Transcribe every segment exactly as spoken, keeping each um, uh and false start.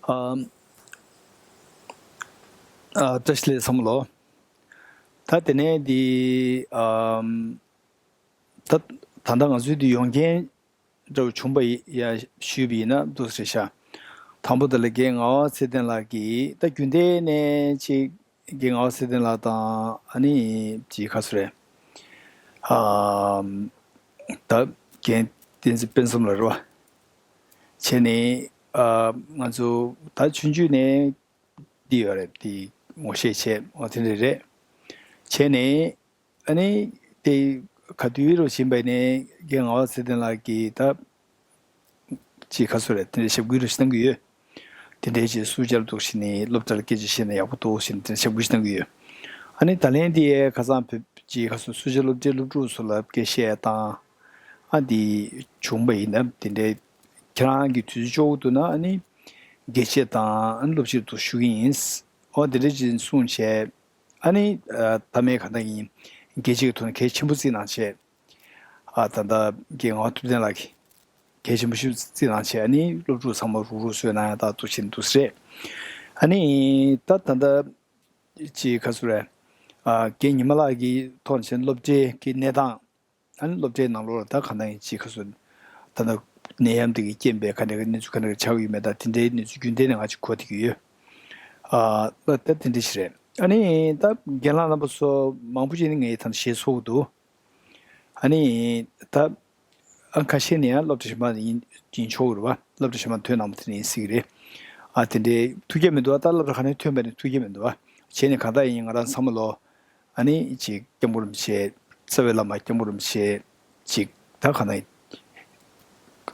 ཨམ། ཨ། བཀྲ་ཤིས་བདེ་ལེགས་ཚང་མ་ལོ། ད་དེ་ནས་འདི། ཨམ། ད་ད་ལྟ་ང་ཚོའི་འདི་ཡོང་མཁན་འདྲ་བོ་བྱུང་པ་ཡི་ཡ་ཞུས་པ་ཡིན་ན་འདུག་ཟེར་ཤག་དང་པོ་དེ་ལ་རྒན་ངག་དབང་ཚེ་བརྟན་ལགས་ཀྱིས། ད་རྒྱུན་ལྡན་ནས་ཅིག་རྒན་ངག་དབང་ཚེ་བརྟན་ལགས་དང་། ཨ་ནི་ཅིག་ག་སུ་རེད། ཨམ། ད་རྒན་བསྟན་འཛིན་དཔལ་འཛོམས་ལགས་རེད་བ། བྱས་ནས། ཨ། ང་ཚོ་ད་ཆུང་ཆུང་ནས་འདི་ཡོད་རེད། འདི་ངོ་ཤེས་བྱས། འོ་དེ་འདྲ་རེད། བྱས་ནས་ཨ་ནི་དེ་ག་དུས་རུ་ཕྱིན་པ་ནས་རྒན་ངག་དབང་ཚེ་བརྟན་ལགས་ཀྱིས་ད་ཅིག་ག་སུ་རེད། དེ་འདྲ་ཞབས་སྐུལ་རུ་ཞིག་གནང་གི་ཡོད། དེ་འདྲའི་ཅིག་སུ་ཇར་འདུག་ཞིག་ནས་སློབ་གྲྭར་སྐད་ཆ་བཤད་ན་ཡག་པོ་འདུག་ཞེས་དེ་འདྲ་ཞབས་སྐུལ་ཞིག་གནང་གི་ཡོད། ཨ་ནི་ད་ལན་དེ་ཁ་སང་བོད་ཅིག་ག་སུ་སུ་ཇར་སློབ་གྲྭའི་སློབ་ཕྲུག་ཚོ་ལ་སྐད་བཤད་སྟངས་ཨ་འདི་བྱུང་པ་ཡིན་ན། དེ་འདྲའི་ཁྱེད་རང་གི་དུས་ཚོད་ལྕོགས་འདུག་ན། ཨ་ནི་དགེ་ཆེ་དང་ཨ་ནི་སློབ་སྤྱི་ཚོ་ཞུ་གི་ཡིན། འོ་དེ་འདྲ་ཅིག་གསུངས་བྱས། ཨ་ནི་ཨ། ད་མེད་ག་ད་ཡིན། དགེ་ཆེ་གི་ཐོག་ནས་གལ་ཆེན་པོ་བརྩིས་གནང་བྱས། ཨ། ད་ལྟ་རྒན་ངག་དབང་ཐུབ་བསྟན་ལགས་ཀྱིས་གལ་ཆེན་པོ་ཞིག་བརྩིས་གནང་བྱས། ཨ་ནི་སློབ་ཕྲུག་ཚང་མ་རུག་རུག་བཟོས་གནང་ཡག་ད་འདུག་བྱས་འདུག་ཟེར། ཨ་ནི་ད་ད་ལྟ་ཅིག་ག་སུ་རེད། ཨ། རྒན་ཉི་མ་ལགས་ཀྱི་ཐོག་ནས་བྱས་ན་སློབ་གྲྭའི་གི་གནས་སྟངས། ཨ་ནི་སློབ་གྲྭའི་ནང་ལོགས་ལ་ད་ག་ནང་ཡིན་ཅིག་ག་སུ། ད་ལྟ་ནད་ཡམས་འདི་གི་རྐྱེན་པས་ག་འདྲ་གི་གནས་ཚུལ་ག་འདྲ་གི་ཆགས་ཀྱི་ཡོད་མེད། ད་དེ་འདྲའི་གནས་ཚུལ་རྒྱུན་ལྡན་ནས་ང་ཅིག་གོ་བསྡད་ཀྱི་ཡོད། ཨ། ད་ད་དེ་འདྲ་ཞིག་རེད། ཨ་ནི་ད་རྒན་ལགས་རྣམ་པ་ཚོ་མང་པོ་ཅིག་ནི་ངས་ད་ཞེད་ཚོར་གྱི་འདུག་ཨ་ནི་ད་ཨ་ཁ་ཤས་ནས་ཡང་སློབ་གྲྭ་གཞན་པ་ཡིན་ཡིན་ཆོག་གི་རེད་བ། སློབ་གྲྭ་གཞན་པ་ཐོན་གནང་བ་དེ་ནས་ཡིན་སྲིད་ཀྱི་རེད། ཨ། དེ་འདྲའི་ཐུགས་ཁྱད་མི་འདུག་བ། ད་སློབ་གྲྭ་ག་ནས་ཐོན་པ་ནས་ཐུགས་ཁྱད་མི་འདུག་བ། བྱས་ནས་གང་ལྟར་ཡིན་ང་རང་ཚང་མ་ལོ། ཨ་ནི་ཅིག་སྐྱབས་མགོན་རིན་པོ་ཆེ། རྩ་བའི་བླ་མ་སྐྱབས་མགོན་རིན་པོ་ཆེ་ཅིག་ད་ག་ནས་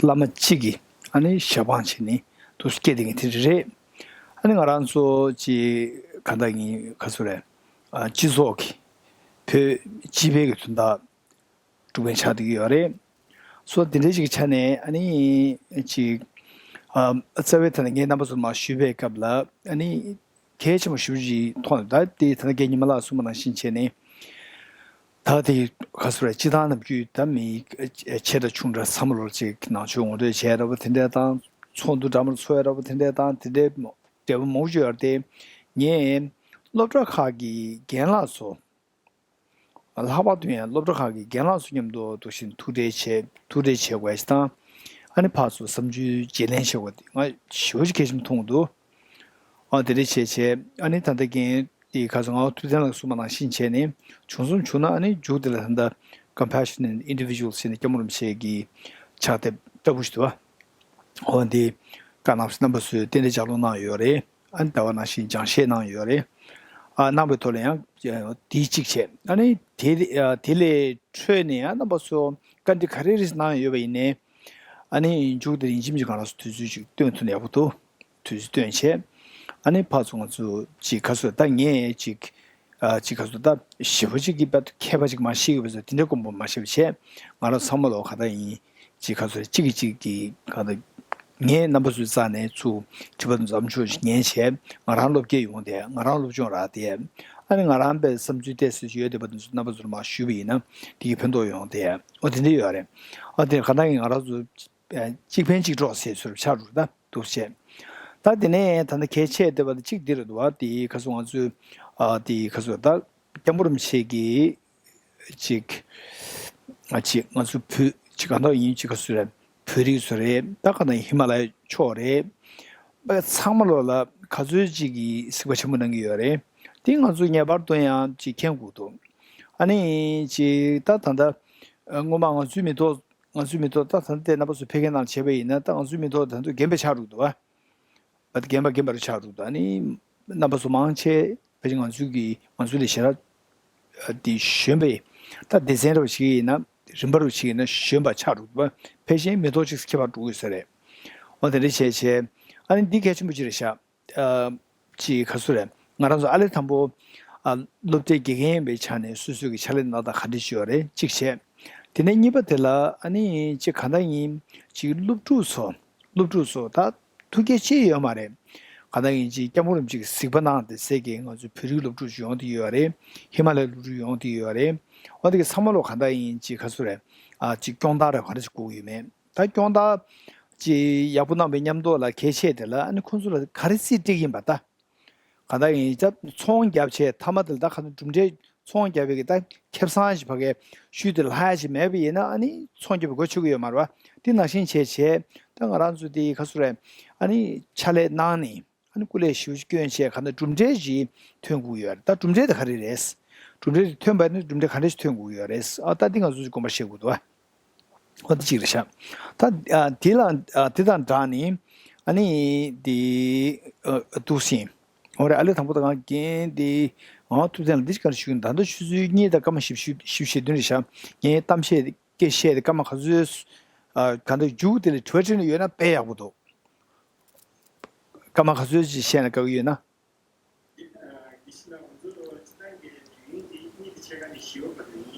བླ་མ་གཅིག་གིས་ཨ་ནི་ཞབས་འཕངས་བྱས་ནས་འདུག་སྐད་དེ་ངས་དེ་རེད། ཨ་ནི་ང་རང་ཚོ་ཅིག་གང་ལྟར་ཡིན་ག་སུ་རེད། ཨ། སྤྱི་ཚོགས་ཀྱི་བོད་སྤྱི་པའི་གི་དོན་དག་སྒྲུབ་མཁན་ཆགས་བསྡད་ཀྱི་ཡོད་རེད། སོ་དེ་འདྲའི་ཞིག་གི་ཆ་ནས་ཨ་ནི་ཅིག་ཨ། རྩ་བའི་ཐད་ནས་ངས་རྣམ་པ་ཚོར་མར་ཞུས་པའི་སྐབས་ལ་ཨ་ནི་གལ་ཆེན་པོ་ཞེ་པོ་ཅིག་མཐོང་། ད་དེ་ད་ལྟ་རྒན་ཉི་མ་ལགས་གསུངས་པ་ནང་བཞིན་བྱས་ནས། ད་དེ་ག་སུ་རེད། སྤྱི་བཏང་ནམ་རྒྱུན་ད་མི་ཆེ་འདྲ་ཆུང་འདྲ་ཚང་མ་ལོ་ཅིག་ནང་ཆོས་ངོ་སྤྲོད་བྱས་ར་བ་དེ་འདྲ་དང་། ཚོགས་འདུ་འདྲ་མར་ཚོགས་ཡ་ར་བ་དེ་འདྲ་དང་། དེ་འདྲའི་མོ་འབྲེལ་བ་མང་པོ་ཅིག་ཡོད་རེད་དེ། ངས་སློབ་གྲྭ་ཁག་གི་རྒན་ལགས་ཚོ། ལྷག་པར་དུ་ཡང་སློབ་གྲྭ་ཁག་གི་རྒན་ལགས་ཚོ་མཉམ་དུ་འདུག་བཞིན་ཐུག་འཕྲད་བྱས། ཐུག་འཕྲད་བྱེད་དགོས་ཞེས་དང་། ཨ་ནི་ཕར་ཚུར་བསམ་ཚུལ་བརྗེ་ལེན་བྱེད་དགོས་དེ་ང་ཞེ་པོ་ཅིག་གལ་ཆེན་པོ་མཐོང་གི་འདུག་ཨ། དེ་འདྲ་བྱས་བྱས་ཨ་ནི་ད་ལྟ་རྒན་དེ་ག་ཚོད་ངག་དབང་ཐུབ་བསྟན་ལགས་གསུངས་པ་ནང་བཞིན་བྱས་ནས་བྱུང་སོང་བྱུང་ན། ཨ་ནི་མཇུག་དེ་ལ་ད་ལྟ་Compassionate Individuals ཟེར་ནས་སྐྱབས་མགོན་རིན་པོ་ཆེ་གི་ཕྱག་དེབ་ལྟ་བུ་ཞིག་འདུག་བ། འོ་འདི་བཀའ་གནང་བ་རྣམ་པ་ཚོས་ཏན་ཏན་ལྗགས་ཀློག་གནང་ཡོད་རེད། ཨ་ནི་ཟླ་བ་ནང་བཞིན་སྦྱང་བཤད་གནང་ཡོད་རེད། ཨ། གནང་བའི་ཐོག་ལ་ཡང་དེའི་གཅིག་བྱས། ཨ་ནི་དེ་དེ་ལས་འཕྲོས་ནས་ཡང་རྣམ་པ་ཚོ་བཀའ་འདྲི་ག་རེ་རེ་གནང་ཡོད་པ་ཡིན་ནའི། ཨ་ནི་མཇུག་དེར་ཡིན་གཅིག་མིན་གཅིག་ང་རང་ཚོ་དུས་ཚོད་ཅིག་བཏོན་ཐུབ་ན་ཡག་པོ་འདུག་དུས་ཚོད་བཏོན་བྱས། ཨ་ནི་ཕར་ཚུར་ང་ཚོ་ཅིག་ག་ཚོད་ད་ངས་ཅིག་ཨ། ཅིག་ག་ཚོད་ད་ཞེ་པོ་ཅིག་གི་བར་དུ་མཁས་པ་ཅིག་མ་ཤེས་གི་བས་སོ། དེ་འདྲའི་དཀོན་པོ་མ་ཤེས་པ་བྱས། ང་རང་ཚང་མ་ལོ་ག་ད་ཡིན། ཅིག་ག་ཚོད་གཅིག་གིས་གཅིག་གི་ག་ད་ངས་རྣམ་པ་ཚོའི་རྩ་ནས་ཚུར་དྲི་བ་དང་འཛོམས་ཕྱོགས་ཤིག་ཉན་བྱས། ང་རང་སློབ་སྐྱེས་ཡོང་དེ། ང་རང་སློབ་སྦྱོང་རག་དེ། ཨ་ནི་ང་རང་པའི་བསམ་ཚུལ་ཏོག་ཙམ་ཡོད་དེ་བ་དེ་ཚོ་རྣམ་པ་ཚོར་མར་ཞུས་པ་ཡིན་ན་དེ་གི་ཕན་ཐོགས་ཡོང་དེ། ཨོ་དེ་འདྲ་ཡོད་རེད། ཨོ་དེ་ག་ད་ཡིན་ང་རང་ཚོ། ཨ། གཅིག་ཕན་གཅིག་གྲོགས་ཟེར་ཚུལ་ཆགས་འགྲོ་ད་འདུག་བྱས། ད་དེ་ནས་ད་ལྟ་གལ་ཆེ་བསྡད་པ་དེ་གཅིག་འདི་རེད་འདུག་བ། དེ་ག་ཚོད་ང་ཚོས། ཨ། དེ་ག་ཚོད་ད་སྐྱབས་མགོན་རིན་པོ་ཆེ་གིས་ཅིག་ཨ། ཅིག་ང་ཚོ་བོད་ཅིག་ག་འདྲ་ཡིན་ཅིག་ག་ཚོད་རེད། བོད་རིགས་ཚོ་རེད། ད་ག་ནང་ཧི་མ་ལ་ཡ་ཕྱོགས་རེད། པ་ཚང་མ་ལོ་ལ་ག་ཚོད་ཅིག་གིས་གཟིགས་པ་ཆེན་པོ་གནང་གི་ཡོད་རེད། དེ་ང་ཚོ་ངེས་པར་དུ་ཡང་ཅིག་མཁྱེན་དགོས་འདུག་ཨ་ནི་ཅིག་ད་ད་ལྟ་སྔོན་མ་ང་ཚོའི་མི་ཐོག་ང་ཚོའི་མི་ཐོག་ད་ད་ལྟ་རྣམ་པ་ཚོ་ཕེབས་མཁན་རྣམས་བྱས་པ་ཡིན་ན། ད་ང་ཚོའི་མི་ཐོག་ད་ཚོ་རྒན་པ་ཆགས་འགྲོ་འདུག་བ། ད་རྒན་པ་རྒན་པ་རུ་ཆགས་འགྲོ་འདུག་ཨ་ནི་རྣམ་པ་ཚོ་མང་ཆེ་ཕལ་ཆེར་ང་ཚོའི་གི་ང་ཚོའི་ལས་བྱེད་ར་དེ་གཞོན་པ་ཡིན། ད་སྡེ་ཚན་རུ་ཞིག་ཡིན་ན་རིམ་པ་རུ་ཞིག་ཡིན་ན་གཞོན་པ་ཆགས་འགྲོ་འདུག་བ། ཕལ་ཆེར་མི་ཐོག་གཅིག་ཁྱད་པར་འགྲོ་གི་ས་རེད། འོ་དེ་འདྲ་བྱས་བྱས་ཨ་ནི་འདི་གལ་ཆེན་པོ་ཅིག་རེད་ཤག་ཨ། ཅིག་ག་ཚོད་རེད། ང་རང་ཚོ་ཨ་ལས་དང་པོ། ཨ། སློབ་གྲྭའི་དགེ་རྒན་ཡིན་པའི་ཆ་ནས་སོ་སོའི་གི་ཕྱག་ལས་གནང་སྟངས་ག་འདྲ་ཞིག་ཡོད་རེད་གཅིག་བྱས། དེ་ནས་གཉིས་པ་དེ་ལ་ཨ་ནི་ཅིག་ག་འདྲ་ཡིན། ཅིག་སློབ་ཕྲུག་ཚོ། སློབ་ཕྲུག་ཚོ་ད་ཐུགས་བསྐྱེད་ཅི་ཡོད་མ་རེད། ག་འདྲ་ཡིན་ཅིག་སྐྱབས་མགོན་རིན་པོ་ཆེ་གི་གཟིགས་པ་གནང་དེ་ཟེར་གི་ང་ཚོའི་བོད་རིགས་སློབ་ཕྲུག་ཡོང་དེ་ཡོད་རེད། ཧི་མ་ལ་ཡའི་སློབ་ཕྲུག་ཡོང་དེ་ཡོད་རེད། འོ་དེ་གི་ཚང་མ་ལོ་ག་འདྲ་ཡིན་ཅིག་ག་ཚོད་རེད། ཨ། ཅིག་སྐྱོང་སྟངས་རེད་ག་འདྲ་ཞིག་དགོས་ཀྱི་ཡོད་མེད། ད་སྐྱོང་སྟངས་ ཅིག་ཡག་པོ་གནང་བའི་མཉམ་དུ་ལ་གལ་ཆེ་དེ་ལ་ཨ་ནི་ཁོང་ཚོ་ལ་ག་རེ་རྩིས་སྤྲད་ཀྱི་ཡིན་པ་ད། གང་ལྟར་ཡིན་ད་ཚོང་རྒྱབ་བྱས་མཐའ་མ་དེ་ལ་ད་ག་ཚོད་གྲུབ་འབྲས་ཚོང་རྒྱབ་པའི་གི་ད་ཁེ་བཟང་ཞིག་ཕ་གའི་ཤུལ་དེ་ལ་ལྷག་ཡ་ཞིག་མེད་པ་ཡིན་ན་ཨ་ནི་ཚོང་རྒྱབ་པའི་སྒོ་ཕྱེ་གི་ཡོད་མ་རེད་བ། དེ་ནང་བཞིན་བྱས་བྱས་ད་ང་རང་ཚོ་དེ་ག་ཚོད་རེད། ཨ་ནི་ཕྱག་ལས་གནང་ནས་ཨ་ནི་སྐུ་ལས་ཞེ་པོ་ཅིག་བསྐྱོན་བྱས་གང་ལྟར་གྲུབ་འབྲས་ཞིག་ཐོན་དགོས་ཀྱི་ཡོད་རེད། ད་གྲུབ་འབྲས་དེ་ག་རེ་རེད། གྲུབ་འབྲས་དེ་ཐོན་པ་ནི་གྲུབ་འབྲས་ག་འདྲ་ཞིག་ཐོན་དགོས་ཀྱི་ཡོད་རེད། ཨ་ད་འདི་ང་ཚོ་ཅིག་དགོངས་པ་བཞེས་དགོས་འདུག་ཨ། ཨོ་དེ་གཅིག་རེད་ཤག་ད་ཨ་དེ་ལ་ཨ་དེ་དང་སྦྲགས་ནས་ཨ་ནི་དེ་ཨ་འདུག་སེ་ཡིན། འོ་རེད། ཨ་ལས་དང་པོ་དང་ང་རྒན་དེ་ཨ་ཐུབ་བསྟན་ལ་འདི་ཅིག་ག་རེ་ཞུ་གི་ཡིན། ད་ལྟ་ཆུ་ཚོད་གཉིས་དང་སྐར་མ་བཞི་བཅུ་བཞི་བཅུ་ཞེ་བདུན་རེད་ཤག་ངས་གཏམ་བཤད་སྐད་བཤད་དེ་སྐར་མ་ག་ཚོད་ཨ་ག་འདྲ་མཇུག་དེ་ལ་དྲི་བ་དྲིས་ན་ཡོད་ན་དཔེ་ཡག་པོ་འདུག་སྐར་མ་ག་ཚོད་ཅིག་བཤད་ན་དགའ་གི་ཡོད་ན།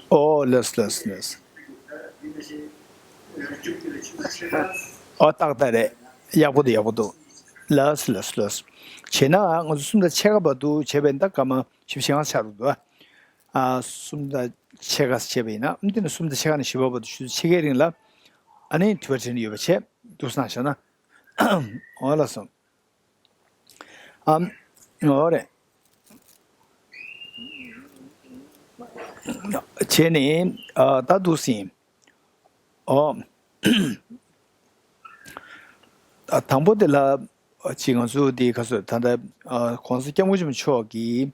ཨོ་ལགས་ལགས་ལགས། ཨོ་ཏག་ཏག་རེད། ཡག་པོ་འདུག་ཡག་པོ་འདུག་ལགས་ལགས་ལགས། བྱས་ན་ང་ཚོ་གསུམ་དང་ཕྱེད་ཀ་བར་དུ་བྱས་པས་ད་སྐར་མ་བཞི་བཅུ་ཞེ་ལྔ་ཆགས་འདུག་ཨ་གསུམ་དང་ཕྱེད་ཀ་བྱས་པ་ཡིན་ན་འདི་ནི་གསུམ་དང་ཕྱེད་ཀ་ནས་བཞི་པ་བར་དུ་ཆུ་ཚོད་ཕྱེད་ཀའི་རིང་ལ་ཨ་ནི་དྲི་བ་དྲིས་ནས་ཡོད་པ་བྱས་འདུག་སེ་གནང་བཞག་ན། ཨོ་ལགས་སོ། ཨམ། འོ་རེད། བྱས་ནས་ཨ་ད་འདུག་སེ་ཡིན། ཨོ། ཨ་དང་པོ་དེ་ལ་ཅིག་ང་ཚོ་དེ་ག་ཚོད་ད་ལྟ་ཨ་༸གོང་ས་༸སྐྱབས་མགོན་ཆེན་པོ་མཆོག་གིས་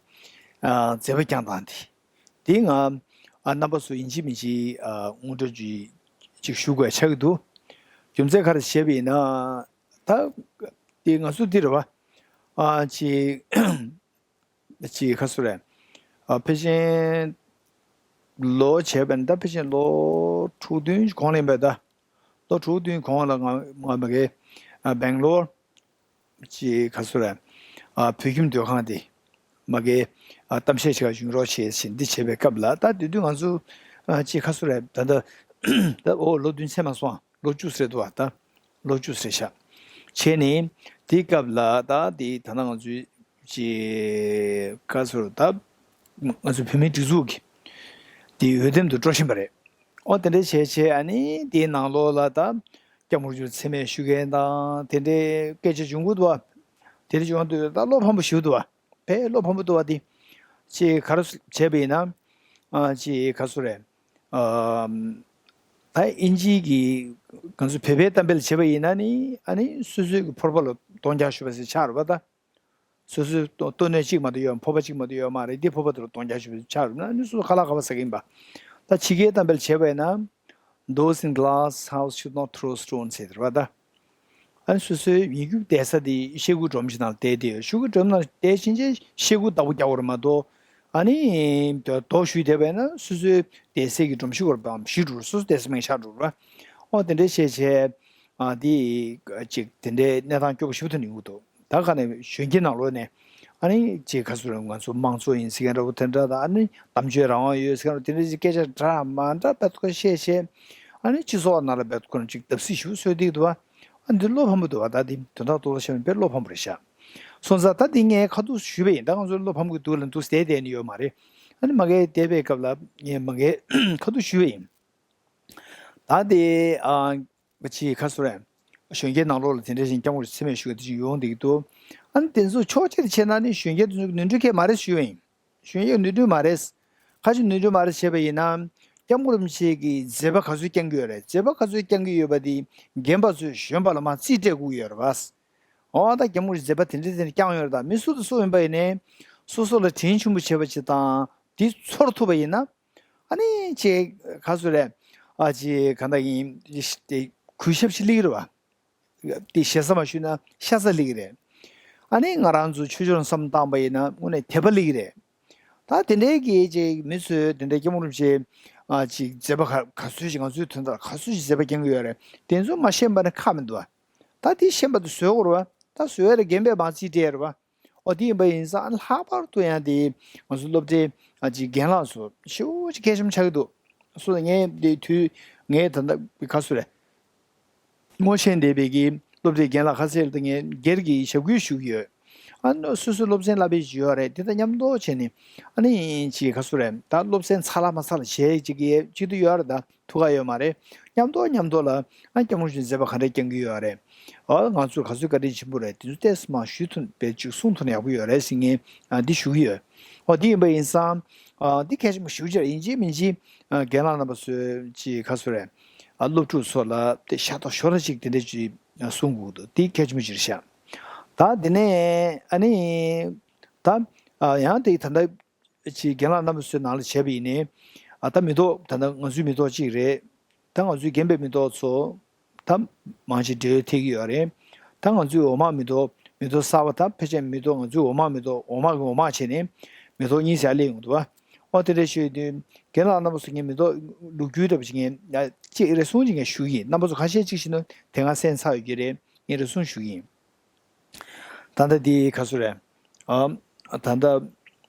ཨ་མཛད་པ་བསྐྱངས་སྟངས་དེ། དེ་ང་ཨ་རྣམ་པ་ཚོ་ཡིན་གཅིག་མིན་གཅིག་ཨ་ངོ་སྤྲོད་ཅིག་ཅིག་ཞུ་དགོས་ཆགས་ཀྱི་འདུག་རྒྱུ་མཚན་ག་རེ་བྱས་པ་ཡིན་ན། ད་དེ་ང་ཚོ་འདི་རེད་བ། ཨ་ཅིག་ཅིག་ག་ཚོད་རེད། ཨ་ཕལ་ཆེར་ལོ་བྱས་པ་ཡིན་ན་ད་ཕལ་ཆེར་ལོ་དྲུག་བདུན་གོང་ལ་ཡིན་པ་ད། ལོ་དྲུག་བདུན་གོང་ལ་ང་ང་མ་གི་ཨ་སྦེང་ལོར་ཅིག་ག་ཚོད་རེད། ཨ་བོད་ཁྱིམ་སྡོད་ཁང་དེ་མ་གི་ཨ་གཏམ་བཤད་བྱེད་ག་ཡོང་རོགས་བྱེད་ཟེར་འདི་བྱས་པའི་སྐབས་ལ་ད་དེ་དུས་ང་ཚོ་ཨ་ཅིག་ག་ཚོད་རེད་ད་ད་ད་ཨོ་ལོ་བདུན་ཚད་མ་སོང་། ལོ་བཅུ་ཟེར་འདུག་བ་ད། ལོ་བཅུ་ཟེར་ཤག་བྱས་ནས་དེའི་སྐབས་ལ་ད་དེ་ད་ལྟ་ང་ཚོའི་ཅིག་ག་ཚོད་ད་ང་ཚོ་བོད་མིའི་སྒྲིག་འཛུགས་ཀྱི་དེ་འོས་འདེམས་དུ་འགྲོ་བཞིན་པ་རེད། ཨོ་དེ་འདྲ་བྱས་བྱས་ཨ་ནི་དེའི་ནང་ལོགས་ལ་ད་སྐྱབས་མགོན་རིན་པོ་ཆེ་མཚན་སྨད་ཞུ་མཁན་དང་དེ་འདྲའི་སྐད་ཆ་བྱུང་གི་འདུག་བ། དེ་འདྲ་བྱུང་དུས་ད་བློ་ཕམ་པོ་ཞེ་པོ་འདུག་བ། དཔེ་བློ་ཕམ་པོ་འདུག་བ་དེ། ཅིག་ག་རེ་བྱས་པ་ཡིན་ན། ཨ་ཅིག་ག་ཚོད་རེད། ཨ་ད་དབྱིན་ཇིའི་གི་ང་ཚོ་བོད་པའི་གཏམ་དཔེ་ལ་བྱས་པ་ཡིན་ན་ནི་ཨ་ནི་སོ་སོའི་གི་ཕོར་པ་ལ་གདོང་རྒྱག་ཞུ་བ་ཟེར་ཆགས་རེད་པ་ད། སོ་སོའི་ལྟོ་ལྟོ་སྣོད་གཅིག་མ་གཏོགས་ཡོད་ཕོར་པ་གཅིག་མ་གཏོགས་ཡོད་མ་རེད། འདི་ཕོར་པ་དེ་ལ་གདོང་རྒྱག་ཞུ་བ་ཆགས་རེད་ན་ནི་སོ་སོ་ཁ་ལག་ཁ་པ་ཟ་གི་ཡིན་པ། ད་ཕྱི་རྒྱལ་གཏམ་དཔེ་ལ་བྱས་པ་ཡིན་ན། Those in glass house should not throw stones ཟེར་དེ་རེད་པ་ད། ཨ་ནི་སོ་སོའི་ཡིན་རྒྱུ་བསྡད་ས་དེ་ཤེལ་སྒོའི་སྒྲོམ་ཞིག་ནང་བསྡད་དེ་ཤེལ་སྒོའི་སྒྲོམ་ནང་བསྡད་ཕྱིན་ཆད་ཤེལ་སྒོ་བདག་པོ་རྒྱག་དགོས་རེད་མ་གཏོགས། ཨ་ནི་རྡོ་གཞུས་བསྡད་པས་ན་སོ་སོའི་བསྡད་སའི་གི་སྒྲོམ་གཞི་སྐོར་བའམ་ཞིག་འགྲོ་སོ་སོ་བསྡད་ས་མེད་ཆགས་འགྲོ་ར། ཨོ་དེ་འདྲའི་བྱས་བྱས་ཨ་དེ་ཅིག་དེ་འདྲའི་གནས་སྟངས་སྐྱོ་པོ་ཞེ་པོ་ཐོན་ཡོང་གི་འདུག་ད་ག་ནས་གཞོན་སྐྱེས་ནང་ལོགས་ནས་ཨ་ནི་ཅིག་ག་ཚོད་རེད་ང་ཚོ་དམངས་གཙོ་ཡིན་ཟེར་མཁན་འདྲ་པོ་དེ་འདྲ་དང་ཨ་ནི་གཏམ་བརྗོད་རང་དབང་ཡོད་ཟེར་མཁན་འདྲ་དེ་འདྲ་ཅིག་སྐད་ཆ་འདྲ་མ་འདྲ་བེད་ཁོ་བཤད་བཤད་ཨ་ནི་སྤྱི་ཚོགས་ནང་ལ་བེད་ཁོ་ཅིག་བརྡབ་གསིག་ཞེ་པོ་བཟོས་བསྡད་ཀྱི་འདུག་བ། ཨ་འདི་བློ་ཕམ་པོ་འདུག་བ། ད་འདི་དོན་དག་རྡོག་རྡོག་བཤད་ན་དཔེ་བློ་ཕམ་པོ་རེད་ཤག་སོང་ཙང་ད་འདི་ངས་ཁ་ཐུག་ཞུས་པ་ཡིན། ད་ང་ཚོ་བློ་ཕམ་གི་འདུག་ལ་འདུག་བསྡད་བསྡད་ནི་ཡོད་མ་རེད། ཨ་ནི་མ་གིའི་འདས་པའི་སྐབས་ལ་ངས་མ་གིའི་ཁ་ཐུག་ཞུས་པ་ཡིན། ད་དེ་ཨ་ཅི་ཁ་སོ་རེད། གཞོན་སྐྱེས་ནང་ལོགས་ལ་དེ་འདྲ་ཞིག་སྐྱབས་མགོན་མཚན་སྨད་ཞུ་མཁན་དེ་ཞིག་ཡོང་བསྡད་ཀྱི་འདུག་ཨ་ནི་དེ་ཚོ་ཕྱོགས་གཅིག་ཏུ་བྱས་ན་ནི་གཞོན་སྐྱེས་དེ་ཚོ་ནོར་འཁྲུལ་གང་ཡང་མ་རེད་ཞུ་བ་ཡིན། གཞོན་སྐྱེས་ནོར་འཁྲུལ་མ་རེད། ཁ་ཅིག་ནོར་འཁྲུལ་མ་རེད་བྱས་པ་ཡིན་ན། སྐྱབས་མགོན་རིན་པོ་ཆེ་གིས་མཛད་པ་ག་ཚོད་བསྐྱངས་ཀྱི་ཡོད་རེད། མཛད་པ་ག་ཚོད་བསྐྱངས་ཀྱི་ཡོད་པ་དེ་རྒན་པ་ཚོས་གཞོན་པ་ལ་མར་རྩིས་སྤྲད་དགོས་ཀྱི་ཡོད་རེད་པ། འོ་ད་སྐྱབས་མགོན་མཛད་པ་དེ་འདྲ་དེ་འདྲ་བསྐྱངས་ཡོད་རེད། ད་མི་སུ་དང་སུ་ཡིན་པ་ཡིན་ནའི་སོ་སོ་ལ་དྲིན་ཆེན་པོ་བྱས་པ་ཅིག་དང་དེ་ཚོར་ཐུབ་པ་ཡིན་ན། ཨ་ནི་ཅེ་ག་ཚོད་རེད། ཨ་ཅེ་ག་འདྲ་ཡིན་དེ་གུས་ཞབས་ཤིག་སླེབས་ཀྱི་རེད་བ། དེ་ཞེ་ས་མ་ཞུས་ན་ཤ་ཚ་སླེབས་ཀྱི་རེད། ཨ་ནི་ང་རང་ཚོ་ཆོས་ཕྱོགས་ནས་བསམ་བཏང་པ་ཡིན་ན་དངོས་གནས་དད་པ་སླེབས་ཀྱི་རེད། ད་དེ་འདྲའི་གི་ཅེ་མི་ཚོས་དེ་འདྲའི་སྐྱབས་མགོན་རིན་པོ་ཆེ་ཨ་ཅིག་མཛད་པ་ག་ག་ཚོད་ཅིག་ང་ཚོའི་དོན་དག་ག་ཚོད་ཅིག་མཛད་པ་བསྐྱངས་ཀྱི་ཡོད་རེད། དེ་ཚོ་མ་ཤེས་པ་ནི་ཁག་མི་འདུག་བ། ད་དེ་ཤེས་པ་དེ་བཟོས་དགོས་རེད་བ། ད་བཟོས་ཡ་རེད། རྒན་པས་མར་རྩིས་སྤྲད་ཡ་རེད་བ། ཨོ་དེ་ཡིན་པ་ཡིན་ཙང་ལྷག་པར་དུ་ཡང་དེ་ང་ཚོ་སློབ་གྲྭའི་ཨ་ཅིག་རྒན་ལགས་ཚོ་ཞེ་པོ་ཅིག་གལ་ཆེན་པོ་ཆགས་ཀྱི་འདུག་སོ་ངས་དེ་དུས་ངས་ད་ལྟ་ག་ཚོད་རེད། སྔོན་ཆད་འདས་པའི་གི་སློབ་གྲྭའི་རྒན་ལགས་ཁ་ཤས་ལ་ངས་སྒེར་གྱི་ཞབས་སྐུལ་ཞུ་གི་ཡོད། ཨ་ནི་སོ་སོའི་སློབ་ཚན་བསླབ་པའི་ཡོད་རེད། དེ་དང་མཉམ་དུ་བྱས་ནས་ཨ་ནི་ཅིག་ག་ཚོད་རེད། ད་སློབ་ཚན་ཚར་ལ་མ་ཚར་ལ་བྱས་ཅིག་གི་གཅིག་ཏུ་ཡོད་རེད། ད་ཐུག་ག་ཡོད་མ་རེད། མཉམ་དུ་མཉམ་དུ་ལ་ཨ་སྐྱབས་མགོན་ཆེན་མཛད་པ་ག་འདྲ་བསྐྱང་གི་ཡོད་རེད། ཨ་ང་ཚོར་ག་ཚོད་བཀའ་དྲིན་ཆེན་པོ་རེད། དེ་ཚོ་ཏོག་ཙམ་མ་ཞུ་ཐུབ་པའི་ཅིག་གསུང་ཐུབ་ན་ཡག་པོ་ཡོད་རེད་ཟེར། ངས་ཨ་འདི་ཞུ་གི་ཡོད། ཨོ་འདི་ཡིན་པ་ཡིན་ཙང་ཨ་འདི་གལ་ཆེན་པོ་ཞེ་པོ་ཅིག་རེད། ཡིན་གཅིག་མིན་གཅིག་ཨ་རྒན་ལགས་རྣམ་པ་ཚོས་ཅིག་ག་ཚོད་རེད། ཨ་སློབ་ཕྲུག་ཚོ་ལ་དེ་ཤ་སྟག་ཞོར་ལ་ཅིག་དེ་འདྲ་ཅིག་གསུང་དགོས་འདུག་དེ་གལ་ཆེན་པོ་ཅིག་རེད་ཤག་ད་དེ་ནས་ཨ་ནི་ད་ཨ་ཡང་དེ་ད་ལྟ་ཅིག་རྒན་ལགས་རྣམ་པ་ཚོའི་ནང་ལ་བྱས་པ་ཡིན་ནའི་ཨ་ད་མི་ཐོག་ད་ལྟ་ང་ཚོའི་མི་ཐོག་གཅིག་རེད། ད་ང་ཚོའི་རྒན་པའི་མི་ཐོག་ཚོ་ད་མང་ཆེ་འབྲེལ་ཡོད་ཐེབས་ཀྱི་ཡོད་རེད། ད་ང་ཚོའི་འོག་མ་མི་ཐོག་མི་ཐོག་གསར་པ་ད་ཕལ་ཆེར་མི་ཐོག་ང་ཚོའི་འོག་མ་མི་ཐོག་འོག་མ་གི་འོག་མ་བྱས་ནས་མི་ཐོག་གཉིས་ཙམ་སླེབས་ཡོང་འདུག་བ། ཨོ་དེ་འདྲ་ཞུས་དུས་རྒན་ལགས་རྣམ་པ་ཚོ་ངས་མི་ཐོག་ལོ་རྒྱུས་འདྲ་པོ་ཅིག་ངས་ཅིག་རེ་ཟུང་ཅིག་ངས་ཞུ་གི་ཡིན། རྣམ་པ་ཚོ་ཁ་ཤས་ཅིག་ཤེས་ན་དེ་སྔ་གསན་ཚར་ཡོད་ཀྱི་རེད། ངས་རེ་ཟུང་ཞུ་གི་ཡིན། ད་ལྟ་འདི་ག་ཚོད་རེད། ཨ་ད་ལྟ་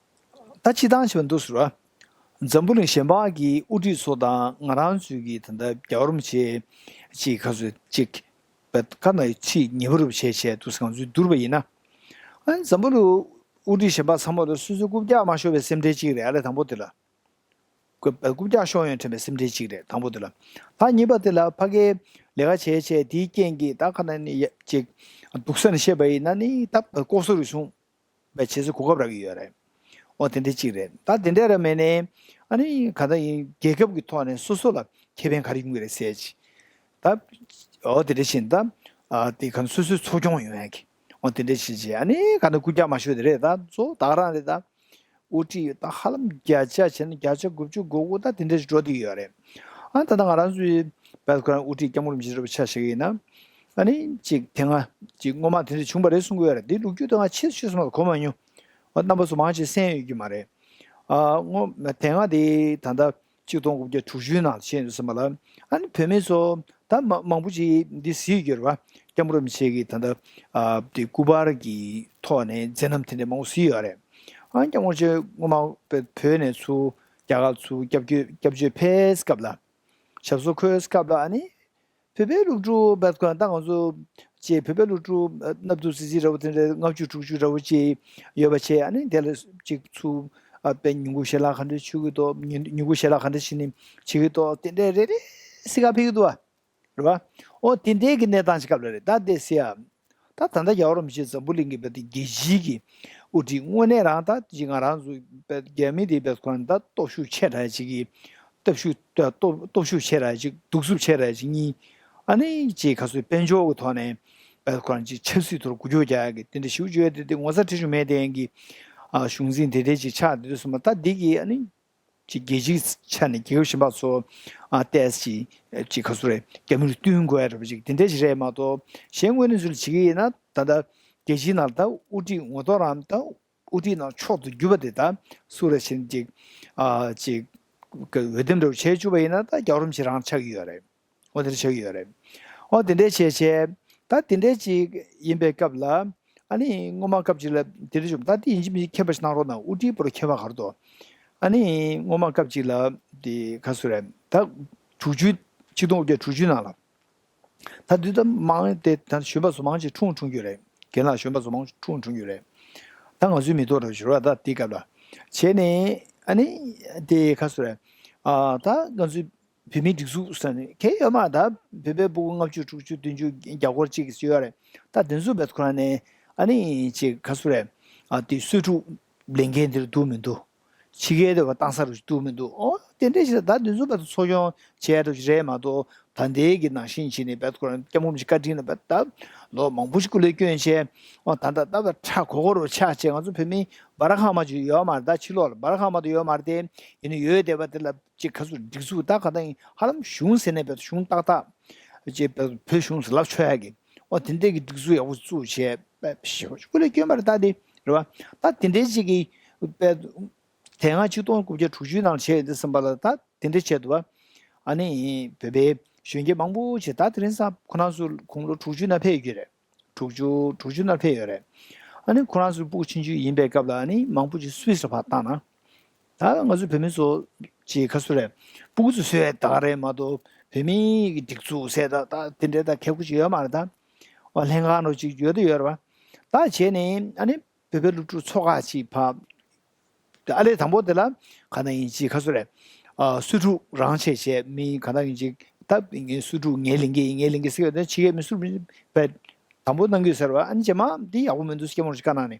ད་སྤྱི་བཏང་བྱས་པ་འདུག་ཟེར་བ། འཛམ་བུ་གླིང་གཞན་པ་གི་དབུ་ཁྲིད་ཚོ་དང་ང་རང་ཚོའི་གི་ད་ལྟ་རྒྱལ་བ་རིན་པོ་ཆེ་ཅིག་ག་ཚོད་ཅིག་བེད་ཀ་ན་ཁྲིད་ཉེ་བོ་རུ་བྱས་བྱས་འདུག་ཟེར། ང་ཚོས་བསྡུར་བ་ཡིན་ན། ཨ་འཛམ་བུ་གླིང་དབུ་ཁྲིད་གཞན་པ་ཚང་མ་ལ་སོ་སོའི་རྐུབ་བཀྱག་མ་ཤོར་བའི་སེམས་ཁྲལ་ཅིག་རེད། ཨ་ལས་དང་པོ་དེ་ལ། རྐུབ་རྐུབ་བཀྱག་ཤོར་ཡོང་དྲན་པའི་སེམས་ཁྲལ་ཅིག་རེད། དང་པོ་དེ་ལ། ད་གཉིས་པ་དེ་ལ་ཕ་གིའི་ལས་ཀ་བྱས་བྱས་དེའི་རྐྱེན་གྱིས་ད་ཁ་ན་ནི་ཡ་ཅིག་སྡུག་ས་ནས་བཤད་པ་ཡིན་ན་ནི་ད་ལྐོག་ཟ་རུལ་སུངས་པའི་བྱེད་སའི་གོ་སྐབས་རག་གི་ཡོད་རེད། ཨོ་དེ་འདྲ་ཅིག་རེད། ད་དེ་འདྲ་ར་མེད་ནའི་ཨ་ནི་ག་ད་ཡིན་རྒྱལ་ཁབ་ཀྱི་ཐོག་ནས་སོ་སོ་ལ་ཁེ་ཕན་ག་རེ་ཡོང་གི་རེད་ཟེར་ཅིག་ད་ཨོ་དེ་འདྲ་བྱས་ན་ད་ཨ་དེ་ག་ན་སོ་སོའི་འཚོ་སྐྱོང་ཡོང་ཡ་གི་ཨོ་དེ་འདྲ་བྱས་བྱས་ཨ་ནི་ག་ན་རྐུབ་བཀྱག་མ་ཤོར་དེ་རེད། ད་གཙོ་བོ་ད་ག་རང་རེད། ད། དབུ་ཁྲིད་ད་ཧ་ལམ་བརྒྱ་ཆ་བྱས་ན་བརྒྱ་ཆ་དགུ་བཅུ་གོ་དགུ་ད་དེ་འདྲ་ཞིག་འགྲོ་བསྡད་ཡོད་རེད། ཨ་ད་ལྟ་ང་རང་ཚོའི་བལ་ཁོ་རང་དབུ་ཁྲིད་སྐྱབས་མགོན་རིན་པོ་ཆེ་རུ་ཆ་བཞག་ཡིན་ན། ཨ་ནི་ཅིག་དེ་སྔ་ཅིག་སྔོན་མ་དེ་འདྲ་བྱུང་བ་རེད་གསུང་གི་ཡོད་རེད། དེ་ལོ་རྒྱུས་དེ་སྔ་ཆེ་སོང་བ་གོ་མ་མྱོང་། ཨ་རྣམ་པ་ཚོ་མང་ཆེ་གསན་ཡོད་ཀྱི་མ་རེད། ཨ་སྔོན་དེ་སྔ་དེ་ད་ལྟ་ཆིག་སྟོང་དགུ་བརྒྱ་དྲུག་ཅུའི་ནང་བཤད་ཡོད་ཟེར་མ་ལ། ཨ་ནི་བོད་མི་ཚོ་ད་མ་མང་པོ་ཅིག་འདི་གཟིགས་ཡོད་རེད་བ། སྐྱབས་མགོན་རིན་པོ་ཆེ་གི་ད་ལྟ་ཨ་དེ་སྐུ་པར་གྱི་ཐོག་ནས་མཛད་རྣམ་དེ་འདྲ་མང་པོ་གཟིགས་ཡོད་རེད། ཨ་སྐྱབས་མགོན་ཆེན་སྔོན་མ་བོད་ནས་ཚུར་རྒྱ་གར་ཚུར་སྐྱབས་བཅོལ་སྐྱབས་བཅོལ་ཕེབས་སྐབས་ལ། ཞབས་སོར་འཁོད་སྐབས་ལ་ཨ་ནི། བོད་པའི་སློབ་ཕྲུག་བས་ཁོ་ན་ད་ང་ཚོ་ཅེས་བོད་པའི་སློབ་ཕྲུག་ཨ་ནབ་ཏུ་སི་སི་འདྲ་བོ་དེ་འདྲ་ལྔ་བཅུ་དྲུག་ཅུ་འདྲ་བོ་ཅིག་ཡོད་པ་བྱས། ཨ་ནི་དེ་ལ་ཅིག་ཚུར་ཨ་དཔེ་ཉིན་གུང་ཞལ་ལག་ག་འདྲ་མཆོད་ཀྱི་འདུག་ཉིན་ཉིན་གུང་ཞལ་ལག་ག་འདྲ་བྱས་ནས་བྱེད་ཀྱི་འདུག་དེ་འདྲ་རེ་རེ་གཟིགས་ག་ཕེབས་ཀྱི་འདུག་བ། རེད་བ། ཨོ་དེ་འདྲའི་གི་གནས་སྟངས་ཅིག་སྐབས་ལ་རེད། ད་དེ་སེ་ཡ། ད་ད་ལྟ་རྒྱལ་བ་རིན་པོ་ཆེ་འཛམ་བུ་གླིང་གི་བོད་དེ་རྒྱལ་སྤྱིའི་གི་དབུ་ཁྲིད་དངོས་གནས་རང་ད་ཅིག་ང་རང་ཚོ་བོད་རྒྱ་མི་དེ་བོད་ཁོ་རང་ད་སྟོབས་ཤུགས་ཆེ་དྲགས་ཅིག་གི་སྟོབས་ཤུགས་སྟོབས་སྟོབས་ཤུགས་ཆེ་དྲགས་ཅིག་གདུག་རྩུབ་ཆེ་དྲགས་ཅིག་གཉིས། ཨ་ནི་ཅིག་ཁ་སོའི་དཔལ་འབྱོར་གི་ཐོག་ནས་བོད་ཁོ་རང་ཅིག་ཆབ་སྲིད་ཐོག་འགུལ་སྐྱོད་རྒྱག་ཡ་གི་དེ་འདྲ་ཞིག་བརྗོད་དེ་དེ་ངོ་ཚ་ཁྲེལ་གཞུང་མེད་དེ་ཡང་གི་ཨ་གཞུང་འཛིན་དེ་འདྲས་ཅིག་ཆགས་དེ་དུས་སོང་མ་ད་འདི་གི་ཨ་ནི། ཅིག་རྒྱལ་སྤྱིའི་ཆ་ནས་རྒྱལ་ཁབ་གཞན་པ་ཚོ་ཨ་ཏེས་ཅིག་ཅིག་ག་ཚོད་རེད། རྒྱ་མི་ལ་བསྟུན་དགོས་ཡ་འདྲ་པོ་ཅིག་དེ་འདྲ་ཞིག་རེད་མ་གཏོགས། གཞན་དངོས་གནས་ཚུལ་བྱེད་ཀྱི་ཡིན་ན་ད་ལྟ་རྒྱལ་སྤྱིའི་ནང་ལ་ད་དབུ་ཁྲིད་ངོ་ཐོག་རང་ད་དབུ་ཁྲིད་ནང་མཆོག་ཏུ་གྱུར་པ་དེ་ད་སུ་རེད་ཟེར་ན་ཅིག་ཨ་ཅིག་གི་འོས་འདེམས་འདྲ་པོ་བྱས་བཅུག་པ་ཡིན་ན་ད་རྒྱལ་བ་རིན་པོ་ཆེ་རང་ཆགས་ཀྱི་ཡོད་རེད། འོ་དེ་འདྲ་ཆགས་ཀྱི་ཡོད་རེད། འོ་དེ་འདྲའི་བྱས་བྱས་ད་དེ་འདྲའི་ཅིག་ཡིན་པའི་སྐབས་ལ། ཨ་ནི་སྔོན་མ་སྐབས་ཅིག་ལ་དེ་འདྲ་བྱུང་། ད་དེ་ཡིན་གཅིག་མིན་གཅིག་མཁྱེན་པ་ཞིག་གནང་རོགས་གནང་། དབུ་ཁྲིད་བར་མཁྱེན་པ་ག་རེ་འདུག་ཨ་ནི་སྔོན་མ་སྐབས་ཅིག་ལ་དེ་ག་ཚོད་རེད། ད་དྲུག་ཅུ་ཆིག་སྟོང་དགུ་བརྒྱ་དྲུག་ཅུ་ནང་ལ། ད་དུས་ད་མང་དེ་ད་གཞོན་པ་ཚོ་མང་ཆེ་འཁྲུངས་འཁྲུངས་རྒྱུ་རེད། རྒན་ལགས་གཞོན་པ་ཚོ་མང་ཆེ་འཁྲུངས་འཁྲུངས་རྒྱུ་རེད། ད་ང་ཚོའི་མི་ཐོག་ར་ཞུ་ར་ད་དེ་སྐབས་ལ་བྱས་ནས་ཨ་ནི་དེ་ག་ཚོད་རེད། ཨ་ད་ང་ཚོའི་བོད་མིའི་སྒྲིག་འཛུགས་ཟེར་ནས་གང་ཡང་ཡོད་མ་རེད། ད་བོད་པའི་སྤུ་གུ་ལྔ་བཅུ་དྲུག་ཅུ་བདུན་ཅུ་བརྒྱ་སྐོར་གཅིག་ཡོད་རེད། ད་དེ་ཚོ་བོད་ཁོ་རང་ནས་ཨ་ནི་ཅིག་ག་ཚོད་རེད། ཨ་དེ་གསོས་ཕྲུག་ལེན་མཁན་དེར་འདུག་མི་འདུག་ཕྱི་རྒྱལ་དུ་བཏང་ས་རུ་འདུག་མི་འདུག་ཨོ་དེ་འདྲ་ཞིག་ད་དེ་ཚོ་བོད་འཚོ་སྐྱོང་བྱས་རུ་རེད་མ་གཏོགས། ད་ལྟའི་གི་ནང་བཞིན་བྱས་ནས་བོད་ཁོ་རང་སྐྱབས་མགོན་ཆེན་བཀའ་དྲིན་ལ་བོད་ད་ལོ་མང་པོ་ཞིག་སྐུ་ལས་བསྐྱོན་བྱས། ཨོ་ད་ད་ད་བོད་ཁྲ་གོ་གོ་རུ་ཆགས་བྱས། ང་ཚོ་བོད་མི་འབའ་ར་ཁ་མ་ཅིག་ཡོད་མ་རེད། ད་ཕྱི་ལོགས་ལ་འབའ་ར་ཁ་མ་དུ་ཡོད་མ་རེད་དེ། ཡིན་ན་ཡོད་བསྡད་པ་དེ་ལ་ཅིག་ག་ཚོད་སྒྲིག་འཛུགས་ད་ག་ད་ཡིན་ཧ་ལམ་གཞུང་ཟེར་ནས་བོད་གཞུང་ཏག་ཏག་ཅེས་བོད་གཞུང་ཟེར་ལབ་ཆོག་ཡ་གི། ཨོ་དེ་འདྲས་ཀྱི་སྒྲིག་འཛུགས་ཡག་པོ་བཙུགས་བྱས་པ་ཞེ་པོ་ཅིག་སྐུ་ལས་བསྐྱོན་པ་རེད། ད་དེ་རེད་བ། ད་དེ་འདྲས་ཅིག་གི་པའི་དེ་སྔ་ཆིག་སྟོང་དགུ་བརྒྱ་དྲུག་ཅུའི་ནང་བྱས་ཡོད་དུས་ཙམ་པ་ལ་ད་དེ་འདྲས་བྱས་འདུག་བ། ཨ་ནི་བོད་པའི་གཞོན་སྐྱེས་མང་པོ་ཞིག་ད་དེ་རིང་སང་ཁོ་རང་ཚོ་དགུང་ལོ་དྲུག་ཅུ་ན་ཕེབས་ཡོད་ཀྱི་རེད། དྲུག་ཅུ་དྲུག་ཅུ་ན་ཕེབས་ཡོད་རེད། ཨ་ནི་ཁོ་རང་ཚོ་སྤུ་གུ་ཆུང་ཆུང་ཡིན་པའི་སྐབས་ལ་ཨ་ནི་མང་པོ་ཞིག་སུད་སི་ལ་ཕར་བཏང་ན། ད་ང་ཚོ་བོད་མི་ཚོ་ཅིག་ག་ཚོད་རེད། སྤུ་གུ་ཚོ་བཟོས་ད་ག་རེད་མ་གཏོགས་བོད་མིའི་གི་སྒྲིག་འཛུགས་ཟེར་ད་ད་དེ་འདྲའི་ད་ཁེ་ཁུ་ཅིག་ཡོད་མ་རེད་ད། ཨོ་ལྷན་ཁང་རུ་ཅིག་ཡོད་དུ་ཡོད་རེད་བ། ད་བྱས་ནས་ཨ་ནི་བོད་པའི་སློབ་ཕྲུག་ཚོ་ཁག་ཅིག་ཕ། ཨ་ལས་དང་པོ་དེ་ལ་ག་ན་ཡིན་ཅིག་ག་སུ་རེད། ཨ་སུ་ཕྲུག་རང་བྱས་བྱས་མི་ག་ན་ཡིན་ཅིག་ད་ངའི་སུ་ཕྲུག་ངའི་ལིང་གེ་ཡིན་ངའི་ལིང་གེ་ཟེར་ཡོད་དེ་ཕྱི་རྒྱལ་མི་སུ་ཕྲུག་བས་དང་པོ་གནང་གི་ཡོད་ཟེར་བ། ཨ་ནི་རྗེས་མ་འདི་ཡག་པོ་མི་འདུག་སྐྱེ་མོར་ཅིག་བཀའ་གནང་ནས་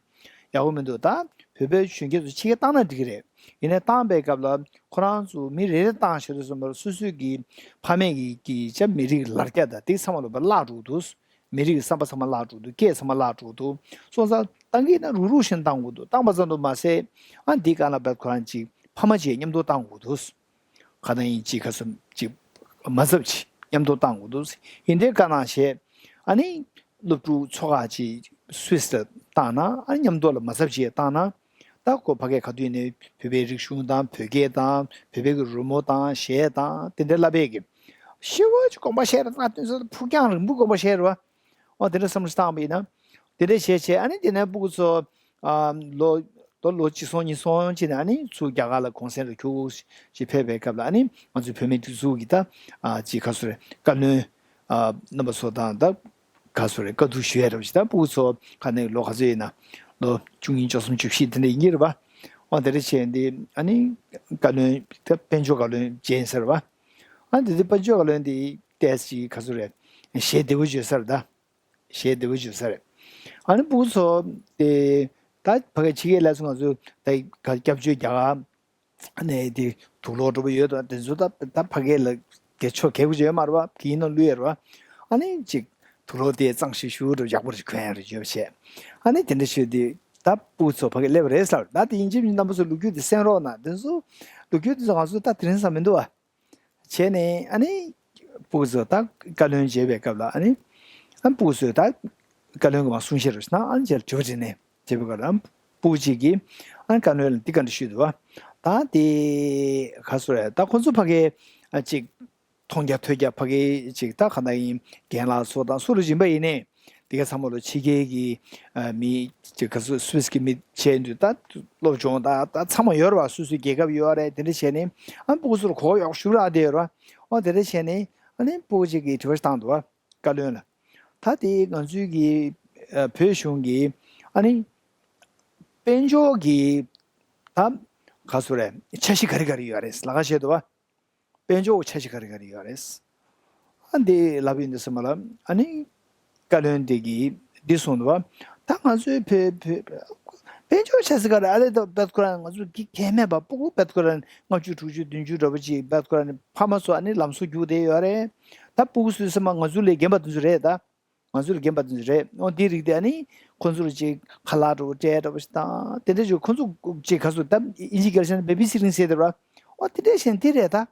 ཡག་པོ་མི་འདུག་ད་བོད་པའི་གཞོན་སྐྱེས་ཚོ་ཕྱི་རྒྱལ་བཏང་ན་འགྲིག་གི་རེད། ཡིན་ནའི་བཏང་པའི་སྐབས་ལ་ཁོ་རང་ཚོ་མི་རེ་རེ་བཏང་བྱས་དུས་ཙམ་པར་སོ་སོའི་གི་ཕ་མེས་ཀྱི་གི་ཅག་མི་རིགས་ལར་རྒྱ་དང་དེ་ཚང་མ་ལོ་བ་བརླག་འགྲོ་འདུག་མི་རིགས་ཀྱི་བསམ་པ་ཚང་མ་བརླག་འགྲོ་འདུག་སྐད་ཚང་མ་བརླག་འགྲོ་འདུག་སོང་ཙང་བཏང་གི་ན་རུག་རུག་བཞིན་བཏང་དགོས་འདུག་བཏང་པ་ཙམ་དུ་མ་ཟད། ཨ་འདི་ག་ན་བད་ཁོ་རང་ཅིག་ཕ་མ་བཅས་མཉམ་དུ་བཏང་དགོས་འདུག་ག་ན་ཡིན་ཅིག་ག་སུ་ཅིག་མ་ཚབ་ཅིག་མཉམ་དུ་བཏང་དགོས་འདུག་ཡིན་དེ་ག་ན་བྱས། ཨ་ནི་སློབ་ཕྲུག་ཚོ་ཁག་ཅིག་སུད་སི་ལ་བཏང་ན་ཨ་ནི་མཉམ་དུ་ལ་མ་ཚབ་ཅིག་བཏང་ན། ད་ཁོ་ཕ་གའི་ཁ་ཐུག་ནས་བོད་པའི་རིག་གཞུང་དང་བོད་སྐད་དང་བོད་པའི་གི་རོལ་མོ་དང་གཞས་དང་དེ་འདྲ་བསླབ་པའི་གི་ཤེས་བ་ཅིག་དགོངས་པ་བཞེས་ར་ད་དེ་ཚོ་ཕུགས་རྒྱང་རིང་པོ་དགོངས་པ་བཞེས་ར་བ། ཨོ་དེ་འདྲ་བསམ་བློ་བཏང་བ་ཡིན་ན། དེ་འདྲ་བྱས་བྱས་ཨ་ནི་དེ་ནས་སྤུ་གུ་ཚོ་ཨ་ལོ་ལོ་ལོ་གཅིག་སོང་གཉིས་སོང་བྱས་ནས་ཨ་ནི་ཚུར་རྒྱ་གར་ལ་གུང་སེང་ལ་ཁྱུག་ཅིག་ཕེབས་པའི་སྐབས་ལ་ཨ་ནི་ང་ཚོའི་བོད་མི་སྒྲིག་འཛུགས་ཀྱི་ད་ཨ་ཅིག་ག་སུ་རེད་བཀའ་བློན་ཨ་རྣམ་པ་ཚོ་དང་ད་ག་སུ་རེད་བཀའ་བསྡུར་ཞུ་ཡ་རེད་བ་ཞིག་ད་སྤུ་གུ་ཚོ་ག་ནས་ལོ་ག་ཚོད་ཡིན་ན་ལོ་བཅུ་གཉིས་བཅུ་གསུམ་བཅུ་བཞི་དེ་འདྲ་ཡིན་གྱི་རེད་བ། ཨོ་དེ་འདྲ་བྱས་ཏེ་ཨ་ནི་བཀའ་བློན་ད་དཔལ་འབྱོར་བཀའ་བློན་མཇལ་ཟེར་བ། ཨ་ནི་དེ་དུས་དཔལ་འབྱོར་བཀའ་བློན་དེ་ཏོག་ཙམ་ག་སུ་རེད་ཞལ་བདེ་བོ་བརྗོད་ས་རེད་ད། ཞལ་བདེ་བོ་བརྗོད་ས་རེད། ཨ་ནི་སྤུ་གུ་ཚོ་དེ་ད་ཕ་གི་ཕྱི་རྒྱལ་ལ་སོང་ང་ཚོ་ད་སྐྱབས་བཅོལ་རྒྱ་གར་ནས་དེ་དུག་ལོག་འགྲོ་བ་ཡོད་དོ་དེ་ཚོ་ད་ད་ཕ་གི་ལ་དེ་ཆོ་གལ་པོ་ཅིག་ཡོད་མ་རེད་བ་གི་ཡིན་ནོ་ལུས་ཡོད་རེད་བ། ཨ་ནི་ཅིག་དུག་ལོག་དེ་གཙང་ཞིག་ཞུ་འགྲོ་ཡག་པོ་ཅིག་གོན་ཡ་རེད་བརྗོད་བྱས། ཨ་ནི་དེ་འདྲ་ཞུས་དུས་ད་སྤུ་གུ་ཚོ་ཕ་གི་སླེབས་རེད་ཟེར་ད་དེ་ཡིན་གཅིག་མིན་གཅིག་རྣམ་པ་ཚོ་ལོ་རྒྱུས་དེ་གསན་རོགས་གནང་དེ་ཚོ་ལོ་རྒྱུས་དེ་ཚོ་ང་ཚོ་ད་དེ་རིང་སང་མི་འདུག་བ། བྱས་ནས་ཨ་ནི་སྤུ་གུ་ཚོ་ད་བཀའ་བློན་བྱས་པའི་སྐབས་ལ་ཨ་ནི་ཨ་སྤུ་གུ་ཚོས་ད་བཀའ་བློན་གྱི་མ་གསུང་བཤད་རོགས་ཞེས་ན་ཨ་ནི་ཅེར་དྲི་བ་དྲིས་ནས་བྱས་པའི་སྐབས་ལ་ཨ་སྤུ་གུ་གཅིག་གིས་ཨ་ནི་བཀའ་བློན་ལ་འདི་ག་འདྲ་ཞུས་འདུག་བ། ད་དེ་ག་སོ་རེད་ད་ཁོ་ཚོ་ཕ་གའི་ཨ་ཅིག་མཐོང་རྒྱ་ཐོས་རྒྱ་ཕ་གའི་ཅིག་ད་ག་ན་ཡིན་རྒན་ལགས་ཚོ་དང་སུ་རུ་སྦྱིན་པ་ཡིན་ནས། དེ་ག་ཚང་མ་ལོ་ཕྱི་རྒྱལ་གྱི་ཨ་མི་ཅིག་ག་ཚོད་སུད་སི་གི་མི་བྱས་འདུག་ད་སློབ་སྦྱོང་ད་ད་ཚང་མ་ཡོད་རེད་བ། སོ་སོའི་རྒྱལ་ཁབ་ཡོད་རེད། དེ་འདྲ་བྱས་ནས་ཨ་སྤུ་གུ་ཚོར་གོ་ཡག་ཞུ་རག་བསྡད་ཡོད་རེད་བ། ཨོ་དེ་འདྲ་བྱས་ནས་ཨ་ནི་སྤུ་གུ་ཅིག་གིས་དྲི་བ་ཞིག་བཏང་འདུག་བ་བཀའ་བློན་ལ། ད་དེ་ང་ཚོའི་གི་ཨ་བོད་གཞུང་གི་ཨ་ནི་དཔལ་འབྱོར་གི་ད་ག་ཚོད་རེད་འཆར་གཞི་ག་རེ་ག་རེ་ཡོད་རེད་ལབ་ཁ་བཤད་འདུག་བ། དཔལ་འབྱོར་འཆར་གཞི་ག་རེ་ག་རེ་ཡོད་རེད། ཨ་འདི་ལབ་ཡོད་འདི་སེམས་ལ་ཨ་ནི་བཀའ་བློན་འདི་གིས་འདི་གསུངས་འདུག་བ། ད་ང་ཚོའི་བོད་བོད་དཔལ་འབྱོར་འཆར་གཞི་ག་རེ་ཨ་ལེ་ད་བད་ཁོ་རང་ང་ཚོ་གི་གལ་མེད་པ་སྤུ་གུ་བད་ཁོ་རང་ལྔ་བཅུ་དྲུག་ཅུ་བདུན་ཅུ་འདྲ་པོ་ཅིག་བད་ཁོ་རང་ཕ་མ་ཚོ་ཨ་ནི་ལམ་སང་རྒྱུགས་བསྡད་ཡོད་རེད། ད་སྤུ་གུ་ཚོའི་སེམས་ལ་ང་ཚོ་ལས་རྒན་པ་དེ་ཚོ་རེད་ད། ང་ཚོ་ལ་རྒན་པ་དེ་ཚོ་རེད། ཨོ་དེའི་རིགས་དེ་ཨ་ནི་ཁོ་ཚོ་ལ་ཅིག་ཁ་ལག་འདྲ་པོ་སྤྲད་འདྲ་པོ་ཞིག་དང་དེ་འདྲ་ཅིག་ཁོ་ཚོ་ཅིག་ག་ཚོད་ད་ཨིན་ཇི་སྐད་ཆ་ནས་བེ་བི་སི་ཊི་རིང་ཟེར་དེ་ར། ཨོ་དེ་འདྲ་བཞིན་དེ་རེད་ད།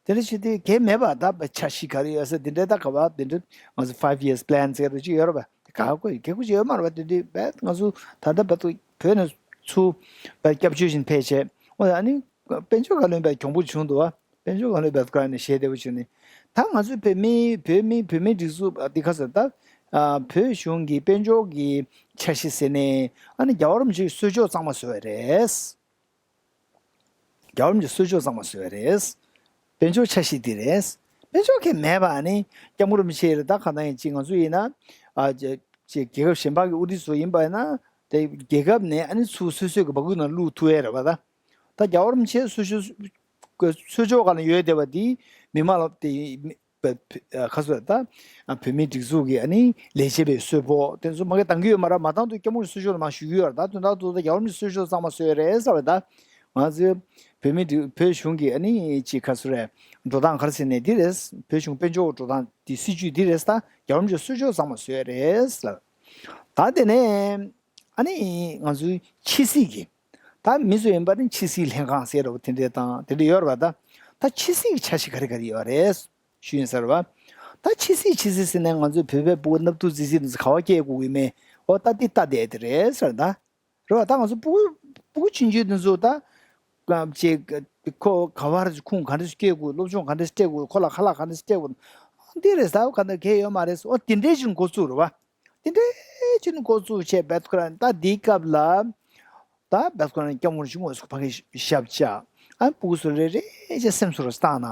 དེ་འདྲ་ཞིག་དེ་གལ་མེད་པ་ད་འཆར་གཞི་ག་རེ་ཡོད་ཟེར་དེ་འདྲ་ད་ག་བ་དེ་འདྲ་ང་ཚོ་five years plan་ཟེར་ར་ཅིག་ཡོད་ར་བ་ག་གོ་ཡི་གེ་གོ་ཅིག་ཡོད་མ་ར་བ་དེ་འདྲ་བས་ང་ཚོ་ད་ལྟ་བར་དུ་བོད་ནས་ཚུར་བས་སྐྱབས་བཅོལ་བཞིན་ཕེབས་བྱས་ཨོ་ཨ་ནི་དཔལ་འབྱོར་བཀའ་བློན་པས་གྱོང་པོ་བྱུང་འདུག་བ། དཔལ་འབྱོར་བཀའ་བློན་པས་བཀའ་ནས་ཞལ་བདེ་པོ་བྱུང་ནས་ད་ང་ཚོའི་བོད་མི་བོད་མི་བོད་མི་སྒྲིག་འཛུགས་འདི་ག་ཟེར་ད་བོད་གཞུང་གི་དཔལ་འབྱོར་གྱི་འཆར་གཞི་ཟེར་ནས་ཨ་ནི་རྒྱལ་བ་རིན་པོ་ཆེའི་གསོལ་ལྕོག་གཙང་མ་བཟོ་བ་རེད། རྒྱལ་བ་རིན་པོ་ཆེའི་གསོལ་ལྕོག་གཙང་མ་བཟོ་བ་རེད། དཔལ་འབྱོར་འཆར་གཞི་འདི་རེད། དཔལ་འབྱོར་གྱི་མེད་པ་ཨ་ནི་སྐྱབས་མགོན་རིན་པོ་ཆེ་ལ་ད་ག་ན་ཡིན་ཅིག་ང་ཚོ་ཡིན་ན་ཨ་ཅེ་ཅེ་རྒྱལ་ཁབ་གཞན་པ་གི་དབུ་ཁྲིད་ཚོ་ཡིན་པ་ཡིན་ན་དེ་རྒྱལ་ཁབ་ནས་ཨ་ནི་ཚུར་སོ་སོའི་གི་འབག་གུ་ནང་བླུག་ཐུབ་ཡས་རེད་བ་ད། ད་རྒྱལ་བ་རིན་པོ་ཆེ་གསོལ་ལྕོག་གསོལ་ལྕོག་སྒང་ལ་ཡོད་བསྡད་པ་འདི་མི་མང་ལ་དེ་ཁ་སོ་ད་བོད་མིའི་སྒྲིག་འཛུགས་ཀྱི་ཨ་ནི་ལས་བྱེད་པའི་གསོལ་ཕོགས་དེ་ཚོ་མ་གི་འདང་གི་ཡོད་མ་རེད། མ་མཐའ་དུ་སྐྱབས་མགོན་གསོལ་ལྕོག་ལ་མ་ཞུ་གི་ཡོད་རེད། ད་དོན་དག་ཏུ་ད་རྒྱལ་བ་རིན་པོ་ཆེ་གསོལ་ལྕོག་གཙང་མ་བཟོས་རེད་ཟེར་བ་ད་ང་ཚོའི་བོད་མིའི་སྒྲིག་བོད་གཞུང་གི་ཨ་ནི་ཅིག་ཁ་སོ་རེད་འགྲོ་སྟངས་ག་རེ་ཟེར་ནས་འདི་རེད། བོད་གཞུང་དཔལ་འབྱོར་འགྲོ་སྟངས་འདི་སྲིད་ཇུས་འདི་རེད། ད་རྒྱལ་བ་རིན་པོ་ཆེ་གསོལ་ལྕོག་གཙང་མ་བཟོས་རེད་ཟེར། ད་དེ་ནས་ཨ་ནི་ང་ཚོའི་ཕྱི་སྲིད་ཀྱི་ད་མི་ཚོ་ཡིན་པ་ནི་ཕྱི་སྲིད་ལྷན་ཁང་ཟེར་རོ་དེ་འདྲས་དང་དེ་འདྲས་ཡོད་རེད་པ། ད་ད་ཕྱི་སྲིད་ཀྱི་འཆར་གཞི་ག་རེ་ག་རེ་ཡོད་རེད་ཞུས་ཡིན་ཟེར་བ། ད་ཕྱི་སྲིད་ཕྱི་སྲིད་ཟེར་ནས་ང་ཚོའི་བོད་པའི་སྤུ་གུ་སྣབས་ཐུག་རྫིག་རྫིག་འདི་ཚོ་ག་བ་སྐྱེལ་དགོས་ཀྱི་མེད། འོ་ད་འདི་ལྟ་བསྡད་དེ་རེད་ཟེར་ད། རེད་པ། ད་ང་ཚོ་སྤུ་གུ་སྤུ་གུ་ཆུང་ཆུང་འདི་ཚོ་ད་ཅེ་ཁོ་ག་བར་ཁུངས་ག་འདྲས་སྐྱེལ་དགོས། སློབ་སྦྱོང་ག་འདྲས་སྤྲད་དགོས། ཁོ་ལ་ཁ་ལག་ག་འདྲས་སྤྲད་དགོས། འདི་རེད་ཟེར་བ་ག་འདྲ་གལ་ཡོད་མ་རེད་ཟེར། འོ་དེ་འདྲས་ཅིག་འགོ་བཙུགས་རེད་པ། དེ་འདྲའི་ཅིག་ནས་འགོ་བཙུགས་བྱས་བེད་ཁོ་རང་ད་འདིའི་སྐབས་ལ་ད་བེད་ཁོ་རང་སྐྱབས་མགོན་ཆེན་མོ་ཕ་གི་ཞབས་བཅགས། ཨ་ནི་སྤུ་གུ་ཚོ་རེ་རེ་བྱས་སེམས་གསོ་རུ་བཏང་ན།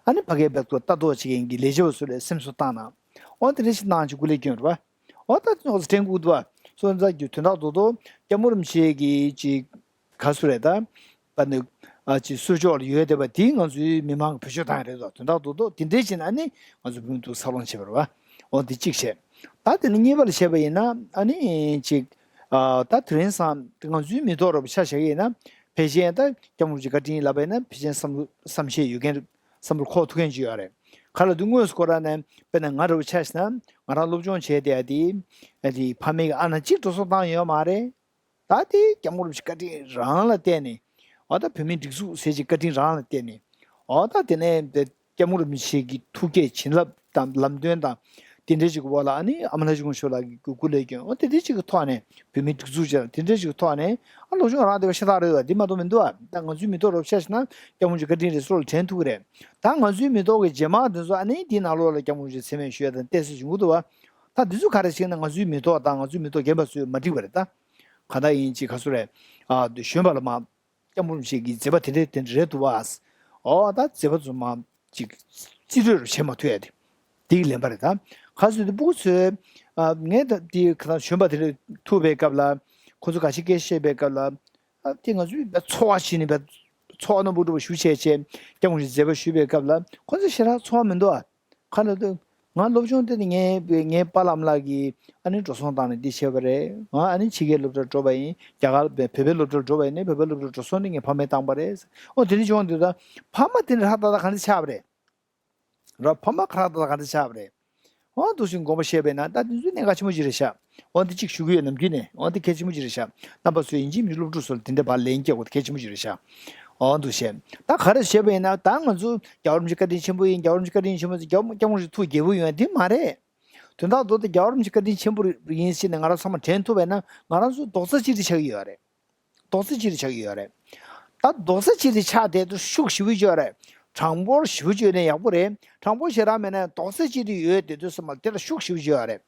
ཨ་ནི་ཕ་གིའི་བེད་ཁོ་ལྟ་རྟོག་བྱེད་མཁན་གྱི་ལས་བྱེད་པ་ཚོ་ལ་སེམས་གསོ་བཏང་ན། འོ་དེ་འདྲ་ཞིག་གནང་ཅིག་སྐུ་ལས་སྐྱོན་རེད་པ། འོ་ད་ཅོག་ཙེ་དྲན་དགོས་འདུག་བ། སོང་ཙང་གི་དོན་དག་རྡོག་རྡོག་སྐྱབས་མགོན་རིན་པོ་ཆེ་གི་ཅིག་ག་ཚོད་རེད་ད། པ་ནི་ཨ་ཅིག་གསོལ་ཕྱོགས་ལ་ཡོད་བསྡད་པ་དེ་ང་ཚོའི་མི་མང་གི་བེད་སྤྱོད་བཏང་ཡ་རེད་དོ། དོན་དག་རྡོག་རྡོག་དེ་འདྲས་བྱས་ན་ཨ་ནི་ང་ཚོ་བོད་མི་འདུག་འཚར་ལོངས་བྱེད་པ་རེད་བ། འོ་དེ་གཅིག་བྱས། ད་དེ་ནི་གཉིས་པ་ལ་བྱས་པ་ཡིན་ན་ཨ་ནི་ཅིག་ཨ་ད་དེ་རིང་སང་ང་ཚོའི་མི་ཐོག་རོབ་ཆ་བཞག་གི་ཡིན་ན་ཕལ་ཆེར་ད་སྐྱབས་མགོན་རིན་པོ་ཆེ་བཀའ་དྲིན་ལབ་པ་ཡིན་ན་ཕལ་ཆེར་བསམ་བློ་བསམ་ཤེས་ཡོད་མཁན་བསམ་བློ་འཁོར་ཐུབ་མཁན་ཅིག་ཡོད་རེད། ག་ལ་དུས་དངོས་སུ་ཁོ་རང་ནས་དཔེར་ན་ང་རོབ་ཆ་བཞག་ན་ང་རང་སློབ་སྦྱོང་བྱས་བསྡད་ཡ་དེ་ཨ་དེ་ཕ་མེས་ཀྱི་ཨ་ན་གཅིག་འགྲོ་སོང་བཏང་ཡོད་མ་རེད། ད་དེ་སྐྱབས་མགོན་རིན་པོ་ཆེ་བཀའ་དྲིན་རང་ལ་བརྟེན་ནས། འོ་ད་བོད་མིའི་སྒྲིག་འཛུགས་ཟེར་གྱི་བཀའ་དྲིན་རང་ལ་བརྟེན་ནས། འོ་ད་དེ་ནས་སྐྱབས་མགོན་རིན་པོ་ཆེ་གི་ཐུགས་བསྐྱེད་བྱིན་རླབས་དང་ལམ་སྟོན་དང་། དེ་འདྲའི་ཅིག་གི་འོག་ལ་ཨ་ནི་ཨ་མ་ལྷ་བཞུགས་སྒོམ་ཞོར་ལ་གི་སྐུ་ལས་སྐྱོན། འོ་དེ་འདྲའི་ཅིག་གི་ཐོག་ནས་བོད་མིའི་སྒྲིག་འཛུགས་ཅིག་དེ་འདྲའི་ཅིག་གི་ཐོག་ནས་ཨ་སློབ་སྦྱོང་རང་བསྡད་པ་ཤ་སྟག་རེད་བ། འདི་མ་གཏོགས་མི་འདུག་ཨ། ད་ང་ཚོའི་མི་ཐོག་རོབ་ཆ་བཞག་ན་སྐྱབས་མགོན་རིན་པོ་ཆེ་བཀའ་དྲིན་རེད་སོ་ལ་དྲན་ཐུབ་ཀྱི་རེད། ད་ང་ཚོའི་མི་ཐོག་གི་རྗེས་མ་དེ་ཚོ་ཨ་ནི་འདིའི་ནང་ལོགས་ལ་སྐྱབས་མགོན་རིན་པོ་ཆེ་མཚན་སྨད་ཞུ་ཡ་དང་བལྟས་ཚོད་བྱུང་གི་འདུག་བ། ད་འདི་ཚོ་ག་རེ་བྱས་ན་ང་ཚོའི་མི་ཐོག་དང་ང་ཚོའི་མི་ཐོག་རྒན་པ་ཚོས་མ་འགྲིག་པ་རེད་ད། གང་ལྟར་ཡིན་གཅིག་ག་ཚོད་རེད། ཨ་དུ་གཞོན་པ་ལ་མ་སྐྱབས་མགོན་རིན་པོ་ཆེ་གི་མཛད་པ་དེ་འདྲས་དེ་འདྲས་རེད་འདུག་བ། ཨོ་ད་མཛད་པ་ཚོ་མ་ཅིག་རྩིས་སྤྲོད་རུ་བྱེད་མ་ཐུབ་ཡ་དེ་དེ་གི་ལན་པ་རེད་ད། ག་ཚོད་དེ་སྤུ་གུ་ཚོས་ཨ་ངས་ད་དེ་ག་ད་གཞོན་པ་དེ་འདྲས་ཐུག་པའི་སྐབས་ལ་ཁོ་ཚོ་ག་ཞིག་སྐད་བཤད་པའི་སྐབས་ལ་ཨ་དེ་ང་ཚོས་བས་ཚོར་བ་ཞིག་ནས་བས་ཚོར་བ་རྣོན་པོ་འདྲ་བོ་ཞུ་བྱས་བྱས་སྐྱབས་མགོན་རིན་པོ་ཆེ་མཛད་པ་ཞུས་པའི་སྐབས་ལ་ཁོ་ཚོ་ཞེ་དྲག་ཚོར་བ་མི་འདུག་ཨ། ག་ལ་དུ། ང་སློབ་སྦྱོང་དེ་ནི་ངའི་ངའི་པཱ་ལགས་ཨ་མ་ལགས་ཀྱིས་ཨ་ནི་འགྲོ་སོང་བཏང་ནས་འདི་བྱས་པ་རེད། ང་ཨ་ནི་ཕྱི་རྒྱལ་སློབ་གྲྭར་འགྲོ་བ་ཡིན། རྒྱ་གར་བོད་པའི་སློབ་གྲྭར་འགྲོ་བ་ཡིན་ནའི་བོད་པའི་སློབ་གྲྭར་འགྲོ་སོང་ནི་ངའི་ཕ་མས་བཏང་པ་རེད། ཨོ་དེ་འདྲ་བྱུང་དུས་ད་ཕ་མ་དེ་འདྲ་ཧྲ་ཏག་ཏག་ག་འདྲ་ཆགས་པ་རེད། ར་ཕ་མ་ཧྲ་ཏག་ཏག་ག་འདྲ་ཆགས་པ་རེད། ཨོ་འདུག་སེ་དགོངས་པ་བཞེས་པས་ན་ད་དེ་ཚོའི་གནད་འགག་ཆེན་པོ་ཅིག་རེད་ཤག་ཨོ་འདི་གཅིག་ཞུ་གི་ཡོད། ནམ་རྒྱུན་ནས་ཨོ་འདི་གལ་ཆེན་པོ་ཅིག་རེད་ཤག་རྣམ་པ་ཚོས་ཡིན་གཅིག་མིན་གཅིག་སློབ་ཕྲུག་ཚོ་ལ་དེ་འདྲ་བར་ལན་སྐྱེལ་དགོས། དེ་གལ་ཆེན་པོ་ཅིག་རེད་ཤག་ཨོ་འདུག་བཤད། ད་ག་རེ་བཤད་པ་ཡིན་ན་ད་ང་ཚོ་རྒྱལ་བ་རིན་པོ་ཆེ་བཀའ་དྲིན་ཆེན་པོ་ཡིན། རྒྱལ་བ་རིན་པོ་ཆེ་བཀའ་དྲིན་ཆེན་པོ་ཡིན། རྒྱལ་བ་སྐྱབས་མགོན་རིན་པོ་ཆེ་ཐུགས་དགྱེས་པོ་ཡོད་འདི་མ་རེད། དོན་དག་རྡོག་རྡོག་རྒྱལ་བ་རིན་པོ་ཆེ་བཀའ་དྲིན་ཆེན་པོ་ཡིན་ཟེར་ནས་ང་རང་ཚང་མ་དྲན་ཐུབ་པ་ཡིན་ན་ང་རང་ཚོ་རྡོག་རྩ་གཅིག་སྒྲིལ་ཆགས་ཀྱི་ཡོད་རེད། རྡོག་རྩ་གཅིག་སྒྲིལ་ཆགས་ཀྱི་ཡོད་རེད། ད་རྡོག་རྩ་གཅིག་སྒྲིལ་ཆགས་བསྡད་དུས་ཤུགས་ཞེ་པོ་ཅིག་ཡོད་རེད། གྲངས་འབོར་ཞེ་པོ་ཅིག་ཡོད་ན་ཡག་པོ་རེད། གྲངས་འབོར་ཞེ་དྲག་མེད་ན་རྡོག་རྩ་གཅིག་སྒྲིལ་ཡོད་བསྡད་དུས་ཙམ་པ་ལ་དེ་ལ་ཤུགས་ཞེ་པོ་ཅིག་ཡོད་རེད།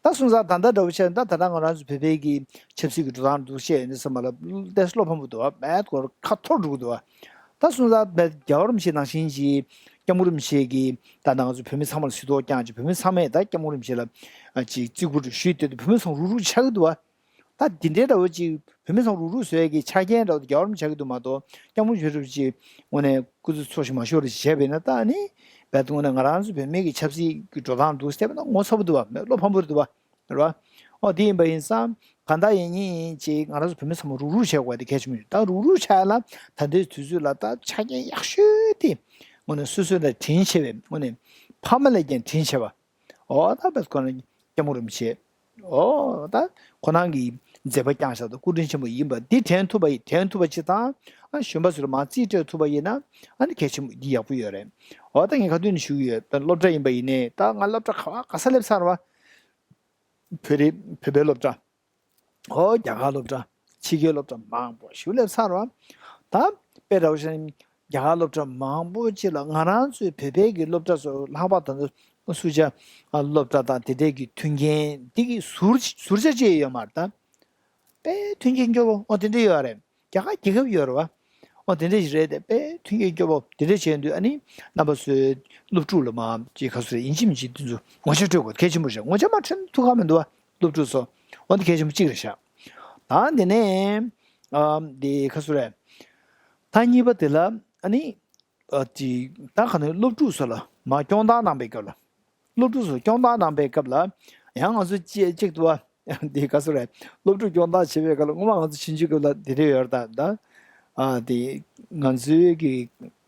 ད་སོང་ཙང་ད་ལྟ་འདྲ་བོ་བྱས་ན་ད་ད་ལྟ་ང་རང་ཚོ་བོད་པའི་གི་ཆབ་སྲིད་ཀྱི་འགྲོ་སྟངས་འདུག་བཤད་ཡོད་ན་ཙམ་པ་ལ་ཏོག་ཙམ་བློ་ཕམ་པོ་འདུག་བ། མེད་སྐོར་ཁ་འཐོར་འགྲོ་གི་འདུག་བ། ད་སོང་ཙང་རྒྱལ་བ་རིན་པོ་ཆེ་ནང་བཞིན་གྱི་སྐྱབས་མགོན་རིན་པོ་ཆེ་གིས་ད་ནང་ཚོ་བོད་མི་ཚང་མ་ལ་སྲིད་ཐོག་བསྐྱངས་ཀྱི་བོད་མི་ཚང་མས་ད་སྐྱབས་མགོན་རིན་པོ་ཆེ་ལ་ཅིག་བརྩི་བཀུར་ཞུས་བསྡད་དུས་བོད་མི་ཚང་རུག་རུག་ཆགས་ཀྱི་འདུག་བ། ད་འདི་འདྲའི་འདྲ་བོ་ཅིག་བོད་མི་ཚང་རུག་རུག་བཟོ་ཡས་ཀྱི་ཆ་རྐྱེན་འདྲ་བོ་དེ་རྒྱལ་བ་རིན་པོ་ཆེ་ཆགས་ཀྱི་འདུག་མ་གཏོགས་སྐྱབས་མགོན་ཆེན་པོ་རིན་པོ་ཆེ་དངོས་གནས་སྐུ་ཚེ་འཚོ་ཞིང་མ་ཤོར་བ་ཞིག་བྱས་པ་ཡིན་ན་ད་ནི་རྦད་དེ་དངོས་གནས་ང་རང་ཚོ་བོད་མི་གི་ཆབ་སྲིད་ཀྱི་འགྲོ་སྟངས་འདུག་བལྟས་པ་ན་ངོ་ཚ་པོ་འདུག་བ། མེད་བློ་ཕམ་པོ་རེད་འདུག་བ། རེད་བ། ཨོ་དེ་ཡིན་པ་ཡིན་ཙང་གང་ལྟར་ཡིན་ཉིན་ཅིག་ང་རང་ཚོ་བོད་མི་ཚང་མ་རུག་རུག་བྱས་དགོས་དེ་གལ་ཆེན་པོ་ཡོད། ད་རུག་རུག་བྱས་ལ་ད་ལྟའི་དུས་ཚོད་ལ་ད་ཆ་རྐྱེན་ཡག་ཤོས་དེ་དངོས་གནས་སོ་སོ་ལ་དྲིན་ཆེ་བའི་དངོས་གནས་ཕ་མ་ལས་ཀྱང་དྲིན་ཆེ་བ། ཨོ་ད་བས་ཁོ་ན་སྐྱབས་མགོན་རིན་པོ་ཆེ། ཨོ་ད་ཁོ་རང་གི་མཛད་པ་བསྐྱངས་བཞག་ད་སྐུ་དྲིན་ཆེན་པོ་ཡིན་པ་འདི་དྲན་ཐུབ་པ་ཡིན། དྲན་ཐུབ་པ་ཅིག་དང་ཨ་གཞོན་པ་ཚོ་ལ་མར་རྩིས་སྤྲོད་ཐུབ་པ་ཡིན་ན་ཨ་ནི་གལ་ཆེན་པོ་འདི་ཡག་པོ་ཡོད་རེད། ཨོ་ད་ངས་ཁ་ཏོན་ནས་ཞུ་གི་ཡོད། ད་སློབ་གྲྭ་ཡིན་པ་ཡིན་ནའི་ད་ང་སློབ་གྲྭ་ག་བ་ག་ས་སླེབས་ཚར་བ། བོད་རིགས་བོད་པའི་སློབ་གྲྭ། ཨོ་རྒྱ་གར་སློབ་གྲྭ། ཕྱི་རྒྱལ་སློབ་གྲྭ་མང་པོ་ཞིག་སླེབས་ཚར་བ། ད་དཔེ་འདྲ་བོ་བཤད་ན་རྒྱ་གར་སློབ་གྲྭ་མང་པོ་ཅིག་ལ་ང་རང་ཚོའི་བོད་པའི་གི་སློབ་གྲྭ་ཚོ་ལྷག་པར་ད་ཚོ་སུ་ཇ་སློབ་གྲྭ་དང་དེ་འདྲའི་གི་མཐུན་རྐྱེན་འདི་གི་ཟུར་ཟུར་ཆ་ཅིག་ཡོད་མ་རེད་ད། དཔེ་མཐུན་རྐྱེན་སྐྱོ་པོ་ཨོ་དེ་འདྲ་ཡོད་རེད། རྒྱ་གར་རྒྱལ་ཁབ་ཡོད་རེད་བ། ཨོ་དེ་འདྲ་ཞིག་རེད་དེ་དཔེ་མཐུན་རྐྱེན་སྐྱོ་པོ་དེ་འདྲ་བྱས་དུས་ཨ་ནི་རྣམ་པ་ཚོའི་སློབ་ཕྲུག་ལ་མ་ཅིག་ག་ཚོད་རེད་ཡིན་གཅིག་མིན་གཅིག་དེ་ཚོ་ངོ་ཤེས་སྤྲོད་དགོས་གལ་ཆེན་པོ་རེད། ངོ་ཤེས་མ་འཕྲོད་ན་ཐུགས་ཁག་མི་འདུག་བ། སློབ་ཕྲུག་ཚོ། འོ་འདི་གལ་ཆེན་པོ་གཅིག་རེད་ཤག་ད་འདི་ནས་ཨམ་འདི་ཁ་སུ་རེད། ད་གཉིས་པ་དེ་ལ་ཨ་ནི་ཨ་དེ་ད་ག་ནས་སློབ་ཕྲུག་ཚོ་ལ་མ་སྐྱོང་བརྡར་གནང་པའི་སྐབས་ལ། སློབ་ཕྲུག་ཚོ་སྐྱོང་བརྡར་གནང་པའི་སྐབས་ལ་ཡང་ང་ཚོ་གཅིག་གཅིག་ཏུ་བ་འདི་ག་སུ་རེད། སློབ་ཕྲུག་སྐྱོང་བརྡར་བྱེད་པའི་སྐབས་ལ་སྔོན་མ་ང་ཚོ་ཆུང་ཆུང་སྐབས་ལ་དེ་འདྲ་ཡོད་རེད། ད་ད་ཨ་དེ་ང་ཚོའི་གི་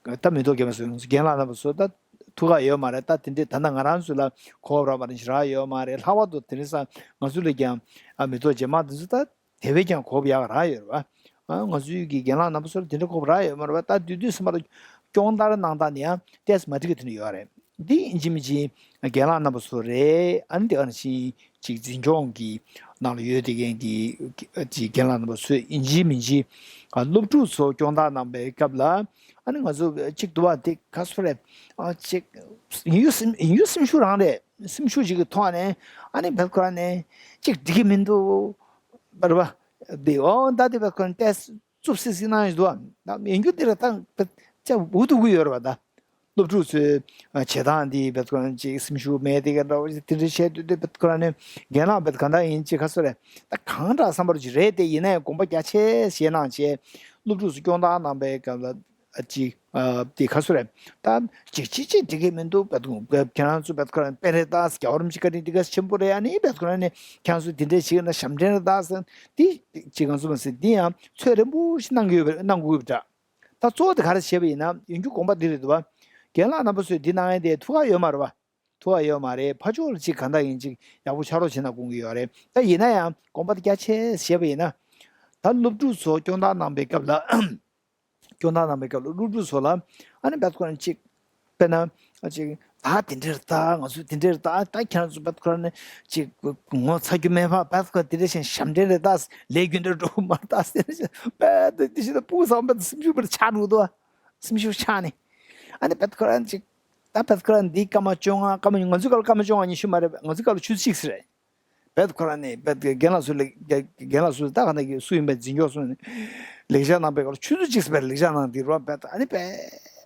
ད་མི་ཐོག་རྒན་པ་ཚོ་ང་ཚོ་རྒན་ལགས་རྣམ་པ་ཚོ་ད། ཐུགས་ཁག་ཡོད་མ་རེད། ད་དེ་འདྲའི་ད་ལྟ་ང་རང་ཚོ་ལ་གོ་བ་རག་པ་རང་ཞིག་རག་ཡོད་མ་རེད། ལྷག་པར་དུ་དེ་རིང་སང་ང་ཚོ་ལ་ཀྱང་ཨ་མི་ཐོག་རྗེས་མ་དེ་ཚོ་ད་དེ་བས་ཀྱང་གོ་བ་ཡག་རག་ཡོད་རེད་བ། ཨ་ང་ཚོའི་གི་རྒན་ལགས་རྣམ་པ་ཚོ་ལ་དེ་འདྲ་གོ་བ་རག་ཡོད་མ་རེད་བ། ད་དུས་དུས་སུ་མ་རེད་སྐྱོང་བརྡར་གནང་སྟངས་ནི་ཡང་ཏོག་ཙམ་མ་འགྲིག་གི་དེ་འདྲ་ཡོད་རེད། འདི་ཡིན་གཅིག་མིན་གཅིག་རྒན་ལགས་རྣམ་པ་ཚོ་རེད། ཨ་ནི་དེ་ག་ནང་བཞིན་ཅིག་འཛིན་སྐྱོང་གི་ནང་ལ་ཡོད་བསྡད་མཁན་གྱི་ཅིག་རྒན་ལགས་རྣམ་པ་ཚོས་ཡིན་གཅིག་མིན་གཅིག་ཨ་སློབ་ཕྲུག་ཚོ་སྐྱོང་བརྡར་གནང་པའི་སྐབས་ལ། ཨ་ནི་ང་ཚོ་གཅིག་འདུག་བ་དེ་ག་སུ་རེད། ཨ་གཅིག་ཡིན་རྒྱུ་སེམས་ཡིན་རྒྱུ་སེམས་ཤུགས་རང་རེད། སེམས་ཤུགས་ཅིག་གི་ཐོག་ནས་ཨ་ནི་བེད་ཁོ་རང་ནས་གཅིག་འགྲིག་གི་མི་འདུག་བར་བ་དེ་འོ་ད་དེ་བེད་ཁོ་རང་ཏོག་ཙམ་རྩུབ་སིག་སིག་གནང་ཡོད་འདུག་བ། ད་ཡིན་རྒྱུ་དེ་རེད། ད་ཅག་འུ་ཐུག་གི་ཡོད་རེད་བ། ད་ སློབ་ཕྲུག་ཚོའི་བྱེད་སྟངས་འདི་བེད་ཁོ་རང་ཅིག་སེམས་ཤུགས་མེད་དེ་ག་འདྲ་བ་ཞིག་དེ་འདྲ་བྱས་དུས་དེ་བེད་ཁོ་རང་ནས་རྒན་ལགས་བེད་གང་ལྟར་ཡིན་ཅིག་ག་སོ་རེད། ད་གང་དྲག་བསམ་པར་ཅིག་རེད་དེ་ཡིན་ན་ཡང་དགོངས་པ་རྒྱ་ཆེ་བཞེས་གནང་བྱས་སློབ་ཕྲུག་ཚོ་སྐྱོང་བཏང་གནང་པའི་སྐབས་ལ། ཅིག་ཨ་དེ་ག་སུ་རེད། ད་ཅིག་ཅིག་ཅིག་འགྲིག་གི་མི་འདུག་བད་ཁོ་ཁྱེད་རང་ཚོ་བད་ཁོ་རང་དཔེ་རེད། ད་རྒྱལ་བ་རིན་པོ་ཆེ་བཀའ་དྲིན་འདི་ག་ཆེན་པོ་རེད། ཨ་ནི་བད་ཁོ་རང་ནས་ཁྱེད་རང་ཚོ་དེ་འདྲས་བྱེད་ན་ཞབས་འདྲེན་རེད་ད་ཟེར། དེ་ཅིག་གང་ཚོ་མ་ཟེར་འདི་ཡང་ཚོད་རན་པོ་ཞིག་གནང་གི་ཡོད་པ་གནང་དགོས་པ་འདྲ། ད་གཙོ་བོ་དེ་ག་རེ་བྱས་པ་ཡིན་ན་ཡོང་རྒྱུ་དགོངས་པ་འདི་རེད་འདུག་བ། རྒན་ལགས་རྣམ་པ་ཚོས་འདི་གནང་ཡས་དེ་ཐུགས་ཁག་ཡོད་མ་རེད་བ། ཐུགས་ཁག་ཡོད་མ་རེད། ཕར་ཕྱོགས་ལ་ཅིག་གང་ལྟར་ཡིན་ཅིག་ཡག་པོ་ཆགས་རོགས་བྱེད་ན་དགོངས་ཀྱི་ཡོད་རེད། ད་ཡིན་ན་ཡང་དགོངས་པ་དེ་རྒྱ་ཆེ་བཞེས་པ་ཡིན་ན། ད་སློབ་ཕྲུག་ཚོ་སྐྱོང་བཏང་གནང་པའི་སྐབས་ལ། སྐྱོང་བཏང་གནང་པའི་སྐབས་ལ་སློབ་ཕྲུག་ཚོ་ལ་ཨ་ནི་བད་ཁོ་རང་ཅིག་དཔེར་ན་ཅིག་ད་དེ་འདྲ་རེད་ད། ང་ཚོ་དེ་འདྲ་རེད་ད། ད་ཁྱེད་རང་ཚོ་བད་ཁོ་རང་ནི་ཅིག་ངོ་ཚ་རྒྱུ་མེད་པ། བད་ཁོ་དེ་འདྲ་བཞིན་ཞབས་འདྲེན་རེད་ད། ལས་རྒྱུ་འབྲས་འགྲོ་གི་མ་རེད་ད་ཟེར་ནས་བད་དེ་བཞིན་དུ་སྤུ་གུ་ཚང་མ་སེམས་ཤུགས་བར་ཆག་འགྲོ་གི་འདུག་བ། སེམས་ཤུགས་ཆག་ནས་ཨ་ནི་བད་ཁོ་རང་ཅིག་ད་བད་ཁོ་རང་འདི་སྐར་མ་བཅོ་ལྔ་སྐར་མ་ང་ཚོའི་སྐབས་ལ་སྐར་མ་བཅོ་ལྔ་ཉི་ཤུ་མ་རེད། ང་ཚོའི་སྐབས་ལ་ཆུ་ཚོད་གཅིག་ཙམ་རེད། བད་ཁོ་རང་ནས་བད་རྒན་ལགས་སུ་ལས་རྒན་ལགས་སུ་ད་ག་ནས་སུ་ཡིན་པའི་འཛིན་སྐྱོང་སོང་ནས་ལེགས་བྱ་གནང་པའི་སྐབས་ཆུ་ཚོད་གཅིག་ཙམ་པའི་ལེགས་བྱ་གནང་དེ་རུ་བད་ཨ་ནི་བད་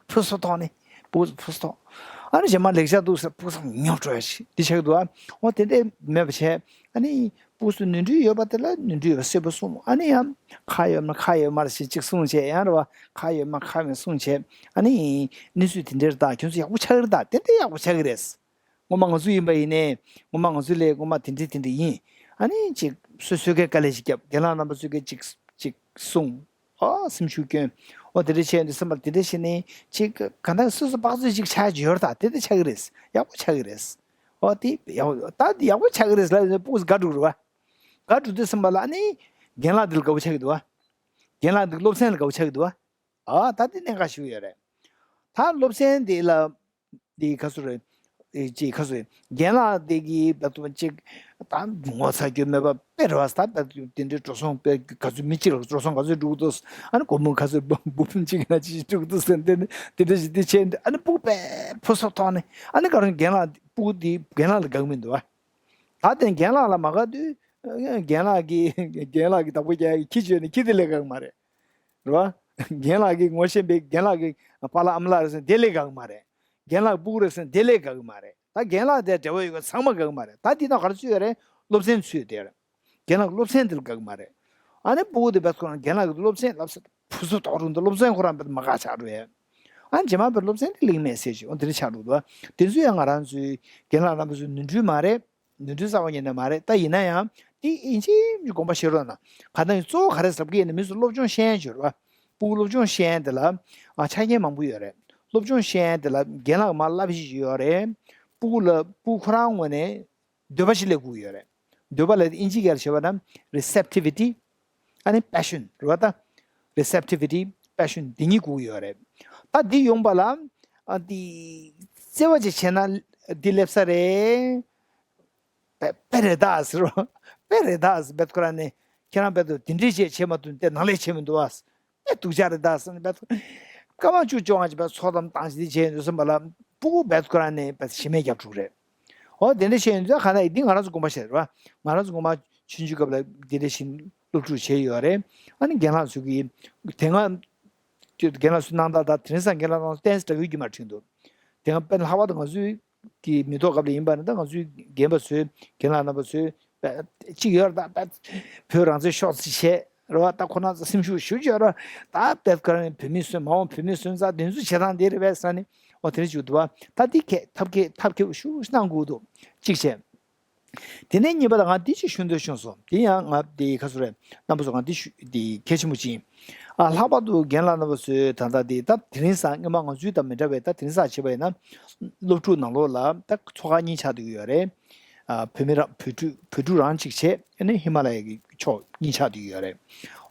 ཕུ་སུ་ཐོག་ནས་ཕུ་ཕུ་སུ་ཐོག་ཨ་ནི་རྗེས་མ་ལེགས་བྱ་འདུག་ཟེར་ཕུ་སུ་ཉོབ་འགྲོ་ཡ་ཞིག་འདི་ཆགས་འདུག་ཨ་འོ་དེ་འདྲས་མེད་པ་བྱས་ཨ་ནི་ཕུ་སུ་ནོར་འཁྲུལ་ཡོད་པ་དེ་ལ་ནོར་འཁྲུལ་ཡོད་པ་གསལ་པོ་གསུངས། ཨ་ནི་ཡང་ཁ་ཡོད་མ་ཁ་ཡོད་མ་རེད་ཞེས་གཅིག་གསུངས་བྱས་ཡང་རེད་བ། ཁ་ཡོད་མ་ཁ་མེད་གསུངས་བྱས་ཨ་ནི་གནས་ཚུལ་དེ་འདྲས་རེད་ད། ཁྱོད་ཚོ་ཡག་པོ་ཆགས་ཀྱི་རེད་ད། དེ་འདྲས་ཡག་པོ་ཆགས་ཀྱི་རེད། ངོ་མ་ང་ཚོ་ཡིན་པ་ཡིན་ནའི་ངོ་མ་ང་ཚོ་ལས་ངོ་མ་དེ་འདྲས་དེ་འདྲས་ཡིན། ཨ་ནི་ཅིག་སོ་སོའི་གི་དཀའ་ལས་ཤིག་བརྒྱབ། རྒན་ལགས་རྣམ་པ་ཚོའི་གི་ཅིག་ཅིག་གསུངས། ཨོ་སེམས་ཤུགས་སྐྱོན། ཨོ་དེ་འདྲས་བྱས་འདུག་བསམ་པ་དེ་འདྲས་བྱས་ནས་ཅིག་ག་ད་སོ་སོ་དཔག་ཚོད་ཅིག་ཆགས་ཡོད་རེད་ད། དེ་འདྲས་ཆགས་ཀྱི་རེད། ཡག་པོ་ཆགས་ཀྱི་རེད། ཨོ་དེ་ཡག་ད་ཡག་པོ་ཆགས་ཀྱི་རེད་ལབ་ནས་སྤུ་གུ་དགའ་འགྲོ་གི་རེད་བ། དགའ་འགྲོ་དུས་ཙམ་པ་ལ་ཨ་ནི་རྒན་ལགས་འདི་ལ་དགའ་པོ་ཆགས་ཀྱི་འདུག་བ། རྒན་ལགས་འདི་སློབ་ཚན་ལ་དགའ་པོ་ཆགས་ཀྱི་འདུག་བ། ཨ་ད་འདི་གནད་འགག་ཞིག་ཡོད་རེད། ད་སློབ་ཚན་འདི་ལ་འདི་ག་ཚོད་རེད། ཨེ་ཅིག་ག་ཚོད་རེད། རྒན་ལགས་འདི་གི་བར་དུ་ཅིག་ད་ངོ་ཚ་རྒྱུ་མེད་པ་དཔེ་རེད་བ། ད་ད་དེ་འདྲའི་འགྲོ་སོང་དཔེ་ག་ཚོད་མི་གཅིག་ལ་འགྲོ་སོང་ག་ཚོད་འགྲོ་གི་འདུག་ཨ་ནི་སྒོར་མོ་ག་ཚོད་འབུམ་འབུམ་གཅིག་ན་ཅི་ཞིག་འགྲོ་གི་འདུག་ཟེར་འདི་ནི་དེ་འདྲ་ཞིག་འདི་བྱས་འདི་ཨ་ནི་སྤུ་གུ་དཔེ་ཕུ་སུ་ཐོག་ནས་ཨ་ནི་ག་རང་རྒན་ལགས་སྤུ་གུ་འདི་རྒན་ལགས་ལ་དགའ་གི་མི་འདུག་བ། ད་དེ་རྒན་ལགས་ལ་མ་དགའ་དུས་རྒན་ལགས་ཀྱིས་རྒན་ལགས་ཀྱིས་བདག་པོ་རྒྱག་གི་ཁྱི་བྱོས་ནས་ཁྱི་དེ་ལས་དགའ་གི་མ་རེད། རེད་བ། རྒན་ལགས་ཀྱིས་ངོ་ཤེས་པའི་རྒན་ལགས་ཀྱི་པཱ་ལགས་ཨ་མ་ལགས་རེད་ཟེར་དེ་ལས་དགའ་གི་མ་རེད། རྒན་ལགས་སྤུ་གུ་རེད་ཟེར་དེ་ལས་དགའ་གི་མ་རེད། ད་རྒན་ལགས་དེ་འབྲེལ་བ་ཡོད་པ་ཚང་མ་དགའ་གི་མ་རེད། ད་འདི་ནང་ག་རེ་ཚུད་ཡོད་རེད། སློབ་ཚན་ཚུད་ཡོད་དེ་རེད། རྒན་ལགས་ཀྱི་སློབ་ཚན་དེ་ལ་དགའ་གི་མ་རེད། ཨ་ནི་སྤུ་གུ་དེ་བས་ཁོ་རང་རྒན་ལགས་ཀྱི་སློབ་ཚན་ལབ་ས་ཕུ་སུ་དོག་རུང་དུ་སློབ་ཚན་ཁོ་རང་བས་མ་དགའ་ཆགས་འགྲོ་ཡས། ཨ་ནི་རྗེས་མ་བས་སློབ་ཚན་དེ་ལེགས་མེད་ཟེར་ཞིག་འོ་དེ་འདྲ་ཆགས་འགྲོ་འདུག་དེ་ཚོ་ཡང་ང་རང་ཚོའི་རྒན་ལགས་རྣམ་པ་ཚོའི་ནོར་འཁྲུལ་མ་རེད། ནོར་འཁྲུལ་གསར་པ་ཉིད་ནས་མ་རེད། ད་ཡིན་ན་ཡང་དེ་ཡིན་གཅིག་མིན་གཅིག་དགོངས་པ་བཞེས་རོགས་གནང་། ག་ད་ཡིན་གཙོ་བོ་ག་རེ་ཟེར་གི་ཡིན་ན་མི་ཚོ་སློབ་སྦྱོང་ཤེས་ཡོན་སྦྱོར་བ། སྤུ་གུ་སློབ་སྦྱོང་ཤེས་ཡོན་དེ་ལ་ཨ་ཆ་རྐྱེན་མང་པོ་ཡོད་རེད། སློབ་སྦྱོང་ཤེས་ཡོན་དེ་ལ་རྒན་ལགས་མར་བསླབ་གཞི་ཞིག་ཡོད་རེད། སྤུ་གུ་ལ་སྤུ་གུ་ཁོ་རང་ངོས་ནས་འདོད་པ་ཞིག་སླེབས་དགོས་ཡོད་རེད། འདོད་པ་ལ་ཨིན་ཇི་སྐད་ལ་བྱས་པ་ན་receptivity ཨ་ནི་passion རེད་བ་ད། receptivity passion འདི་གཉིས་དགོས་ཀྱི་ཡོད་རེད། ད་འདི་ཡོང་པ་ལ་ཨ་འདི་བརྩེ་བ་ཅིག་བྱས་ན་འདི་སླེབས་ས་རེད། དཔེ་དཔེ་རེད་ད་ཟེར་རོ། དཔེ་རེད་ད་ཟེར་བེད་ཁོ་ར་ནས་ཁྱེད་རང་བེད་དུ་འདི་འདྲས་བྱས་བྱས་མ་ཐུབ་དེ་ནང་ལས་བྱས་མི་འདུག་ཨ། དཔེ་སྡུག་ཅག་རེད་ད་ཟེར་ནས་བེད་སྐར་མ་བཅུ་བཅོ་ལྔ་ཅིག་བེད་ཚོགས་གཏམ་བཏང་ཞིག་འདི་བྱས་ཡོང་དུས་ཙམ་པ་ལ་སྤུ་གུ་བེད་ཁོ་ར་ནས་བེད་ཞི་མེད་རྒྱབ་འགྲོ་རེད། འོ་དེ་འདྲ་བྱས་ཡོང་དུས་ག་ན་འདི་ང་རང་ཚོ་དགོངས་པ་བཞེས་རེད་བ། ང་རང་ཚོ་ངོ་མ་ཆུང་ཆུང་སྐབས་ལ་འདི་འདྲ་བཞིན་སློབ་ཕྲུག་བྱས་ཡོད་རེད། ཨ་ནི་རྒན་ལགས་ཚོ་གིས་དེ་སྔ་རྒན་ལགས་ཚོའི་གནང་སྟངས་དང་དེང་སང་རྒན་ལགས་ཚོ་ཏོག་ཙམ་འདྲ་གི་ཡོད་ཀྱི་མ་རེད་དྲན་འདུག་དེ་སྔ་དཔེར་ན་ལྷག་པར་དུ་ང་ཚོའི་གི་མི་ཐོག་སྐབས་ལ་ཡིན་པ་ན་ད་ང་ཚོའི་རྒན་པ་ཚོས་རྒན་ལགས་རྣམ་པ་ཚོས་པ་གཅིག་ཡོད་རེད་ད། པ་བོད་རང་བཙན་ཤོག་ཅིག་བྱས་རེད་བ། ད་ཁོ་རང་ཚོ་སེམས་ཤུགས་ཞེ་པོ་ཅིག་ཡོད་རེད་ད། དཔེ་ཁ་རང་བོད་མི་སོན་མ་འོངས་བོད་མི་སོན་རྩ་དེ་ཚོ་བྱེད་སྟངས་དེ་རེད་པས་ཟེར་ནས་འོ་དེ་འདྲ་བྱུང་འདུག་བ། ད་འདི་གས་ཐབས་མཁས་ཐབས་མཁས་པོ་ཞེ་པོ་གནང་དགོས་འདུག་གཅིག་བྱས། དེ་ནས་གཉིས་པ་ད་ང་འདི་ཅིག་ཞུ་འདོད་བྱུང་སོང་། དེ་ཡང་ང་དེ་ག་ཚོད་རེད། རྣམ་པ་ཚོ་ང་འདི་ཞུ་དེ་གལ་ཆེན་པོ་ཅིག་ཨ་ལྷག་པར་དུ་རྒན་ལགས་རྣམ་པ་ཚོས་ད་ལྟ་དེ་ད་དེ་རིང་སང་སྔོན་མ་ང་ཚོའི་ད་མི་འདྲ་བའི་ད་དེ་རིང་སང་བྱས་པ་ཡིན་ན་སློབ་ཕྲུག་ནང་ལོགས་ལ་ད་ཚོགས་ཁག་གཉིས་ཆགས་བསྡད་ཀྱི་ཡོད་རེད། ཨ་བོད་མི་རང་བོད་ཕྲུག་བོད་ཕྲུག་རང་གཅིག་བྱས་ཨ་ནི་ཧི་མ་ལ་ཡ་གི་ཕྱོགས་གཉིས་ཆགས་བསྡད་ཀྱི་ཡོད་རེད།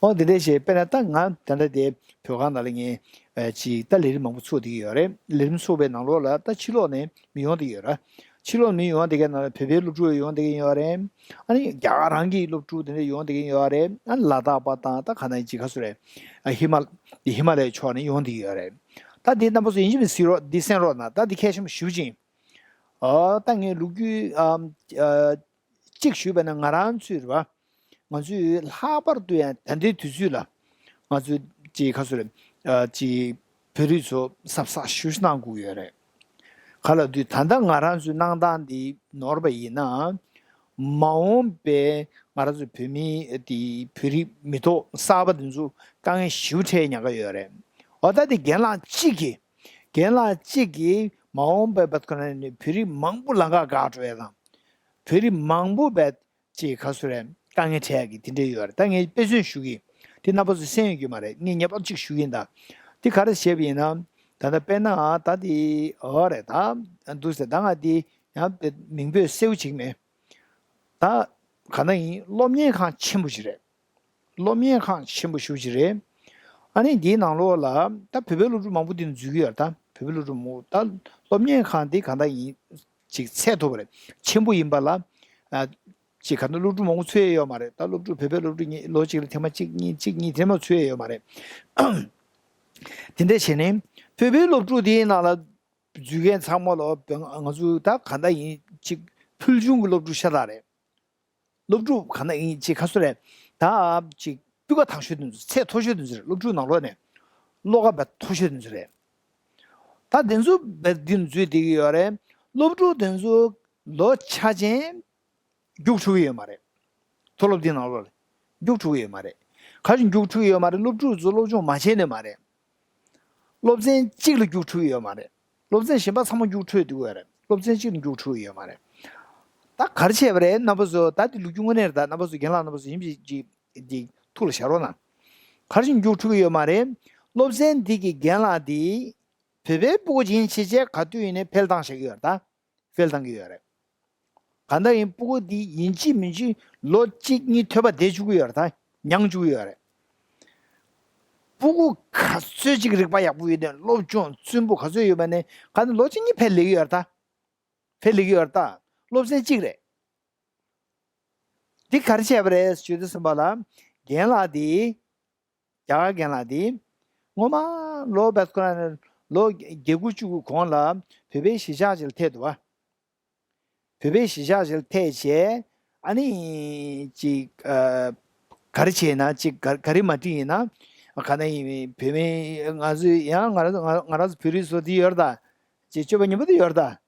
འོ་དེ་འདྲ་བྱས་དཔེར་ན་ད་ང་ད་ལྟ་དེ་བོད་ཁང་ནང་ལ་ངས་ཨ་ཅིག་ད་ལས་རིམ་མང་པོ་ཚོགས་བསྡད་ཀྱི་ཡོད་རེད། ལས་རིམ་ཚོགས་པའི་ནང་ལོགས་ལ་ད་ཕྱི་ལོགས་ནས་མི་ཡོང་བསྡད་ཀྱི་ཡོད་རེད། ཕྱི་ལོགས་མི་ཡོང་བསྡད་མཁན་ནང་ལ་བོད་པའི་སློབ་ཕྲུག་ཡོང་བསྡད་མཁན་ཡོད་རེད། ཨ་ནི་རྒྱ་གར་རང་གི་སློབ་ཕྲུག་དེ་འདྲ་ཡོང་བསྡད་མཁན་ཡོད་རེད། ཨ་ནི་ལ་དྭགས་པ་དང་ད་ག་ནང་ཅིག་ག་སུ་རེད། ཨ་ཧི་མ་ཧི་མ་ལ་ཡའི་ཕྱོགས་ནས་ཡོང་བསྡད་ཀྱི་ཡོད་རེད། ད་འདི་རྣམ་པ་ཚོ་ཡིན་གཅིག་མིན་གཅིག་རོགས་འདི་གསན་རོགས་གནང་། ད་འདི་གལ་ཆེན་པོ་ཞེ་པོ་ཅིག་ཨ་ད་ངས་ལོ་རྒྱུས་ཨ་ཨ་གཅིག་ཞུས་པ་ན་ང་རང་ཚོའི་རེད་བ། ང་ཚོས་ལྷག་པར་དུ་ཡང་ད་ལྟའི་དུས་ཚོད་ལ་ང་ཚོས་ཅིག་ག་སུ་རེད། ཨ་ཅིག་ བོད་རིགས་ཚོ་གཟབ་གཟབ་ཞེ་པོ་གནང་དགོས་ཀྱི་ཡོད་རེད། ག་ལབ་དུས་ད་ལྟ་ང་རང་ཚོའི་གནང་སྟངས་འདི་ནོར་བ་ཡིན་ན། མ་འོངས་པའི་ང་རང་ཚོ་བོད་མི་དེ་བོད་རིགས་མི་ཐོག་གསར་པ་དེ་ཚོ་དཀའ་ངལ་ཞེ་པོ་འཕྲད་ཉེན་ཁ་ཡོད་རེད། འོ་ད་དེ་རྒན་ལགས་གཅིག་གིས་རྒན་ལགས་གཅིག་གིས་མ་འོངས་པའི་བར་དུ་ནས་བོད་རིགས་མང་པོ་ལམ་ཁ་བཀག་འགྲོ་ཡ་དང་། བོད་རིགས་མང་པོ་བས་ཅིག་ག་ཚོད་རེད་དཀའ་ངལ་འཕྲད་ཡ་གི་དེ་འདྲས་ཡོད་རེད། ད་ངས་དཔེ་མཚོན་ཞུ་གི། དེ་རྣམ་པ་ཚོ་གསན་ཡོད་ཀྱི་མ་རེད། ངས་ངེས་པར་གཅིག་ཞུ་གི་ཡིན་ད། དེ་ག་རེ་བྱས་པ་ཡིན་ན། ད་ལྟ་དཔེར་ན་ད་དེ་འོ་རེད་ད། འདུག་ཟེར་ད་ང་དེ་ཡང་དཔེ་མིང་འབོད་གསལ་པོ་བྱེད་ཀྱི་མེད། ད་ག་ན་ཡིན་སློབ་གཉེར་ཁང་ཆེན་པོ་ཞིག་རེད། སློབ་གཉེར་ཁང་ཆེན་པོ་ཞེ་པོ་ཅིག་རེད། ཨ་ནི་འདིའི་ནང་ལོགས་ལ་ད་བོད་པའི་སློབ་ཕྲུག་མང་པོ་འདི་ནས་འཛུལ་གྱི་ཡོད་རེད་ད། བོད་པའི་སློབ་ཕྲུག་མང་པོ་ད་སློབ་གཉེར་ཁང་འདི་གང་ལྟར་ཡིན་ཅིག་ཚད་མཐོ་པོ་རེད། ཆེན་པོ་ཡིན་པ་ལ། ཨ། ཅིག་གང་ལྟར་སློབ་ཕྲུག་མང་པོ་ཚུད་ཡ་ཡོད་མ་རེད་ད། སློབ་ཕྲུག་བོད་པའི་སློབ་ཕྲུག་གཉིས་ལོ་གཅིག་ལ་ཐེངས་མ་གཅིག་གཉིས་གཅིག་གཉིས་དེ་མ་ཚུད་ཡ་ཡོད་མ་རེད། དེ་འདྲ་བྱས་ནས་བོད་པའི་སློབ་ཕྲུག་དེའི་ནང་ལ་འཛུལ་མཁན་ཚང་མ་ལ་ང་ཚོ་ད་གང་ལྟར་ཡིན་ཅིག་ཕུལ་བྱུང་གི་སློབ་ཕྲུག་ཤ་སྟག་རེད། སློབ་ཕྲུག་གང་ན་ཡིན་ཅིག་ཁ་སོ་རེད། ད་ཅིག་སྤུས་ཀ་དག་ཤོས་དེ་ཚོ་ཚད་མཐོ་ཤོས་དེ་ཚོ་རེད། སློབ་ཕྲུག་ནང་ལོགས་ནས་བློ་ཁ་བས་མཐོ་ཤོས་དེ་ཚོ་རེད། ད་དེ་ཚོ་བས་འདི་འཛུལ་བསྡད་ཀྱི་ཡོད་རེད། སློབ་ཕྲུག་དེ་ཚོ་ལོ་ཆ་ཅན་རྒྱུགས་འགྲོ་གི་ཡོད་མ་རེད། མཐོ་སློབ་དེ་ནང་ལོགས་ལ་རྒྱུགས་འགྲོ་གི་ཡོད་མ་རེད། ག་རེ་རྒྱུགས་འགྲོ་གི་ཡོད་མ་རེད། སློབ་ཕྲུག་ཚོ་སློབ་སྦྱོང་མ་བྱས་ནས་མ་རེད། སློབ་ཚན་གཅིག་ལ་རྒྱུགས་འགྲོ་གི་ཡོད་མ་རེད། སློབ་ཚན་གཞན་པ་ཚང་མ་རྒྱུགས་འགྲོ་འདུག་གི་རེད། སློབ་ཚན་གཅིག་ལ་རྒྱུགས་འགྲོ་གི་ཡོད་མ་རེད། ད་ག་རེ་བྱས་པ་རེད་རྣམ་པ་ཚོ། ད་དེ་ལོ་རྒྱུས་དངོས་གནས་རེད། ད་རྣམ་པ་ཚོ་རྒན་ལགས་རྣམ་པ་ཚོ་ཡིན་གཅིག་གཅིག་འདི་ཐུགས་ལ་བཞག་རོགས་གནང་། ག་རེ་བྱས་རྒྱུགས་འགྲོ་གི་ཡོད་མ་རེད། སློབ་ཚན་འདི་གི་རྒན་ལགས་འདི་བོད་པའི་སྤུ་གུ་ཅིག་ཡིན་ཕྱིན་ཆད་ག་དུས་ཡིན་ནའི་འཕེལ་བཏང་བཞག་གི་ཡོད་རེད་ད། འཕེལ་བཏང་གི་ཡོད་རེད། གང་ལྟར་ཡིན་སྤུ་གུ་འདི་ཡིན་གཅིག་མིན་གཅིག་ལོ་གཅིག་གཉིས་ཐོས་པ་བསྡད་བཅུག་གི་ཡོད་རེད་ད། མྱངས་བཅུག་གི་ཡོད་རེད། སྤུ་གུ་ག་ཚོད་ཅིག་རིག་པ་ཡག་པོ་ཡོད་ནས་སློབ་སྦྱོང་བཙུན་པོ་ག་ཚོད་ཡོད་པ་ནས་ག་ནས་ལོ་གཅིག་གཉིས་འཕེལ་ལེ་གི་ཡོད་རེད་ད། འཕེལ་ལེ་གི་ཡོད་རེད་ད། སློབ་ཚན་གཅིག་རེད། འདི་ག་རེ་བྱས་པ་རེད་ཞུ་དུས་ཙམ་པ་ལ། རྒན་ལགས་འདི། རྒྱ་གར་རྒན་ལགས་འདི། སྔོན་མ་ལོ་བས་ཁོ་རང་ལོ་བརྒྱད་དགུ་བཅུ་དགུ་གོང་ལ་བོད་པའི་གཞིས་ཆགས་ཅིག་ལ་ཐད་འདུག་བ། བོད་པའི་གཞིས་ཆགས་ཤིག་ལ་ཐད་བྱས། ཨ་ནི་ཅིག་ཨ། ག་རེ་བྱས་ན་ཅིག་ག་ག་རེ་མ་འགྲིག་ཡིན་ན། ག་ན་ཡིན་བོད་མི་ང་ཚོས་ཡང་ང་རང་ང་ང་རང་ཚོ་བོད་རིགས་ཚོ་འདི་ཡོད་རེད་ད། ཅིག་སྤྱོད་པ་ངན་པ་འདི་ཡོད་རེད་ད།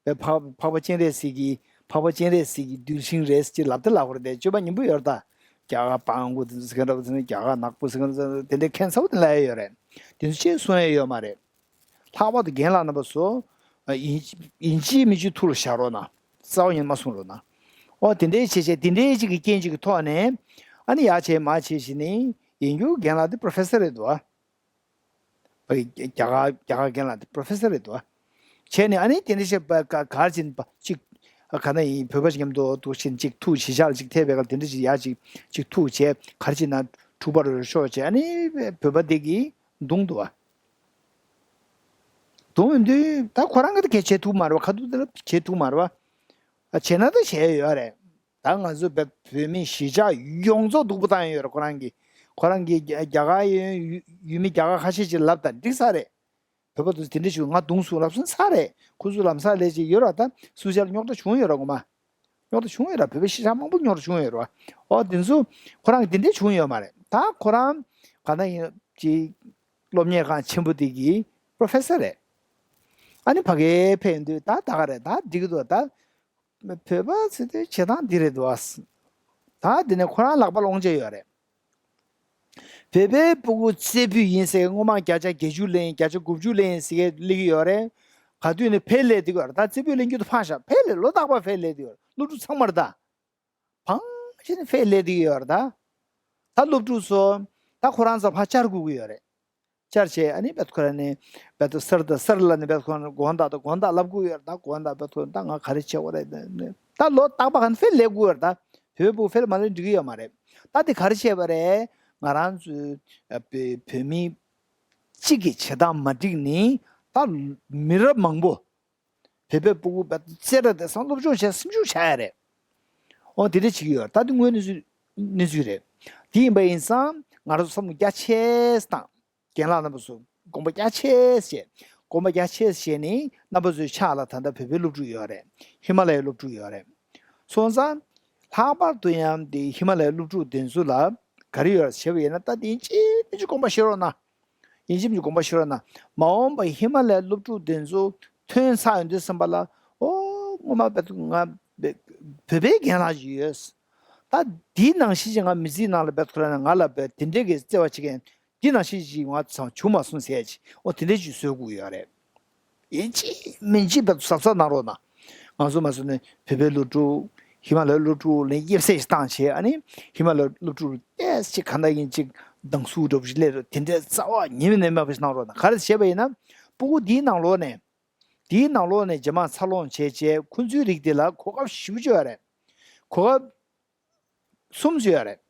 བས་འཕགས་འཕགས་པ་སྤྱན་རས་གཟིགས་ཀྱི་འཕགས་པ་སྤྱན་རས་གཟིགས་ཀྱི་གདུལ་ཞིང་རེད་ཅེས་ལབ་ཏེ་ལབ་དགོས་རེད་དེ། སྤྱོད་པ་ངན་པ་ཡོད་རེད་ད། རྒྱ་གར་སྤྲང་པོ་དེ་ཚོ་ཟེར་མཁན་འདྲ་པོ་དེ་ནི་རྒྱ་གར་ནག་པོ་ཟེར་མཁན་འདྲ་པོ་དེ་འདྲའི་ཁྱད་མཚར་པོ་དེ་ལབ་ཡ་ཡོད་རེད། དེ་ཚོ་ཅིག་གསུང་ཡ་ཡོད་མ་རེད། ལྷག་པར་དུ་རྒན་ལགས་རྣམ་པ་ཚོ། ཡིན་ཡིན་གཅིག་མིན་གཅིག་ཐུགས་ལ་བཞག་རོགས་གནང་། རྩ་བ་ཉིད་མ་གསུང་རོགས་གནང་། ཨོ་དེ་འདྲའི་བྱས་བྱས་དེ་འདྲའི་གཅིག་གི་རྐྱེན་གཅིག་གི་ཐོག་ནས། ཨ་ནི་ཡར་བྱས་མར་བྱས་བྱས་ནས་ཡིན་རྒྱུ་རྒན་ལགས་དེ་པྲོ་ཕེ་སར་རེད་འདུག་ཨ། རྒྱ་གར་རྒྱ་གར་རྒན་ལགས་དེ་པྲོ་ཕེ་སར་རེད་འདུག་ཨ། བྱས་ནས་ཨ་ནི་དེ་འདྲ་བྱས་པ་ག་གར་ཕྱིན་པ་གཅིག་ཨ་ག་ན་ཡིན་བོད་པ་ཞིག་མཉམ་དུ་འདུག་ཕྱིན་གཅིག་ཐུག་གཞིས་ཆགས་ལ་གཅིག་ཐེབས་པའི་སྐབས་དེ་འདྲ་ཞིག་ཡར་གཅིག་གཅིག་ཐུག་བྱས་གར་ཕྱིན་ན་འཁྲུག་པ་རུ་ཤོག་བྱས་ཨ་ནི་བོད་པ་དེ་གིས་རྡུང་འདུག་ཨ། རྡུང་ཡོང་དུས་ད་ཁོ་རང་གིས་ད་གས་བྱེད་ཐུབ་མ་རེད་བ། ཁ་ཐུག་དེ་ལ་བྱེད་ཐུབ་མ་རེད་བ། ཨ་བྱས་ན་ད་བྱས་ཡོད་རེད། ད་ང་ཚོ་བོད་བོད་མི་གཞིས་ཆགས་ཡོངས་རྫོགས་སྡུག་པོ་བཏང་ཡོད་རེད་ཁོ་རང་གིས། ཁོ་རང་གིས་རྒྱ་རྒྱ་གར་ཡོད་ཡུལ་མི་རྒྱ་གར་ཁ་ཤས་ཅིག་ལབ་ད་འགྲིག་ས་རེད། བོད་པ་ཚོས་དེ་འདྲ་ཞིག་ང་རྡུང་སོང་ལབ་སོང་ཚར་རེད། ཁོ་ཚོ་ལམ་སང་ལས་ཅིག་ཡོད་ར་ད་སུ་ཇཱ་ལ་རྙོག་དྲ་བྱུང་ཡོད་ར་ངོ་མ། རྙོག་དྲ་བྱུང་ཡོད་ར་བོད་པའི་གཞིས་ཆགས་མང་པོ་རྙོག་དྲ་བྱུང་ཡོད་ར། ཨོ་དེ་ཚོ་ཁོ་རང་གི་དེ་འདྲ་བྱུང་ཡོད་མ་རེད། ད་ཁོ་རང་ག་ན་ཡིན་ཅིག་སློབ་གཉེར་ཁང་ཆེན་པོ་དེ་གི་པྲོ་ཕེ་སར་རེད། ཨ་ནི་ཕ་གིར་ཕེབས་ཡོང་དུས་ད་ད་ག་རེད་ད་འགྲིག་གི་འདུག་ད། བོད་པ་ཚོ་དེ་བྱེད་སྟངས་འདི་རེད་འདུག་ཨ། ད་འདི་ནས་ཁོ་རང་ལག་པ་ལོངས་བྱས་ཡོད་རེད། བོད་པའི་སྤུ་གུ་རྩེ་ཕུད་ཡིན་ཟེར་སྔོན་མ་བརྒྱ་ཆ་བརྒྱད་ཅུ་ལེན་བརྒྱ་ཆ་དགུ་བཅུ་ལེན་ཟེར་གི་སླེབས་ཀྱི་ཡོད་རེད། ག་དུས་ནས་ཕར་སླེབས་བསྡད་ཀྱི་ཡོད་རེད་ད། རྩེ་ཕུད་ལེན་རྒྱུ་དེ་ཕངས་ཤག་ཕར་སླེབས་ལོ་རྟག་པར་ཕར་སླེབས་བསྡད་ཀྱི་ཡོད་རེད། སློབ་ཕྲུག་ཚང་མར་ད། ཕངས་བྱས་ནས་ཕར་སླེབས་བསྡད་ཀྱི་ཡོད་རེད་ད། ད་སློབ་ཕྲུག་ཚོ་ད་ཁོ་རང་ཚོ་ཕར་བཅར་དགོས་ཀྱི་ཡོད་རེད། བཅར་བྱས་ཨ་ནི་བེད་ཁོ་ར་ནས་བེད་སར་དང་སར་ལ་ནས་བེད་ཁོ་ར་དགོངས་དག་དང་དགོངས་དག་ལབ་དགོས་ཡོད་རེད་ད། དགོངས་དག་བེད་ཁོ་ད་ང་ག་རེ་བྱེད་དགོས་རེད་ད། ལོ་རྟག་པ་ག་ནས་ཕར་སླེབས་དགོས་ཡོད་རེད་ད། བོད་པོ་ཕར་མ་སླེབས་འགྲིག་གི་ཡོད་མ་རེད། ད་དེ་ག་རེ་བྱས་པ་རེད། ང་རང་ཚོའི་བོད་བོད་མི་གཅིག་གི་བྱེད་སྟངས་མ་འགྲིག་ནི་ད་མི་རབས་མང་པོ་བོད་པའི་སྤུ་གུ་བ་རྩེ་ར་དེ་སང་སློབ་སྦྱོང་བྱས་སེམས་ཤུགས་ཆག་ཡ་རེད། འོ་དེ་འདྲ་བྱེད་ཀྱི་ཡོད་རེད་ད། དེ་དངོས་གནས་ཚུལ་གནས་ཚུལ་རེད། དེ་ཡིན་པ་ཡིན་ཙང་ང་རང་ཚོ་བསམ་བློ་རྒྱ་ཆེ་བཏང་། རྒན་ལགས་རྣམ་པ་ཚོ་དགོངས་པ་རྒྱ་ཆེ་བཞེས། དགོངས་པ་རྒྱ་ཆེ་བཞེས་ནས་རྣམ་པ་ཚོའི་ཕྱག་ལ་ད་ལྟ་བོད་པའི་སློབ་ཕྲུག་ཡོད་རེད། ཧི་མ་ལ་ཡའི་སློབ་ཕྲུག་ཡོད་རེད། སོང་ཙང་ལྷག་པར་དུ་ཡང་དེ་ཧི་མ་ལ་ཡའི་སློབ་ཕྲུག་དེ་ཚོ་ལ་ག་རེ་ཡོད་རེད་ཞེས་པ་ཡིན་ན། ད་དེ་ཅི་ནས་ཅི་དགོངས་པ་བཞེས་རོགས་གནང་། ཡིན་གཅིག་མིན་གཅིག་དགོངས་པ་བཞེས་རོགས་གནང་། མ་འོངས་པ་ཧི་མ་ལ་ཡའི་སློབ་ཕྲུག་དེ་ཚོ་ཐོན་ཚར་ཡོང་དུས་ཙམ་པ་ལ། ཨོ་སྔོན་མ་བོད་ང་བོད་པའི་རྒན་ལགས་ཅིག་ཡོད། ད་འདི་ནང་བཞིན་ཅིག་ང་མི་ཚེའི་ནང་ལ་བོད་ཁོ་རང་ང་ལ་བོད་དེ་འདྲའི་གི་བརྩེ་བ་བྱེད་མཁན་འདི་ནང་བཞིན་ཅིག་ང་ཚང་བྱུང་མ་སོང་ཟེར་ཅིག་ཨོ་དེ་འདྲའི་ཅིག་བཟོ་དགོས་ཡོད་རེད། ཡིན་གཅིག་མིན་གཅིག་བོད་གཟབ་གཟབ་གནང་རོགས་གནང་། ང་ཚོ་མ་སོང་ནས་བོད་པའི་སློབ་ཕྲུག་ཧི་མ་ལ་ཡའི་སློབ་ཕྲུག་ལ་དབྱེ་བསྲེ་ཞིག་བཏང་བྱས། ཨ་ནི་ཧི་མ་ལ་ཡའི་སློབ་ཕྲུག་ཏོག་ཙམ་ཅིག་གང་ལྟར་ཡིན་གཅིག་སྡང་ཟུག་འདྲ་པོ་ཞིག་སླེབས་རོགས། དེ་འདྲའི་རྩ་བ་ཉིད་ནས་མེད་པ་ཞིག་གནང་རོགས་གནང་། ག་རེ་བྱས་པ་ཡིན་ན། སྤུ་གུ་འདིའི་ནང་ལོགས་ནས་འདིའི་ནང་ལོགས་ནས་རྗེས་མ་འཚར་ལོངས་བྱས་བྱས་ཁོ་ཚོའི་རིགས་དེ་ལ་གོ་སྐབས་ཞེ་པོ་ཅིག་ཡོད་རེད། གོ་སྐབས་གསུམ་ཅིག་ཡོད་རེད།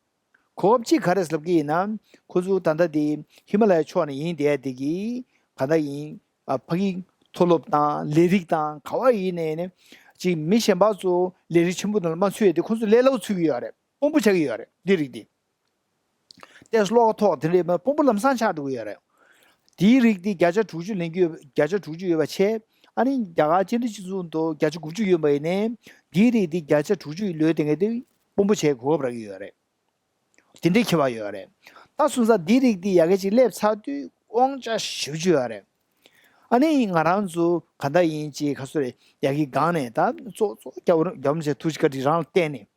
གོ་སྐབས་གཅིག་ག་རེ་ལབ་ཀྱི་ཡིན་ན། ཁོ་ཚོ་ད་ལྟ་དེ་ཧི་མ་ལ་ཡའི་ཕྱོགས་ནས་ཡིན་བསྡད་དེ་གི་ག་ད་ཡིན། ཨ་ཕ་གི་མཐོ་སློབ་དང་ལས་རིགས་དང་ག་བ་ཡིན་ནས་ནས་ཅིག་མི་གཞན་པ་ཚོ་ལས་རིགས་ཆེན་པོ་ནང་ལ་མ་ཚུད་ཡོད་དེ་ཁོ་ཚོ་ལས་སླ་པོ་ཚུད་ཀྱི་ཡོད་རེད། དཔོན་པོ་ཆགས་ཀྱི་ཡོད་རེད་འདི་རིགས་དེ། ཏེ་བློ་ཁ་ཐོག་དེ་འདྲའི་དཔོན་པོ་ལམ་སང་ཆགས་འགྲོ་གི་ཡོད་རེད། དེའི་རིགས་དེ་བརྒྱ་ཆ་དྲུག་ཅུ་ལེན་རྒྱུ་ཡོད། བརྒྱ་ཆ་དྲུག་ཅུ་ཡོད་པ་བྱས། ཨ་ནི་རྒྱ་གར་སྤྱི་འཐུས་སྤྱི་ཚོགས་ནང་བརྒྱ་ཆ་དགུ་བཅུ་ཡོད་པ་ཡིན་ནའི་དེའི་རིགས་དེ་བརྒྱ་ཆ་དྲུག་ཅུ་ལོས་དེ་ངས་དེ་དཔོན་པོ་བྱས་གོ་སྐབས་རག་གི་ཡོད་རེད། དེ་འདྲའི་ཁྱད་པར་ཡོད་རེད། ད་སོང་ཙང་དེའི་རིགས་དེ་ཡ་གི་ཅིག་སླེབས་ཚར་དུས་དབང་ཆ་ཞེ་པོ་ཅིག་ཡོད་རེད། ཨ་ནི་ང་རང་ཚོ་ག་འདྲ་ཡིན་ཅིག་ག་སོ་རེད། ཡ་གི་སྒང་ནས་ད་གཙོ་གཙོ་རྒྱ་བོ་རྒྱ་བོ་ཆེ་ཐུགས་རྗེ་བཀའ་དྲིན་རང་ལ་བརྟེན་ནས།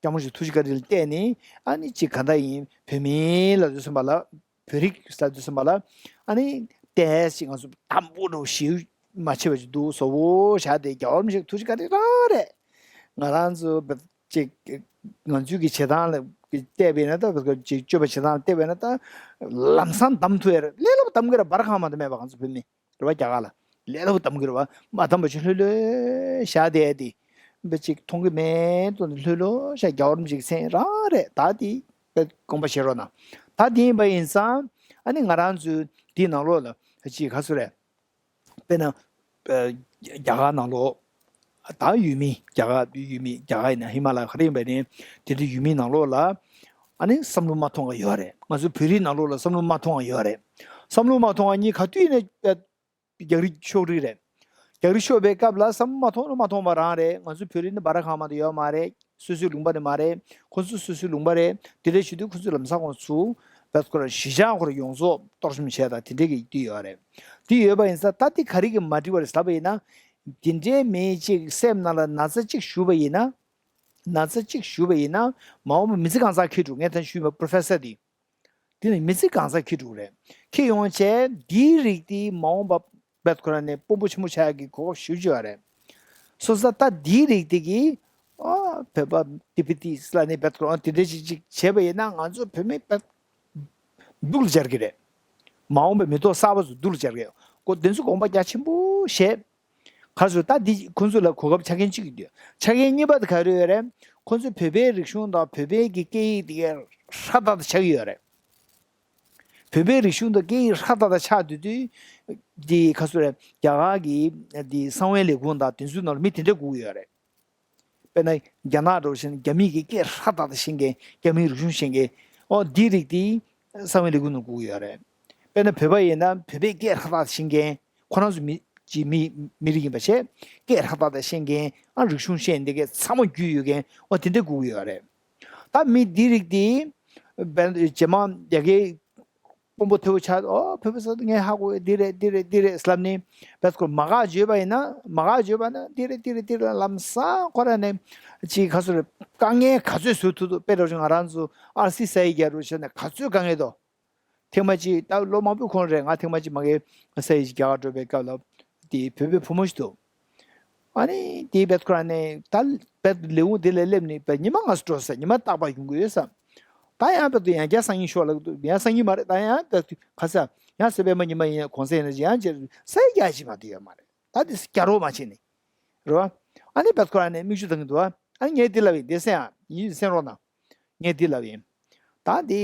སྐྱབས་མགོན་ཆེན་ཐུགས་རྗེ་བཀའ་དྲིན་ལ་བརྟེན་ནས་ཨ་ནི་ཅིག་ག་འདྲ་ཡིན་བོད་མི་ལབ་དུས་ཙམ་པ་ལ། བོད་རིགས་ལབ་དུས་ཙམ་པ་ལ། ཨ་ནི་ཏོག་ཙམ་ང་ཚོ་དམ་པོ་འདྲ་པོ་ཞེ་མ་ཆེ་བ་ཅིག་འདུག་བཟོ་བོ་བཞག་སྟེ་རྒྱལ་བ་རིན་པོ་ཆེ་ཐུགས་རྗེ་བཀའ་དྲིན་རང་རེད། ང་རང་ཚོ་བོད་ཅིག་ང་ཚོའི་གི་བྱེད་སྟངས་ལ་བལྟས་པས་ན་ད་བོད་ཅིག་སྤྱོད་པ་བྱེད་སྟངས་ལ་བལྟས་པས་ན་ད་ལམ་སང་བདམས་ཐུབ་ཡ་རེད། ལས་སླ་པོ་བདམས་གི་རེད། འབར་ཁང་མ་གཏོགས་མེད་པ་ང་ཚོ་བོད་མི། རེད་བ། རྒྱ་གར་ལ་ལས་སླ་པོ་བདམས་གི་རེད་བ། མ་བདམས་པ་ཅིག་ལྷོད་ལྷོད་བཞག་བསྡད་དེ། དཔེ་ཅིག་མཐོང་གི་མེད་དོ། ལྷོད་ལྷོད་བཞག་རྒྱལ་བ་རིན་པོ་ཆེའི་མཚན་རང་རེད། ད་དེ་དཔེ་དགོངས་པ་བཞེས་རོགས་གནང་། ད་དེ་ཡིན་པ་ཡིན་ཙང་ཨ་ནི་ང་རང་ཚོའི་དེའི་ནང་ལོགས་ལ་ཅིག་ག་སུ་རེད། དཔེར་ན་ཨ་རྒྱ་གར་ནང་ལོགས་ད་ཡུལ་མི་རྒྱ་གར་ཡུལ་མི་རྒྱ་གར་ཡིན་ན་ཧི་མ་ལ་ཡ་ག་རེ་ཡིན་པ་ནི་དེ་འདྲའི་ཡུལ་མིའི་ནང་ལོགས་ལ་ཨ་ནི་བསམ་བློ་མ་ཐོངས་པ་ཡོད་རེད། ང་ཚོ་བོད་རིགས་ནང་ལོགས་ལ་བསམ་བློ་མ་ཐོངས་པ་ཡོད་རེད། བསམ་བློ་མ་ཐོངས་པ་གཉིས་ག་དུས་ཡིན་ན། རྒྱག་རེས་ཤོར་གི་རེད། རྒྱག་རེས་ཤོར་བའི་སྐབས་ལ་བསམ་བློ་མ་ཐོངས་ན་མ་ཐོངས་པ་རང་རེད། ང་ཚོ་བོད་རིགས་ནི་འབར་ཁང་མ་གཏོགས་ཡོད་མ་རེད། སོ་སོའི་ལུང་པ་ནི་མ་རེད། ཁོ་ཚོ་སོ་སོའི་ལུང་པ་རེད། དེ་འདྲ་བྱེད་དུས་ཁོ་ཚོས་ལམ་སང་ཁོང་ཚོ་བོད་ཁོ་རང་གཞིས་ཆགས་ཁོ་རང་ཡོངས་རྫོགས་གཏོར་བཅོམ་བྱས་དང་དེ་འདྲའི་གི་དུས་ཡོད་རེད། དེ་ཡོད་པ་ཡིན་ཙང་ད་དེ་ག་རེ་གི་མ་འགྲིག་པ་རེད་ལབ་པ་ཡིན་ན། དེ་འདྲའི་མི་གཅིག་སེམས་ནང་ལ་ན་ཚ་གཅིག་ཞུགས་པ་ཡིན་ན། ན་ཚ་གཅིག་ཞུགས་པ་ཡིན་ན་མ་འོངས་པ་མི་ཚེ་གང་ཚང་འཁྱེར་འགྲོ། ངས་ད་ཞུས་པ་པོ་རོ་ཕེ་སར་དེ། དེ་ནི་མི་ཚེ་གང་ཚང་འཁྱེར་འགྲོ་གི་རེད། འཁྱེར་ཡོང་བྱས་འདིའི་རིགས་དེ་མ་འོངས་པ་བོད་ཁོ་རང་ནས་དཔོན་པོ་ཆེན་པོ་ཆགས་ཡག་གི་གོ་སྐབས་ཞེ་པོ་ཅིག་ཡོད་རེད། སོ་སོ་ད་འདིའི་རིགས་དེ་གིས་ཨ་བོད་པ་ཏི་པི་ཏི་ལ་ནི་བོད་ཁོ་རང་དེ་འདྲ་ཅིག་ཅིག་བྱས་པ་ཡིན་ན་ང་ཚོ་བོད་མི་བོད་སྡུག་ལ་སྦྱར་གི་རེད། མ་འོངས་པའི་མི་ཐོག་གསར་པ་ཚོ་སྡུག་ལ་སྦྱར་གི་རེད། ཁོ་དེ་ཚོ་དགོངས་པ་རྒྱ་ཆེན་པོ་བཞེས། ག་རེ་ཟེར་ད་འདི་ཁོང་ཚོ་ལ་གོ་སྐབས་ཆ་རྐྱེན་གཅིག་ཡོད། ཆ་རྐྱེན་གཉིས་པ་དེ་ག་རེ་ཡོད་རེད། ཁོང་ཚོས་བོད་པའི་རིག་གཞུང་དང་བོད་པའི་གི་སྐད་ཡིག་དེ་ག་ཧྲ་ཏག་ཏག་ཆགས་ཀྱི་ཡོད་རེད། བོད་པའི་རིག་གཞུང་དང་སྐད་ཡིག་ཧྲ་ཏག་ཏག་ཆགས་དུས་དུས། འདི་ག་རེ་ཟེར་རྒྱ་གར་གི་འདི་གསང་བའི་ལས་ཁུངས་དང་དེ་ཚོའི་ནང་ལ་མི་དེ་འདྲ་དགོས་ཀྱི་ཡོད་རེད། དཔེར་ན་རྒྱ་ནག་འདྲ་བོ་བྱས་ན་རྒྱ་མི་གི་སྐད་ཧྲ་ཏག་ཏག་ཤེས་མཁན། རྒྱ་མིའི་རིག་གཞུང་ཤེས་མཁན། ཨོ་འདིའི་རིགས་དེ་གསང་བའི་ལས་ཁུངས་ནང་དགོས་ཀྱི་ཡོད་རེད། དཔེར་ན་བོད་པ་ཡིན་ན་བོད་པའི་སྐད་ཧྲ་ཏག་ཏག་ཤེས་མཁན། ཁོ་རང་ཚོ་མི་ཅིག་མི་མི་རིགས་ཡིན་པ་བྱས། སྐད་ཧྲ་ཏག་ཏག་ཤེས་མཁན། ཨ་རིག་གཞུང་ཤེས་འདི་གའི་ཚང་མ་རྒྱུས་ཡོད་མཁན། ཨོ་དེ་འདྲ་དགོས་ཀྱི་ཡོད་རེད། ད་མི་འདི་རིགས་འདི་རྗེས་མ་ཡ་གི་དཔོན་པོ་ཐེ་བོ་ཆགས། ཨོ་བོད་པ་ཟེར་དུས་ངས་ཧ་གོ། འདི་རེད་འདི་རེད་འདི་རེད་ལབ་ནས་བེད་ཁོ་མ་དགའ་བརྗོད་པ་ཡིན་ན། མ་དགའ་བརྗོད་པ་ན་འདི་རེད་འདི་རེད་འདི་རེད་ལམ་སང་ཁོ་རང་ནས་ཅིག་ག་རེ་ཟེར་དཀའ་ངལ་ག་ཚོད་བཟོ་ཐུབ་ཐུབ། དཔེ་འདྲ་བོ་ང་རང་ཚོ་ཨར་སི་ས་ཡིག་རྒྱག་རོགས་བྱས་ནས་ག་ཚོད་དཀའ་ངལ་འདུག་ཐེངས་མ་གཅིག་ད་ལོ་མང་པོའི་གོང་རེད། ང་ཐེངས་མ་གཅིག་མ་གིའི་ས་ཡིག་ཅིག་རྒྱག་གར་འགྲོ་བའི་སྐབས་ལ་དེ་བོད་པའི་བུ་མོ་ཞིག་འདུག་ཨ་ནི་དེའི་བེད་ཁོ་རང་ནས་ད་བེད་ལས་ཁུངས་དེ་ལ་སླེབས་ནས་བེད་ཉི་མ་ལྔ་ཙམ་འགྲོ་ས། ཉི་མ་རྟག་པར་ཡོང་གི་ཡོད་ས། ད་ཡང་བེད་དུ་ཡང་བསྐྱར་སང་ཉིན་ཤོག་ལ་འདུག་ཡང་སང་ཉིན་མ་རེད། ད་ཡང་བེད་དུ་ག་ས་ཡང་སེ་བེད་མ་ཉི་མ་ཡིན་གོང་ས་ཡིན་ན་ཅི་ཡང་ཅི་ས་ཡིག་རྒྱག་ཅིག་མ་གཏོགས་ཡོད་མ་རེད། ད་དེ་རྒྱག་རོགས་མ་བྱེད་ནི་རེད་བ། ཨ་ནི་བེད་ཁོ་རང་ནས་མིག་ཆུ་བཏང་གི་འདུག་ཨ་ནི་ངས་འདི་ལབ་ཡིན། འདི་གསན་ཨ་ཡིན་གསན་རོགས་གནང་། ངས་འདི་ལབ་ཡིན། ད་འདི་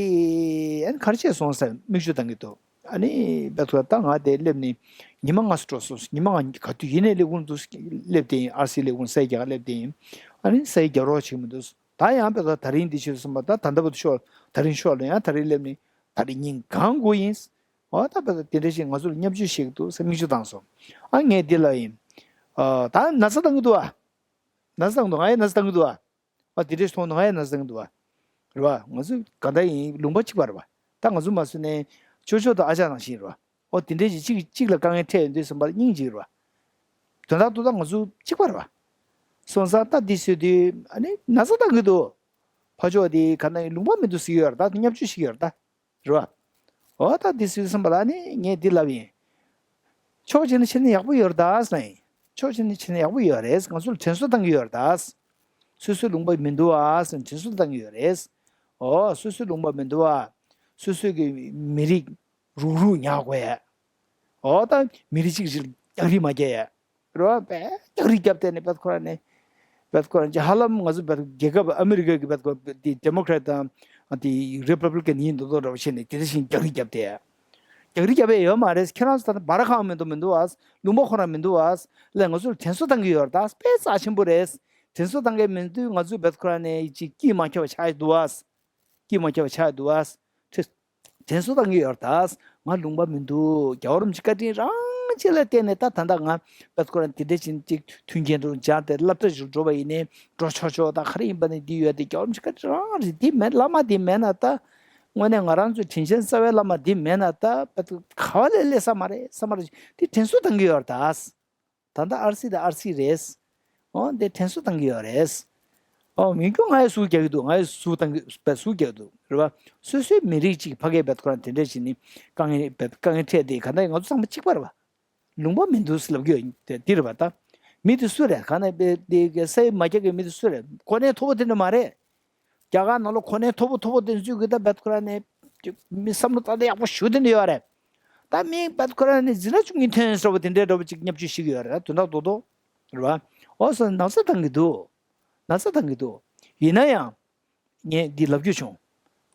ཨ་ནི་ག་རེ་བྱས་སོང་ཟེར་མིག་ཆུ་བཏང་གི་འདུག་ཨ་ནི་བེད་ཁོ་ད་ང་དེ་སླེབས་ནས་ཉི་མ་ལྔ་ཙམ་འགྲོ་སོང་། ཉི་མ་ལྔ་ག་དུས་ཡིན་ནའི་ལས་ཁུངས་དུ་སླེབས་བསྡད་ཡིན། ཨར་སི་ལས་ཁུངས་ས་ཡིག་རྒྱག་སླེབས་བསྡད་ཡིན། ཨ་ནི་ས་ཡིག་རྒྱག་རོགས་བྱེད་ཀྱི་མི་འདུག་ད་ཡང་བེད་ཁོ་ད་རིང་འདི་བྱས་སོང་པ། ད་ད་ལྟ་བར་དུ་ཤོག་ད་རིང་ཤོག་ལ་ཡང་ད་རིང་སླེབས་ནས་ད་རིང་ཉིན་གང་དགོས་ཡིན། ཨོ་ད་བེད་དེ་འདྲ་ཞིག་ང་ཚོ་ལ་བརྙས་བཅོས་བྱེད་ཀྱི་འདུག་ཟེར་མིག་ཆུ་བཏང་སོང་། ཨ་ངས་འདི་ལབ་ཡིན། ཨ་ད་ན་ཚ་བཏང་གི་འདུག་ཨ། ན་ཚ་བཏང་གི་འདུག་ང་ཡང་ན་ཚ་བཏང་གི་འདུག་ཨ། ཨ་དེ་འདྲ་ཞིག་མཐོང་འདུག་ང་ཡང་ན་ཚ་བཏང་གི་འདུག་ཨ། རེད་བ། ང་ཚོ་ག་འདྲ་ཡིན་ལུང་པ་གཅིག་པ་རེད་བ། ད་ང་ཚོ་མ་སུ་ནས་ཅོ་ཅོ་དང་ཨ་ཅག་ནང་བཞིན་རེད་བ། ཨོ་དེ་འདྲས་ཅིག་གཅིག་གཅིག་ལ་དཀའ་ངལ་འཕྲད་ཡོང་དུས་ཙམ་པ་ལ་སྙིང་རྗེ་རེད་བ། དོན་དག་ཏུ་ད་ང་ཚོ་གཅིག་པ་རེད་བ། སོང་ཙང་ད་འདི་བཟོས་དུས་ཨ་ནི་ན་ཚ་བཏང་གི་འདུག་ཕར་ཕྱོགས་དེ་ག་ན་ལུང་པ་མི་འདུག་ཟེར་གྱི་ཡོད་རེད། ད་བརྙས་བཅོས་ཤིག་ཡོད་རེད་ད། རེད་བ། འོ་ད་འདི་སུས་བསམ་པ་ལ་ནི་ངས་འདི་ལབ་ཡིན། ཕྱོགས་གཅིག་ནས་བྱས་ན་ཡག་པོ་ཡོད་རེད་ད་ཟེར་ན་ཡིན། ཕྱོགས་གཅིག་ནས་བྱས་ན་ཡག་པོ་ཡོད་རེད། ང་ཚོ་ལ་དྲན་གསོ་བཏང་གི་ཡོད་རེད་ད། སོ་སོའི་ལུང་པ་མི་འདུག་ཨ་ཟེར་ནས་དྲན་གསོ་བཏང་གི་ཡོད་རེད། འོ་སོ་སོའི་ལུང་པ་མི་འདུག་ཨ། སོ་སོའི་གི་མི་རིགས་རུག་རུག་ཉར་དགོས་ཡ། འོ་ད་མི་རིགས་གཅིག་གཅིག་རྒྱག་རེས་མ་རྒྱག་ཡ། རེད་བ། བས་རྒྱག་རེས་བརྒྱབ་བསྡད་ནས་བས་ཁོ་རང་ནས། བས་ཁོ་རང་ཅི་ཧ་ལམ་ང་ཚོ་བས་རྒྱལ་ཁབ་ཨ་མི་རི་ཀ་གི་བས་ཁོ་དེ་ཌེ་མོ་ཀྲེ་ཊི་དང་དེ་རི་པབ་ལི་ཀན་ཡིན་མདོག་མདོག་འདྲ་བོ་བྱས་ནས་དེ་འདྲ་བཞིན་རྒྱག་རེས་བརྒྱབ་བསྡད། རྒྱག་རེས་བརྒྱབ་པས་ཡོད་མ་རེད། ཁྱེད་རང་ཚོ་ད་ལྟ་སྦ་ར་ཁང་མི་འདུག་མི་འདུག་ཨ། ལུང་པ་ཁོ་རང་མི་འདུག་ཨ། ལས་ང་ཚོར་དྲན་གསོ་བཏང་གི་ཡོད་རེད་ད། དཔེ་རྩ་ཆེན་པོ་རེད། དྲན་གསོ་བཏང་གི་མི་འདུག་ང་ཚོས་བས་ཁོ་རང་ནས་ཅི་སྐྱིད་མ་ཁྱབ་པ་ཆགས་འདུག་ཨ། སྐྱིད་མ་ཁྱབ་པ་ཆགས་འདུག་ཨ། དྲན་གསོ་བཏང་གི་ཡོད་རེད་ད། ང་ལུང་པ་མི་འདུག་རྒྱལ་བ་རིན་པོ་ཆེ་བཀའ་དྲིན་རང་ཅིག་ལ་བརྟེན་ནས་ད་ད་ལྟ་ང་བས་ཁོ་རང་དེ་འདྲ་ཅིག་ཅིག་མཐུན་རྐྱེན་དུ་སྦྱར་ཏེ་སློབ་གྲྭ་ཞིག་འགྲོ་བ་ཡིན་ནའི་འགྲོ་ཆོག་ཆོག་ད་ག་རེ་ཡིན་པ་ནི་འདི་ཡོད་དེ་རྒྱལ་བ་རིན་པོ་ཆེ་བཀའ་དྲིན་རང་རེད། འདི་མེད་བླ་མ་འདི་མེད་ན་ད། དངོས་གནས་ང་རང་ཚོའི་དྲིན་ཆེན་རྩ་བའི་བླ་མ་འདི་མེད་ན་ད་བས་ག་བ་ལས་སླེབས་ས་མ་རེད་ས་མ་རེད། འདི་དྲན་གསོ་བཏང་གི་ཡོད་རེད་ད། ད་ལྟ་ཨར་སི་དང་ཨར་སི་རེད། ཨོ་འདི་དྲན་གསོ་བཏང་གི་ཡོད་རེད། ཨོ་མི་རྒྱུ་ང་ཡི་ཟུག་རྒྱག་གི་འདུག་ང་ཡི་ཟུག་བཏང་གི་བས་ཟུག་རྒྱག་གི་འདུག་རེད་བ། སོ་སོའི་མི་རིགས་གཅིག་ཕ་གིའི་བས་ཁོ་རང་དེ་འདྲས་བྱས་ནས་དཀའ་ངལ་བས་དཀའ་ངལ་འཕྲད་དེ་ག་ནས་ང་ཚོ་ཚང་མ་གཅིག་པ་རེད་བ། ལུང་པ་མི་འདུག་ལབ་གི་ཡོད་དེ་འདི་རེད་བ་ད། མི་དེ་སུ་རེད། ག་ནས་བས་དེ་གི་ས་ཡིག་མ་རྒྱག་གི་མི་དེ་སུ་རེད། གོ་གནས་མཐོ་པོ་དེ་འདྲ་མ་རེད། རྒྱ་གར་ནང་ལོགས་གོ་གནས་མཐོ་པོ་མཐོ་པོ་དེ་ཚོས་གི་ད་བད་ཁོ་ར་ནས་མི་བསམ་བློ་བཏང་སྟེ་ཡག་པོ་ཞུ་དེ་འདྲ་ཡོད་རེད། ད་མི་བད་ཁོ་ར་ནས་འཛིན་གྲྭ་བཅུ་གཉིས་ཐོན་ཟེར་བ་དེ་འདྲའི་འདྲ་བོ་ཅིག་བརྙས་བཅོས་ཤིག་ཡོད་རེད། དོན་དག་རྡོག་རྡོག་རེད་བ། འོ་སོ་ན་ཚ་བཏང་གི་འདུག་ན་ཚ་བཏང་གི་འདུག་ཡིན་ན་ཡང་། ངས་འདི་ལབ་རྒྱུ་བྱུང་།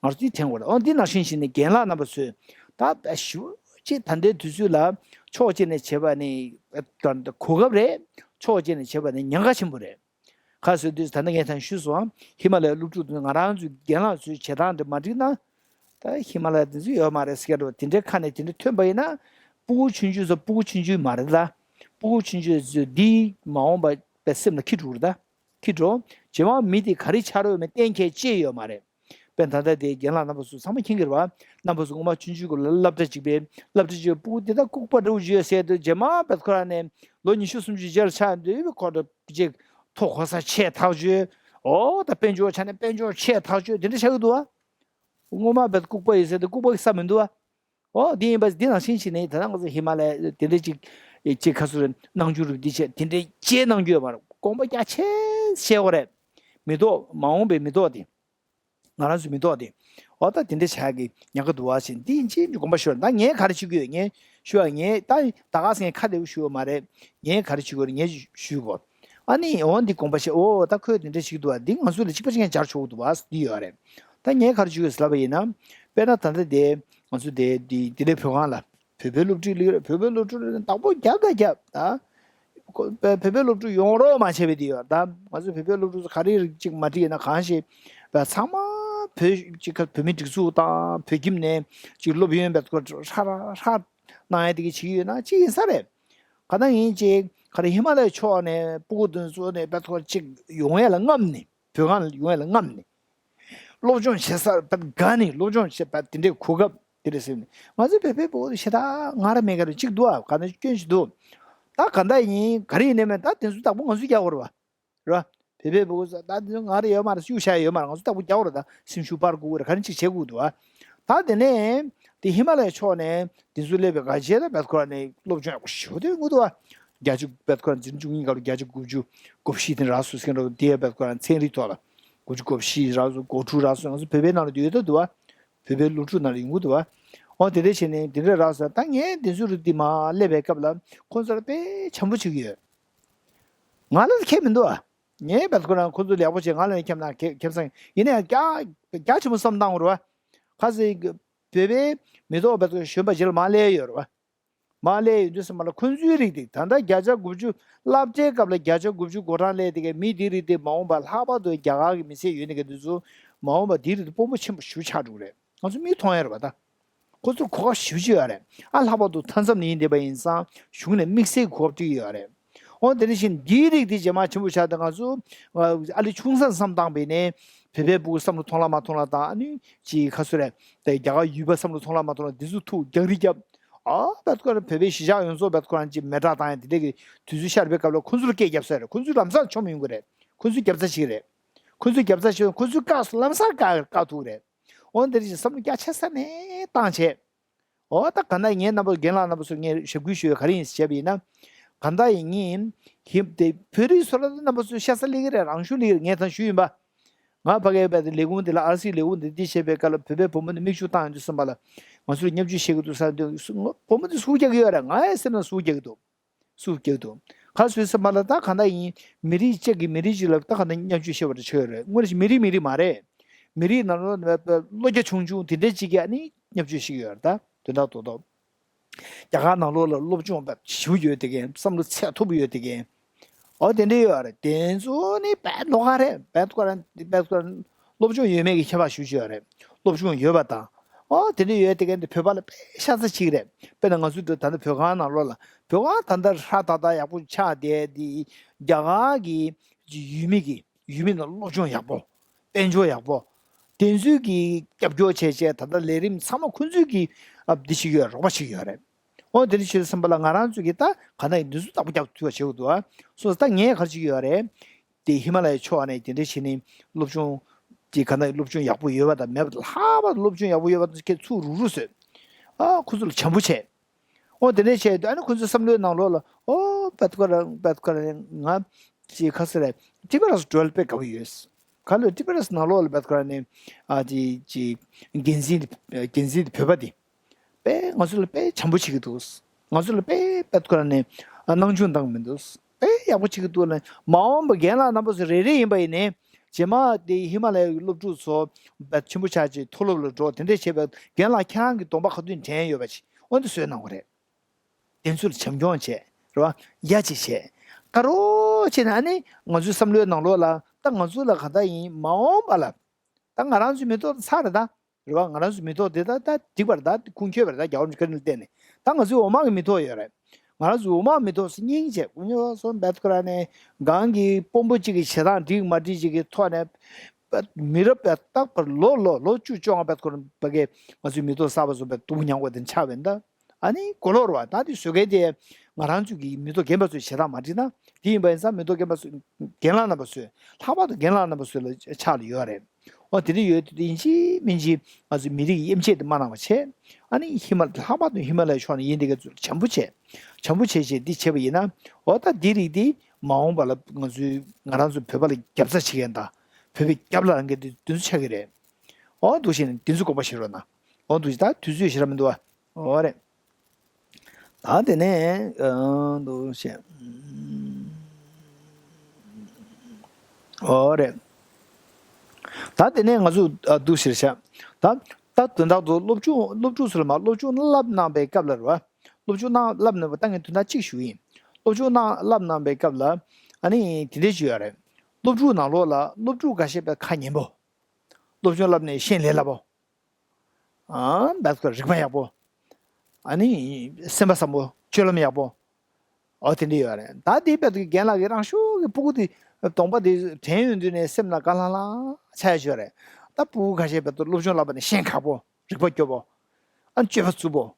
ང་ཚོ་འདི་དྲན་དགོས་རེད། འོ་འདི་ནང་བཞིན་བྱས་ནས་རྒན་ལགས་རྣམ་པ་ཚོས་ད་ཞུ་ཅིག་ད་ལྟའི་དུས་ཚོད་ལ་ཕྱོགས་གཅིག་ནས་བྱས་པ་ནི་གོ་སྐབས་རེད། ཕྱོགས་གཅིག་ནས་བྱས་པ་ནི་ཉེན་ཁ་ཆེན་པོ་རེད། ག་ཟེར་དུས་ད་ལྟ་ངས་ད་ཞུས་སོང་། ཧི་མ་ལ་ཡའི་སློབ་ཕྲུག་དེ་ང་རང་ཚོའི་རྒན་ལགས་ཚོའི་བྱེད་སྟངས་དེ་མ་འགྲིག་ན། ད་ཧི་མ་ལ་ཡ་དེ་ཚོ་ཡོད་མ་རེད་ཟེར་གྱི་འདུག་དེ་འདྲའི་ཁ་ནས་དེ་འདྲ་ཐོན་པ་ཡིན་ན། སྤུ་གུ་ཆུང་ཆུང་ཚོ་སྤུ་གུ་ཆུང་ཆུང་མ་རེད་ད། སྤུ་གུ་ཆུང་ཆུང་ཚོ་འདིའི་མ་འོངས་པ་པའི་སེམས་ལ་འཁྱེར་འགྲོ་གི་རེད་ད། འཁྱེར་འགྲོ། རྗེས་མ་མི་དེ་ག་རེ་ཆགས་རོགས་མེད་གཏན་འཁེལ་ཅི་ཡོད་མ་རེད། དཔེར་ན་ད་ལྟ་དེ་རྒན་ལགས་རྣམ་པ་ཚོ་ཚང་མ་མཁྱེན་གྱི་རེད་བ། རྣམ་པ་ཚོ་སྔོན་མ་ཆུང་ཆུང་སྐབས་ལ་སློབ་གྲྭ་གཅིག་པའི་སློབ་གྲྭ་གཅིག་པའི་སྤུ་གུ་དེ་ད་ལྐུགས་པ་འདྲ་བོ་ཅིག་ཡོད་ཟེར་དུས་རྗེས་མ་བད་ཁོ་ར་ནས་ལོ་ཉི་ཤུ་སུམ་ཅུ་རྗེས་ལ་ཆགས་འདུག་པའི་ཁོ་ར་ཅིག་མཐོ་གོ་ས་ཆེ་ཐག་ཆོད། ཨོ་ད་དཔལ་འབྱོར་ཆ་ནས་དཔལ་འབྱོར་ཆེ་ཐག་ཆོད་དེ་འདྲ་ཆགས་ཀྱི་འདུག་བ། སྔོན་མ་བད་ལྐུགས་པ་ཡོད་ཟེར་དུས་ལྐུགས་པ་གི་ས་མི་འདུག་བ། ཨོ་འདི་ཡིན་པ་འདི་ནང་བཞིན་བྱས་ནས་ད་ལྟ་ང་ཚོ་ཧི་མ་ལ་ཡ་དེ་འདྲ་ཅིག་ཅིག་ཁ་སུ་རེ་གནང་རྒྱུ་རུ་འདི་བྱས་དེ་འདྲའི་ཅེས་གནང་རྒྱུ་ཡོད་མ་རེད། དགོངས་པ་རྒྱ་ཆེ་བཞེས་དགོས་རེད། མི་ཐོག་མ་འོངས་པའི་མི་ཐོག་དེ། ང་རང་ཚོའི་མི་ཐོག་དེ། ཨོ་ད་དེ་འདྲ་བྱ་གི་ཉག་ག་འདུག་བ་ཞེས་འདི་ཡིན་ཅིག་དགོངས་པ་ཞུ་རེད། ད་ངས་ག་རེ་བྱེད་ཀྱི་ཡོད་ངས་ཞུ་བ་ངས་ད་ད་ག་སེ་ངས་ཁ་བདེ་པོ་ཞུ་བ་མ་རེད། ངས་ག་རེ་བྱེད་ཀྱི་ཡོད་རེད་ངས་ཞུ་གོ་ཨ་ནི་འོ་འདི་དགོངས་པ་བཞེས། ཨོ་ད་ཁོས་དེ་འདྲ་བྱེད་ཀྱི་འདུག་བ། འདི་ང་ཚོ་ལ་གཅིག་པ་གཅིག་རྐྱང་སྦྱར་ཆོག་གི་འདུག་བ་འདི་ཡོད་རེད། ད་ངས་ག་རེ་བྱེད་ཀྱི་ཡོད་ཟེར་ལབ་པ་ཡིན་ན། དཔེར་ན་ད་ལྟ་དེ་ང་ཚོ་དེ་དེ་དེ་འདྲའི་བོད་ཁང་ལ་བོད་པའི་སློབ་ཕྲུག་སླེབས་རེད། བོད་པའི་སློབ་ཕྲུག་སླེབས་ནས་བདག་པོ་རྒྱབ་ད་རྒྱབ་ད། ཁོ་བོད་པའི་སློབ་ཕྲུག་ཡོང་རོགས་མ་བྱས་པའི་དེ་ཡོད་ད། ང་ཚོ་བོད་པའི་སློབ་ཕྲུག་ཚོ་ག་རེ་ཅིག་མ་འགྲིག་ཡིན་ན་གང་ཞིག་བས་ཚང་མ་བོད་ཅིག་ག་བོད་མི་སྒྲིག་འཛུགས་དང་བོད་ཁྱིམ་ནས་ཅིག་སློབ་ཡོན་བས་ཁོ་ཧྲ་ཧྲ་ཧྲ་གནང་ཡ་དེ་གི་བྱེད་ཀྱི་ཡོད་ན་ཅིག་ཡིན་ས་རེད། ག་ད་ཡིན་ཅིག་ག་རེ་ཧི་མ་ལ་ཡའི་ཕྱོགས་ནས་སྤུ་གུ་དེ་ཚོ་ནས་བས་ཁོ་ཅིག་ཡོང་ཡ་ལ་རྔམ་ནས་བོད་ཁང་ལ་ཡོང་ཡ་ལ་རྔམ་ནས། སློབ་སྦྱོང་བྱེད་སར་དགའ་ནས་སློབ་སྦྱོང་བྱེད་པ་དེ་འདྲའི་གོ་སྐབས་དེ་འདྲ་ཟེར་ནས་ང་ཚོའི་བོད་པའི་བོད་ཤ་སྟག་ང་ར་མེད་ག་རེ་གཅིག་འདུག་ཨ། ག་ནས་སྐྱོན་ཞིག་འདུག་ད་ག་འདྲ་ཡིན་ག་རེ་ཡིན་ནའི་མེད་ད་དེ་ཚོ་བདག་པོ་ང་ཚོས་རྒྱག་དགོས་རེད་བ། རེད་བ། བོད་པའི་བོད་ས་ད་དེ་ཚོ་ང་ར་ཡོད་མ་རེད། སུས་བཞག་ཡོད་མ་རེད། ང་ཚོ་བདག་པོ་རྒྱག་དགོས་རེད། ད་སེམས་ཤུགས་སྤར་དགོས་རེད། ག་རེ་གཅིག་བྱེད་དགོས་འདུག་ཨ། ད་དེ་ནས་དེ་ཧི་མ་ལ་ཡའི་ཕྱོགས་ནས་དེ་ཚོ་སླེབས་པའི་ག་བྱས་ད་བད་ཁོ་ར་ནས་སློབ་སྦྱོང་ཡག་པོ་ཞེ་པོ་དེ་ཡོང་གི་འདུག་ཨ། བརྒྱ་ཆ་བད་ཁོ་ར་འཛིན་བཅུ་གཉིས་སྐབས་ལ་བརྒྱ་ཆ་དགུ་བཅུ་གོ་བཞི་དེ་རག་སོང་ཟེར་མཁན་འདྲ་བོ་དེ་བད་ཁོ་ར་ཚན་རིག་ཐོག་ལ། དགུ་བཅུ་གོ་བཞི་རག་སོང་། གོ་དྲུག་རག་སོང་། ང་ཚོ་བོད་པའི་ནང་ལ་ཡོད་ད་འདུག་བ། བོད་པའི་སློབ་ཕྲུག་ནང་ལ་ཡོང་གི་འདུག་བ། འོ་དེ་འདྲ་བྱས་ནས་དེ་འདྲ་རག་སོང་། ད་ངས་དེ་ཚོ་རུ་དེ་མ་སླེབས་པའི་སྐབས་ལ་ཁོང་ཚོ་ལ་དཔེ་བྱམས་པོ་བྱེད་ཀྱི་ཡོད། ང་ལ་ཁྱད་མི་འདུག་བ། ངས་བད་ཁོ་རང་ཁོང་ཚོ་ལེགས་པོ་བྱས་ང་ལ་ཁྱད་མ་ཁྱད་མཚང་ཡིན་ན་ཡང་རྒྱ་རྒྱ་ཆེན་པོ་བསམ་བཏང་དགོས་རེད་བ། ཁ་སང་བོད་པའི་མི་ཐོག་བད་ཁོ་གཞོན་པ་རྗེས་ལ་མ་སླེབས་ཡོད་རེད་བ། མ་སླེབས་ཡོང་དུས་ཙམ་པ་ལ་ཁོང་ཚོའི་རིགས་དེ་ད་ལྟ་བརྒྱ་ཆ་དགུ་བཅུ་སློབ་གྲྭའི་སྐབས་ལ་བརྒྱ་ཆ་དགུ་བཅུ་འགོ་གྲངས་སླེབས་དེ་གའི་མི་དེའི་རིགས་དེ་མ་འོངས་པ་ལྷག་པར་དུ་རྒྱ་གར་གྱི་མི་སེར་ཡོད་ནི་ག་དེ་ཚོ་མ་འོངས་པ་དེའི་རིགས་དེ་དཔོན་པོ་ཆེན་པོ་ཞེ་པོ་ཆགས་འགྲོ་གི་རེད། ང་ཚོ་མིག་མཐོང་ཡ་རེད་བ་ད། ཁོ་ཚོར་གོ་སྐབས་ཞེ་པོ་ཅིག་ཡོད་རེད། ཨ་ལྷག་པར་དུ་མཐའ་མཚམས་ནས་ཡིན་བསྡད་པ་ཡིན་ཙང་གཞུང་ནས་དམིགས་བསལ་གྱི་གོ་སྐབས་སྤྲད་ཀྱི་ཡོད་རེད། འོ་དེ་ནང་བཞིན་འདིའི་རིགས་དེ་རྗེས་མ་ཆེན་པོ་ཆགས་ཏེ་ང་ཚོ་ཨ་ལས་ཆུང་ས་བསམ་བཏང་བས་ནས་བོད་པའི་སྤུ་གུ་བསམ་བློ་ཐོངས་ལ་མ་ཐོངས་ལ་དང་ཨ་ནི་ཅིག་ཁ་སུ་རེད་དེ་རྒྱ་གར་ཡུལ་པ་བསམ་བློ་ཐོངས་ལ་མ་ཐོངས་ལ་འདི་ཚོ་ཐུག་རྒྱག་རེས་རྒྱབ། ཨ་བད་ཁོ་རང་བོད་པའི་གཞིས་ཆགས་ཡོངས་རྫོགས་བད་ཁོ་རང་ཅིག་མེ་དྲག་བཏང་ཡ་དེ་འདྲ་གི་དུས་ཚོད་ཤར་བའི་སྐབས་ལ་ཁོ་ཚོར་སྐད་རྒྱབ་ས་རེད། ཁོ་ཚོས་ལམ་སང་མཆོངས་ཡོང་གི་རེད། ཁོ་ཚོས་རྒྱབ་རྩ་བྱེད་ཀྱི་རེད། ཁོ་ཚོས་རྒྱབ་རྩ་བྱེད། ཁོ་ཚོའི་བཀག་སོང་། ལམ་སང་བཀག་བཀག་ཐུབ་ཀྱི་རེད། འོ་འདི་འདྲ་ཞིག་བསམ་བློ་རྒྱ་ཆེ་ས་ནས་བཏང་བྱས། འོ་ད་ག་ན་ངས་རྣམ་པ་རྒན་ལགས་རྣམ་པ་ཚོར་ངས་ཞབས་སྐུལ་ཞུ་ཡ་ག་རེ་ཡིན་ཟེར་བྱས་པ་ཡིན་ན། ག་ད་ཡིན་ངས་ཧིབ་དེ་བོད་རིགས་ཚོ་ལ་རྣམ་པ་ཚོས་ཤ་ཚ་སླེབས་ཀྱི་རེད། རང་ཤུགས་སླེབས་ཀྱི་རེད། ངས་ད་ཞུས་ཡིན་པ། ང་ཕ་གིའི་བས་ལས་ཁུངས་འདི་ལ་ཨར་སི་ལས་ཁུངས་འདི་འདི་བྱས་པའི་སྐབས་ལ་བོད་པའི་བུ་མོ་འདི་མིག་ཆུ་བཏང་ཡོང་དུས་ཙམ་པ་ལ་ང་ཚོ་ལ་བརྙས་བཅོས་བྱེད་ཀྱི་འདུག་ཟེར་དུས་བུ་མོ་འདི་ཟུག་རྒྱག་གི་ཡོད་རེད། ང་ཡི་སེམས་ནང་ཟུག་རྒྱག་གི་འདུག་ཟུག་རྒྱག་གི་འདུག་ག་ཟེར་ཙམ་པ་ལ་ད་ག་ད་ཡིན་མི་རིགས་གཅིག་གིས་མི་རིགས་གཅིག་ལ་ད་ག་ད་བརྙས་བཅོས་བྱེད་པ་འདྲ་ཆགས་ཡོད་རེད། དངོས་གནས་མི་རིགས་མི་རིགས་མ་རེད། མི་རིགས་ནང་ལོགས་ནས་བློ་རྒྱ་ཆུང་ཆུང་དེ་འདྲའི་གཅིག་གིས་ཨ་ནི་བརྙས་བཅོས་བྱེད་ཀྱི་ཡོད་རེད། ད་དོན་དག་རྡོག་རྡོག་རྒྱ་གར་ནང་ལོགས་ལ་སློབ་སྦྱོང་བ་ཞེ་པོ་ཡོད་དེ་གན། བསམ་བློ་ཚད་མཐོ་པོ་ཡོད་དེ་གན། ཨོ་དེ་འདྲ་ཡོད་རེད། དེ་ཚོ་ནི་དཔེ་ནོར་ཁ་རེད། དཔེ་ཁོ་རང་དཔེ་ཁོ་རང་སློབ་སྦྱོང་ཡོད་མེད་ཀྱི་ཁྱད་པར་ཞེ་པོ་ཅིག་ཡོད་རེད། སློབ་སྦྱོང་ཡོད་པ་དང་། ཨོ་དེ་འདྲ་ཡོད་དེ་གན་དེ་བོད་པ་ལ་དཔེ་ཤ་ཚ་ཅིག་རེད། དཔེར་ན་ང་ཚོ་ད་ལྟ་བོད་ཁང་ནང་ལོགས་ལ་བོད་ཁང་ད་ལྟ་ཧྲ་ཏག་ཏག་ཡག་པོ་ཆགས་བསྡད་དེ་རྒྱ་གར་གྱི་ཡུལ་མི་གི་ཡུལ་མི་ནང་སློབ་སྦྱོང་ཡག་པོ། དཔལ་འབྱོར་ཡག་པོ། དེ་ཚོས་ཀྱི་རྒྱབ་སྐྱོར་བྱས་བྱས་ད་ལྟ་ལས་རིམ་ཚང་མ་ཁོ་ཚོས་ཀྱི་ཨ་འདི་བྱེད་ཀྱི་ཡོད། རོགས་པ་བྱེད་ཀྱི་ཡོད་རེད། འོ་དེ་འདྲ་བྱེད་དུས་ཙམ་པ་ལ་ང་རང་ཚོས་ཀྱི་ད་ག་ན་ཡིན་འདི་ཚོ་བདག་པོ་རྒྱབ་ཐུབ་པ་བྱེད་དགོས་འདུག་ཨ། སོ་སོ་ད་ངས་ག་རེ་བྱེད་ཀྱི་ཡོད་རེད། དེ་ཧི་མ་ལ་ཡའི་ཕྱོགས་ནས་དེ་འདྲ་བྱས་ནས་སློབ་སྦྱོང་དེ་ག་ན་སློབ་སྦྱོང་ཡག་པོ་ཡོད་པ་དང་མེད་པ་དང་ལྷག་པར་དུ་སློབ་སྦྱོང་ཡག་པོ་ཡོད་པ་དང་ཁྱེད་ཚུར་རུག་རུག་བཟོས། ཨ་ཁོ་ཚོ་ལ་བྱམས་པོ་བྱས། ཨོ་དེ་འདྲ་བྱས་དུས་ཨ་ནི་ཁོ་ཚོའི་བསམ་བློའི་ནང་ལོགས་ལ་ཨོ་བད་ཁོ་ར་བད་ཁོ་ར་ང་ཅི་ཁ་སི་རེད། ཏི་པ་ར་སི་འགྲོ་ལ་དཔེ་དགའ་པོ་ཡོད། ག་ལ་ཏི་པ་ར་སི་ནང་ལོགས་ལ་བད་ཁོ་ར་ནི་ཨ་ཅི་ཅི་འགན་འཛིན་འགན་འཛིན་བོད་པ་དེ་དཔེ་ང་ཚོ་ལ་དཔེ་བྱམས་པོ་བྱེད་ཀྱི་འདུག་ང་ཚོ་ལ་དཔེ་བད་ཁོ་ར་ནི་ཨ་སྣང་ཆུང་བཏང་མི་འདུག་དཔེ་ཡག་པོ་བྱེད་ཀྱི་འདུག་ལ། མ་འོངས་པ་རྒན་ལགས་རྣམ་པ་ཚོ་རེ་རེ་ཡིན་པ་ཡིན་ནའི་རྗེས་མ་དེ་ཧི་མ་ལ་ཡའི་སློབ་ཕྲུག་ཚོ་བད་ཆེན་པོ་ཆགས་ཅིག་མཐོ་སློབ་ལ་འགྲོ་དེ་འདྲས་བྱས་པའི་རྒན་ལགས་ཁྱེད་རང་གི་གདོང་པ་ཁ་ཐུག་དྲན་ཡོད་པ་ཅིག་འོ་འདི་བཟོས་གནང་དགོས་རེད། དེ་ཚོ་ལ་བྱམས་སྐྱོང་བྱས། རེད་བ། ཡ་གཅིག་བྱས། དཀར་རོ་བྱས་ནས་ཨ་ནི་ང་ཚོའི་བསམ་བློའི་ནང་ལོགས་ལ་ད་ང་ཚོ་ལ་ག་ད་ཡིན་མ་འོངས་པ་ལ། ད་ང་རང་ཚོའི་མི་ཐོག་ཚར་རེད་ད། རེད་བ། ང་རང་ཚོའི་མི་ཐོག་དེ་ད་ད་འགྲིག་པ་རེད་ད། ཁུངས་འཁྱོལ་བ་རེད་ད། རྒྱལ་བ་རིན་པོ་ཆེ་བཀའ་དྲིན་ལ་བརྟེན་ནས་ད་ང་ཚོའི་འོག་མ་གི་མི་ཐོག་ཡོད་རེད། ང་རང་ཚོའི་འོག་མ་གི་མི་ཐོག་སྙིང་རྗེ་ཀུན་སློང་སོང་བད་ཁོ་ར་ནས་གང་གི་དཔོན་པོ་གཅིག་གི་བྱེད་སྟངས་འགྲིག་མ་འགྲིག་ཅིག་གི་ཐོག་ནས་མི་རབས་བད་རྟག་པར་ལོ་ལོ་ལོ་བཅུ་བཅོ་ལྔ་བད་ཁོ་ར་བད་གས་ང་ཚོའི་མི་ཐོག་གསར་པ་ཚོ་བད་སྡུག་མྱངས་པ་དེ་ཆགས་པས་ད། ཨ་ནི་གོ་ལོག་རེད་བ། ད་དེ་བཟོ་མཁན་དེ་ང་རང་ཚོ་གི་མི་ཐོག་རྒན་པ་ཚོའི་བྱེད་སྟངས་མ་འགྲིག་ན། དེ་ཡིན་པ་ཡིན་ཙང་མི་ཐོག་རྒན་པ་ཚོ་རྒན་ལགས་རྣམ་པ་ཚོས་ལྷག་པར་དུ་རྒན་ལགས་རྣམ་པ་ཚོ་ལ་ཕྱག་ལ་ཡོད་རེད། འོ་དེ་འདྲ་ཡོད་དུས་ཡིན་གཅིག་མིན་གཅིག་ང་ཚོའི་མི་རིགས་ཀྱི་དབྱེ་འབྱེད་དེ་མ་གནང་བ་བྱས། ཨ་ནི་ཧི་མ་ལྷག་པར་དུ་ཧི་མ་ལ་ཡའི་ཕྱོགས་ནས་ཡིན་དེ་ག་ཚོ་བྱམས་པོ་བྱས། བྱམས་པོ་བྱས་བྱས་འདི་བྱས་པ་ཡིན་ན། འོ་ད་འདི་རིགས་འདི་མ་འོངས་པ་ལ་ང་ཚོའི་ང་རང་ཚོ་བོད་པ་ལ་རྒྱབ་རྩ་བྱེད་མཁན་དང་བོད་པའི་རྒྱབ་ལ་ལངས་མཁན་དེ་དེ་ཚོ་ཆགས་ཀྱི་རེད། འོ་འདུག་བྱས་ནས་དེ་ཚོ་དགོངས་པ་བཞེས་རོགས་གནང་། འོ་འདུག་བྱས་ད་དུས་ཚོད་ཞེ་དྲག་མི་འདུག་བ། འོ་རེད། ད་དེ་ནས་ཨ་འདུག་བྱས། འོ་རེད། ད་དེ་ནས་ང་ཚོ་ཨ་འདུག་ཟེར་བྱ། ད་ད་དོན་དག་ཏུ་སློབ་སྦྱོང་སློབ་ཕྲུག་ཚོ་ལ་མ་སློབ་སྦྱོང་བསླབ་གནང་པའི་སྐབས་ལ་རེད་བ། སློབ་སྦྱོང་གནང་བསླབ་གནང་བ་ད་ངས་དོན་དག་གཅིག་ཞུ་ཡིན། སློབ་སྦྱོང་གནང་བསླབ་གནང་པའི་སྐབས་ལ་ཨ་ནི་དེ་འདྲས་ཞུ་ཡ་རེད། སློབ་ཕྲུག་ནང་ལོགས་ལ་སློབ་ཕྲུག་འགའ་ཤས་པའི་ཁ་ཉན་པོ། སློབ་སྦྱོང་བསླབ་ནས་ཤེས་ལས་སླ་པོ། ཨ་བད་ཁོ་རིག་པ་ཡག་པོ། ཨ་ནི་སེམས་པ་བཟང་པོ་སྤྱོད་ལམ་ཡག་པོ། ཨོ་དེ་འདྲ་ཡོད་རེད། ད་དེ་བད་ཁོ་རྒན་ལགས་ཀྱི་རང་ཤུགས་ཀྱི་སྤུ་གུ་དེ་གདོང་པ་དེ་དྲན་ཡོང་དུས་ནས་སེམས་ལ་དགའ་ལྷང་ལྷང་ཆགས་ཡ་ཡོད་རེད། ད་སྤུ་གུ་ཁ་ཤས་བད་ཁོ་སློབ་སྦྱོང་བསླབ་པ་ནས་ཤེས་ཁག་པོ་རིག་པ་སྐྱོ་པོ། ཨ་སྤྱོད་པ་རྩུབ་པོ།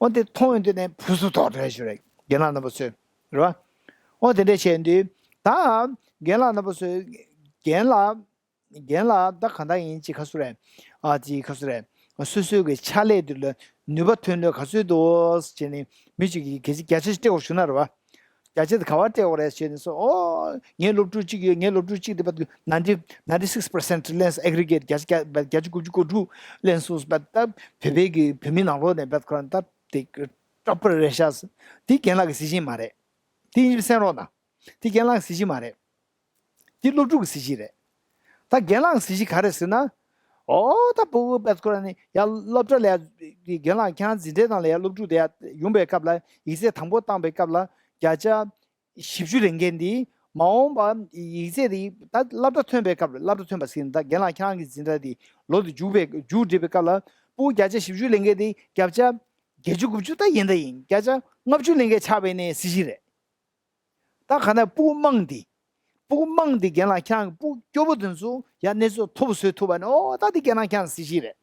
ཨོ་དེ་མཐོང་ཡོང་དུས་ནས་ཕུ་སུ་དོག་འགྲོ་ཡ་ཡོད་རེད། རྒན་ལགས་རྣམ་པ་ཚོས་རེད་བ། ཨོ་དེ་འདྲ་བྱས་དུས་ད་རྒན་ལགས་རྣམ་པ་ཚོས་རྒན་ལགས། རྒན་ལགས་ད་གང་ལྟར་ཡིན་ཅིག་ཁ་སུ་རེད། ཨ་ཅིག་ཁ་སུ་རེད། སོ་སོའི་གི་ཕྱག་ལས་དེ་ལ་ནུས་པ་ཐོན་ལོས་ག་ཚོད་འདུག་ཟེར་ནས་མི་གཅིག་གིས་གལ་ཆེ་བརྒྱ་ཆ་སྤྲད་དགོས་བྱུང་ན་རེད་བ། བརྒྱ་ཆ་དེ་ག་བར་སྤྲད་དགོས་རེད་ཟེར་ནས་སོ། ཨོ་ངའི་སློབ་ཕྲུག་གཅིག་ཡོད། ངའི་སློབ་ཕྲུག་གཅིག་དེ་བར་དུ་ninety ninety six percent ལེན་སོང་། aggregate བརྒྱ་ཆ་བརྒྱ་ཆ་དགུ་བཅུ་གོ་དྲུག་ལེན་སོང་། བ་ད་བོད་པའི་གི་བོད་མི་ནང་ལོགས་ནས་བ་ཁོ་རང་ད་དེ་ཊོ་པར་རེད་ཤག་དེ་རྒན་ལགས་ཀྱི་གཟི་བརྗིད་མ་རེད། དེ་ཡིན་གསན་རོགས་གནང་། དེ་རྒན་ལགས་ཀྱི་གཟི་བརྗིད་མ་རེད། འདི་སློབ་ཕྲུག་གི་གཟི་བརྗིད་རེད། ད་རྒན་ལགས་གཟི་བརྗིད་ག་རེ་ཟེར་ན། ཨོ་ད་ཕྲུ་གུ་བད་ཁོ་རང་ནི་ཡ་སློབ་གྲྭ་ལ་ཡ་རྒན་ལགས་ཁྱེད་རང་འཛིན་གྲྭའི་ནང་ལ་ཡ་སློབ་ཕྲུག་དེ་ཡ་ཡོང་པའི་སྐབས་ལ་ཡིག་ཚད་དང་པོ་བཏང་པའི་སྐབས་ལ་བརྒྱ་ཆ་བཞི་བཅུ་ལེན་མཁན་འདི་མ་འོངས་པ་ཡིག་ཚད་དེ་ད་སློབ་གྲྭ་ཐོན་པའི་སྐབས་ལ་སློབ་གྲྭ་ཐོན་པ་ཟེར་ན་ད་རྒན་ལགས་ཁྱེད་རང་གི་འཛིན་གྲྭ་དེ་ལོ་དེ་མཇུག་པའི་མཇུག་སྒྲིལ་བའི་སྐབས་ལ་ཕྲུ་གུ་བརྒྱ་ཆ་བཞི་བཅུ་ལེན་མཁན་དེ་བརྒྱ་ཆ་བརྒྱད་ཅུ་དགུ་བཅུ་ད་ཡིན་ད་ཡིན་བརྒྱ་ཆ་ལྔ་བཅུ་ལེན་མཁན་ཆགས་པའི་ནས་གཟི་བརྗིད་རེད། ད་ག་ན་སྤུ་གུ་མང་འདི། སྤུ་གུ་མང་འདི་རྒན་ལགས་ཁྱེད་རང་གི་སྤུ་གུ་སྐྱོ་པོ་དེ་ཚོ་ཡ་གནས་ཚུལ་མཐོ་པོ་བཟོས་ཐུབ་པ་ནི་ཨོ་ད་འདི་རྒན་ལགས་ཁྱེད་རང་གཟི་བརྗིད་རེད།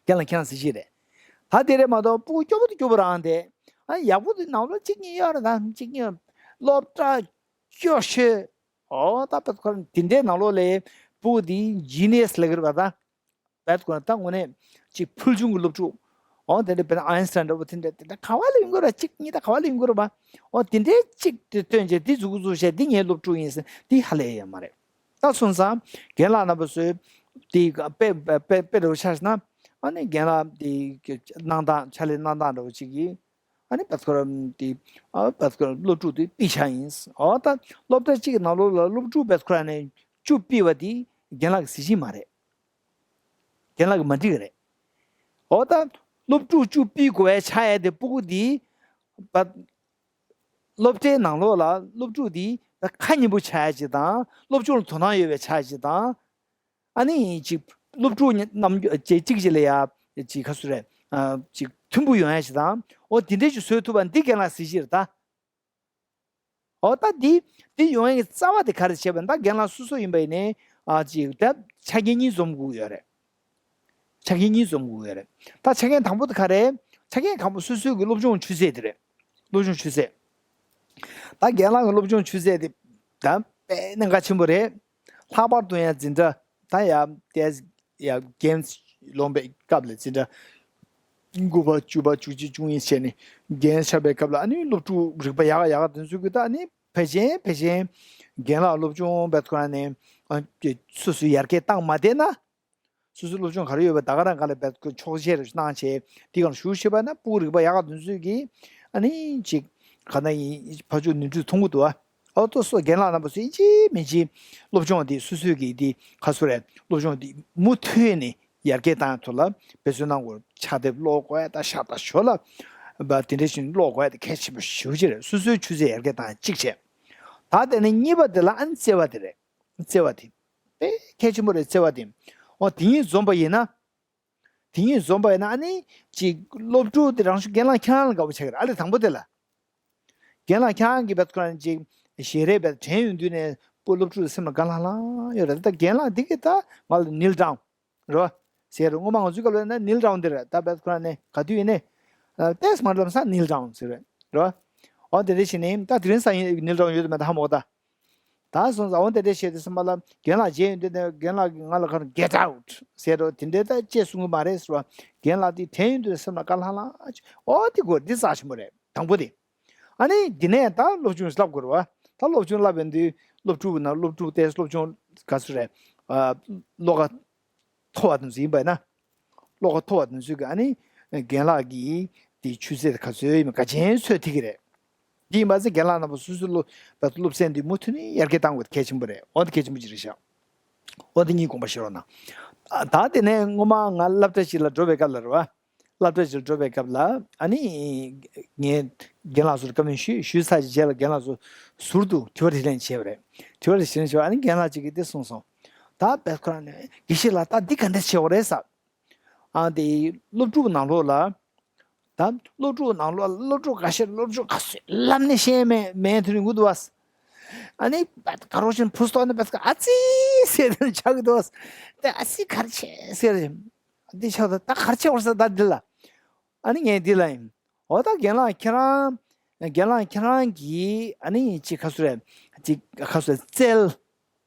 རྒན་ལགས་ཁྱེད་རང་གཟི་བརྗིད་རེད། ད་དེ་རེད་མ་གཏོགས་སྤུ་གུ་སྐྱོ་པོ་དང་སྐྱོ་པོ་རང་དེ། ཨ་ཡག་པོ་དེ་ནང་ལོགས་གཅིག་གཉིས་ཡོད་རེད། ད་གཅིག་གཉིས་སློབ་གྲྭ་སྐྱོ་ཤོས། ཨོ་ད་པད་ཁོ་རང་དེ་འདྲའི་ནང་ལོགས་ལ་སྤུ་གུ་དེ་ཇི་ནི་ཡ་སི་ལབ་ཀྱི་རེད་པ་ད། བད་ཁོ་ན་ད་དངོས་གནས་ཅིག་ཕུལ་བྱུང་གི་སློབ་ཕྲུག་ཨོ་དེ་འདྲ་དཔེར་ན་ཨའིན་སི་ཊན་འདྲ་པོ་དེ་འདྲ་དེ་འདྲ་ག་བ་ལ་ཡོང་གི་རེད་པ། གཅིག་གཉིས་ད་ག་བ་ལ་ཡོང་གི་རེད་པ། ཨོ་དེ་འདྲའི་གཅིག་དེ་སྟོན་བྱས་དེ་མཛུབ་གུ་བཙུགས་བྱས་དེ་ངའི་སློབ་ཕྲུག་ཡིན་ཟེར་དེ་ཧ་ལས་ཡོད་མ་རེད། ད་སོང་ཙང་རྒན་ལགས་རྣམ་པ་ཚོས་དེ་དཔེ་དཔེ་དཔེ་འདྲ་པོ་ཆ་བཞག་ན་ཨ་ནི་རྒན་ལགས་དེ་གནང་སྟངས་ཕྱག་ལས་གནང་སྟངས་འདྲ་པོ་ཅིག་གིས་ཨ་ནི་བད་ཁོ་རང་དེ་ཨ་བད་ཁོ་རང་སློབ་ཕྲུག་དེ་ཕུད་ཆ་ཡིན། ཨོ་ད་སློབ་གྲྭ་གཅིག་གི་ནང་ལོགས་ལ་སློབ་ཕྲུག་བད་ཁོ་རང་ནས་བཅུ་ཕུད་པ་དེ་རྒན་ལགས་ཀྱི་གཟི་བརྗིད་མ་རེད། རྒན་ལགས་ཀྱི་མ་འགྲིག་གི་རེད། འོ་ད་སློབ་ཕྲུག་བཅུ་ཕུད་དགོས་པའི་ཆགས་ཡས་དེ་སྤུ་གུ་འདི་བ། སློབ་གྲྭའི་ནང་ལོགས་ལ་སློབ་ཕྲུག་འདི་ཁ་སྙན་པོ་ཆགས་ཡས་ཅིག་དང་སློབ་སྦྱོང་ལ་དོ་སྣང་ཡོད་པའི་ཆགས་ཡས་ཅིག་དང་། ཨ་ནི་ཅིག་སློབ་ཕྲུག་རྣམས་ཅིག་ཅིག་ལ་ཡ་ཅིག་ག་ཚོད་རེད། ཅིག་མཐུན་པོ་ཡོང་ཡས་ཅིག་དང་འོ་དེ་འདྲས་ཅིག་བཟོ་ཐུབ་པ་འདི་རྒན་ལགས་གཟི་བརྗིད་རེད་ད། འོ་ད་འདི་འདི་ཡོང་ཡག་གི་རྩ་བ་དེ་ག་རེ་བྱས་པ་ཡིན་ད་རྒན་ལགས་སོ་སོ་ཡིན་པ་ཡིན་ནའི་ཨ་ཅིག་ད་ཆ་རྐྱེན་གཉིས་འཛོམས་དགོས་ཡོད་རེད། ཆ་རྐྱེན་གཉིས་འཛོམས་དགོས་ཡོད་རེད། ད་ཆ་རྐྱེན་དང་པོ་དེ་ག་རེ། ཆ་རྐྱེན་དང་པོ་སོ་སོའི་གི་སློབ་སྦྱོང་ཆུད་ཟོས་དེ་རེད། སློབ་སྦྱོང་ཆུད་ཟོས། ད་རྒན་ལགས་ཀྱི་སློབ་སྦྱོང་ཆུད་ཟོས་དེ་ད་དཔེ་གནད་འགག་ཆེན་པོ་རེད། ལྷག་པར་དུ་ཡང་འཛིན་གྲྭ་ད་ཡ་ཏེས་ཡ་རྒན་ལོན་པའི་སྐབས་ལ་འཛིན་གྲྭ། དགུ་པ་བཅུ་པ་བཅུ་གཅིག་བཅུ་གཉིས་བྱས་ནས་རྒན་ཆགས་པའི་སྐབས་ལ་ཨ་ནི་སློབ་ཕྲུག་རིག་པ་ཡག་ཡག་དེ་ཚོ་གི་ད་ཨ་ནི་ཕལ་ཆེར་ཕལ་ཆེར་རྒན་ལགས་སློབ་སྦྱོང་བེད་ཁོ་རང་ནས་ཨ་སོ་སོའི་ཡར་རྒྱས་བཏང་མ་བསྡད་ན། སོ་སོའི་སློབ་སྦྱོང་ག་རེ་ཡོད་པ་ད་ག་རང་ག་ལ་བེད་ཁོ་ཆོག་ཤེས་རེ་གནང་བྱས་དེ་གང་ཞུ་ཤེས་པ་ན་སྤུ་གུ་རིག་པ་ཡག་དེ་ཚོ་གི་ཨ་ནི་ཅིག་ག་ན་ཡིན་ཕ་ཆོས་ནོར་འཁྲུལ་མཐོང་གི་འདུག་ཨ། ཨོ་ཏོ་སོ་རྒན་ལགས་རྣམ་པ་ཚོས་ཨིན་ཅི་མིན་ཅི་སློབ་སྦྱོང་འདི་སོ་སོའི་གི་འདི་ཁ་སོ་རེད་སློབ་སྦྱོང་འདི་མུ་མཐུད་ནས་ཡར་རྒྱས་བཏང་ཐུབ་ལ་འབད་བརྩོན་གནང་དགོས། ཕྱག་དེབ་ཀློག་དགོས་ཡ་ད་ཤ་ད་ཞོ་ལ་བ་དེ་འདྲ་ཞིག་ཀློག་དགོས་ཡ་དེ་གལ་ཆེན་པོ་ཞེ་པོ་ཅིག་རེད། སོ་སོའི་ཆུ་ཚད་ཡར་རྒྱས་བཏང་གཅིག་བྱས། ད་དེ་ནས་གཉིས་པ་དེ་ལ་ཨ་ནི་བརྩེ་བ་དེ་རེད། བརྩེ་བ་དེ་དཔེ་གལ་ཆེན་པོ་རེད། བརྩེ་བ་དེ་ཨོ་དེ་གཉིས་འཛོམས་པ་ཡིན་ན། དེ་གཉིས་འཛོམས་པ་ཡིན་ན་ཨ་ནི་ཅིག་སློབ་ཕྲུག་དེ་རང་ཤུགས་རྒན་ལགས་ཁྱེད་རང་ལ་དགའ་པོ་ཆགས་ཀྱི་རེད། ཨ་ལས་དང་པོ་དེ་ལ། རྒན་ལགས་ཁྱེད་རང་གིས་བེད་ཁོ་རང་ཅིག་ཞལ་རས་བེད་དྲན་ཡོང་དུས་ནས་སློབ་ཕྲུག་སེམས་ལ་དགའ་ལྷང་ལྷང་ཡོད་རེད། ད་རྒན་ལགས་འདི་གིས་ད་ང་ལ་kneel down རེད་བ། ཟེར་རེད། སྔོན་མ་ང་ཚོའི་སྐབས་ལ་ན་kneel down འདི་རེད། ད་བེད་ཁོ་རང་ནས་ག་དུས་ཡིན་ནས་ཏེས་མ་ལམ་ས་kneel down ཟེར་རེད་རེད་བ། འོ་དེ་འདྲ་བྱས་ནས་ད་དེ་རིང་སང་ཉིན་kneel down ཡོད་དུ་མེད་ད་ཧ་མ་གོ་ད། ད་སོང་ཙང་འོ་དེ་འདྲ་བྱས་ཏེ་སེམས་པ་ལ་རྒན་ལགས་མཇལ་ཡོང་དུས་ནས་རྒན་ལགས་ཀྱིས་ང་ལ་ཁ་ནས་get out ཟེར་རོ་དེ་འདྲའི་ད་ཅེས་གསུང་གི་མ་རེད་ཟེར་བ། རྒན་ལགས་དེ་དྲན་ཡོང་དུས་སེམས་ལ་དགའ་ལྷང་ལྷང་ཨོ་དེ་དགོས་འདི་རྩ་ཆེན་པོ་རེད་དང་པོ་དེ། ཨ་ནི་འདི་ནས་ད་སློབ་སྦྱོང་བསླབ་དགོས་རེད་བ། ད་སློབ་སྦྱོང་བསླབ་པའི་དུས་སློབ་ཕྲུག་ན་སློབ་ཕྲུག་དེ་སློབ་སྦྱོང་ག་ཚོད་རེད། ཨ་བློ་ཁ་མཐོ་བ་དེ་ཚོ་ཡིན་པ་ན། བློ་ཁ་མཐོ་བ་དེ་ཚོས་ཀྱི་ཨ་ནི་རྒན་ལགས་ཀྱིས་དེ་ཆུ་ཚད་ག་ཚོད་ཡིན་པ་ག་ཅན་ཚོད་ཐིག་གི་རེད། འདི་ཡིན་པ་ཚེ་རྒན་ལགས་རྣམ་པ་སོ་སོའི་སློབ་སློབ་ཚན་འདི་མུ་མཐུད་ནས་ཡར་རྒྱས་བཏང་དགོས་གལ་ཆེན་པོ་རེད། འོ་དེ་གལ་ཆེན་པོ་ཅིག་རེད་ཤག་འོ་དེ་གཉིས་དགོངས་པ་བཞེས་རོགས་གནང་། ད་དེ་ནས་སྔོན་མ་ང་སློབ་གྲྭ་ཞིག་ལ་འགྲོ་བའི་སྐབས་ལ་རེད་བ། སློབ་གྲྭ་ཞིག་ལ་འགྲོ་བའི་སྐབས་ལ་ཨ་ནི་ངས་རྒན་ལགས་ཚོར་བཀའ་མོལ་ཞུས་ཞུས་ཚར་ཞིག་རྗེས་ལ་རྒན་ལགས་ཚོ་ཟུར་དུ་དྲི་བ་དྲིས་ལན་བྱས་པ་རེད། དྲི་བ་དྲིས་ལན་བྱས་པ་ཨ་ནི་རྒན་ལགས་གཅིག་གིས་འདི་གསུངས་སོང་། ད་བེད་ཁོ་རང་ནས་དགེ་བཤེས་ལགས་ད་འདི་ག་འདྲ་བྱེད་དགོས་རེད་ཟེར། ཨ་དེ་སློབ་ཕྲུག་ནང་ལོགས་ལ། ད་སློབ་ཕྲུག་ནང་ལོགས་ལ་སློབ་ཕྲུག་འགའ་ཤས་སློབ་ཕྲུག་ག་ཚོད་ལབ་ནས་ཤེས་མེད་མེད་དུ་རིང་པོ་འདུག་བ། ཨ་ནི་དགའ་རོགས་ཤིང་བུ་སྟོན་ནས་བེད་ཀ་ཨ་ཙི་ཟེར་དེ་ཆགས་ཀྱི་འདུག་བ། དེ་ཨ་ཙི་ག་རེ་བྱེད་ཟེར། འདི་ཆགས་ད་ད་ག་རེ་བྱེད་བར་ཟེར་ད་འདི་ལ། ཨ་ནི་ངས་འདི་ལ་ཡིན། འོ་ད་རྒན་ལགས་ཁྱེད་རང་། རྒན་ལགས་ཁྱེད་རང་གིས་ཨ་ནི་ཅིག་ག་ཚོད་རེད། ཅིག་ག་ཚོད་རྩལ།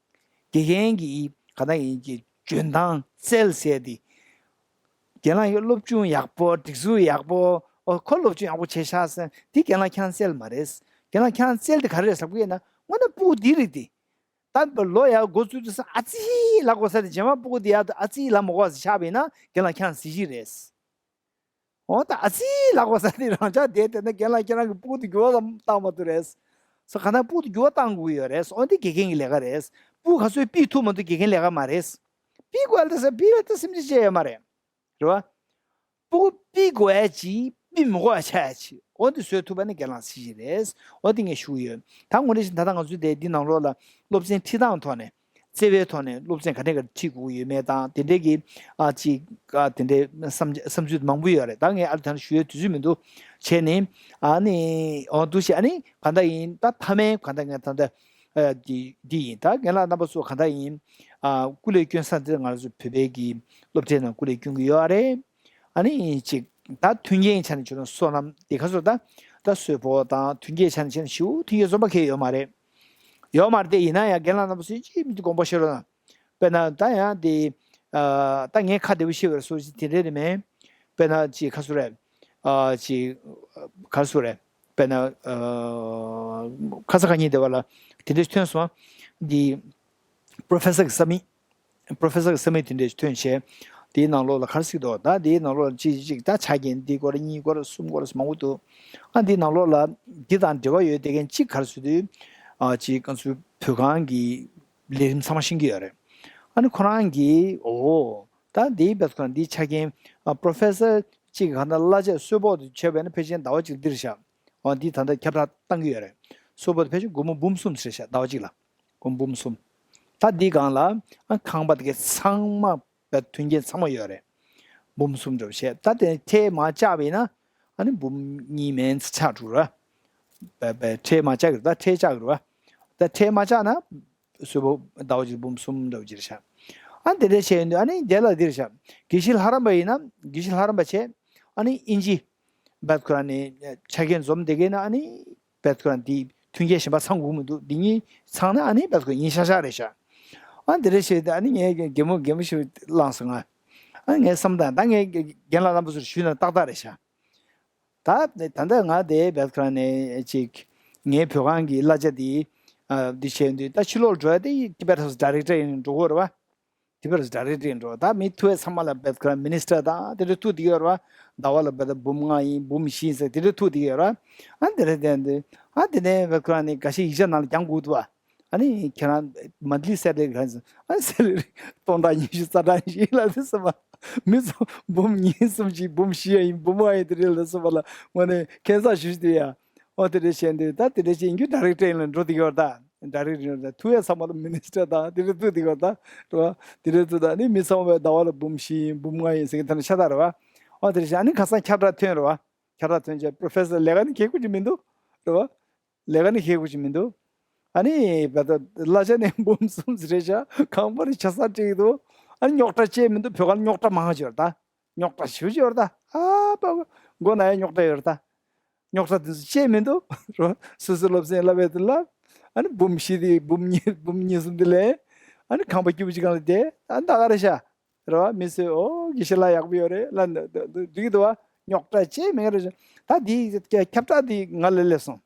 དགེ་རྒན་གྱི་ག་ན་ཡིན་གྱི་འཇོན་ཐང་རྩལ་ཟེར་ཏེ། རྒན་ལགས་ཀྱི་སློབ་སྦྱོང་ཡག་པོ་སྒྲིག་འཛུགས་ཡག་པོ་ཨོ་ཁོ་སློབ་སྦྱོང་ཡག་པོ་བྱས་ཤག་ཟེར་འདི་རྒན་ལགས་ཁྱེད་རང་རྩལ་མ་རེད། རྒན་ལགས་ཁྱེད་རང་རྩལ་དེ་ག་རེ་རེད་ཟེར་བ་ཡིན་ན་དངོས་གནས་སྤུ་གུ་འདི་རིགས་དེ། ད་ལོ་ཡར་འགོ་བཙུགས་དུས་སང་ཨ་ཙི་ལབ་དགོས་ས་དེ་རྗེས་མ་སྤུ་གུ་འདི་ཡར་དུ་ཨ་ཙི་ལབ་མ་དགོས་ས་ཆགས་པ་ཡིན་ན་རྒན་ལགས་ཁྱེད་རང་གཟི་བརྗིད་རེད། འོ་ད་ཨ་ཙི་ལབ་དགོས་ས་དེ་རང་ཅག་བསྡད་དེ་ན་རྒན་ལགས་ཁྱེད་རང་གི་སྤུ་གུ་དེ་འགྱུར་བ་ཙམ་བཏང་མ་ཐུབ་རེད། སོ་ག་ན་སྤུ་གུ་དེ་འགྱུར་བ་བཏང་དགོས་ཀྱི་ཡོད་རེད། འོ་འདི་དགེ་རྒན་གྱི་ལས་ཀ་རེད། སྤུ་གུ་ག་ཚོད་ཕུད་ཐུབ་མ་ཐུབ་དགེ་རྒན་ལས་ཀ་མ་རེད། ཕུད་དགོས་ལ་ད་ས་ཕུད་ལ་ད་སེམས་ཁྲལ་བྱས་ཡོད་མ་རེད། རེད་བ། སྤུ་གུ་ཕུད་དགོས་ཡ་ཅིག་ཕུད་མི་དགོས་ཡ་ཆགས་ཡ་ཅིག་འོ་འདི་བཟོས་ཐུབ་པ་ནི་རྒན་ལགས་གཟི་བརྗིད་རེད། འོ་འདི་ངས་ཞུ་གི་ཡོད། ད་ངོ་རེ་བཞིན་ད་ལྟ་ང་ཚོའི་དེ་འདི་ནང་ལོགས་ལ་སློབ་ཚན་ཁྲིད་སྟངས་ཐོག་ནས། བརྩེ་བའི་ཐོག་ནས་སློབ་ཚན་ག་འདྲས་ག་ཁྲིད་དགོས་ཀྱི་ཡོད་མེད་དང་དེ་འདྲས་ཀྱི་ཨ་ཅིག་ཨ་དེ་འདྲས་བསམ་བསམ་ཚུལ་མང་པོ་ཡོད་རེད། ད་ངས་ཨ་ལ་ད་ནི་ཞུ་ཡའི་དུས་ཚོད་མི་འདུག་བྱས་ནས་ཨ་ནི་འོ་འདུག་བྱས་ཨ་ནི་ག་འདྲ་ཡིན་ད་མཐའ་མའི་ག་འདྲ་ངས་ད་ལྟ་ཨ་འདི་འདི་ཡིན། ད་རྒན་ལགས་རྣམ་པ་ཚོ་ག་འདྲ་ཡིན་ཨ་སྐུ་ལས་སྐྱོན་ས་འདིར་ང་ཚོ་བོད་པའི་གི་སློབ་གྲྭའི་ནང་སྐུ་ལས་སྐྱོན་གྱི་ཡོད་རེད། ཨ་ནི་ཅིག་ ད་མཐུན་རྐྱེན་ཆ་ནས་བྱུང་ན་སོ་ནམ་དེ་ག་ཚོད་ད་ད་གསོལ་ཕོགས་དང་མཐུན་རྐྱེན་ཆ་ནས་བྱས་ན་ཞེ་པོ་མཐུན་རྐྱེན་འཛོམས་པ་གང་ཡང་ཡོད་མ་རེད། ཡོད་མ་རེད་དེ། ཡིན་ན་ཡང་རྒན་ལགས་རྣམ་པ་ཚོས་ཅིག་མི་དགོངས་པ་བཞེས་རོགས་གནང་། དཔེར་ན་ད་ཡང་དེ་ད་ངས་ཁ་བདེ་པོ་བཤད་པར་སོ་ཅིག་དེ་འདྲས་རེད་མེད། དཔེར་ན་ཅིག་ག་ཚོད་རེད། ཅིག་ག་ཚོད་རེད། དཔེར་ན་ཁ་ས་ཁ་ཉིན་དེ་བ་ལ་དེ་འདྲས་ཐོན་སོང་། འདི་Professor གི་ས་མིག Professor གི་ས་མིག་དེ་འདྲས་ཐོན་བྱས། དེའི་ནང་ལོགས་ལ་ག་རེ་ཟེར་གྱི་འདུག་ད་དེའི་ནང་ལོགས་ལ་ཅིག་ཅིག་ད་ཆ་རྐྱེན་འདི་སྐོར་གཉིས་སྐོར་གསུམ་སྐོར་མང་པོ་འདུག་ཨ་འདིའི་ནང་ལོགས་ལ་འདི་དང་འབྲེལ་བ་ཡོད་བསྡད་མཁན་གཅིག་ག་རེ་ཟེར་དུས། ཨ་ཅིག་ང་ཚོའི་བོད་ཁང་གི་ལས་རིམ་ཚང་མ་ཤེས་ཀྱི་ཡོད་རེད། ཨ་ནི་ཁོ་རང་གིས་འོ་ད་འདིའི་བེད་ཁོ་རང་འདིའི་ཆ་རྐྱེན་ཨ་Professor གཅིག་གི་གང་ལྟར་གླ་ཆ་གསོལ་ཕོགས་དེ་བྱས་པ་ཡིན་ན་ཕལ་ཆེར་ཟླ་བ་གཅིག་འདིར་བཞག་ཨ་འདི་ད་ལྟ་ཁྱབ་བསྒྲགས་བཏང་གི་ཡོད་རེད། གསོལ་ཕོགས་དེ་ཕལ་ཆེར་སྒོར་མོ་འབུམ་གསུམ་ཟེར་བཞག་ཟླ་བ་གཅིག་ལ། སྒོར་མོ་འབུམ་གསུམ། ད་འདི་སྒང་ལ་ཨ་ཁང་པ་དེ་གའི་ཚང་མ་བེད་མཐུན་རྐྱེན་ཚང་མ་ཡོད་རེད། འབུམ་གསུམ་འདྲ་བོ་བྱས། ད་དེ་ཁྲལ་མ་བཅག་པ་ཡིན་ན་ཨ་ནི་འབུམ་གཉིས་མན་ཆགས་འགྲོ་ར། བེད་བེད་ཁྲལ་མ་བཅག་གི་རེད། ད་ཁྲལ་བཅག་གི་རེད་བ། ད་ཁྲལ་མ་བཅག་ན་གསོལ་ཕོགས་ཟླ་བ་གཅིག་འབུམ་གསུམ་འདྲ་བོ་ཅིག་རེད་ཤག་ཨ་དེ་འདྲ་བྱས་ཡོང་དུས་ཨ་ནི་དེ་ལ་འདི་རེད་ཤག་དགེ་བཤེས་ལྷ་རམས་པ་ཡིན་ན་དགེ་བཤེས་ལྷ་རམས་པ་བྱས། ཨ་ནི་དབྱིན་ཇི་བེད་ཁོ་རང་ནས་ཆ་རྐྱེན་འཛོམས་བསྡད་མཁན་ན་ཨ་ནི་བེད་ཁོ་རང་འདི་མཐུན་རྐྱེན་གཞན་པ་ཚང་དགོས་མི་འདུག་འདི་གཉིས་ཚང་ན་ཨ་ནི་བེད་ཁོ་ཡིན་ཤག་ཤག་རེད་ཤག་ཨ་འདི་འདྲ་བྱས་ཏེ་ཨ་ནི་ངས་གད་མོ་གད་མོ་ཞིག་བླངས་སོང་ང་། ཨ་ངས་བསམ་དང་ད་ངས་རྒན་ལགས་རྣམ་པ་ཚོར་ཞུས་ན་ཏག་ཏག་རེད་ཤག་ད་ད་ལྟ་ང་དེ་བེད་ཁོ་རང་ནས་ཅིག་ངའི་བོད་ཁང་གི་གླ་ཆ་དེ་ཨ་འདི་བྱས་དུས་ད་ཕྱི་ལོགས་འགྲོ་ཡ་དེ་Tibet House Director ཡིན་འགྲོ་གི་རེད་བ། Tibet House Director ཡིན་འགྲོ། ད་མི་ཐུག་ཡ་ཚང་མ་ལ་བེད་ཁོ་རང་Minister དང་དེ་འདྲ་ཐུག་བསྡད་ཡོད་རེད་བ། ཟླ་བ་ལ་བེད་འབུམ་ལྔ་ཡིན་འབུམ་བཞི་ཡིན་ཟེར་དེ་འདྲ་ཐུག་བསྡད་ཡོད་རེད་བ། ཨ་དེ་འདྲ་དེ་འདི་ཨ་དེ་ནས་བེད་ཁོ་རང་ནས་འགའ་ཤས་ཡིག་ཆ་ནང་ལ་རྒྱག་དགོས་འདུག་བ། ཨ་ནི་ཁྱེད་རང་monthly salary ག་ཚོད། ཨ་salary སྟོང་ཕྲག་ཉི་ཤུ་རྩ་གྲངས་ཤིག་ལ་དེ་སོང་བ། མི་ཚོ་འབུམ་གཉིས་གསུམ་ཅིག་འབུམ་བཞི་ཡ་ཡིན་འབུམ་ལྔ་ཡིན་དེ་རེད་ལ་སོང་བ་ལ་དངོས་གནས་ཁྱད་མཚར་ཞུ་ཞུ་དེ་ཡ། ཨོ་དེ་འདྲ་བྱས་འདུག་ད་དེ་འདྲ་བྱས་ཡིན་རྒྱུ་Director ཡིན་ལ་འགྲོ་དེ་གི་བར་ད། Director ཡིན་ལ་ཐུག་ཡ་ཚང་མ་ལ་Minister དང་དེ་འདྲ་ཐུག་དེ་གི་བར་ད། རེད་བ། དེ་འདྲ་ཐུག་ད་ནི་མི་ཚང་མས་ཟླ་བ་ལ་འབུམ་བཞི་ཡིན་འབུམ་ལྔ་ཡིན་ཟེར་གི་ད་ནི་ཤ་སྟག་རེད་བ། ཨོ་དེ་འདྲ་བྱས་ཨ་ནི་ཁ་སང་ཁྱབ་བསྒྲགས་ཐོན་རེད་བ། ཁྱབ་བསྒྲགས་ཐོན་བྱས་Professor ལས་ཀ་ནི་གལ་ཁུ་ཅིག་མི་འདུག་རེད་བ། ལས་ཀ་ནི་ཁེ་གུ་ཅིག་མི་འདུག་ཨ་ནི་བལ་ཏོ་གླ་ཆ་ནི་འབུམ་གསུམ་ཟེར་རེད་ཤག་ཁང་པ་རི་ཆ་ས་སྤྲད་ཀྱི་འདུག་ཨ་ནི་རྙོག་དྲ་ཅི་མི་འདུག་བོད་ཁ་རྙོག་དྲ་མང་ཆེ་བར་ད། རྙོག་དྲ་ཞེ་པོ་ཅིག་ཡོད་རེད་ད། ཨ་པ་པ། མགོ་ན་ཡ་རྙོག་དྲ་ཡོད་རེད་ད། རྙོག་དྲ་དེ་ཚོ་ཅི་མི་འདུག་རོ། སོ་སོ་སློབ་ཚན་བསླབ་པའི་དུས་ལ། ཨ་ནི་འབུམ་བཞི་དེ་འབུམ་གཉིས་འབུམ་གཉིས་གསུམ་དེ་ལས། ཨ་ནི་ཁང་པ་སྐྱིད་པོ་ཅིག་སྒང་ལ་བསྡད་ཨ་ནི་ད་ག་རེད་ཤག་རོ། མི་ཚོས་ཨོ་དགེ་བཤེས་ལགས་ཡག་པོ་ཡོད་རེད་ལ་འདུག་གི་འདུག་བ། རྙོག་དྲ་ཅི་མི་རེད་ཤག་ད་དེ་ཁྱབ་བསྒྲགས་དེ་ང་ལ་སླེབས་སོང་།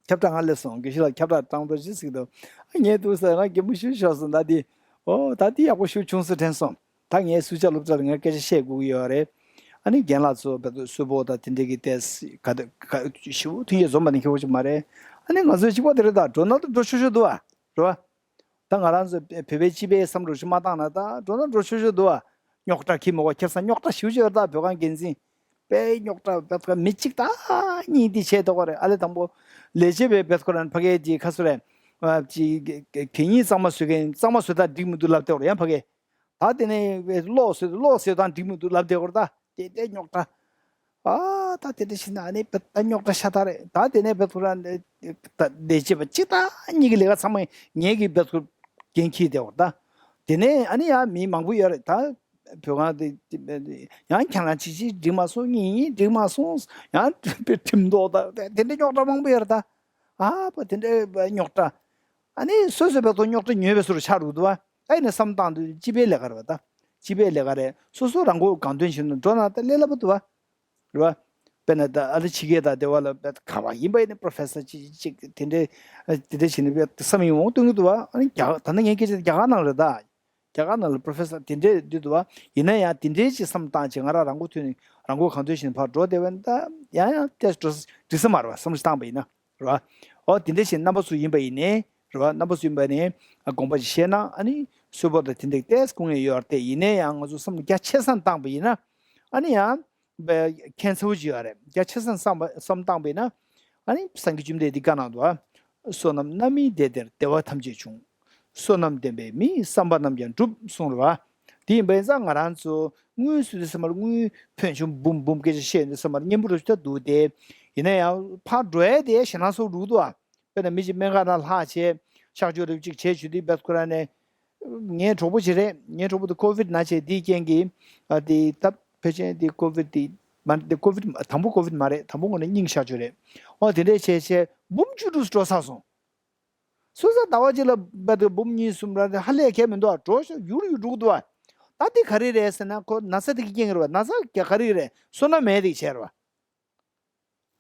ཁྱབ་བསྒྲགས་ང་ལ་སླེབས་སོང་། དགེ་བཤེས་ལགས་ཁྱབ་བསྒྲགས་བཏང་འགྲོ་ཅི་ཟིག་འདུག་ཨ་ངས་འདུག་ཟེར་ང་གད་མོ་ཤུར་ཤོར་སོང་ད་དེ། ཨོ་ད་དེ་ཡག་པོ་ཞེ་པོ་བྱུང་སོང་དྲན་སོང་། ད་ངས་སུ་ཇཱ་སློབ་གྲྭ་ལ་ངས་སྐད་ཆ་བཤད་དགོས་ཀྱི་ཡོད་རེད། ཨ་ནི་རྒན་ལགས་ཚོ་བལ་ཏོ་གསོལ་ཕོགས་དང་དེ་འདྲས་ཀྱི་ཏེ་ག་ད་ག་ཞེ་པོ་མཐུན་རྐྱེན་འཛོམས་པ་ནི་ཁེ་པོ་ཅིག་མ་རེད། ཨ་ནི་ང་ཚོའི་གཅིག་པ་དེ་རེད་ད། འགྲོ་ན་ད་འགྲོ་ཆོག་ཆོག་འདུག་བ། རེད་བ། ད་ང་རང་ཚོ་བོད་པའི་སྤྱི་པའི་བསམ་བློ་ཞིག་མ་བཏང་ན་ད་འགྲོ་ན་འགྲོ་ཆོག་ཆོག་འདུག་བ། རྙོག་དྲ་ཁྱི་མོ་ག་ཁྱེར་ས་རྙོག་དྲ་ཞེ་པོ་ཅིག་ཡོད་རེད་ད། བོད་ཁང་འགན་འཛིན་དཔེ་རྙོག་དྲ་བེད་ཁོ་མི་གཅིག་དང་གཉིས་འདི་བྱས་ཐོག་ག་རེད། ཨ་ལེ་དང་པོ་ལས་བྱེད་པའི་བེད་ཁོ་རང་ཕ་གའི་འདི་ཁ་སོ་རེད། ཨ་ཅི་གད་སྙིགས་གཙང་མ་བཟོ་མཁན་གཙང་མ་བཟོ་སྟངས་འགྲིག་མི་འདུག་ལབ་སྟེ་ག་རེད་ཡང་ཕ་གའི། ད་དེ་ནས་གློག་བཟོས་གློག་བཟོས་སྟངས་འགྲིག་མི་འདུག་ལབ་བསྡད་ཡོད་རེད་ད། དེ་དེ་རྙོག་དྲ། ཨ་ད་དེ་འདྲ་བྱས་ན་ཨ་ནི་བེད་ད་རྙོག་དྲ་ཤ་སྟག་རེད་ད། དེ་ནས་བེད་ཁོ་རང་ད་ལས་བྱེད་པ་གཅིག་དང་གཉིས་ཀྱི་ལས་ཀ་ཚང་མ་ངེད་ཀྱིས་བེད་ཁོ་འགན་འཁྱེར་བསྡད་ཡོད་རེད་ད། དེ་ནས་ཨ་ནི་ཡང་མི་མང་པོ་ཡོད་རེད་ད། བོད་ཁང་དེ་ཡང་ཁྱེད་རང་གཅིག་གཅིག་འགྲིག་མ་སོང་གཉིས་གཉིས་འགྲིག་མ་སོང་ཡང་ཁྲིམས་ཐོག་ད་དེ་འདྲ་རྙོག་དྲ་མང་པོ་ཡོད་རེད་ད། ཨ་ཕ་དེ་འདྲ་རྙོག་དྲ། ཨ་ནི་སོ་སོའི་བེད་ཐོག་རྙོག་དྲ་ཉོས་པའི་བཟོ་འདྲ་ཆགས་འགྲོ་འདུག་བ། ཨ་ནི་བསམ་བཏང་དུས་སྤྱི་པའི་ལས་ཀ་རེད་བ་ད། སྤྱི་པའི་ལས་ཀ་རེད། སོ་སོ་རང་མགོ་གང་ཐོན་བྱེད་ན་འགྲོ་ན་ད་ལས་སླ་པོ་འདུག་བ། རེད་བ། དཔེར་ན་ད་ཨ་ལི་ཕྱི་རྒྱལ་དང་དེ་བ་ལ་བེད་ག་བ་ཡིན་པ་ཡིན་ན་Professor ཅིག་ཅིག་དེ་འདྲའི་དེ་འདྲ་བྱེད་ནི་བེད་བསམ་ཡོང་འོང་སྟོན་གི་འདུག་བ། ཨ་ནི་རྒྱ་ད་ནི་ངའི་སྐད་ཆ་རྒྱ་གར་ནང་རེད་ད། རྒྱ་གར་ནང་ལ་Professor དེ་འདྲའི་འདུག་འདུག་བ། ཡིན་ན་ཡང་དེ་འདྲའི་ཅིག་བསམ་བཏང་བྱས་ང་རང་རང་མགོ་ཐོན་ནས་རང་མགོ་གང་ཐོན་བྱེད་ནས་ཕར་འགྲོ་བསྡད་པ་ཡིན་ན་ད་ཡང་ཡང་ཏེ་འགྲོ་འགྲིག་ས་མ་རེད་བ། བསམ་བློ་བཏང་པ་ཡིན་ན། རེད་བ། ཨོ་དེ་འདྲ་ཞིག་རྣམ་པ་ཚོ་ཡིན་པ་ཡིན་ནའི་རེད་བ། རྣམ་པ་ཚོ་ཡིན་པ་ནི་ཨ་དགོངས་པ་ཞིག་བཞེས་ན་ཨ་ནི་གསོལ་པོ་དང་དེ་འདྲ་ཏོག་ཙམ་སྐུ་ངལ་ཡོད་རེད་དེ། ཡིན་ནའི་ཡང་ང་ཚོ་བསམ་བློ་རྒྱ་ཆེ་ས་བཏང་པ་ཡིན་ན་ཨ་ནི་ཡང་ཁྱད་མཚར་པོ་ཅིག་ཡོད་རེད། རྒྱ་ཆེ་ས་བསམ་པ་བསམ་བཏང་པ་ཡིན་ན་ཨ་ནི་སངས་རྒྱས་བཅོམ་ལྡན་འདས་བཀའ་གནང་འདུག་ཨ། བསོད་ནམས་རྣམ་སྨིན་བདེ་སྟེར་བདེ་བ་ཐམས་ཅད་འབྱུང་། བསོད་ནམས་ལྡན་པས་མི་ཡི་བསམ་པ་རྣམས་ཀྱང་འགྲུབ་གསུངས་རེད་བ། དེ་ཡིན་པ་ཡིན་ཙང་ང་རང་ཚོ་དངུལ་སུ་དེ་སེམས་པར་དངུལ་ཕོན་ཆུང་འབུམ་འབུམ་སྐད་ཆ་བཤད་ཡོང་དུས་སེམས་པར་སྙན་པོ་རུ་ཞིག་ད་འདུག་སྟེ། ཡིན་ན་ཡང་ཕར་འགྲོ་ཡས་དེ་ཞེད་སྣང་ཚ་པོ་རུ་འདུག་ཨ། དཔེར་ན་མི་གཅིག་སྨན་ཁང་ནང་ལྷག་བྱས་གཤག་བཅོས་རེ་གཅིག་བྱས་བྱུང་དུས་བེད་ཁོ་རང་ནས། ངའི་གྲོགས་པོ་ཅིག་རེད། ངའི་གྲོགས་པོ་དེ་ཀོ་བིད་ན་བྱས་དེའི་རྐྱེན་གྱིས་ཨ་དེ་ད་ཕལ་ཆེར་དེ་ཀོ་བིད་དེ་ མ་དེ་ཀོ་བིད་དང་པོ་ཀོ་བིད་མ་རེད། དང་པོ་ངོ་ནས་སྙིང་གཤག་བཅོས་རེད། འོ་དེ་འདྲས་བྱས་བྱས་འབུམ་བཅུ་དྲུག་འགྲོ་ཚར་སོང་། སོང་ཙང་ཟླ་བ་གཅིག་ལ་བར་དུ་འབུམ་གཉིས་གསུམ་ར་ཧ་ལས་ཁེལ་མི་འདུག་ཨ། འགྲོ་ཤོག་ཡུར་ཡུར་འགྲོ་གི་འདུག་ཨ། ད་དེ་ག་རེ་རེད་ཟེར་ན་ཁོ་ན་ཚ་དེ་གི་རྐྱེན་རེད་བ། ན་ཚ་ག་རེ་རེད། སོ་ནམ་མེད་དེ་བྱས་རེད་བ།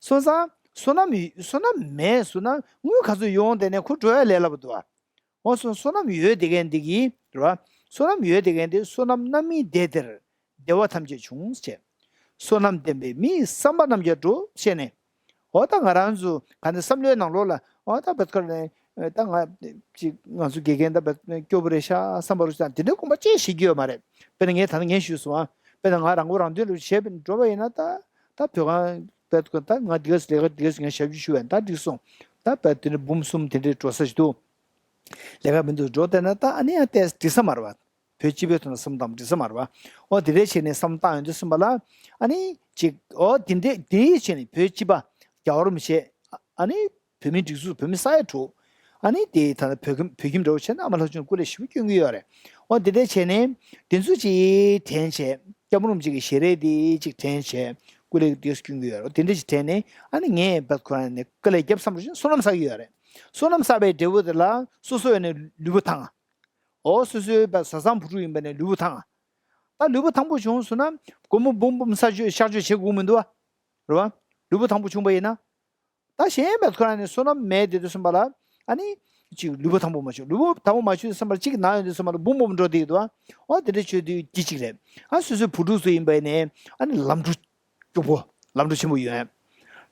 སོང་ཙང་སོ་ནམ་སོ་ནམ་མེད་སོ་ནམ་དངུལ་ག་ཚོད་ཡོང་དེ་ནས་ཁོ་འགྲོ་ཡ་ལས་སླ་པོ་འདུག་ཨ། འོ་སོ་སོ་ནམ་ཡོད་དེ་གན་འདི་གི་རེད་བ། སོ་ནམ་ཡོད་དེ་གན་འདི་སོ་ནམ་རྣམ་སྨིན་བདེ་སྟེར། བདེ་བ་ཐམས་ཅད་འབྱུང་ཞེས། བསོད་ནམས་ལྡན་པའི་མིའི་བསམ་པ་རྣམས་ཀྱང་འགྲུབ་ཞེས་ནས། འོ་ད་ང་རང་ཚོ་ག་ནས་བསམ་བློའི་ནང་ལོགས་ལ་འོ་ད་བད་ཁར་ནས་ད་ང་ཅིག་ང་ཚོ་དགེ་རྒན་ད་བད་སྐྱོ་པོ་རེད་ཤག་བསམ་པ་རུ་ཤག་དེ་འདྲའི་དགོངས་པ་ཅི་ཞིག་ཡོད་མ་རེད། དཔེར་ན་ངས་ད་ནི་ངས་ཞུས་སོང་ཨ། དཔེར་ན་ང་རང་མགོ་རང་ཐོན་རུ་བྱས་པ་འགྲོ་བ་ཡིན་ན་ད་ད་བོད་ཁང་བད་ཁར་ད་ང་དེ་ག་ལས་ཀ་དེ་ག་ངས་ཞབས་ཞུ་ཞུ་བས་ད་འགྲིག་སོང་། ད་བད་དེ་འདྲ་འབུམ་གསུམ་དེ་འདྲའི་འགྲོ་ས་ཞིག་འདུག་ལས་ཀ་མི་འདུག་འགྲོ་བསྡད་ན་ད་ཨ་ནི་ཡང་ཏོག་ཙམ་འགྲིག་ས་མ་རེད་བ། བོད་སྤྱི་པའི་ཐོག་ནས་བསམ་བཏང་འགྲིག་ས་མ་རེད་བ། འོ་དེ་འདྲའི་བྱས་ནས་བསམ་བཏང་ཡོང་དུས་ཙམ་པ་ལ་ཨ་ནི་ཅིག་འོ་དེ་འདྲའི་དེའི་བྱས་ནས་བོད་སྤྱི་པ་རྒྱལ་བ་རིན་པོ་ཆེ་ཨ་ནི་བོད་མིའི་སྒྲིག་འཛུགས་བོད་མི་ས་ཡ་དྲུག་ཨ་ནི་དེ་ད་ལྟ་བོད་ཁྱིམ་བོད་ཁྱིམ་འདྲ་བོ་བྱས་ན་ཨ་མ་ལྷ་ཆུང་སྐུ་ལས་ཞེ་པོ་སྐྱོན་གྱི་ཡོད་རེད། འོ་དེ་འདྲའི་བྱས་ནས་དེ་ཚོ་ཅིག་དྲན་བྱས་སྐྱབས་མགོན་རིན་པོ་ཆེ་གི་ཞལ་རས་དེ་ཅིག་དྲན་བྱས་སྐུ་ལས་དེ་སྐྱོན་གྱི་ཡོད་རེད། འོ་དེ་འདྲ་ཅིག་དྲན་ནས་ཨ་ནི་ངས་བད་ཁོ་རང་ནས་དཀའ་ལས་བརྒྱབ་བསམ་རུ་བཞིན་བསོད་ནམས་བསགས་ཀྱི་ཡོད་རེད། བསོད་ནམས་བསགས་པའི་འབྲས་བུ་དེ་ལ་སོ་སོ་ཡོད་ནས་ལུས་པོ་ཐང་། འོ་སོ་སོའི་བཟའ་ཚང་བུ་ཕྲུག་ཡིན་པ་ནས་ལུས་པོ་ཐང་། ད་ལུས་པོ་ཐང་པོ་བྱུང་སོང་ན་སྒོར་མོ་འབུམ་འབུམ་གསར་བཅོས་གཤག་བཅོས་བྱེད་དགོས་མི་འདུག་བ། རེད་བ། ལུས་པོ་ཐང་པོ་བྱུང་པ་ཡིན་ན། ད་གཞན་པའི་ཁོ་རང་ནས་བསོད་ནམས་མེད་དེ་དུས་ཙམ་པ་ལ་ཨ་ནི་ཅིག་ལུས་པོ་ཐང་པོ་མ་བྱུང་། ལུས་པོ་ཐང་པོ་མ་བྱུང་དུས་ཙམ་པ་ལ་གཅིག་གི་ནང་ཡོང་དུས་ཙམ་པ་ལ་འབུམ་འབུམ་འགྲོ་བསྡད་ཀྱི་འདུག་བ། འོ་དེ་འདྲ་བྱེད་དུས་འདི་གཅིག་རེད། ཨ་སོ་སོའི་བུ་ཕྲུག་ཚོ་ཡིན་པ་ཡིན་ནའི་ཨ་ནི་ལམ་འགྲོ། སྐྱུག་པོ། ལམ་འགྲོ་ཆེན་པོ་ཡོད།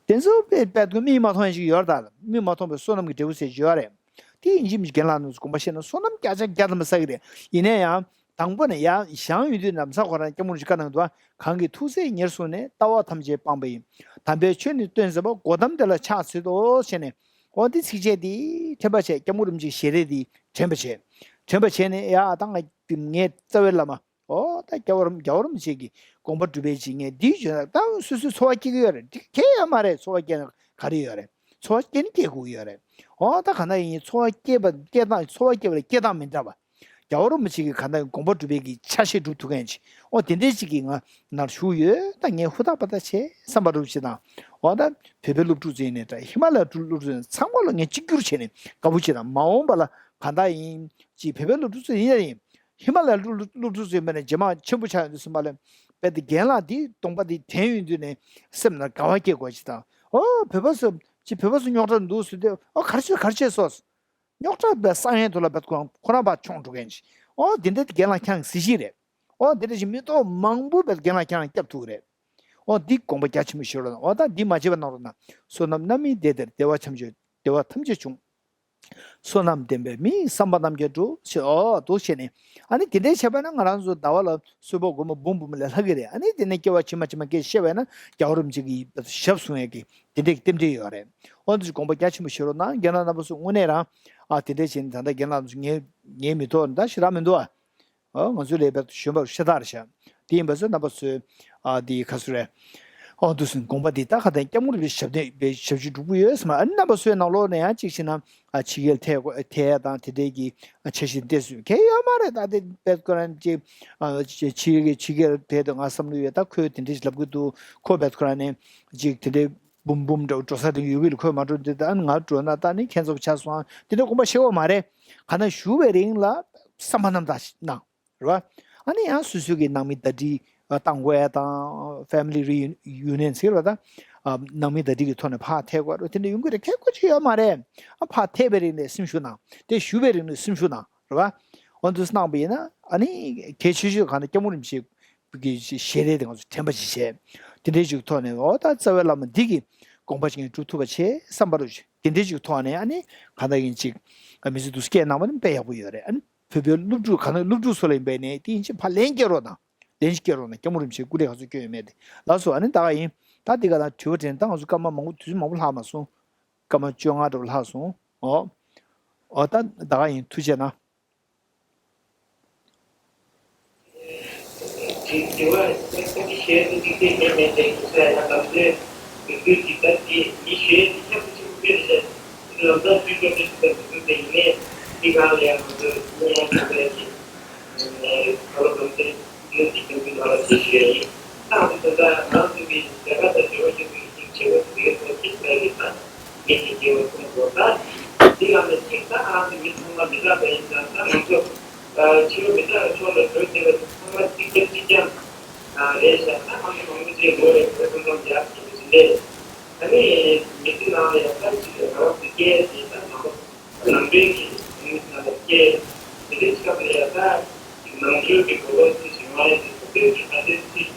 དེ་ཚོ་དཔེ་དཔེ་ཀོ་མིག་མ་མཐོང་ཡ་ཞིག་ཡོད་རེད་ད། མིག་མ་མཐོང་པའི་བསོད་ནམས་ཀྱི་འབྲས་བུ་ཟེར་གྱི་ཡོད་རེད། དེ་ཡིན་གཅིག་མིན་གཅིག་རྒན་ལགས་རྣམ་ཚོ་དགོངས་པ་བཞེས་ན་བསོད་ནམས་བརྒྱ་ཆ་བརྒྱ་ཐམ་པ་བསགས་ཀྱི་རེད། ཡིན་ན་ཡང་དང་པོ་ནས་ཡང་བཞེངས་ཡོང་དུས་ནམ་ས་ཁོ་རང་སྐྱབས་མགོན་རིན་པོ་ཆེ་བཀའ་གནང་འདུག་ག་གང་གི་ཐུགས་བརྩེ་ཉེར་བཟུང་ནས་ལྟ་བ་ཐམས་ཅད་སྤངས་པ་ཡིན། དམ་པའི་ཆོས་ནི་སྟོན་མཛད་པ། སྒོ་གཏམ་དེ་ལ་ཕྱག་འཚལ་ལོ་ཞེས་ནས། འོ་འདི་ཚིགས་བཅད་འདི་དྲན་པ་བྱས། སྐྱབས་མགོན་རིན་པོ་ཆེའི་ཞལ་རས་འདི་དྲན་པ་བྱས། དྲན་པ་བྱས་ནས་ཡ་ད་ང་ངའི་རྩ་བའི་བླ་མ། ཨོ་ད་རྒྱལ་བ་རིན་རྒྱལ་བ་རིན་པོ་ཆེ་གི་དགོངས་པ་སྒྲུབ་པའི་ཇི་སྙེད་འདིའི་བརྗོད་ན་ད་སོ་སོའི་འཚོ་བ་སྐྱེལ་གི་ཡོད་རེད། འདི་ཁྱད་ཡོད་མ་རེད། འཚོ་བ་སྐྱེལ་ན་ག་རེ་ཡོད་རེད། འཚོ་བ་སྐྱེལ་ན་སྐྱེལ་དགོས་ཀྱི་ཡོད་རེད། ཨོ་ད་ག་ན་ཡིན་འཚོ་བ་སྐྱེལ་བ་སྐྱེལ་སྟངས་འཚོ་བ་སྐྱེལ་བ་ལ་སྐྱེལ་སྟངས་མི་འདྲ་བ། རྒྱལ་བ་རིན་པོ་ཆེ་གི་ག་ན་ཡིན་དགོངས་པ་སྒྲུབ་པའི་གི་ཆ་ཤས་སྒྲུབ་ཐུབ་མཁན་ཅིག་ཨོ་དེ་འདྲའི་ཅིག་གི་ང་ནར་ཞུགས་ཡོད། ད་ངས་ཧུར་ཐག་པ་ཐག་བྱས་བསམ་པ་རུབ་ཅིག་དང་། ཨོ་ད་བོད་པའི་སློབ་ཕྲུག་ཚོ་ཡིན་ནའི་འདྲ་ཧི་མ་ལ་ཡའི་སློབ་ཕྲུག་ཚོ་ཡིན་ཚང་མ་ལ་ངས་གཅིག་གྱུར་བྱས་ནས་དགའ་པོ་བྱེད་དང་། མ་འོངས་པ་ལ་ག་ད་ཡིན་ཅིག་བོད་པའི་སློབ་ཕྲུག་ཚོ་ཡིན་ན་ཡིན། ཧི་མ་ལ་ཡའི་སློབ་སློབ་ཕྲུག་ཚོའི་མི་ནས་རྗེས་མ་ཆེན་པོ་ཆགས་ཡོང་དུས་ཙམ་པ་ལ་དཔེ་དེ་རྒན་ལགས་འདིའི་གདོང་པ་འདི་དྲན་ཡོང་དུས་ནས་སེམས་ནང་དགའ་བ་སྐྱེ་དགོས་ཅིག་དང་། ཨོ་བོད་པ་ཚོ་ཅིག་བོད་པ་ཚོ་རྙོག་དྲ་འདུག་ཟེར་དུས་ཨོ་ག་རེ་བྱས་ག་རེ་བྱས་སོ། རྙོག་དྲ་བས་སང་ཡན་དུ་ལ་བེད་ཁོ་རང་ཁོ་རང་པ་མཆོང་འགྲོ་མཁན་ཅིག་ཨོ་དེ་འདྲ་དེ་རྒན་ལགས་ཁྱང་གཟི་བརྗིད་རེད། ཨོ་དེ་འདྲ་ཞིག་མི་ཐོག་མང་པོ་བེད་རྒན་ལགས་ཁྱང་སྐྱབས་ཐུབ་ཀྱི་རེད། ཨོ་འདི་དགོངས་པ་རྒྱ་ཆེན་པོ་བཞེས་རོགས་གནང་། ཨོ་ད་འདི་མ་བརྗེད་པ་གནང་རོགས་གནང་། བསོད་ནམས་རྣམ་སྨིན་བདེ་སྟེར། བདེ་བ་ཐམས་ཅད་བདེ་བ་ཐམས་ཅད་འབྱུང་། བསོད་ནམས་ལྡན་པའི་མིའི་བསམ་པ་རྣམས་ཀྱང་འགྲུབ་ཞེས། ཨོ་འདུག་བྱས་ནས་ཨ་ནི་དེ་འདྲའི་བྱས་པ་ན་ང་རང་ཚོ་ཟླ་བ་ལ་གསོལ་ཕོགས་སྒོར་མོ་འབུམ་འབུམ་ལས་ལྷག་གི་རེད། ཨ་ནི་དེ་ནས་སྐྱེ་བ་ཕྱི་མ་ཕྱི་མ་སྐྱེ་ཤེས་པས་ན་རྒྱལ་བ་རིན་པོ་ཆེ་གི་ཞབས་ཟུང་ཡས་ཀྱི་དེ་འདྲའི་རྟེན་འབྲེལ་ཡོད་རེད། ཨོ་འདི་དགོངས་པ་རྒྱ་ཆེན་པོ་བཞེས་རོགས་གནང་། རྒན་ལགས་རྣམ་པ་ཚོ་དངོས་གནས་རང་ཨ་དེ་འདྲའི་བྱས་ནས་ད་ལྟ་རྒན་ལགས་ཚོ་ངའི་ངའི་མི་ཐོག་ད་ཞེ་དྲག་མི་འདུག་ཨ། ཨོ་ང་ཚོའི་ལས་པ་གཞོན་པ་ཤ་སྟག་རེད་ཤག་དེ་ཡིན་པ་ཚོ་རྣམ་པ་ཚོས་ཨ་དེ་ག་ཚོད་རེད། ཨོ་འདུག་སེ་དགོངས་པ་འདི་ད་ག་དང་སྐྱབས་མགོན་རིན་པོ་ཆེ་ཞབས་བརྟན་པའི་ཞབས་ཕྱི་སྒྲུབ་ཀྱི་ཡོད་སམ། ཨ་ནི་རྣམ་པ་ཚོའི་ནང་ལོགས་ནས་ཡང་གཅིག་བྱས་ན་ཨ་ཕྱི་རྒྱལ་ཐད་ཐད་ཡ་དང་དེ་འདྲའི་གི་ཨ་འཆར་གཞི་འདི་འདྲས་སུ་གལ་ཡོད་མ་རེད། ད་དེ་བེད་ཁོ་རང་ཅིག་ཨ་ཕྱི་ཕྱི་རྒྱལ་ཕྱི་རྒྱལ་ཐད་དུ་ང་བསམ་བློ་ཡོད། ད་ཁོས་དེ་འདྲས་ལབ་གི་འདུག་ཁོ་བེད་ཁོ་རང་ནས་ཅིག་དེ་འདྲའི་འབུམ་འབུམ་འདྲ་བོ་འགྲོ་ས་དེ་ཡོད་གི་ལ་ཁོས་མ་འགྲོ་འདི་ད་ཨ་ནི་ང་འགྲོ་ན་ད་ནི་ཁྱེད་ཚོ་ཆགས་སོང་། དེ་འདྲ་དགོངས་པ་བཞེས་དགོས་མ་རེད། ག་ན་བཞུགས་པའི་རིང་ལ་བསམ་པ་རྣམ་དག་གནང་། རེད་བ། ཨ་ནི་ཡང་སོ་སོ་གི་ནང་མི་ཟླ་སྒྲིལ་བཏང་དགོས་ཡ་དང་family reunion ཟེར་བ་དང་། ནང་མི་ཟླ་སྒྲིལ་གྱི་ཐོག་ནས་ཕར་ཐད་དགོས་རེད། དེ་འདྲ་ཡོང་གི་རེད། ཁྱད་པར་ཅིག་ཡོད་མ་རེད། ཨ་ཕར་ཐད་པའི་རིང་ནས་སེམས་ཤུགས་གནང་། དེ་བཞུགས་པའི་རིང་ནས་སེམས་ཤུགས་གནང་། རེད་བ། འོ་འདུག་སེ་གནང་པ་ཡིན་ན་ཨ་ནི་གལ་ཆེ་ཤོས་གང་ལ་སྐྱབས་མགོན་རིན་པོ་ཆེ་གི་ཞལ་རས་དེ་ང་ཚོ་དྲན་པ་ཞིག་བྱས། དེ་འདྲའི་ཅིག་ཐོག་ནས་འོ་ད་རྩ་བའི་བླ་མ་འདི་གི་དགོངས་པ་ཅིག་ངས་སྒྲུབ་ཐུབ་པ་བྱས་བསམ་པ་རུ་དེ་འདྲའི་ཅིག་ཐོག་ནས་ཨ་ནི་གང་ལྟར་ཡིན་ཅིག་མི་ཚེ་འདུག་སེ་སྐྱེལ་གནང་བ་ནི་དཔེ་ཡག་པོ་ཡོད་རེད། ཨ་ནི་བོད་པའི་སློབ་ཕྲུག་གང་ལ་སློབ་ཕྲུག་ཚོ་ལ་ཡིན་པས་ནས་དེ་ཡིན་ཕྱིན་ཕར་ལན་སྐྱེལ་རོགས་གནང་། ལན་ཞིག་སྐྱེལ་རོགས་གནང་། སྐྱབས་མགོན་རིན་པོ་ཆེ་སྐུ་ལས་ག་ཚོད་སྐྱོན་ཡོད་མེད་དེ། ལགས་སོ། ཨ་ནི་ད་ག་ཡིན། ད་འདི་ག་ལ་དྲི་བ་དྲན་ད་ང་ཚོ་སྐར་མ་མང་པོ་དུས་ཚོད་མང་པོ་ལྷག་མ་སོང་། སྐར་མ་བཅོ་ལྔ་འདྲ་པོ་ལྷག་སོང་། ཨོ། ཨོ་ད་ད་ག་ཡིན། ཐུགས་རྗེ་གནང་། ད་དེ་ཚོ་ད་རང་ཚོ་གི་ལས་ཀ་དང་འབྲེལ་བ་ཡོད་པའི་ཡིན་ཆེ་བ་དེ་ཚོ་ཅིག་ལྟ་ཡོད་ན་ངེད་ཀྱི་སྐྱེ་བ་ཀུན་པོ་ད་དེ་ཡང་ནས་ཅིག་ད་ང་ཚོ་མི་ཚང་མ་མི་དྲག་པ་ཡིན་ཙང་ད་ང་ཚོ་ཕྱི་རོལ་མི་དྲག་ཕྱོགས་ལ་འགྲོ་བསྡད་པ་ཚང་མ་གཅིག་རྐྱང་གཅིག་རྐྱང་རེད་ཤག་ད་ང་ཚོ་མང་པོ་ཅིག་ལོ་རེ་བོད་ཁང་ཁང་རྒྱག་གི་ཡོད་ཟིན་པས་ད་ནི་མི་ཚེ་ནང་ལ་ཡང་ད་ཅིག་ལ་རང་དབང་གི་སྐད་དེ་ད་ནང་ལོགས། ནང་པའི་གི་ནང་ལ་སྐད། དེ་འདྲའི་ཆགས་པ་ཡ་ད་ནང་ཆོས་ཀྱི་གོ་ལོག་ཅིག་བྱུང་བ་ཡ་དེ་ཚོ་བོད་ཀྱི་ཨ་ཏེན་ཏིག་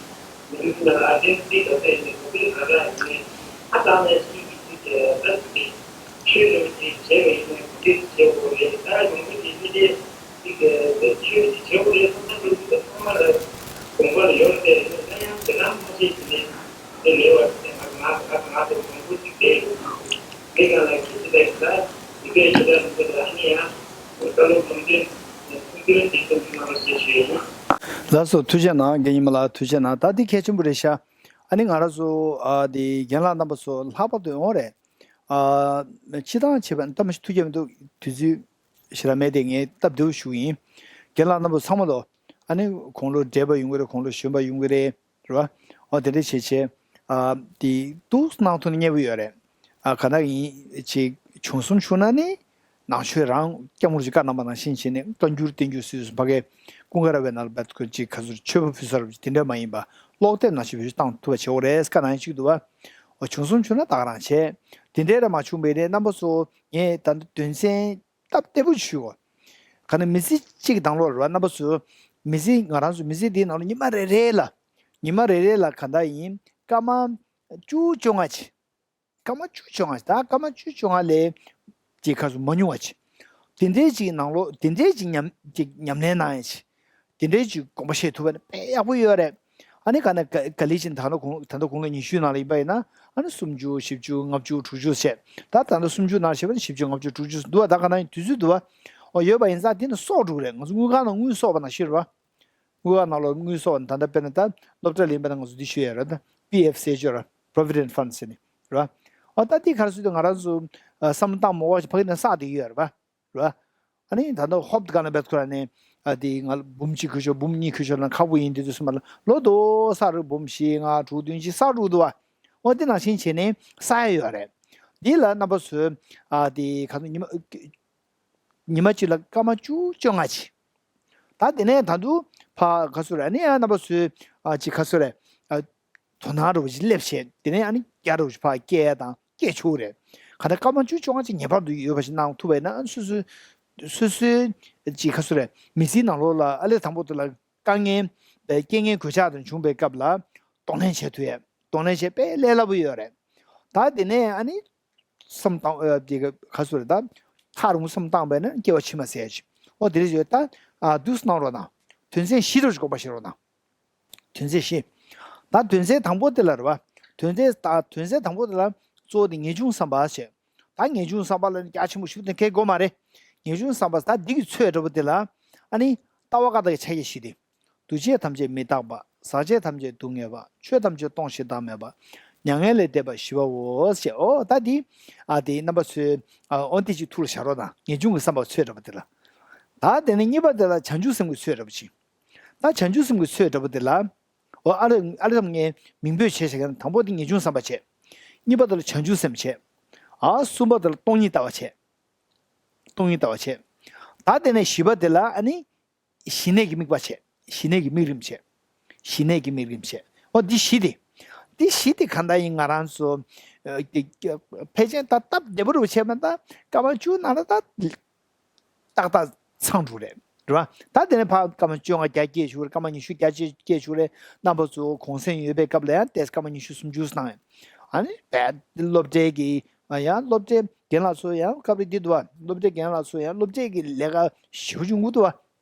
ནང་ལ་ཨ་ཏེན་ཏིག་ད་ལྟ་ཡིན་ནའི་གོ་བོད་ད་ལྟ་ཡིན་ནའི་ཨ་ད་ནས་ཤིང་གི་ཅིག་གི་ད་ཅིག་གི་ཆོས་ནང་ཅིག་བྱས་པ་ཡིན་ནའི་གོ་བོད་ཅིག་བྱས་འོ་རེད་ད་ནང་པའི་གི་མི་དེ་ཅིག་གི་ད་ཆོས་ཅིག་བྱས་འོ་རེད་ད་ད་འགྲོ་ཅིག་ད་ཚང་མ་ལ་དགོངས་པ་ལ་ཡོད་རེད་ད་ཡང་དེ་ན་མ་བྱས་ཅིག་ནས། དེ་ལས་བར་དེ་ང་ང་ང་ང་དེ་མང་པོ་ཅིག་བསྡད་ཡོད། དེ་ག་ལ་ཁྱེད་ཀྱི་ལས་ཀ་དེ་གའི་ཞེ་དྲག་མི་འདུག་ལ་ཨ་ནི་ཡང་བཀའ་སློབ་ལམ་སྟོན་ཐུགས་འདུན་དེ་ཚོ་གནང་བ་ཞེས་ཞུས་ཡིན། ལགས་སོ་ཐུགས་རྗེ་གནང་རྒན་ཉི་མ་ལགས་ཐུགས་རྗེ་གནང་ད་འདི་གལ་ཆེན་པོ་རེད་ཤག་ཨ་ནི་ང་རང་ཚོ་ཨ་དེ་རྒན་ལགས་རྣམ་པ་ཚོ་ལྷག་པར་དུ་ཡོང་རེད་ཨ་སྤྱི་བཏང་བྱས་པ་ད་མ་ཤི་ཐུགས་རྗེ་མི་འདུག་དུས་ཚོད་ཞེ་དྲག་མེད་དེ་ངས་སྟབས་བདེ་བོ་ཞུ་གི་ཡིན། རྒན་ལགས་རྣམ་པ་ཚང་མ་ལོ་ཨ་ནི་དགུང་ལོ་བགྲེས་པ་ཡོང་གི་རེད་དགུང་ལོ་གཞོན་པ་ཡོང་གི་རེད། རེད་བ། ཨོ་དེ་འདྲ་བྱས་བྱས། ཨ་དེ་ཏུ་གནང་ཐུབ་ན་མཉེས་པོ་ཡོད་རེད། ཨ་ག་ན་ཡིན་ཅིག་བྱུང་སོང་བྱུང་ན་ནི། ནང་ཆོས་རང་སྐྱབས་མགོན་རིན་པོ་ཆེས་བཀའ་གནང་པ་ནང་བཞིན་བྱས་ནས་བཀའ་འགྱུར་བསྟན་འགྱུར་སུས་སུ་ཕ་གའི་ཀུན་དགའ་ར་བའི་ནང་ལ་བད་ཁོ་ཅིག་ག་ཚོད་ཆོས་པ་ཕུལ་ས་ར་དེ་འདྲ་མ་ཡིན་པ་ཀློག་དེབ་ནང་བཞིན་བེད་སྤྱོད་བཏང་ཐུབ་པ་བྱེད་འོ་རེད་བཀའ་གནང་ཡིན་གཅིག་འདུག་བ། ཨོ་བྱུང་སོང་བྱུང་ན་ད་ག་རང་བྱས། དེ་འདྲའི་ར་མ་བྱུང་བའི་རེད་རྣམ་པ་ཚོ་ངས་ད་ལྟ་དོན་ཚན་སྟབས་བདེ་པོ་ཞུ་འོ། ག་ན་མི་ཚེ་གཅིག་གི་དང་ལོར་ར་རྣམ་པ་ཚོ། མི་ཚེ་ང་རང་ཚོ་མི་ཚེ་འདིའི་ནང་ལ་ཉི་མ་རེ་རེ་ལ། ཉི་མ་རེ་རེ་ལ་ག་འདྲ་ཡིན་སྐར་མ་བཅུ་བཅོ་ལྔ་ཅིག་སྐར་མ་བཅུ་བཅོ་ལྔ་ཅིག་ད་སྐར་མ་བཅུ་བཅོ་ལྔ་ལས་ཅིག་ཁ་སུ་མ་ཉུང་བ་ཅིག་དེ་འདྲའི་ཅིག་ནང་ལོགས་དེ་འདྲའི་ཅིག་ཉམས་ཅིག་ཉམས་ལེན་གནང་ཡ་ཅིག་དེ་འདྲའི་ཅིག་དགོངས་པ་བཞེས་ཐུབ་པ་ནི་དཔེ་ཡག་པོ་ཡོད་རེད། ཨ་ནི་ག་ནས་ག་ག་ལི་ཅིན་ད་ནི་གུང་ད་ལྟ་དགུང་ལོ་ཉི་ཤུའི་ནང་ལ་ཡིན་པ་ཡིན་ན་ཨ་ནི་སུམ་ཅུ་བཞི་བཅུ་ལྔ་བཅུ་དྲུག་ཅུ་བྱས་ད་ད་ལྟ་སུམ་ཅུ་ནང་བྱས་པ་ནི་བཞི་བཅུ་ལྔ་བཅུ་དྲུག་ཅུ་འདུག་བ་ད་ག་ནང་ཡིན་དུས་ཚོད་འདུག་བ། ཨོ་ཡོད་པ་ཡིན་ཙང་དེ་ནི་གསོག་འགྲོ་གི་རེད་ང་ཚོ་དངུལ་ཁང་ནང་དངུལ་གསོག་པ་ནང་བཞིན་རེད་བ། དངུལ་ཁང་ནང་ལོགས་དངུལ་གསོག་ད་ལྟ་དཔེར་ན་ད་སློབ་གྲྭ་ལ་ཡིན་པ་ན་ང་ཚོ་འདི་ཞུ་ཡ་རེད་ད་པི་ཨེཕ་ཟེར་ཅོ་ར་Provident Fund ཟེར་ནི་རེད་བ། ཨོ་ད་འདི་ག་རེ་ཟེར་དུས་ང་རང་ཚོ་བསམ་བློ་བཏང་མ་དགོས་པ་ཕ་གི་ནས་བསགས་བསྡད་ཀྱི་ཡོད་རེད་བ། རེད་བ། ཨ་ནི་ད་ལྟ་ཧོབ་ག་ན་བེད་ཁོ་ར་ནས་ཨ་དེ་ང་ལ་འབུམ་གཅིག་ཁུ་ཤོ་འབུམ་གཉིས་ཁུ་ཤོ་ལ་ཁག་པོ་ཡིན་དུས་དུས་སུ་མ་ལ་ལོ་དོ་ས་རུ་འབུམ་བཞི་ལྔ་དྲུག་བདུན་གཅིག་ས་རུ་འདུག་བ། ཨོ་དེ་ནང་བཞིན་བྱས་ནས་ས་ཡ་ཡོད་རེད། འདི་ལ་རྣམ་པ་ཚོས་ཨ་དེ་ག་ཚོད་ཉི་མ་ཉི་མ་གཅིག་ལ་སྐར་མ་བཅུ་བཅོ་ལྔ་ཅིག་ད་དེ་ནས་ད་དུང་ཕ་ག་ཚོད་རེད་ཨ་ནི་ཡང་རྣམ་པ་ཚོས་ཨ་ཅིག་ག་ཚོད་རེད་ཨ་དོ་སྣང་རུ་ཅིག་སླེབས་བྱས་དེ་ནས་ཨ་ནི་རྒྱ་རུ་ཅིག་ཕ་སྐྱེལ་ཡ་དང་སྐྱེལ་ཆོག་རེད། ག་ད་སྐར་མ་བཅུ་བཅོ་ལྔ་ཅིག་ངེས་པར་དུ་ཡོད་པ་ཞིག་གནང་ཐུབ་པ་ཡིན་ན་ཨ་ནི་སོ་སོའི་སོ་སོའི་ཅིག་ག་ཚོད་རེད་མི་ཚེའི་ནང་ལོགས་ལ་ཨ་ལས་དང་པོ་དེ་ལ་དཀའ་ངལ་སྐྱེ་ངལ་གོད་ཆག་དང་བྱུང་པའི་སྐབས་ལ་གདོང་ལེན་བྱེད་ཐུབ་ཡ་གདོང་ལེན་བྱེད་དཔེ་ལས་སླ་པོ་ཡོད་རེད། ད་དེ་ནས་ཨ་ནི། བསམ་བཏང་ཨ་དེ་ག་ག་ཚོད་རེད་ད། ཐག་རིང་པོ་བསམ་བཏང་བས་ན་སྐྱེ་བ་ཕྱི་མ་ཟེར་ཅིག་ཨོ་དེ་རེད་ཅེས་ད་ཨ་དུས་གནང་རོགས་གནང་། དོན་ཚན་བཞི་རུ་དགོངས་པ་བཞེས་རོགས་གནང་། དོན་ཚན་བཞི། ད་དོན་ཚན་དང་པོ་དེ་ལ་རེད་བ། དོན་ཚན་ད་དོན་ཚན་དང་པོ་དེ་ལ་གཙོ་བོ་དེ་ངེས་འབྱུང་བསམ་པ་བྱས། ད་ངེས་འབྱུང་བསམ་པ་ལ་ནི་རྒྱ་ཆེན་པོ་ཞིག་དེ་གས་དགོས་མ་རེད། ངེས་འབྱུང་བསམ་པ་ད་འདི་གི་ཚོད་འདྲ་པོ་དེ་ལ་ཨ་ནི་ལྟ་བ་བཀའ་རྟགས་ཀྱི་ཕྱག་རྒྱ་བཞི་དེ། འདུ་བྱེད་ཐམས་ཅད་མི་རྟག་པ། ཟག་བཅས་ཐམས་ཅད་སྡུག་བསྔལ་བ། ཆོས་ཐམས་ཅད་སྟོང་ཞིང་བདག་མེད་པ། མྱ་ངན་ལས་འདས་པ་ཞི་བའོ། ཞེས་ཨོ་ད་འདི་ཨ་དེ་རྣམ་པ་ཚོས་ཨ་ཨོ་དེ་ཅིག་ཐུགས་ལ་བཞག་རོགས་དང་ངེས་འབྱུང་གི་བསམ་པ་ཚོས་འདྲ་པོ་དེ་ལ། ད་དེ་ནས་གཉིས་པ་དེ་ལ་བྱང་ཆུབ་སེམས་ཀྱི་ཚོད་འདྲ་པོ་ཅིག་ད་བྱང་ཆུབ་སེམས་ཀྱི་ཚོད་འདྲ་པོ་དེ་ལ་ཨོ་ཨ་རེ་ཨ་རེ་ཙམ་ངས་མིང་འབོད་བྱས་བྱས་ཀྱང་དང་པོ་དེ་ངེས་འབྱུང་བསམ་པ་བྱས། གཉིས་པ་དེ་ལ་བྱང་ཆུབ་སེམས་བྱས། ཨ་གསུམ་པ་དེ་ལ་སྟོང་ཉིད་ལྟ་བ་བྱས། སྟོང་ཉིད་ལྟ་བ་བྱས། ད་དེ་ནས་བཞི་པ་དེ་ལ་ཨ་ནི། ཞི་གནས་ཀྱི་དམིགས་པ་བྱས། ཞི་གནས་ཀྱི་དམིགས་རིམ་བྱས། ཞི་གནས་ཀྱི་དམིགས་རིམ་བྱས། ཨོ་འདི་བཞི་དེ། འདི་བཞི་དེ་གང་ལྟར་ཡིན་ང་རང་ཚོ། ཨ་ཀྱི་ཀྱི་ཕལ་ཆེར་ད་སྟབས་བདེ་པོ་རུ་བྱས་མ་ད་སྐར་མ་བཅུ་ནང་ལ་ད། ཏག་ཏག་ཚང་འགྲོ་རེད། རེད་བ། ད་དེ་ནས་ཕར་སྐར་མ་བཅོ་ལྔ་བརྒྱ་སྐྱེས་བཞུགས་རེད་སྐར་མ་ཉི་ཤུ་བརྒྱ་སྐྱེས་བཞུགས་རེད་རྣམ་པ་ཚོ་གུང་སེང་ཡོད་པའི་སྐབས་ལ་ཡང་ཏེ་སྐར་མ་ཉི་ཤུ་སུམ་ཅུ་སྣང་ཡང་། ཨ་ནི་བས་སློབ་གྲྭའི་གི་ཡང་སློབ་གྲྭའི་རྒན་ལགས་ཚོ་ཡང་སྐབས་རེ་འདི་འདུག་བ་སློབ་གྲྭའི་རྒན་ལགས་ཚོ་ཡང་སློབ་གྲྭའི་གི་ལས་ཀ་ཞེ་པོ་ཅིག་འགུལ་འདུག་བ།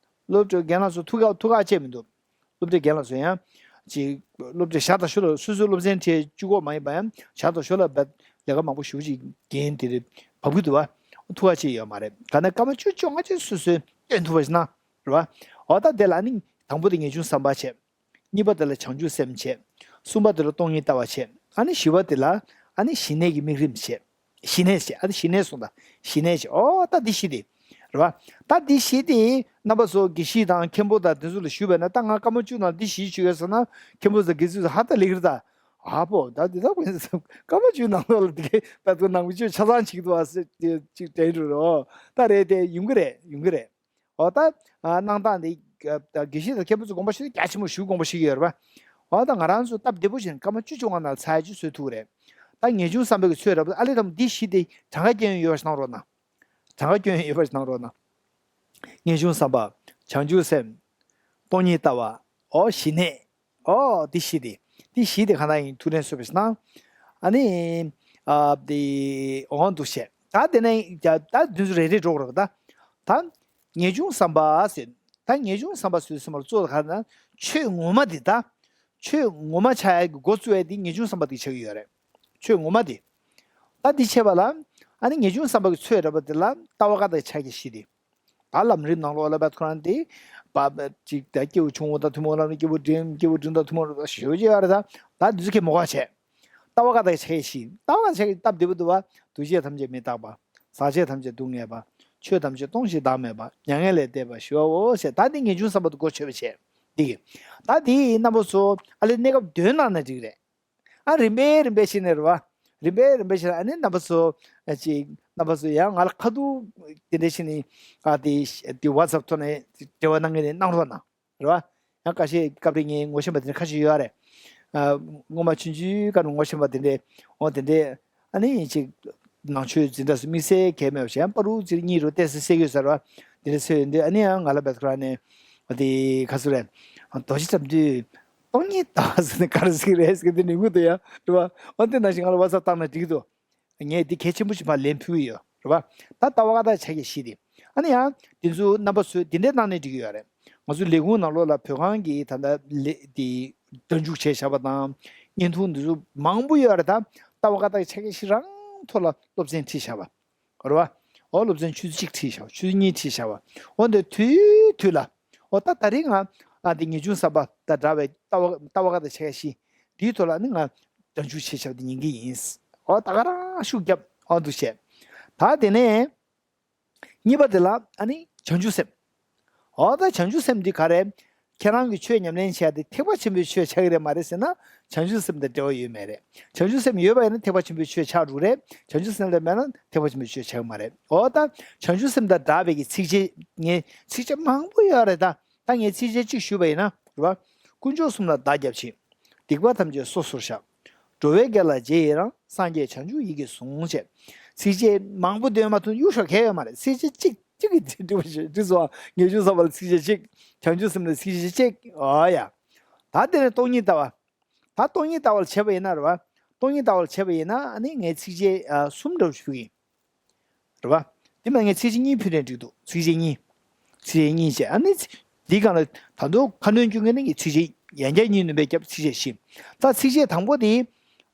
སློབ་གྲྭའི་རྒན་ལགས་ཚོ་ཐུགས་ཁག་ཐུགས་ཁག་ཆེ་མི་འདུག་སློབ་གྲྭའི་རྒན་ལགས་ཚོ་ཡང་། ཅིག་སློབ་གྲྭའི་ཞར་དང་ཞོར་ལ་སོ་སོའི་སློབ་ཚན་ཁྲིད་བཅུག་གོ་མ་ཡིན་པ་ཡང་ཞར་དང་ཞོར་ལ་བབ་ལས་ཀ་མང་པོ་ཞེ་པོ་ཅིག་འགན་དེ་རེད་བབ་གི་འདུག་བ། ཐུགས་ཁག་ཆེ་ཡོད་མ་རེད་ག་ན་སྐར་མ་བཅུ་བཅོ་ལྔ་ཅན་སོ་སོའི་སྟོན་ཐུབ་པ་ཞིག་གནང་རེད་བ། འོ་ད་དེ་ལ་ནི་དང་པོ་དེ་ངེས་འབྱུང་བསམ་པ་བྱས། གཉིས་པ་དེ་ལ་བྱང་ཆུབ་སེམས་བྱས། གསུམ་པ་དེ་ལ་སྟོང་ཉིད་ལྟ་བ་བྱས། ཨ་ནི་བཞི་པ་དེ་ལ་ཨ་ནི་ཞི་གནས་ཀྱི་དམིགས་རིམ་བྱས། ཞི་གནས་བྱས་ཨ་ནི་ཞི་གནས་གསུངས་ད་ཞི་གནས་བྱས་ཨོ་ད་འདི་ཞི་དེ། རེད་བ། ད་འདི་བཞི་དེ་རྣམ་པ་ཚོ་དགེ་བཤེས་དང་མཁན་པོ་དང་དེ་ཚོ་ལ་ཞུས་པ་ན། ད་ང་སྐར་མ་བཅུ་ནང་འདི་བཞི་ཞུ་ཡོད་ཟེར་ན། མཁན་པོ་ཚོ་དགེ་ཚུལ་ཚོ་ཧ་ད་ལེགས་རེད་ད། ཨ་ཕོ་ད་འདི་ད་དགོས་ས་སྐར་མ་བཅུ་ནང་ལོགས་ལ་དེ་གའི་ད་དུ་ནང་མི་ཆོས་ཆ་ཚང་ཅིག་འདུག་ཨ་ཟེར་ཏེ་ཅིག་དྲན་འགྲོ་རོགས། ད་རེད་དེ་ཡོང་གི་རེད། ཡོང་གི་རེད། འོ་ད་ཨ་གནང་སྟངས་དེ་དགེ་བཤེས་དང་མཁན་པོ་ཚོ་དགོངས་པ་ཞེ་རྒྱ་ཆེན་པོ་ཞུ་དགོངས་པ་ཞིག་ཡོད་རེད་པ། འོ་ད་ང་རང་ཚོ་སྟབས་བདེ་པོ་བྱས་ནས་སྐར་མ་བཅུ་བཅོ་ལྔ་ནང་ཚར་ཡ་ཅིག་བཟོ་ཐུབ་ཀྱི་རེད། ད་ངེས་འབྱུང་བསམ་པའི་གི་ཚོད་རབ་ཨ་ལེ་དམ་འདི་བཞི་དེ་གྲངས་ཀ་སྐྱོན་ཡོད་པ་ཞིག་གནང་རོགས་གནང་། གྲངས་ཀ་སྐྱོན་ཡོད་པ་ཞིག་གནང་རོགས་གནང་། ངེས་འབྱུང་བསམ་པ། བྱང་ཆུབ་སེམས། སྟོང་ཉིད་ལྟ་བ། འོ་ཞི་གནས། འོ་འདི་བཞི་དེ། འདི་བཞི་དེ་གང་ལྟར་ཡིན་ཐུགས་ལན་གསོས་པ་ཞིག་གནང་། ཨ་ནི། ཨ་འདི་འོང་འདུག་བཤད། ད་དེ་ནས་ད་འདི་ཚོ་རེ་རེ་འགྲོ་དགོས་རེད་པ་ད། ད་ངེས་འབྱུང་བསམ་པ་ཟེར། ད་ངེས་འབྱུང་བསམ་པ་ཟེར་དུས་ཙམ་པ་ལ་གཙོ་བོ་ག་རེ་ན། ཆོས་ངོ་མ་དེ་ད། ཆོས་ངོ་མ་ཆགས་ཡ་གི་འགོ་བཙུགས་ཡ་དེ་ངེས་འབྱུང་བསམ་པ་དེ་ཆགས་ཀྱི་ཡོད་རེད། ཆོས་ངོ་མ་དེ། ད་འདི་བྱས་པ་ལ། ཨ་ནི་ངེས་འབྱུང་བསམ་པ་གི་ཚོད་རེད་པ་དེ་ལ་ལྟ་བ་བཀའ་རྟགས་ཕྱག་རྒྱ་བཞི་དེ། ད་ལམ་རིམ་ནང་ལོགས་ལ་བད་ཁོ་རང་དེ། བ་བ་ཅིག་ད་སྐྱེས་བུ་ཆུང་ངུ་དང་ཐུན་མོང་ལམ་རིམ་སྐྱེས་བུ་འབྲིང་སྐྱེས་བུ་འབྲིང་དང་ཐུན་མོང་ལམ་རིམ་ཞེ་པོ་ཅིག་ཡོད་རེད་ད། ད་འདི་ཚོ་ཁྱེད་མོ་ག་བྱས། ལྟ་བ་བཀའ་རྟགས་ཕྱག་རྒྱ་བཞི། ལྟ་བ་བཀའ་རྟགས་ཕྱག་རྒྱ་སྟབས་བདེ་པོ་འདུག་པ། འདུ་བྱེད་ཐམས་ཅད་མི་རྟག་པ། ཟག་བཅས་ཐམས་ཅད་སྡུག་བསྔལ་བ། ཆོས་ཐམས་ཅད་སྟོང་ཞིང་བདག་མེད་པ། མྱ་ངན་ལས་འདས་པ་ཞི་བའོ་ཞེས་ད་འདི་ངེས་འབྱུང་བསམ་པ་དེ་སྒོ་ཕྱེ་བ་བྱས། འདི་གི། ད་འདི་རྣམ་པ་ཚོ་ཨ་ལེ་གནས་སྐབས་འདོན་གནང་ན་འགྲིག་རེད། ཨ་རིམ་པས་རིམ་པས་བྱས་ནས་རེད་བ། རིམ་པས་རིམ་པས་བྱས་ནས་ཨ་ནི་རྣམ་པ་ཚོ། ཨ་ཅིག་རྣམ་པ་ཚོ་ཡང་ང་ལ་ཁ་ཐུག་དེ་འདྲ་བྱས་ནས་ཨ་དེ་དེ་ཝ་ཊི་སེབ་ཐོག་ནས་འབྲེལ་བ་གནང་མཁན་ནས་གནང་རོགས་གནང་། རེད་བ། ཡང་ཁ་ཤས་སྐབས་རེ་ངས་ངོ་ཤེས་པ་དེ་འདྲ་ཁ་ཤས་ཡོད་རེད། ཨ་སྔོན་མ་ཆུང་ཆུང་སྐབས་ནས་ངོ་ཤེས་པ་དེ་འདྲས། འོ་དེ་འདྲས། ཨ་ནི་ཅིག་ནང་ཆོས་འཛིན་གྲྭ་སུ་དམིགས་བསལ་གལ་མེད་པ་ཞིག་ཡང་པ་རུ་ཅིག་གཉིས་རུ་བལྟས་སེ་སེ་གི་ཟེར་བ། དེ་འདྲས་སེ་ཡོད་འདི་ཨ་ནི་ཡང་ང་ལ་བད་ཁོ་རང་ནས། འོ་དེ་ཁ་སུ་རེད། རྡོ་རྗེ་དམ་དུས། སྟོང་ཉིད་ལྟ་བ་ཟེར་ནས་ག་རེ་ཟེར་གི་རེད་ཟེར་གི་འདི་ནི་ངུ་འདུག་ཡ། རེད་བ། འོ་དེ་ནང་བཞིན་ང་ལ་ཝ་ཊི་སེབ་བཏང་ན་འགྲིག་གི་འདུག་ངས་འདི་གལ་ཆེན་པོ་ཞིག་མར་ལན་ཕུལ་གི་ཡོད་རེད་བ། ད་ལྟ་བ་བཀའ་རྟགས་ཕྱག་རྒྱ་བཞི་དེ། ཨ་ནི་ཡང་དེ་ཚོ་རྣམ་པ་ཚོས་དེ་འདྲས་གནང་ནས་འགྲིག་གི་ཡོད་རེད། ང་ཚོ་ལས་ཁུངས་ནང་ལོགས་ལ་བོད་ཁང་གི་ད་ལྟ་ལས་དེ་སྒྲ་འཇུག་བྱས་བཞག་པ་དང་། བརྙན་ཐུང་འདི་ཚོ་མང་པོ་ཡོད་རེད་ད། ལྟ་བ་བཀའ་རྟགས་ཕྱག་རྒྱ་བཞི་རང་ཐོག་ལ་སློབ་ཚན་ཁྲིད་བཞག་པ། རེད་བ། འོ་སློབ་ཚན་ཆུ་ཚོད་གཅིག་ཁྲིད་བཞག་པ། ཆུ་ཚོད་གཉིས་ཁྲིད་བཞག་པ། འོ་འདི་དུས་དུས་ལ། འོ་ད་ད་རིང་ང་ཨ་འདི་ངེས་འབྱུང་བསམ་པ་དང་འདྲ་བའི་ལྟ་བ་ལྟ་བ་བཀའ་རྟགས་ཕྱག་རྒྱ་བཞི། འདིའི་ཐོག་ལ་ནི་ང་སྒྲ་འཇུག་བྱས་བཞག་པ་འདི་ཉན་གི་ཡིན། འོ་ད་ག་རང་ཤུགས་རྒྱབ་འོ་འདུག་བྱས། ད་དེ་ནས་གཉིས་པ་དེ་ལ་ཨ་ནི་བྱང་ཆུབ་སེམས། འོ་ད་བྱང་ཆུབ་སེམས་འདི་ག་རེ། ཁྱེད་རང་གིས་ཆོས་ཉམས་ལེན་བྱས་ཏེ་ཐེག་པ་ཆེན་པོའི་ཆོས་ཆགས་ཀྱི་རེད་མ་རེད་ཟེར་ན། བྱང་ཆུབ་སེམས་དང་འབྲེལ་བ་ཡོད་མེད་རེད། བྱང་ཆུབ་སེམས་ཡོད་པ་ཡིན་ན་ཐེག་པ་ཆེན་པོའི་ཆོས་ཆགས་འགྲོ་གི་རེད། བྱང་ཆུབ་སེམས་ལ་མེད་ན་ཐེག་པ་ཆེན་པོའི་ཆོས་ཆགས་ཀྱི་མ་རེད། འོ་ད་བྱང་ཆུབ་སེམས་དང་འདྲ་བའི་གི་ཚིགས་བཅད་ངས་ཚིགས་བཅད་མང་པོ་ཡོད་རེད་ད། ད་ངས་ཚིགས་བཅད་གཅིག་ཞུས་པ་ཡིན་ན་རེད་བ། དཀོན་མཆོག་གསུམ་ལ་བདག་སྐྱབས་མཆི། སྡིག་པ་ཐམས་ཅད་སོ་སོར་བཤགས། འགྲོ་བའི་དགེ་ལ་རྗེས་ཡི་རང་། སངས་རྒྱས་བྱང་ཆུབ་ཡིད་ཀྱིས་ཟུངས་བྱས། ཚིགས་བཅད་མང་པོ་འདོན་མ་ཐུབ་གཡུག་ཤོག་གལ་ཡོད་མ་རེད། ཚིགས་བཅད་གཅིག་གཅིག་གིས་འགྲིག་པ་ཞིག་འགྲིག་སོང་། ངེས་འབྱུང་བསམ་པ་ལ་ཚིགས་བཅད་གཅིག་བྱང་ཆུབ་སེམས་ལ་ཚིགས་བཅད་གཅིག་འོ་ཡ། ད་དེ་ནས་སྟོང་ཉིད་ལྟ་བ། ད་སྟོང་ཉིད་ལྟ་བ་ལ་བྱས་པ་ཡིན་ན་རེད་བ། སྟོང་ཉིད་ལྟ་བ་ལ་བྱས་པ་ཡིན་ན་ཨ་ནི་ངས་ཚིགས་བཅད་ཨ་གསུམ་འདྲ་པོ་ཞིག་ཕུལ་གི་ཡིན། རེད་བ། དེ་མ་ངས་ཚིགས་བཅད་གཉིས་ཕུལ་ནས་འགྲིག་འདུག་ཚིགས་བཅད་གཉིས། ཚིགས་བཅད་གཉིས་བྱས་ཨ་ནི་ཚིག་འདིའི་སྒང་ལ་ད་དུང་ཁ་སྣོན་བསྐྱོན་མཁན་ནི་ངས་ཚིགས་བཅད་ཡང་བསྐྱར་གཉིས་སྣོན་པས་བརྒྱབ་ཚིགས་བཅད་བཞི། ད་ཚིགས་བཅད་དང་པོ་དེ།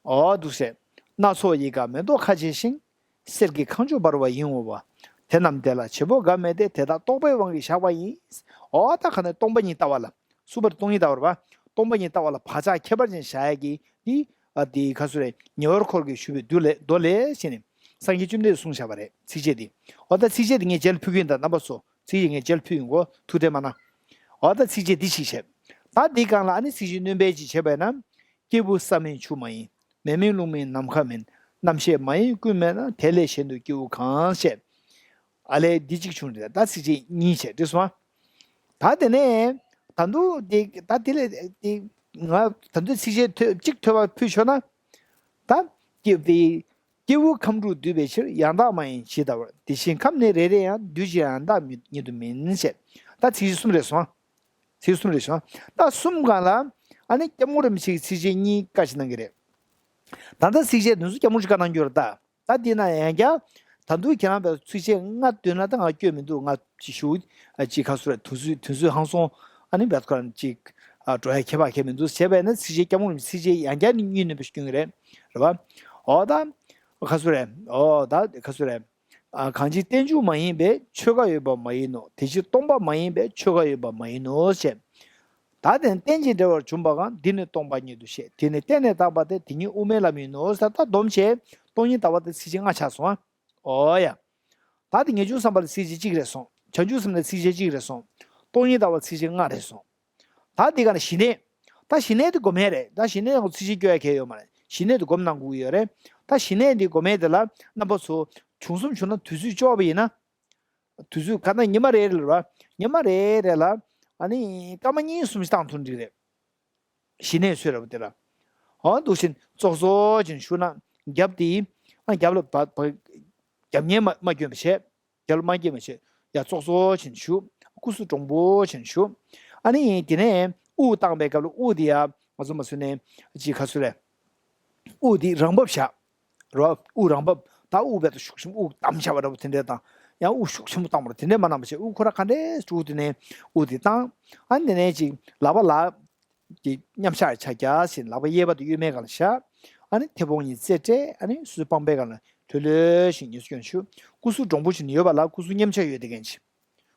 འོ་འདུག་སེ། སྣ་ཚོགས་ཡིད་དགའ་མེ་ཏོག་ཁ་བྱེ་ཞིང་། གསེར་གྱི་ཁང་བྱོ་འབར་བ་ཡིད་འོང་བ། དེ་རྣམས་བདེ་ལ་བྱེད་པོ་འགའ་མེད་དེ། དེ་དག་རྟོག་པའི་དབང་གིས་བཞག་པ་ཡིན། འོ་ད་ག་ནས་སྟོང་པ་ཉིད་ལྟ་བ་ལ། གསུམ་པར་སྟོང་ཉིད་ལྟ་བ་རེད་བ། སྟོང་པ་ཉིད་ལྟ་བ་ལ་བག་ཆགས་ཁྱད་པར་ཅན་བཞག་ཡ་གི་འདི། ཨ་འདི་ག་ཚོད་རེད། ཉེ་བར་འཁོར་གྱིས་ཞུས་པའི་མདོ་ལས་མདོ་ལས་ཞེས་ནས། སངས་རྒྱས་བཅོམ་ལྡན་འདས་གསུངས་བཞག་པ་རེད་ཚིགས་བཅད་འདི། འོ་ད་ཚིགས་བཅད་འདི་ངས་རྗེས་ལ་ཕུལ་གྱི་ཡིན་ད་རྣམ་པ་ཚོ། ཚིགས་བཅད་ངས་རྗེས་ལ་ཕུལ་ཡོང་གོ་ཐུགས་ཁྲལ་མ་གནང་། འོ་ད་ཚིགས་བཅད་འདི་ཞིག་བྱས། ད་འདི་སྒང་ལ་ཨ་ནི་ཚིགས་བཅད་སྣོན་པ་ཅིག་བྱས་པས་ན། སྐྱེས་བུ་ས་མིན་ཆུ་མ་ཡིན། མེ་མིན་རླུང་མིན་ནམ་མཁའ་མིན། རྣམ་ཤེས་མ་ཡིན་ཀུན་མེད་ན། དེ་ལས་གཞན་དུ་སྐྱེ་བོ་གང་། ཞེས། ཨ་ལས་འདི་གཅིག་བྱུང་རེད་ད་ཚིགས་བཅད་གཉིས་བྱས་འགྲིག་སོང་ཨ། ད་དེ་ནས་ད་དུང་དེ་ད་དེ་ལས་དེ་ང་ད་དུང་ཚིགས་བཅད་ཐོས་གཅིག་ཐོས་པ་ཕུལ་ཆོག་ན། ད་སྐྱེ་བོ་ཁམས་དྲུག་འདུས་པའི་ཕྱིར། ཡང་དག་མ་ཡིན་ཇི་ལྟ་བར། དེ་བཞིན་ཁམས་ནི་རེ་རེ་ཡང་། འདུས་ཀྱང་ཡང་དག་ཉིད་དུ་མིན། ཞེས། ད་ཚིགས་བཅད་གསུམ་རེད་སོང་། ཚིགས་གསུམ་རེད་སོང་། ད་གསུམ་སྒང་ལ་ཨ་ནི་སྐྱབས་མགོན་རིན་པོ་ཆེ་གིས་ཚིགས་བཅད་གཉིས་བཀའ་ཞིག་གནང་གི་རེད། ད་ལྟ་ཚིགས་བཅད་འདི་ཚོ་སྐྱབས་མགོན་ཆེན་བཀའ་གནང་རྒྱུ་རེད་ད། ད་འདི་ན་ཡང་བསྐྱར། ད་དུང་ཁྱེད་རང་བས་ཚིགས་བཅད་ལྔ་འདོན་ན་ད་ང་སྐྱོན་མི་འདུག་ང་ཅི་ཞུ། ཅི་ག་ཚོད་རེད། དུས་ཚོད་དུས་ཚོད་ཧང་སོང་། ཨ་ནི་བད་ཁོ་རང་ཅིག་འགྲོ་ཡ་ཁྱད་པར་གང་མི་འདུག་བྱས་པས་ན་ཚིགས་བཅད་སྐྱབས་མགོན་རིན་པོ་ཆེ་ཚིགས་བཅད་ཡང་བསྐྱར་གཉིས་སྣོན་པ་ཞིག་སྐྱོན་གྱི་རེད། རེད་བ། འོ་ད། ག་ཚོད་རེད། འོ་ད་ག་ཚོད་རེད། གང་ཕྱིར་རྟེན་འབྱུང་མ་ཡིན་པས། ཆོས་འགའ་ཡོད་པ་མ་ཡིན་ནོ། དེ་ཕྱིར་སྟོང་པ་མ་ཡིན་པས། ཆོས་འགའ་ཡོད་པ་མ་ཡིན་ནོ། ཞེས། ད་དེ་རྟེན་ཅིང་འབྲེལ་བར་འབྱུང་བ་གང་། འདི་ནི་སྟོང་པ་ཉིད་དུ་ཤེས། དེ་ནི་གཏན་ནས་དག་པ་སྟེ། དེ་ཉིད་དབུ་མའི་ལམ་ཡིན་ནོ། ཟེར་ད་སྡོམ་བྱས་སྟོང་ཉིད་ལྟ་བ་དེ་ཚིགས་བཅད་ལྔ་ཆགས་སོང་ཨ། འོ་ཡ། ད་དེ་ངེས་འབྱུང་བསམ་པ་ལ་ཚིགས་བཅད་གཅིག་རེད་སོང་ བྱང་ཆུབ་སེམས་ལ་ཚིགས་བཅད་གཅིག་རེད་སོང་། སྟོང་ཉིད་ལྟ་བ་ཚིགས་བཅད་ལྔ་རེད་སོང་། ད་འདི་ག་ནས་ཞི་གནས། ད་ཞི་གནས་དེ་སྒོམ་ཡས་རེད། ད་ཞི་གནས་ལ་ཚིགས་བཅད་སྐྱོར་ཡ་གལ་ཡོད་མ་རེད། ཞི་གནས་དེ་སྒོམ་གནང་དགོས་ཀྱི་ཡོད་རེད། ད་ཞི་གནས་འདི་སྒོམ་ཡས་དེ་ལ་རྣམ་པ་ཚོ་བྱུང་སོང་བྱུང་ན་དུས་ཚོད་ལྕོགས་པ་ཡིན་ན། དུས་ཚོད་ག་ན་ཉི་མ་རེ་རེ་ལ་ར། ཉི་མ་རེ་རེ་ལ་ཨ་ནི་སྐར་མ་གཉིས་གསུམ་ཞིག་བཏང་ཐུབ་འགྲིག་རེད། ཞི་གནས་སྲོལ་ར་བ་དེ་ལ། འོ་འདུག་བཞིན་ཙོག་ཙོག་བྱས་ནས་བཞུགས་ན་རྒྱབ་དེ། ཨ་རྒྱབ་ལ་བ་བ། རྒྱབ་གཉེར་མ་མ་བསྐྱོན་པ་བྱས། རྒྱབ་ལ་མ་བསྐྱོན་པ་བྱས། ཡ་ཙོག་ཙོག་བྱས་ནས་བཞུགས། སྐུ་གཟུགས་དྲང་པོ་བྱས་ནས་བཞུགས། ཨ་ནི་དེ་ནས་དབུགས་བཏང་པའི་སྐབས་ལ་དབུགས་དེ་ཡ་ང་ཚོ་མ་བཟོད་ནས་ཅིག་ག་ཚོད་རེད། དབུགས་འདི་རང་བབས་བཞག་རོ། དབུགས་རང་བབས། ད་དབུགས་བས་ཤུགས་ཆེན་པོ་དབུགས་བསྡམས་བཞག་པ་འདྲ་པོ་དེ་འདྲས་དང་། ཡང་དབུགས་ཤུགས་ཆེན་པོ་བཏང་བ་རེད། དེ་འདྲས་མ་གནང་བ་བྱས། དབུགས་ཁོ་ར་ག་འདྲས་འགྲོ་དེ་ནས་དབུགས་འདི་བཏང་། ཨ་ནི་དེ་ནས་ཅིག་ལག་པ་ལ་གི་མཉམ་བཞག་ཕྱག་རྒྱ་ཟེར། ལག་པ་གཡས་པ་དང་གཡོན་མའི་སྒང་ལ་བཞག་ཨ་ནི་མཐེ་བོང་གཉིས་རྩེ་སྤྲད། ཨ་ནི་སོ་སོའི་པང་པའི་སྒང་ལ་ལྷོད་ལྷོད་ཞིག་ཉེར་སྐྱོན་བཞུགས། སྐུ་གཟུགས་དྲང་པོ་ཞིག་ནི་ཡོད་པ་ལ་སྐུ་གཟུགས་མཉམ་བཞག་ཡོད་དེ་གན་ཅིག་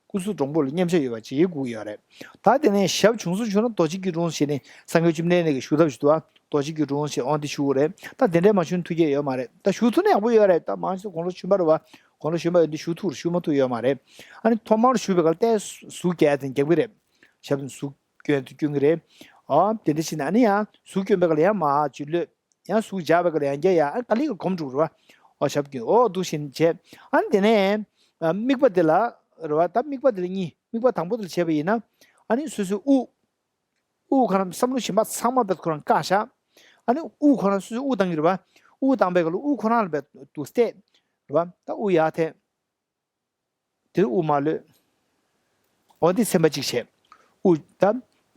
སྐུ་གཟུགས་དྲང་པོ་ལ་མཉམ་བཞག་ཡོད་པ་ཅིག་དགོས་ཀྱི་ཡོད་རེད། ད་དེ་ནས་ཞབས་བྱུང་སོང་བྱུང་ན་རྡོ་རྗེ་སྐྱིལ་ཀྲུང་ཞེས་ནས་སངས་རྒྱས་བཅོམ་ལྡན་འདས་ཀྱི་བཞུགས་ཐབས་ཤིག་འདུག་ཨ། རྡོ་རྗེ་སྐྱིལ་ཀྲུང་ཞེས་འོང་དེ་བཞུགས་རེད། ད་དེ་འདྲས་མ་བྱུང་ཐུགས་བསྐྱེད་ཡོད་མ་རེད། ད་བཞུགས་ཐུབ་ན་ཡག་པོ་ཡོད་རེད། ད་མང་ཆེ་དགུང་ལོ་གཞོན་པ་རེད་བ། དགུང་ལོ་གཞོན་པ་ཡོད་དུས་བཞུགས་ཐུབ་རེད། བཞུགས་མ་ཐུབ་ཡོད་མ་རེད། ཨ་ནི་ཐོག་མར་བཞུགས་པའི་སྐབས་ལ་ཏོག་ཙམ་ཟུག་རྒྱག་དེ་རྒྱག་གི་རེད། ཞབས་ནས་ཟུག་སྐྱོན་དུ་སྐྱོན་གྱི་རེད། ཨ་དེ་འདྲ་བྱས་ན་ཨ་ནི་ཡང་ཟུག་སྐྱོན་པའི་སྐབས་ལ་ཡང་མར་ཅིག་གློད། ཡང་ཟུག་རྒྱག་པའི་སྐབས་ལ་ཡང་བསྐྱར་ཡ་ཨ་ག་ལེ་ག་གོམས་འགྲོ་རེད་བ། ཨོ་ཞབས་ཀྱི་ཨོ་འདུག་བཞིན་བྱས། ཨ་ནི་དེ་ནས་ཨ་དམིགས་པ་དེ་ལ་རེད་བ། ད་དམིགས་པ་དེ་ལ་གཉིས། དམིགས་པ་དང་པོ་དེ་ལ་བྱས་པ་ཡིན་ན། ཨ་ནི་སོ་སོའི་དབུགས། དབུགས་ཁོ་རང་བསམ་བློ་གཞན་པ་ཚང་མ་བེད་ཁོ་རང་བཀག་བཞག་ཨ་ནི་དབུགས་ཁོ་རང་སོ་སོའི་དབུགས་བཏང་གི་རེད་བ། དབུགས་བཏང་པའི་སྐབས་ལ་དབུགས་ཁོ་རང་ལ་བེད་འདུག་སྟེ། རེད་བ། ད་དབུགས་ཡར་འཐེན། དེར་དབུགས་མར་གློད། འོ་འདི་ཚན་པ་གཅིག་བྱས། དབུགས་ད་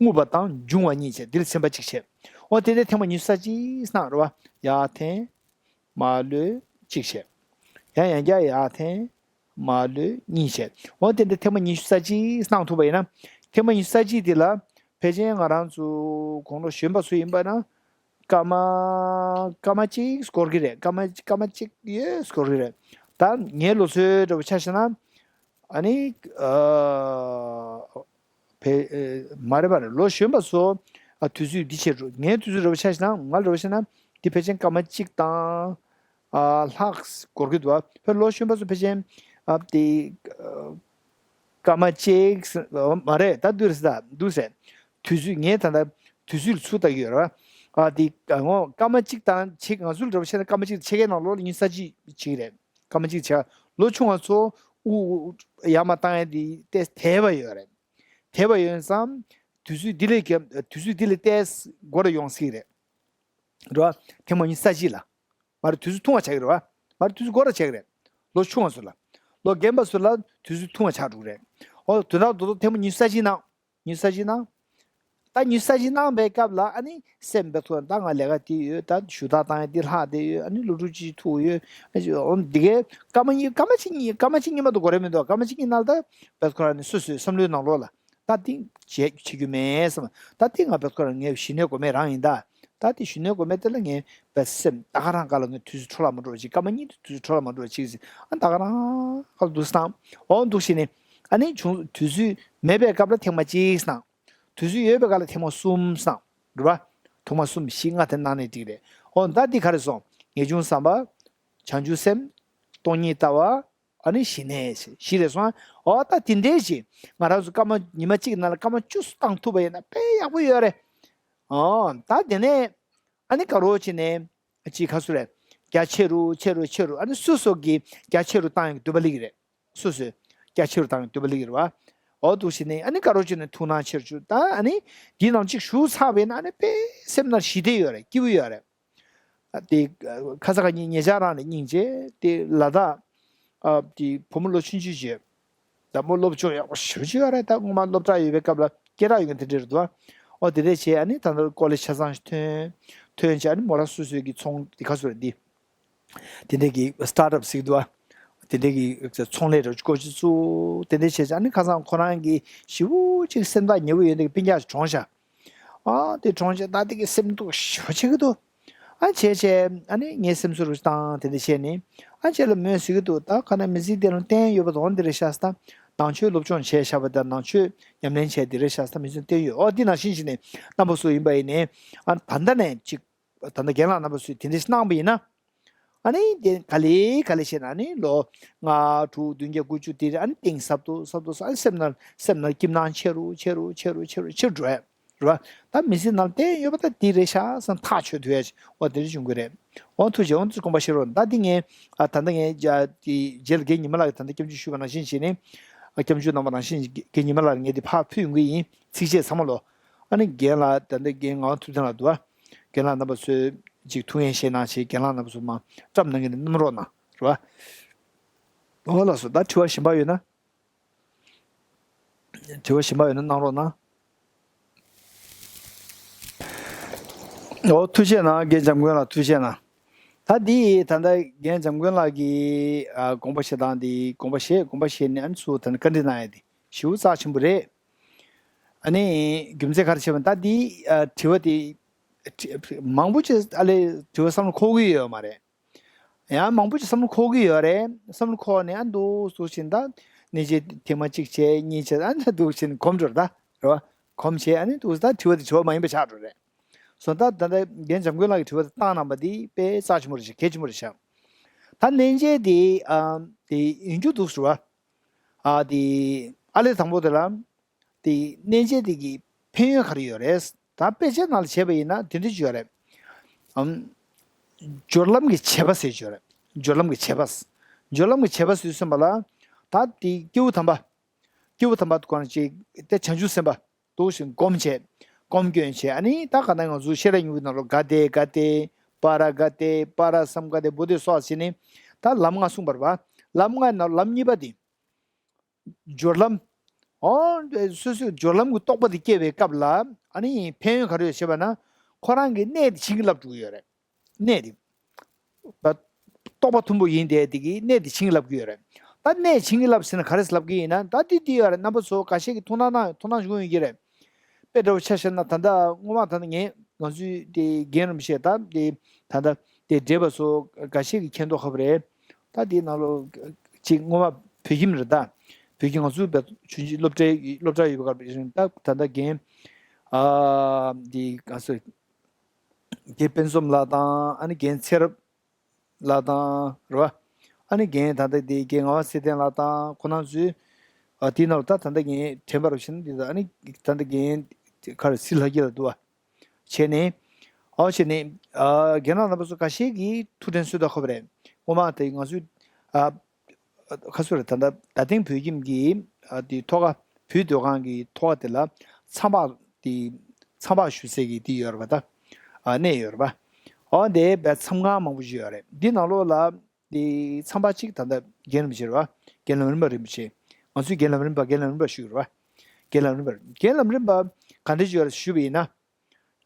རྔུབ་པ་དང་འབྱུང་བ་གཉིས་བྱས། འདིར་ཚན་པ་གཅིག་བྱས། འོ་དེ་འདྲའི་ཐེངས་མ་ཉི་ཤུ་རྩ་གཅིག་གནང་རེད་བ། ཡར་འཐེན། མར་གློད་གཅིག་བྱས། ཡང་ཡང་བསྐྱར་ཡར་འཐེན། མར་གློད་གཉིས་བྱས། འོ་དེ་འདྲའི་ཐེངས་མ་ཉི་ཤུ་རྩ་གཅིག་གནང་ཐུབ་པ་ཡིན་ན། ཐེངས་མ་ཉི་ཤུ་རྩ་གཅིག་དེ་ལ་ཕལ་ཆེར་ང་རང་ཚོ་དགུང་ལོ་གཞོན་པ་ཚོ་ཡིན་པ་ན། སྐར་མ། སྐར་མ་གཅིག་འགོར་གི་རེད། སྐར་མ་སྐར་མ་གཅིག་ཡོད་འགོར་གི་རེད། ད་ངའི་ལོ་ཚོད་འདྲ་པོ་ཆ་བཞག་ན། ཨ་ནི། ཨ། བེ་ཨེ། མ་རེད་མ་རེད། ལོ་གཞོན་པ་ཚོ། ཨ་དུས་ཚོད་འདི་བྱས་འགྲོ། ངའི་དུས་ཚོད་འདྲ་པོ་ཆ་བཞག་ན། ང་འདྲ་པོ་བཤད་ན། འདི་ཕལ་ཆེར་སྐར་མ་གཅིག་དང་། ཨ་ལྷག་འགོར་གི་འདུག་ཨ། ཕལ་ལོ་གཞོན་པ་ཚོ་ཕལ་ཆེར། ཨ་དེ། ཨ། སྐར་མ་གཅིག་ཟེར་མ་རེད། ད་འདུག་ཟེར། ད་འདུག་ཟེར། དུས་ཚོད་ངས་ད་ལྟ་དུས་ཚོད་ལ་ཚུར་ལྟ་གི་ཡོད་རེད་བ། ཨ་དེ་ངོ་སྐར་མ་གཅིག་དང་ཕྱེད། ང་ཚོ་ལ་འདྲ་པོ་བཤད་ན་སྐར་མ་གཅིག་དང་ཕྱེད་ཀའི་ནང་ལོགས་ལ་ཉི་ཤུ་རྩ་གཅིག་ཅིག་རེད། སྐར་མ་གཅིག་བྱས། ལོ་ཆུང་བ་ཚོ་དབུགས་ཡར་མར་བཏང་ཡ་དེ་ཏོག་ཙམ་དལ་བ་ཡོད་རེད། དལ་བ་ཡོད་ཙང་དུས་ཚོད་འདི་ལས་བརྒལ། དུས་ཚོད་འདི་ལས་ཏོག་ཙམ་འགོར་ཡོང་སྲིད་རེད། རེད་བ། ཐེངས་མ་ཉི་ཤུ་རྩ་གཅིག་ལ། མར་དུས་ཚོད་ཐུང་བ་ཆགས་ཀྱི་རེད་བ། མར་དུས་ཚོད་འགོར་བ་ཆགས་ཀྱི་རེད། ལོ་ཆུང་བ་ཚོ་ལ། ལོ་རྒན་པ་ཚོ་ལ་དུས་ཚོད་ཐུང་བ་ཆགས་འགྲོ་གི་རེད། ཨོ་དོན་དག་རྡོག་རྡོག་ཐེངས་མ་ཉི་ཤུ་རྩ་གཅིག་གནང་། ཉི་ཤུ་རྩ་གཅིག་གནང་། ད་ཉི་ཤུ་རྩ་གཅིག་གནང་པའི་སྐབས་ལ་ཨ་ནི་སེམས་པའི་ཐོག་ད་ང་ལས་ཀ་དེ་ཡོད། ད་ཞུ་དག་བཏང་ཡ་དེ་ལྷག་བསྡད་ཡོད། ཨ་ནི་སློབ་ཕྲུག་ཅིག་ཐུག་ཡོད། ཨ་ཅི་ཨོ་འདི་གའི་སྐར་མ་གཉིས། སྐར་མ་གཅིག་གཉིས། སྐར་མ་གཅིག་གཉིས་མ་གཏོགས་འགོར་ཡ་མི་འདུག་སྐར་མ་གཅིག་གཉིས་ནང་ལ་ད་བེད་ཁོ་རང་ནི་སོ་སོའི་བསམ་བློའི་ནང་ལོགས་ལ། ད་དེ་བྱེད་བྱེད་རྒྱུ་མེད་བསམ། ད་དེ་ང་བེད་ཁོ་རང་ངའི་ཞི་གནས་སྒོམ་ཡས་རང་ཡིན་ད། ད་དེ་ཞི་གནས་སྒོམ་ཡས་དེ་ལ་ངས་བེད་སེམས་ད་ག་རང་ག་ལ་ངས་དུས་ཚོད་འཕྲོ་བརླག་མ་འགྲོ་བ་ཅིག་སྐར་མ་གཉིས་དེ་དུས་ཚོད་འཕྲོ་བརླག་མ་འགྲོ་བ་ཅིག་ཟེར། ཨ་ད་ག་རང་ག་ལ་འདུག་སེ་བཏང་། འོ་འདུག་བྱས་ནས་ཨ་ནི་བྱུང་དུས་ཚོད་མེད་པའི་སྐབས་ལ་ཐེངས་མ་གཅིག་བཏང་། དུས་ཚོད་ཡོད་པའི་སྐབས་ལ་ཐེངས་མ་གསུམ་བཏང་། རེད་བ། ཐེངས་མ་གསུམ་བཞི་ལྔ་དེ་གནང་ནས་འགྲིག་རེད། འོ་ད་འདི་ག་རེ་སོང་། ངེས་འབྱུང་བསམ་པ། བྱང་ཆུབ་སེམས། སྟོང་ཉིད་ལྟ་བ། ཨ་ནི་ཞི་གནས་བཞི་རེད་སོང་། འོ་ད་དེ་འདྲའི་ཞིག་ང་རང་ཚོ་སྐར་མ་ཉི་མ་གཅིག་ནང་ལ་སྐར་མ་བཅུ་བཏང་ཐུབ་པ་ཡིན་ན་དཔེ་ཡག་པོ་ཡོད་རེད། འོ་ད་དེ་ནས་ཨ་ནི་དགའ་རོགས་བྱས་ནས་ཅིག་ག་ཚོད་རེད། རྒྱ་ཆེ་རུ་ཆེ་རུ་ཆེ་རུ། ཨ་ནི་སོ་སོ་གི་རྒྱ་ཆེ་རུ་བཏང་ཡག་གི་འདོད་པ་སླེབས་ཀྱི་རེད། སོ་སོས་རྒྱ་ཆེ་རུ་བཏང་ཡག་འདོད་པ་སླེབས་ཀྱི་རེད་བ། འོ་འདུག་བྱས་ནས་ཨ་ནི་དགའ་རོགས་བྱས་ནས་ཐུགས་སྣང་ཆེ་རུ་བྱུང་། ད་ཨ་ནི་འདིའི་ནང་གཅིག་ཞུགས་ཚར་བ་ཡིན་ན་ཨ་ནི་དཔེ་སེམས་ནང་ཞི་བདེ་ཡོད་རེད། སྐྱིད་པོ་ཡོད་རེད། དེ་ཁ་ས་ཁ་ཉིན་ཉེ་ཆར་རང་ནས་སྙིང་རྗེ་དེ་ལ་དྭགས་ཨ་དེ་བུ་མོ་ལོ་ཆུང་ཆུང་ཅིག་ད་མོ་སློབ་སྦྱོང་ཡག་པོ་ཞེ་པོ་ཅིག་ཡོད་རེད། ད་སྔོན་མ་སློབ་གྲྭ་ཡོད་པའི་སྐབས་ལ་སྐད་གྲགས་ཡོད་མཁན་དེ་འདྲ་རེད་འདུག་ཨ། ཨོ་དེ་འདྲས་བྱས་ཨ་ནི་ད་ལྟ་ཀོ་ལེ་ཇི་ཆ་ཚང་ཞིག་ཐོན། ཐོན་བྱས་ཨ་ནི་མོ་རང་སོ་སོའི་གི་ཚོང་དེ་ག་ཚོད་རེད་འདི། དེ་འདྲས་ཀྱི་སི་ཊར་ཊབ་ཟེར་གི་འདུག་ཨ། དེ་འདྲས་ཀྱི་ཚོང་ལས་རོགས་སྐོར་ཅིག་བཙུགས། དེ་འདྲས་བྱས་བྱས་ཨ་ནི་ཁ་སང་ཁོ་རང་གི་ཞེ་པོ་ཅིག་སེམས་ཐག་ཉེ་པོ་ཡོད་འདི་གི་སྤུན་ཀྱག་ཅིག་གྲོངས་ཤག་ཨ་དེ་གྲོངས་བྱས་ད་དེ་གི་སེམས་སྡུག་ཞེ་པོ་ཅིག་གི་འདུག་ཨ་བྱས་བྱས་ཨ་ནི་ངའི་སེམས་གསོ་རུ་བཏང་དེ་འདྲ་བྱས་ནས། ཨ་བྱས་ལ་མོས་ཟེར་གི་འདུག་ད་ག་ན་མི་ཚེ་འདི་ལ་བརྟན་ཡོད་པ་དང་འདི་རེད་ཤག་ད་ནང་ཆོས་སློབ་སྦྱོང་བྱས་བཞག་པ་དང་ནང་ཆོས་ཉམས་ལེན་བྱས་འདི་རེད་ཤག་ད་མི་ཚེ་བརྟན་ཡོད། ཨོ་འདི་ནང་བཞིན་བྱས་ནས་རྣམ་པ་ཚོ་ཡིན་པ་ཡིན་ནའི་ཨ་ད་ལྟ་ནས་ཅིག་ད་ལྟ་རྒན་ལགས་རྣམ་པ་ཚོས་དེ་འདྲ་ཞིག་གནང་པ་ཡིན་ན། ཨ་ནི་དེ་ག་ལེ་ག་ལེ་བྱས་ན་ཨ་ནི་ལོ་ལྔ་དྲུག་བདུན་བརྒྱད་དགུ་བཅུ་དེ་ཨ་ནི་གཏིང་ཟབ་ཏུ་ཟབ་ཏུ་ཟབ། ཨ་ནི་སེམས་ནང་སེམས་ནང་སྐྱིད་སྣང་ཆེ་རུ་ཆེ་རུ་ཆེ་རུ་ཆེ་རུ་ཆེ་རུ་འགྲོ་ཡ། རེད་བ། ད་མི་ཚེ་ནང་བསྟན་ཡོད་པ་ད་འདི་རེད་ཤག་བསམ་ཐག་ཆོད་ཐུབ་ཡ་ཞིག་འོ་དེ་འདྲ་བྱུང་གི་རེད། འོ་ཐུགས་རྗེ་ཆེ། འོ་ཚོ་དགོངས་པ་བཞེས་རོགས། ད་འདི་ངས་ཨ་ད་ལྟ་ངས་རྗེ་ལ་རྒན་ཉི་མ་ལགས་ཀྱིས་ད་ལྟ་སྐྱབས་འཇུག་ཞུས་པ་ནང་བཞིན་བྱས་ནས། ཨ་སྐྱབས་འཇུག་གནང་བ་ནང་བཞིན་རྒན་ཉི་མ་ལགས་ངས་འདི་ཕར་ཕུལ་ཡོང་གི་ཡིན། ཚིགས་བཅད་ཚང་མ་ལོ། ཨ་ནི་རྒན་ལགས་ད་ལྟ་རྒན་ངག་དབང་ཐུབ་བསྟན་ལགས་འདུག་ཨ། རྒན་ལགས་རྣམ་པ་ཚོས་ཅིག་ཐུགས་ངལ་བཞེས་གནང་བྱས། རྒན་ལགས་རྣམ་པ་ཚོ་མ་བཀྲམ་གནང་གི་ནས་གནང་རོགས་གནང་། རེད་བ། འོ་ལགས་སོ། ད་དྲི་བ་གཞན་པ་ཡོད་ན། དྲི་བ་གཞན་པ་ཡོད་ན་གནང་རོགས་གནང་། འོ་ཐུགས་རྗེ་གནང་། རྒན་འཇམ་མགོན་ལགས་ཐུགས་རྗེ་གནང་། ད་འདི་ད་ལྟ་རྒན་འཇམ་མགོན་ལགས་ཀྱིས་ཨ་དགོངས་པ་བཞེས་སྟངས་འདི། དགོངས་པ་བཞེས་དགོངས་པ་བཞེས་ནས་ཨ་ནི་ཚུར་ད་ནི་བཀའ་འདྲི་གནང་ཡ་འདི་ཞེ་པོ་རྩ་ཆེན་པོ་རེད། ཨ་ནི་རྒྱུ་མཚན་ག་རེ་བྱས་པ་ད་འདི་ཨ་དྲི་བ་འདི་དྲི་མང་པོ་ཅིག་ཨ་ལས་དྲི་བ་བསམ་བློ་འཁོར་གྱི་ཡོད་མ་རེད། ཡང་མང་པོ་ཅིག་བསམ་བློ་འཁོར་གྱི་ཡོད་རེད། བསམ་བློ་འཁོར་ནས་ཨ་འདུག་འདུག་བྱས་ད་གནས་ཆེན་ཐེངས་མ་གཅིག་བྱས་གཉིས་བྱས་ཨ་འདུག་བྱས་གོམས་འགྲོ་རེད་ད། རེད་བ། གོམས་བྱས་ཨ་ནི་འདུག་ད་དྲི་བ་དེ་དྲི་བ་མ་ཡིན་པ་ཆགས་འགྲོ་རེད། སོ་ད་ད་ལྟ་རྒན་འཇམ་མགོན་ལགས་ཀྱིས་དྲི་བ་དེ་བཏང་གནང་པ་འདི་དཔེ་རྩ་ཆེན་པོ་རེད་ཤག་གལ་ཆེན་པོ་རེད་ཤག་ད་གནས་ཆེན་དེ་ཨ་དེ་ཡིན་རྒྱུ་འདུག་ཟེར་བ། ཨ་དེ་ཨ་ལས་དང་པོ་དེ་ལ། དེ་གནས་ཆེན་དེ་གི་ཕན་ཡོན་ག་རེ་ཡོད་རེད། ད་དཔེ་ཆའི་ནང་ལ་བྱས་པ་ཡིན་ན་དེ་འདྲ་ཅིག་ཡོད་རེད། ཨམ། སྦྱོར་ལམ་གྱི་བྱེད་པ་ཟེར་ཅིག་ཡོད་རེད། སྦྱོར་ལམ་གྱི་བྱེད་པ། སྦྱོར་ལམ་གྱི་བྱེད་པ་ཟེར་ཟིན་པ་ལ། ད་དེ་སྐྱེས་བུ་དམ་པ། སྐྱེས་བུ་དམ་པ་གང་ཅིག་དེ་བྱང་ཆུབ་སེམས་དཔའ་འདུག་བཞིན་སྒོམ་བྱས། སྒོམ་སྐྱོན་བྱས། ཨ་ནི་ད་ག་ན་ང་ཚོ་ཤེས་རབ་སྙིང་པོའི་ནང་ལོ་ག་ཏེ་ག་ཏེ། པ་ར་ག་ཏེ། པ་ར་སམ་ག་ཏེ། བོ་དྷི་སྭཱ་ཧཱ་ཟེར་ནས། ད་ལམ་ལྔ་གསུངས་པ་རེད་བ། ལམ་ལྔ་ནང་ལམ་གཉིས་པ་དེ། སྦྱོར་ལམ། འོ། སོ་སོའི་སྦྱོར་ལམ་གྱི་རྟོགས་པ་དེ་སྐྱེ་བའི་སྐབས་ལ་ཨ་ནི་ཕན་ཡོན་ག་རེ་ཡོད་ཞེས་པ་ན། ཁོ་རང་གི་གནད་དེ་བྱིན་གྱིས་བརླབས་འགྲོ་གི་ཡོད་རེད། གནད་དེ། རྟོགས་པ་མཐོན་པོ་ཡིན་དེ་དེ་གི་གནད་དེ་བྱིན་གྱིས་བརླབས་ཀྱི་ཡོད་རེད། ད་གནད་བྱིན་གྱིས་བརླབས་ཟེར་ན་ག་རེ་ལབ་ཀྱི་ཡིན་ན། ད་དེ་དེ་ཡོད་རེད། རྣམ་པ་ཚོ་འགའ་ཤས་ཀྱིས་ཐུགས་སྣང་གནང་ཐུགས་སྣང་བྱུང་ཡོད་ཀྱི་རེད། དཔེ་འདྲ་བོ་ཆ་བཞག་ན་ད་ལྟ་སྔོན་མ་ད་ལྟ་ངས་ང་ཚོའི་དེ་རྒན་རིན་པོ་ཆེ་ད་དེ་ད་ལྟ་དེ་བགྲེས་པ་ཚོ་འགའ་ཤས་ཀྱིས་མཁྱེན་མདོག་ཁ་པོ་རེད། ད་དེའི་ནང་ལོགས་ཅིག་སྔོན་མ་བོད་ཁྱིམ་རེད་ད། བོད་ཁྱིམ་ང་ཚོའི་བོད་ཆུང་ཆུང་སློབ་གྲྭའི་སློབ་གྲྭ་ཡོད་པའི་སྐབས་ད་ད་ལྟ་རྒན་ཨ་དེ་ག་ཚོད་རྒན་དཔལ་འཛོམས་ལགས་དང་ཨ་ནི་རྒན་ཚེ་རབས་ལགས་དང་རེད་བ། ཨ་ནི་རྒན་ད་ལྟ་དེ་རྒན་ངག་དབང་ཚེ་བརྟན་ལགས་དང་ཁོང་རྣམ་ཚོའི་ཨ་དེའི་ནང་ལ་ད་ད་ལྟ་རྒན་དྲན་པ་རུ་ཕྱིན་དེ་ད་ཨ་ནི་ད་ལྟ་རྒན་ག་རེ་སྲིད་ལྷ་རྒྱལ་ལགས་འདུག་བ། བྱས་ནས། ཨོ་བྱས་ནས། ཨ་རྒན་ལགས་རྣམ་པ་ཚོ་འགའ་ཤས་ཀྱིས་ཐུགས་དྲན་གསོས་དོ་ཁོ་པ་རེད། སྔོན་མ་དེ་ང་ཚོའི་ཨ་ཁ་སོ་རེད་ད་ལྟ་རྡ་སྟེང་བོད་ཁྱིམ་གྱི་ཨ་དེ་ཐོག་ཁ་བོད་སྡོད་ཁང་གི་ཐོག་ཁ་དེ་ལ་མཚམས་པ་དེ་མཚམས་པ་ཞུ་སའི་གི་དེ་ཡོད་རེད་པ་ད། ཨ་གནས་ཡོད་རེད་པ། ཨོ་དེ་བས་མཚམས་ཁང་མང་པོ་ཞིག་ཡོད་རེད། འདི་ནང་ལོགས་ལ་དེ་མཚམས་པ་གཅིག་ད་ལྟ་རྒན་རིན་པོ་ཆེ་རེད་པ། རྒན་ལམ་རིམ་པ་རིན་པོ་ཆེ། ང་ཚོའི་རྒན་ལམ་རིམ་པ་རྒན་ལམ་རིམ་པ་ཞུ་གི་རེད་པ། རྒན་ལམ་རིམ་པ་རྒན་ལམ་རིམ་པ་ག་འདྲ་ཞིག་ཡོད་རེད་ཞུས་པ་ཡིན་ན།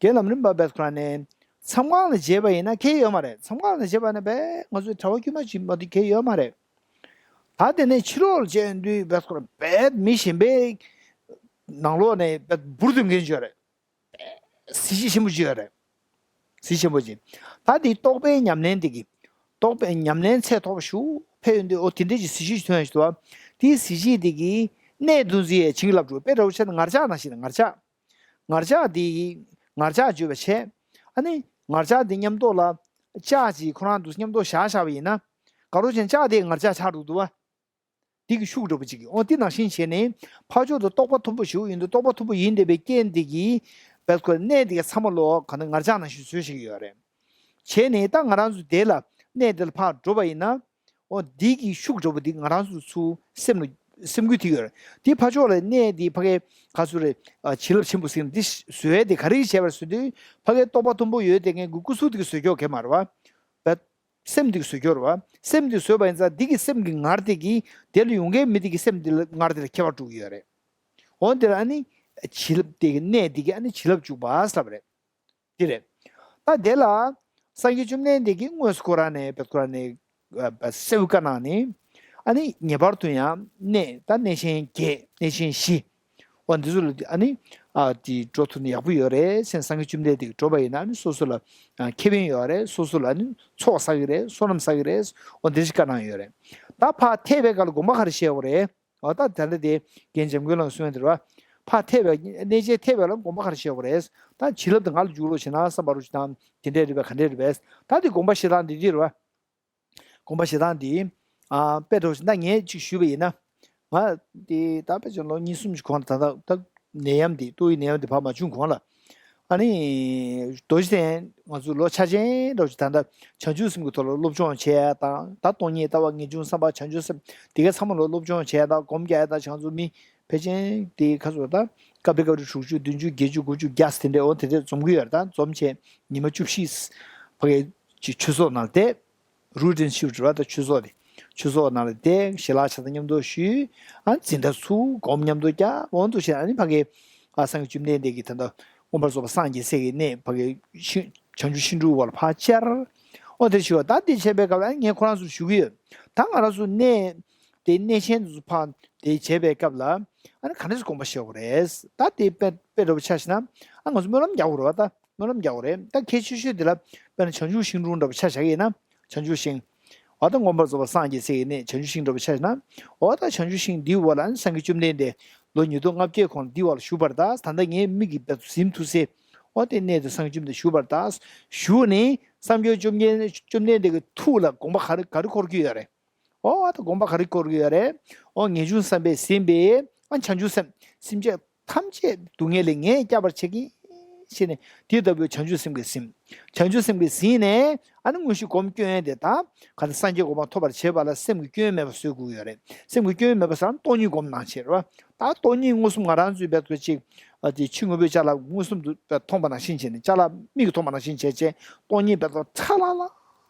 རྒན་ལམ་རིམ་པ་བས་ཁོ་རང་ནས་མཚམས་ཁང་ལ་མཇལ་བ་ཡིན་ན་ཁྱད་ཡོད་མ་རེད། མཚམས་ཁང་ལ་མཇལ་བ་ན་བས་ང་ཚོའི་གྲྭ་པ་དཀྱུས་མ་ཅིག་མ་གཏོགས་ཁྱད་ཡོད་མ་རེད། ད་དེ་ནས་ཕྱི་ལོགས་ལ་མཇལ་དུས་བས་ཁོ་རང་བས་མི་གཞན་པའི་ནང་ལོགས་ནས་བས་འབུར་དུ་འགེངས་ཡོད་རེད། གཟི་བརྗིད་ཆེན་པོ་ཅིག་ཡོད་རེད། གཟི་ཆེན་པོ་ཅིག་ད་དེ་རྟོགས་པའི་ཉམས་ལེན་དེ་གི་རྟོགས་པའི་ཉམས་ལེན་ཚད་མཐོ་པོ་ཞིག་ཕེབས་ཡོང་དུས་ཨོ་དེ་འདྲས་ཀྱི་གཟི་བརྗིད་ཅིག་ཐོན་ཡོང་ཞིག་འདུག་བ། དེའི་གཟི་བརྗིད་དེ་གི་གནད་དུ་འཛིན་ཡས་བྱིན་གྱིས་བརླབས་འགྲོ། དཔེ་འདྲ་བོ་བྱས་ན་ངར་ལྕགས་ནང་བཞིན་ངར་ལྕགས། ངར་ལྕགས་འདི་ངར་ལྕགས་བརྗོད་པ་བྱས། ཨ་ནི་ངར་ལྕགས་འདི་མཉམ་དུ་ལ་ལྕགས་ཀྱིས་ཁོ་རང་དུ་མཉམ་དུ་བཞག་བཞག་པ་ཡིན་ན། དགའ་རོགས་ཅན་ལྕགས་དེ་ངར་ལྕགས་ཆགས་འགྲོ་འདུག་བ། འདི་གི་ཤུགས་འགྲོ་པོ་ཅིག་གི་ཨོ་དེ་ནང་བཞིན་བྱས་ནས་ཕར་ཕྱོགས་དུ་རྟོགས་པ་མཐོན་པོ་ཞིག་ཡིན་དུས་རྟོགས་པ་མཐོན་པོ་ཡིན་བསྡད་པའི་རྐྱེན་འདི་གིས་བས་ཁོ་གནད་འདི་ག་ཚང་མ་ལོག་ག་ནས་ངར་ལྕགས་ནང་བཞིན་བཟོས་ཤིག་ཡོད་རེད། བྱས་ནས་ད་ང་རང་ཚོ་དེ་ལ་གནད་འདི་ལ་ཕར་འགྲོ་བ་ཡིན་ན། ཨོ་འདི་གི་ཤུགས་འགྲོ་པོ་འདི་ང་རང་ཚོ་ཚུར་སེམས་ལ་སེམས་འགུལ་ཐེབས་ཡོད་རེད། འདི་ཕར་ཕྱོགས་ལ་གནད་འདི་ཕ་གའི་ག་ཚོད་རེད། ཨ་བྱིན་རླབས་ཆེན་པོ་ཟེར་ན་འདི་བཟོས་ཏེ་ག་རེ་བྱས་པ་རེད་ཟེར་དུས་ཕ་གའི་རྟོགས་པ་མཐོན་པོ་ཡོད་དེ་ངའི་གི་སྐུ་གཟུགས་འདི་གི་བཟོས་ཀྱོག་གས་མ་རེད་བ། བས་སེམས་འདི་གི་བཟོས་ཀྱོག་རེད་བ། སེམས་འདི་བཟོས་པ་ཡིན་ཙང་འདི་གི་སེམས་ཀྱི་ངར་དེ་གི་དེ་ལ་ཡོང་མཁན་མི་དེ་གི་སེམས་འདི་ལ་ངར་དེ་ལ་ཁྱད་པར་འགྲོ་གི་ཡོད་རེད། འོ་འདི་ལ་ཨ་ནི་བྱིན་རླབས་དེ་གི་གནད་དེ་གི་ཨ་ནི་བྱིན་རླབས་འཇུག་པ་ཟེར་བ་རེད། འདི་རེད། ད་དེ་ལ་སངས་རྒྱས་བཅོམ་ལྡན་འདས་ཀྱིས་དངོས་སུ་ཁོ་རང་ནས་བས་ཁོ་རང་ནས་ཨ་གསལ་བོ་བཀའ་གནང་ནས། ཨ་ནི་ངེས་པར་དུ་ཡང་གནས་ད་གནས་ཆེན་བརྒྱད་གནས་ཆེན་བཞི། འོ་འདི་ཚོ་ལ་ཨ་ནི་ཨ་དེ་འགྲོ་ཐུབ་ན་ཡག་པོ་ཡོད་རེད་ཟེར། སངས་རྒྱས་བཅོམ་ལྡན་འདས་ཀྱིས་འགྲོ་བ་ཡིན་ན་ཨ་ནི་སོ་སོ་ལ་ཨ་ཁེ་ཕན་ཡོད་རེད། སོ་སོ་ལ་ཨ་ནི་ཚོགས་བསགས་ཀྱི་རེད། བསོད་ནམས་བསགས་ཀྱི་རེད། འོ་འདི་ཞིག་བཀའ་གནང་ཡོད་རེད། ད་ཕར་ཐེག་པའི་སྐབས་ལ་དགོངས་པ་ག་རེ་བཞེས་དགོས་རེད། འོ་ད་ད་ལྟ་དེ་རྒན་འཇམ་མགོན་ལགས་གསུངས་ཡ་དེ་རེད་བ། ཕར་ཐེག་པའི་གནས་ཆེན་ཐེག་པའི་ལ་དགོངས་པ་ག་རེ་བཞེས་དགོས་རེད། ད་བྱིན་རླབས་དེ་ང་ལ་འཇུག་རོགས་བྱེད་ན་བསམ་པ་རོགས་བྱེད་དང་དེ་འདྲས་རེད་པས་ག་འདྲས་རེད་པས། ད་དེ་དགོངས་པ་བཞེས་སྟངས་འདི་འདི་རེད་བ། དགོངས་པ་བཞེས་སྟངས་འདི། ཨ་དཔེ་འདྲ་བོ་ཞིག་ད་ངས་ཅིག་ཞུས་པ་ཡིན་ན། ང་འདི་ད་དཔེ་ཆ་ལོ་གཉིས་གསུམ་ཞིག་གོང་ལ་ད་ད་ད་ནད་ཡམས་འདི་ཏོག་དབྱིབས་ནད་ཡམས་འདི་ཕར་མ་བྱུང་གོང་ལ། ཨ་ནི་རྡོ་རྗེ་གདན་ང་ཚོ་ལོ་འཆར་ཅན་འདྲ་བོ་ཞིག་ད་ལྟ་བྱང་ཆུབ་སེམས་ཀྱི་ཐོག་ལ་སློབ་སྦྱོང་བྱས་ཡ་དང་ད་སྟོང་ཉིད་ལྟ་བ་ངེས་འབྱུང་བསམ་པ་བྱང་ཆུབ་སེམས་འདི་ག་ཚང་མ་ལོ་སློབ་སྦྱོང་བྱས་ཡ་དང་སྒོམ་རྒྱག་ཡ་དང་བྱང་ཚུལ་མི་ཕལ་ཆེར་དེ་ག་ཚོད་ད་སྐབས་རེ་སྐབས་རེ་དྲུག་ཅུ་བདུན་ཅུ་བརྒྱད་ཅུ་དགུ་བཅུ་བརྒྱ་ཟེར་དེ་འདྲ་འོ་དེ་འདྲ་འཛོམས་ཀྱི་ཡོད་རེད། ད་འཛོམས་བྱས་ཉི་མ་བཅུ་བཞི་ཕ་གི་ཅིག་ཆོས་ཚོགས་ནང་བསྡད། རུ་ཏིན་ཤིབ་རེད་བ། ད་ཆོས་ཚོགས་དེ་ཆོས་ཚོགས་ནང་ལ་བསྡད་ཞལ་ལག་ཕྱག་དང་མཉམ་དུ་ཞུས། ཨ་འཛིན་གྲྭ་ཚུགས་སྒོམ་མཉམ་དུ་རྒྱག་འོང་དུ་བྱས་ཨ་ནི་ཕ་གི་ཨ་སངས་རྒྱས་བཅོམ་ལྡན་འདས་ཀྱིས་ད་ལྟ་མངོན་པར་རྫོགས་པར་སངས་རྒྱས་ས་གི་གནས་ཕ་གི་ཤིང་བྱང་ཆུབ་ཤིང་དྲུང་བར་ཕར་བཅར། ཨོ་དེ་ཞུ་བ་ད་དེ་བྱས་པའི་སྐབས་ལ་ངས་ཁོ་རང་ཚོར་ཞུ་གི་ཡོད། ད་ང་རང་ཚོ་གནས་དེ་གནས་ཆེན་དེ་ཚོ་ཕར་དེ་བྱས་པའི་སྐབས་ལ་ཨ་ནི་ག་འདྲ་ཞིག་དགོངས་པ་བཞེས་དགོས་རེད། ད་དེ་དཔེ་དཔེ་འདྲ་པོ་ཆ་བཞག་ན་ཨ་ང་ཚོ་སྨོན་ལམ་རྒྱག་དགོས་རེད་བ། ད་སྨོན་ལམ་རྒྱག་དགོས་རེད། ད་གལ་ཆེ་ཤོས་དེ་ལ་དཔེར་ན་བྱང་ཆུབ་ཤིང་དྲུང་འདྲ་པོ་ཆ་བཞག་ཡིན་ན། བྱང་ཆུབ་ཤིང་། འོ་ད་མངོན་པར་རྫོགས་པར་སངས་རྒྱས་ཟེར་གྱི་ནས་བྱང་ཆུབ་ཤིང་འདྲ་པོ་ཆ་བཞག་ན། འོ་ད་བྱང་ཆུབ་ཤིང་འདིའི་འོག་ལ་ཨ་ནི་སངས་རྒྱས་བཅོམ་ལྡན་འདས་ལོ་ཉིས་སྟོང་ལྔ་བརྒྱའི་གོང་ལ་འདིའི་འོག་ལ་བཞུགས་པར་གདའ། ད་ལྟ་ངའི་མིག་གིས་བལྟས་ཚོད་གཟིམ་ཐུབ་སའི། འོ་དེ་གནས་དེ་སངས་རྒྱས་བཅོམ་ལྡན་བཞུགས་པར་གདའ། བཞུགས་ནས་སངས་རྒྱས་བཅོམ་ལྡན་བཅོམ་ལྡན་འདས་ཀྱི་ཐུགས་ལ་དགོངས་པ་ག་རེ་ག་རེ་འཁོར་གྱི་ཡོད་རེད། འོ་ད་དགོངས་པ་ག་རེ་འཁོར་གྱི་ཡོད་རེད། འོ་ངེས་འབྱུང་བསམ་པས་ཟིན་པས་ཨ་བྱང་ཆུབ་སེམས། སེམས་ཅན་ཐམས་ཅད་སྡུག་བསྔལ་ལས་ངས་བསྐྱབ་པར་བྱེད་ཀྱི་ཞེས་ནས་དེ་ལྟ་བུའི་བྱང་ཆུབ་སེམས་ཀྱིས་ཟིན། བྱང་ཆུབ་སེམས་ཀྱིས་ཟིན་ནས་ཨ་ནི་དངོས་གཞི་སྒོམ་སྐྱོན་དེ་དང་ག་ཚོད་སངས་རྒྱས་གོ་འཕང་ཐོབ་པར་བྱེད་པ་ལ་སེམས་ཀྱི་སྐྱོན་མེད་པ་བཟོ་དགོས་ཡོད་རེད། སེམས་ཀྱི་སྐྱོན་མེད་པ་ཟེར་ན་སྟོང་ཉིད་སྒོམ་གནང་བྱེད་རེད་བ། ད་སྟོང་ཉིད་མངོན་སུམ་ང་རང་ཚོའི་བེད་སྐོར་ཅིག་ཨ་དེ་ཕྱི་དངོས་པོའི་ཅ་ལག་མངོན་སུམ་དུ་མཐོང་པ་ནང་བཞིན་བྱས་ནས་ཅ་ལག་མིག་གིས་མཐོང་པ་ནང་བཞིན་བྱས་བྱས་སྟོང་ཉིད་བེད་སྐོར་ཚ་ལ་ལ།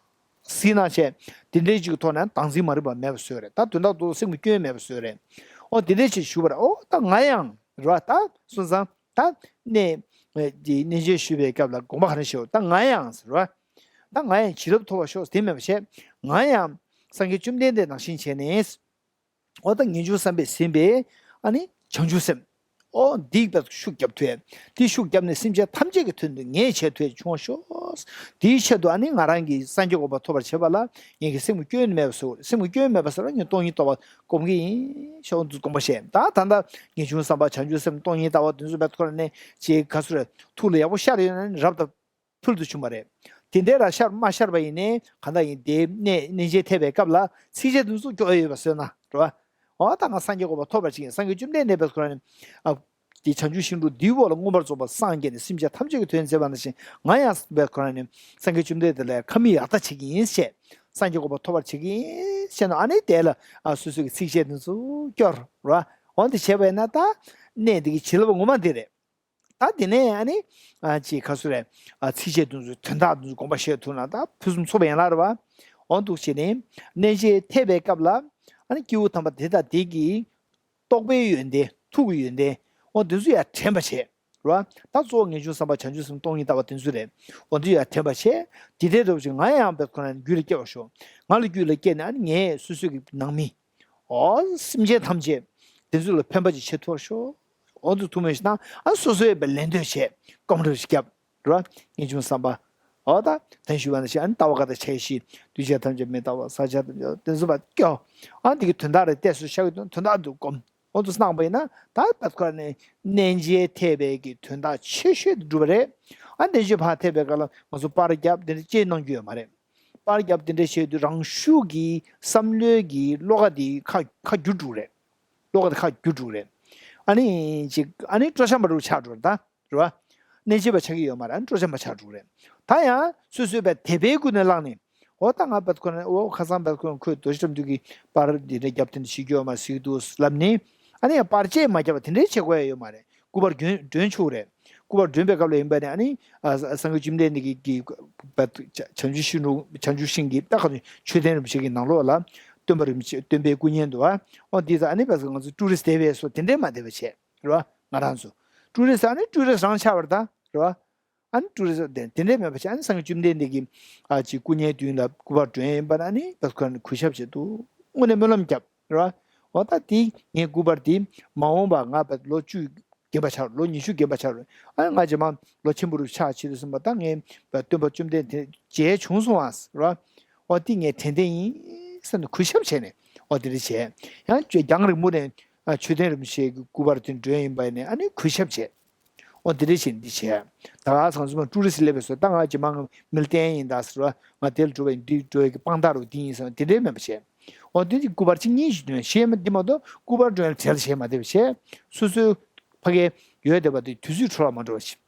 ཟིན་ན་བྱས། དེ་འདྲའི་ཅིག་གི་ཐོག་ནས་བདག་འཛིན་མ་རིག་པ་མེད་པ་བཟོས་རེད། ད་དོན་དག་ཏུ་སེམས་ཀྱི་སྐྱོན་མེད་པ་བཟོས་རེད། ཨོ་དེ་འདྲའི་ཅིག་ཞུ་བར་ཨོ་ད་ང་ཡང་རེད་བ། ད་སོང་ཙང་ད་གནས་འདི་གནས་མཇལ་ཞུ་བའི་སྐབས་ལ་དགོངས་པ་ག་རེ་ཞུ་ད་ང་ཡང་ཟེར་བ། ད་ང་ཡང་བྱིན་རླབས་ཐོབ་པར་ཤོག་དེ་མེད་པ་བྱས། ང་ཡང་སངས་རྒྱས་བཅོམ་ལྡན་འདས་ནང་བཞིན་བྱས་ནས། འོ་ད་ངེས་འབྱུང་བསམ་པས་ཟིན་པས་ཨ་ནི་བྱང་ཆུབ་སེམས། ཨོ་འདི་བས་ཤུགས་རྒྱབ་ཐུབ་ཡ། འདི་ཤུགས་རྒྱབ་ནས་སེམས་ཅན་ཐམས་ཅད་ཀྱི་དོན་དུ་ངས་བྱེད་ཐུབ་ཡ་བྱུང་བ་ཤོག་དེའི་ཆེད་དུ་ཨ་ནི་ང་རང་གིས་སངས་རྒྱས་གོ་འཕང་ཐོབ་པར་བྱེད་པ་ལ་ངེད་ཀྱི་སེམས་ཀྱི་སྐྱོན་མེད་པ་བཟོ། སེམས་ཀྱི་སྐྱོན་མེད་པ་ཟེར་ན་ངས་སྟོང་ཉིད་རྟོགས་པ་སྒོམ་གྱི་ཡིན་ཤོག་འདུག་དགོངས་པ་བཞེས། ད་ད་ལྟ་ངེས་འབྱུང་བསམ་པ་བྱང་ཆུབ་སེམས་སྟོང་ཉིད་ལྟ་བ་དེ་ཚོ་བས་ཁོ་ན་ནས་ཅེས་ག་ཚོད་རེད་ཐུགས་ལ་ཡག་པོ་ཤར་ཡོད་ན་ནི་རབ་ཏུ། ཕུལ་དུ་བྱུང་བ་རེད། དེ་འདྲའི་ར་ཤར་མ་ཤར་བ་ཡིན་ནའི་གང་ལྟར་ཡིན་དེ་གནས་གནས་མཇལ་ཐེབས་པའི་སྐབས་ལ་ཚིགས་བཅད་དེ་ཚོ་སྐྱོར་ཡོད་པ་བཟོས་ན་རེད་བ། འོ་ད་ང་སངས་རྒྱས་གོ་འཕང་ཐོབ་པར་བྱེད་ཀྱི་ཡིན། སངས་རྒྱས་བཅོམ་ལྡན་འདས་པས་ཁོ་རང་ནི་ཨ་དེ་བྱང་ཆུབ་ཤིང་དྲུང་འདིའི་འོག་ལ་མངོན་པར་རྫོགས་པར་སངས་རྒྱས་ནས་སེམས་ཅན་ཐམས་ཅད་ཀྱི་དོན་མཛད་པ་ནང་བཞིན་ང་ཡང་པས་ཁོ་རང་ནི་སངས་རྒྱས་བཅོམ་ལྡན་འདས་ལ་ཁ་མིག་ཡར་ལྟ་བྱེད་ཀྱི་ཡིན་ཞེས་སངས་རྒྱས་གོ་འཕང་ཐོབ་པར་བྱེད་ཀྱི་ཡིན་ཞེས་ན་ཨ་ནི་དེ་ལ་ཨ་སོ་སོ་གི་ཚིགས་བཅད་དེ་ཚོ་སྐྱོར་རེད་བ། འོ་འདི་བྱས་པ་ཡིན་ན་ད་གནས་འདི་གི་བྱིན་རླབས་ངོ་མ་འདི་རེད། ད་དེ་ནས་ཨ་ནི་ཨ་ཅིག་ཁ་སུ་རེད། ཨ་ཚིགས་བཅད་དེ་ཚོའི་དོན་དག་དེ་ཚོ་དགོངས་པ་བཞེས་ཐུབ་ན་ད་ཕུན་སུམ་ཚོགས་པ་ཡན་ལག་རེད་བ། འོ་འདུག་བྱས་ནས་གནས་མཇལ་ཐེབས་པའི་སྐབས་ལ་ཨ་ནི་སྐྱེས་བུ་དམ་པ་དེ་དང་དེ་གི་རྟོགས་པའི་ཡོན་ཏན་ཐུགས་ཀྱི་ཡོན་ཏན་འོ་དེ་ཚོ་ཡང་དྲན་པ་བྱས་རེད་བ། ད་གཙོ་བོ་ངེས་འབྱུང་བསམ་པ་བྱང་ཆུབ་སེམས་སྟོང་ཉིད་ལྟ་བ་དེ་ཚོ་རེད། འོ་དེ་ཡང་དྲན་པ་བྱས། དེ་འདྲའི་རོབ་ཅིག་ང་ཡང་བས་ཁོ་ན་རྒྱུད་ལ་སྐྱེ་བར་ཤོག་ང་ལ་རྒྱུད་ལ་སྐྱེས་ནས་ཨ་ནི་ངས་སོ་སོ་གི་ནང་མི། འོ་སེམས་ཅན་ཐམས་ཅད་དེ་ཚོ་ལ་ཕན་པ་ཅིག་བྱེད་ཐུབ་པར་ཤོག་འོ་ཚོ་ཐུགས་སྨོན་ཞིག་བཏང་ཨ་སོ་སོའི་བའི་ལན་ལྟོས་བྱས་སྐོམ་རིམ་ཞིག་བརྒྱབ་རེད་བ། ངེས་འབྱུང་བསམ་པ། འོ་ད་དོན་ཞུ་བ་ནང་བཞིན་ཨ་ནི་ལྟ་བ་ག་ད་ཆ་ཤི་གདུལ་བྱ་ཐམས་ཅད་མི་རྟག་པ་ས་ཆ་ཐམས་ཅད་དེ་ཚོ་བ་སྐྱོ། ཨ་འདི་གི་དོན་དག་རེ་བལྟས་སུ་ཤ་གི་དོན་དོན་དག་འདུག་སྐོམ། འོ་ཚོ་སྣང་བ་ཡིན་ན་ད་བད་ཁོ་ནས་གནས་མཇལ་ཐེབས་པའི་གི་དོན་དག་ཆེ་ཤོས་དེ་འགྲུབ་པ་རེད། ཨ་གནས་མཇལ་ཕར་ཐེབས་པའི་སྐབས་ལ་ང་ཚོ་པར་རྒྱབ་དེ་འདྲ་ཅེས་གནང་རྒྱུ་ཡོད་མ་རེད། པར་རྒྱབ་དེ་འདྲ་བྱས་དུས་རང་ཤུགས་ཀྱིས་བསམ་བློའི་གི་བློ་ཁ་དེ་ཁ་ཁ་རྒྱུ་འགྲོ་རེད། བློ་ཁ་དེ་ཁ་རྒྱུ་འགྲོ་རེད། ཨ་ནི་ཅིག་ཨ་ནི་སྤྲོ་འཆམ་པ་རུ་ཆགས་འགྲོ་རེད་ད་རེད་བ། གནས་མཇལ་བ་ཆགས་ཀྱི་ཡོད་མ་རེད། ཨ་ནི་སྤྲོ་འཆམ་པ་ཆགས་འགྲོ་རེད། ད་ཡང་སོ་སོའི་བས་དད་པའི་ཀུན་ནས་བསླངས་ནས་འོ་ད་ང་བད་ཁོ་ན་འོ་ཁ་སང་བད་ཁོ་ན་ཁོས་རྡོ་རྗེ་ཁྲ་འདུས་ཀྱི་པར་འདི་འདྲ་རྒྱབ་དེ་འདྲ་ཞིག་ཡོད་མ་ཟིག་འདུག་ལབ་ནི་ཨ་ནི་ཡང་པར་ཅེས་མ་རྒྱབ་པ་དེ་འདྲའི་བྱེད་དགོས་ཡ་ཡོད་མ་རེད། སྐུ་པར་སྒྲོན་སྒྲོན་ཆོག་རེད། སྐུ་པར་སྒྲོན་པའི་སྐབས་ལ་ཡིན་པ་ནི་ཨ་ནི་ཨ་སངས་རྒྱས་བཅོམ་ལྡན་འདས་ཀྱི་གི་བ་བྱང་ཆུབ་ཤིང་དྲུང་བྱང་ཆུབ་ཤིང་གི་ད་ག་ནི་མཆོད་རྟེན་རིན་པོ་ཆེ་གི་ནང་ལོགས་ལ་སྟོན་པ་རིན་པོ་ཆེ་སྟོན་པའི་སྐུ་བརྙན་འདུག་ཨ། འོ་འདི་ཚོ་ཨ་ནི་བས་ང་ཚོ་ཀྲུ་རི་སི་དེ་བས་སོ་དེ་འདྲས་མ་བསྡད་པ་བྱས་རེད་བ། ང་རང་ཚོ་ཀྲུ་རི་སི་ཨ་ནི་ཀྲུ་རི་སི་རང་ཆགས་པ་རེད་ད་རེད་བ། ཨ་ནི་ཀྲུ་རི་སི་དེ་དེ་འདྲས་མེད་པ་བྱས་ཨ་ནི་སངས་རྒྱས་བཅོམ་ལྡན་འདས་ཀྱི་ཨ་ཅིག་སྐུ་བརྙན་མདུན་ལ་སྐུ་པར་སྒྲོན་ཡིན་པ་ན་ཨ་ནི་བས་ཁོ་ནི་གུས་ཞབས་བྱེད་འདུག་དངོས་གནས་སྨོན་ལམ་བརྒྱབ། རེད་བ། འོ་ད་དེ་ངའི་སྐུ་པར་དེ་མ་འོངས་པ་ང་བས་ལོ་བཅུ་རྒན་པ་ཆགས་ལོ་ཉི་ཤུ་རྒན་པ་ཆགས་རེད། ཨ་ང་རྗེས་མ་ལོ་ཆེན་པོ་རུ་ཆགས་ཕྱིར་སོང་བ་ད་ངས་བས་སྟོན་པ་བཅོམ་ལྡན་འདས་མཇལ་བྱུང་སོང་བ་རེད་བ། འོ་དེ་ངས་དྲན་རྟེན་ཡིན་བསམ་ནས་གུས་ཞབས་བྱས་ནས་འོ་དེ་འདྲ་བྱས། ཡང་རྒྱང་རིང་པོ་ནས་ཨ་མཆོད་རྟེན་རིན་པོ་ཆེའི་སྐུ་པར་དེ་སྒྲོན་ཡིན་པ་ནས་ཨ་ནི་གུས་ཞབས་བྱས། ཨོ་དེ་འདྲས་བྱས་ནས་འདི་བྱས། ད་ག་ཚང་ཚུལ་མ་ཀྲུ་རི་སི་སླེབས་པའི་སོ་ད་ང་རྗེས་མ་ང་མི་ལ་བསྟན་ཡིན་ད་ཟེར་བ་ང་དེ་ལ་འགྲོ་བའི་འདི་འགྲོ་ཡི་གི་དཔང་རྟགས་རུ་འདི་ཡིན་ཟེར་བ་དེ་འདྲས་མེད་པ་བྱས། ཨོ་དེ་ཅིག་སྐུ་པར་ཅིག་གཉིས་ཤིག་འདོན་ཤེས་མ་འདི་མ་གཏོགས་སྐུ་པར་འདོན་ལ་བྲེལ་བྱས་མ་བསྡད་པ་བྱས། སོ་སོའི་ཕ་གའི་ཡོད་བསྡད་པ་དེ་དུས་ཚོད་འཕྲོ་བརླག་མ་འགྲོ་བ་བྱས།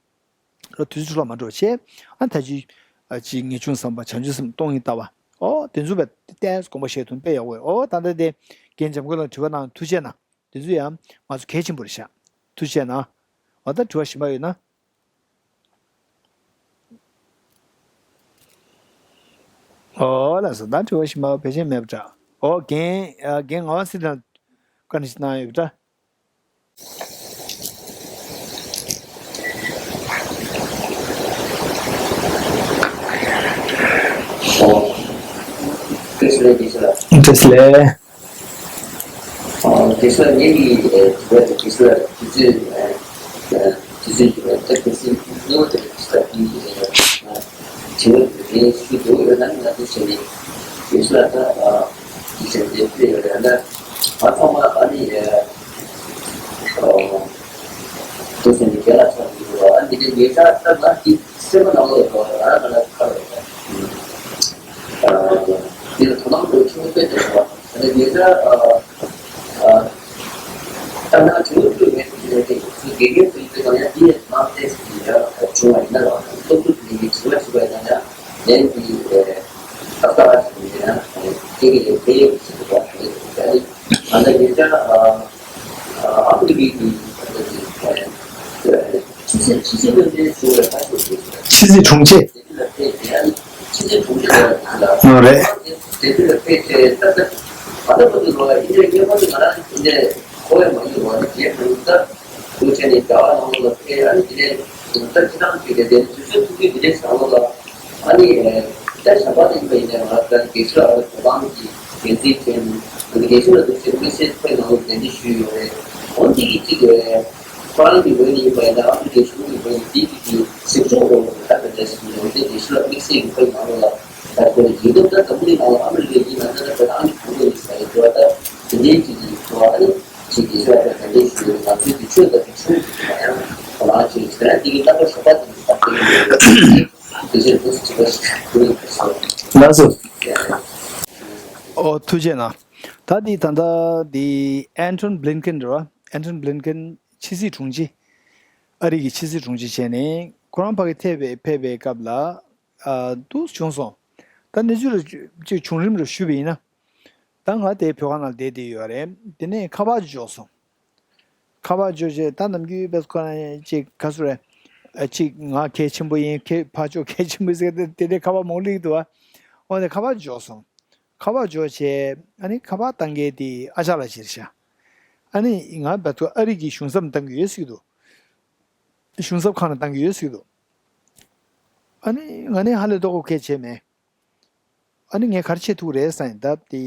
ལ་དུས་ཚོད་ལ་མ་འགྲོ་བྱས། ཨ་ད་ཅི་ཨ་ཅི་ངེས་འབྱུང་བསམ་པ་བྱང་ཆུབ་སེམས་སྟོང་ཉིད་ལྟ་བ། ཨོ་དེ་ཚོ་བས་ཏེས་དགོངས་པ་བཞེས་ཐུབ་དཔེ་ཡག་པོ་ཡོད། ཨོ་ད་ལྟ་དེ་རྒན་འཇམ་མགོན་ལ་དྲི་བ་གནང་ཐུགས་རྗེ་གནང་། དེ་ཚོ་ཡང་ང་ཚོ་གལ་ཆེན་པོ་རེད་ཤག་ཐུགས་རྗེ་གནང་། ཨོ་ད་དྲི་བ་གཞན་པ་ཡོད་ན། ཨོ་ལགས་སོ་ད་དྲི་བ་གཞན་པ་ཕལ་ཆེར་མེད་པ་འདྲ། ཨོ་རྒན་ཨ་རྒན་ངག་དབང་སྲིད་དང་བཀའ་འདྲི་ཞིག་གནང་ཡོད་པ་འདྲ། ཨོ། བཀྲ་ཤིས་བདེ་ལེགས། བཀྲ་ཤིས་བདེ་ལེགས། ཨོ། བཀྲ་ཤིས་བདེ་ལེགས། ཨོ། བཀྲ་ཤིས་བདེ་ལེགས། ངེད་ཀྱི་ཨེ་དུས་ཚོད་དུས་ཚོད་དུས་ཚོད་ཨེ་དུས་ཚོད་ཨེ་ད་གལ་སྲིད་ནུས་པ་དེ་བཀྲ་ཤིས་བདེ་ལེགས། དྲི་བ་དེ་ཞུ་འདོད་ཡོད་ན་ང་ཚོ་བྱས་ནས་བཀྲ་ཤིས་བདེ་ལེགས། ཨ། དུས་ཚོད་དེ་ཕུལ་ཡོད་རེད་ད། ང་ཚང་མ་ཨ་ནི་ཨེ། ཨོ། དུས་ཚོད་ནི་རྒན་ལགས་ཚོ་ཡིན་རོགས། ཨ་ནི་དེ་ཉེ་ཆར་ད་ང་གི་སེམས་པ་ནང་ལོགས་ཡོད་རོགས། ང་རང་ང་རང་ཁ་རོགས། ཨ། དེ་ལ་དོ་སྣང་དགོས་ཆེན་པོ་དཔེ་དེ་རེད་བ། ཨ་ནི་ཉེ་ཆར་ཨ། ཨ། ད་ང་དྲི་བ་དྲིས་མེད་དུས་དེ་དེ་ཚོ་དགེ་རྒན་ཚོ་ཡིན་པའི་ནང་ཡང་དེ་ནང་བལྟས་ཟིན་ཡ་བྱུང་བ་ཡིན་ན་རོགས། སློབ་ཕྲུག་དེ་གི་དྲི་བ་དྲིས་པ་ཡིན་ན་ཡང་ལན་དེ་ཨ། ཏག་ཏག་ཞིག་ཡིན་ན་ཡང་དེ་གི་ལན་དེ་ཡོད་ཟིན་རོགས། ཨ་ནི། ད་ལྟ་ཉེ་ཆར་ཨ་ཨ་ཨ་ཧྥེ་རི་ཁའི་ཨ་ཕྱི་སྲིད་ཕྱི་སྲིད་བློན་ཆེན་ཟུར་པ་ཁ་ཤས་ཀྱིས་ཕྱི་སྲིད་དྲུང་ཆེ། དེ་ལ་བལྟས་ཏེ་ཨ་ནི་ཕྱི་སྲིད་དྲུང་ཆེ་ལ་ལ་ཨ་རེད། དེ་དེ་ལ་བལྟས་ཏེ་ད་ལྟ་ང་ལ་མ་གཏོགས་རོགས་ཡིན་ནའི་སྔོན་མ་དེ་ང་རང་དེ་འདྲ་གོ་ཡ་མ་ཡིན་རོགས། ཨ་ནི་རྗེས་མ་ད་དུས་ཆེན་ནས་རྒྱ་གར་ནང་ལ་ཕེབས། ཨ་ནི་དེ་ནས་ད་སྤྱི་བཏང་གཅིག་ལས་དེ་དུས་ཚོད་ཐུང་ཐུང་དེ་འདྲའི་བཟང་བོ་ལ། ཨ་ནི་ད་གཞན་པ་དེ་ཡིན་པ་ཡིན་ན་ང་ད་དགེ་ཚུལ་ཨ་ལ་གོ་ལང་གི་འགན་འཛིན་ཅན་དགེ་ཚུལ་ལ་འདུག་ཅེས་དམིགས་བསལ་ཁོའི་ནང་ལ་གདན་འདྲེན་ཞུས་ཡོད་རེད། འོན་ཏེ་གི་གཅིག་རེད། ཁོ་རང་གི་ངོས་ནས་ཡིན་པ་ཡིན་ན་ཨ་མི་རི་ཀའི་གཞུང་གི་ངོས་ནས་དེ་གི་གི་གཟིགས་སྐྱོང་འོག་ལ་ད་གདན་འདྲེན་ཞུས་ཡོད་རེད། དགེ་ཚུལ་ལ་དམིགས་བསལ་གྱི་ཁོའི་ནང་ལོགས་ལ་ད་ཁོའི་ཡིན་སྟབས་ད་འཛམ་བུ་གླིང་ནང་ལ་ཨ་མི་རི་ཀ་ཡིན་ན་ད་ད་ད་ཨ་མི་གང་པོ་ཡིན་ས་ཡིན་འགྲོ་བ་ད་དེ་འདྲའི་གཅིག་གི་ཁོ་ཨ་ནི་གཅིག་གི་ཤོག་ད་གདན་འདྲེན་ཞུས་ཡོད་རེད། ང་ཚོའི་གི་ཆོས་ད་གི་ཆོས་ཀྱི་ཡང་ཁོ་རང་གཅིག་དེ་རང་དེ་གི་རྣམ་པ་གཞན་པ་དེ་གི་ད་དེ་གི་ལགས་སོ། ལགས་སོ། ཨོ་ཐུགས་རྗེ་གནང་། ད་འདི་ད་ལྟ་འདི་ཨན་ཐོན་བྷི་ལིན་ཀེན་རེད་བ། ཨན་ཐོན་བྷི་ལིན་ཀེན་ཕྱི་སྲིད་དྲུང་ཆེ། ཨ་རི་གི་ཕྱི་སྲིད་དྲུང་ཆེ་བྱས་ནས་ཁོ་རང་ཕ་གི་ཐེ་བའི་ཕེབས་པའི་སྐབས་ལ་ཨ་འདུག་བྱུང་སོང་། ད་གནས་ཚུལ་ལ་ཅིག་བྱུང་རིམ་རེ་ཞུས་པ་ཡིན་ན། ད་ང་དེ་བོད་ཁང་ནང་བསྡད་བསྡད་ཡོད་རེད། དེ་ནས་ཁ་པར་འབྱོར་སོང་། ཁ་པར་འབྱོར་རྗེས་ད་ནམ་རྒྱུན་པས་ཁོ་རང་ཅིག་ག་ཚོད་རེད། ཨ་ཅིག་ང་གལ་ཆེན་པོ་ཡིན། ཁྱེད་ཕར་ཕྱོགས་གལ་ཆེན་པོ་ཟེར་ཏེ་དེ་འདྲའི་ཁ་པར་མང་པོ་སླེབས་འདུག་ཨ། འོ་ནས་ཁ་པར་འབྱོར་སོང་། ཁ་པར་འབྱོར་རྗེས་ཨ་ནི་ཁ་པར་བཏང་མཁན་དེ་ཨ་ཅག་ལགས་ཅིག་རེད་ཤག་ཨ་ནི་ང་བས་ཐུ་ཨ་རི་གི་གཞུང་ཚབ་བཏང་གི་ཡོད་ཟེར་གྱི་འདུག་གཞུང་ཚབ་ཁང་ནང་བཏང་གི་ཡོད་ཟེར་གྱི་འདུག་ཨ་ནི་ང་ནི་ཧ་ལས་ལྟོ་གོ་སྐད་བྱས་མེད། ཨ་ནི་ངས་ག་རེ་བྱེད་ཐུབ་རེད་ཟེར་ཡིན་ད་དེ།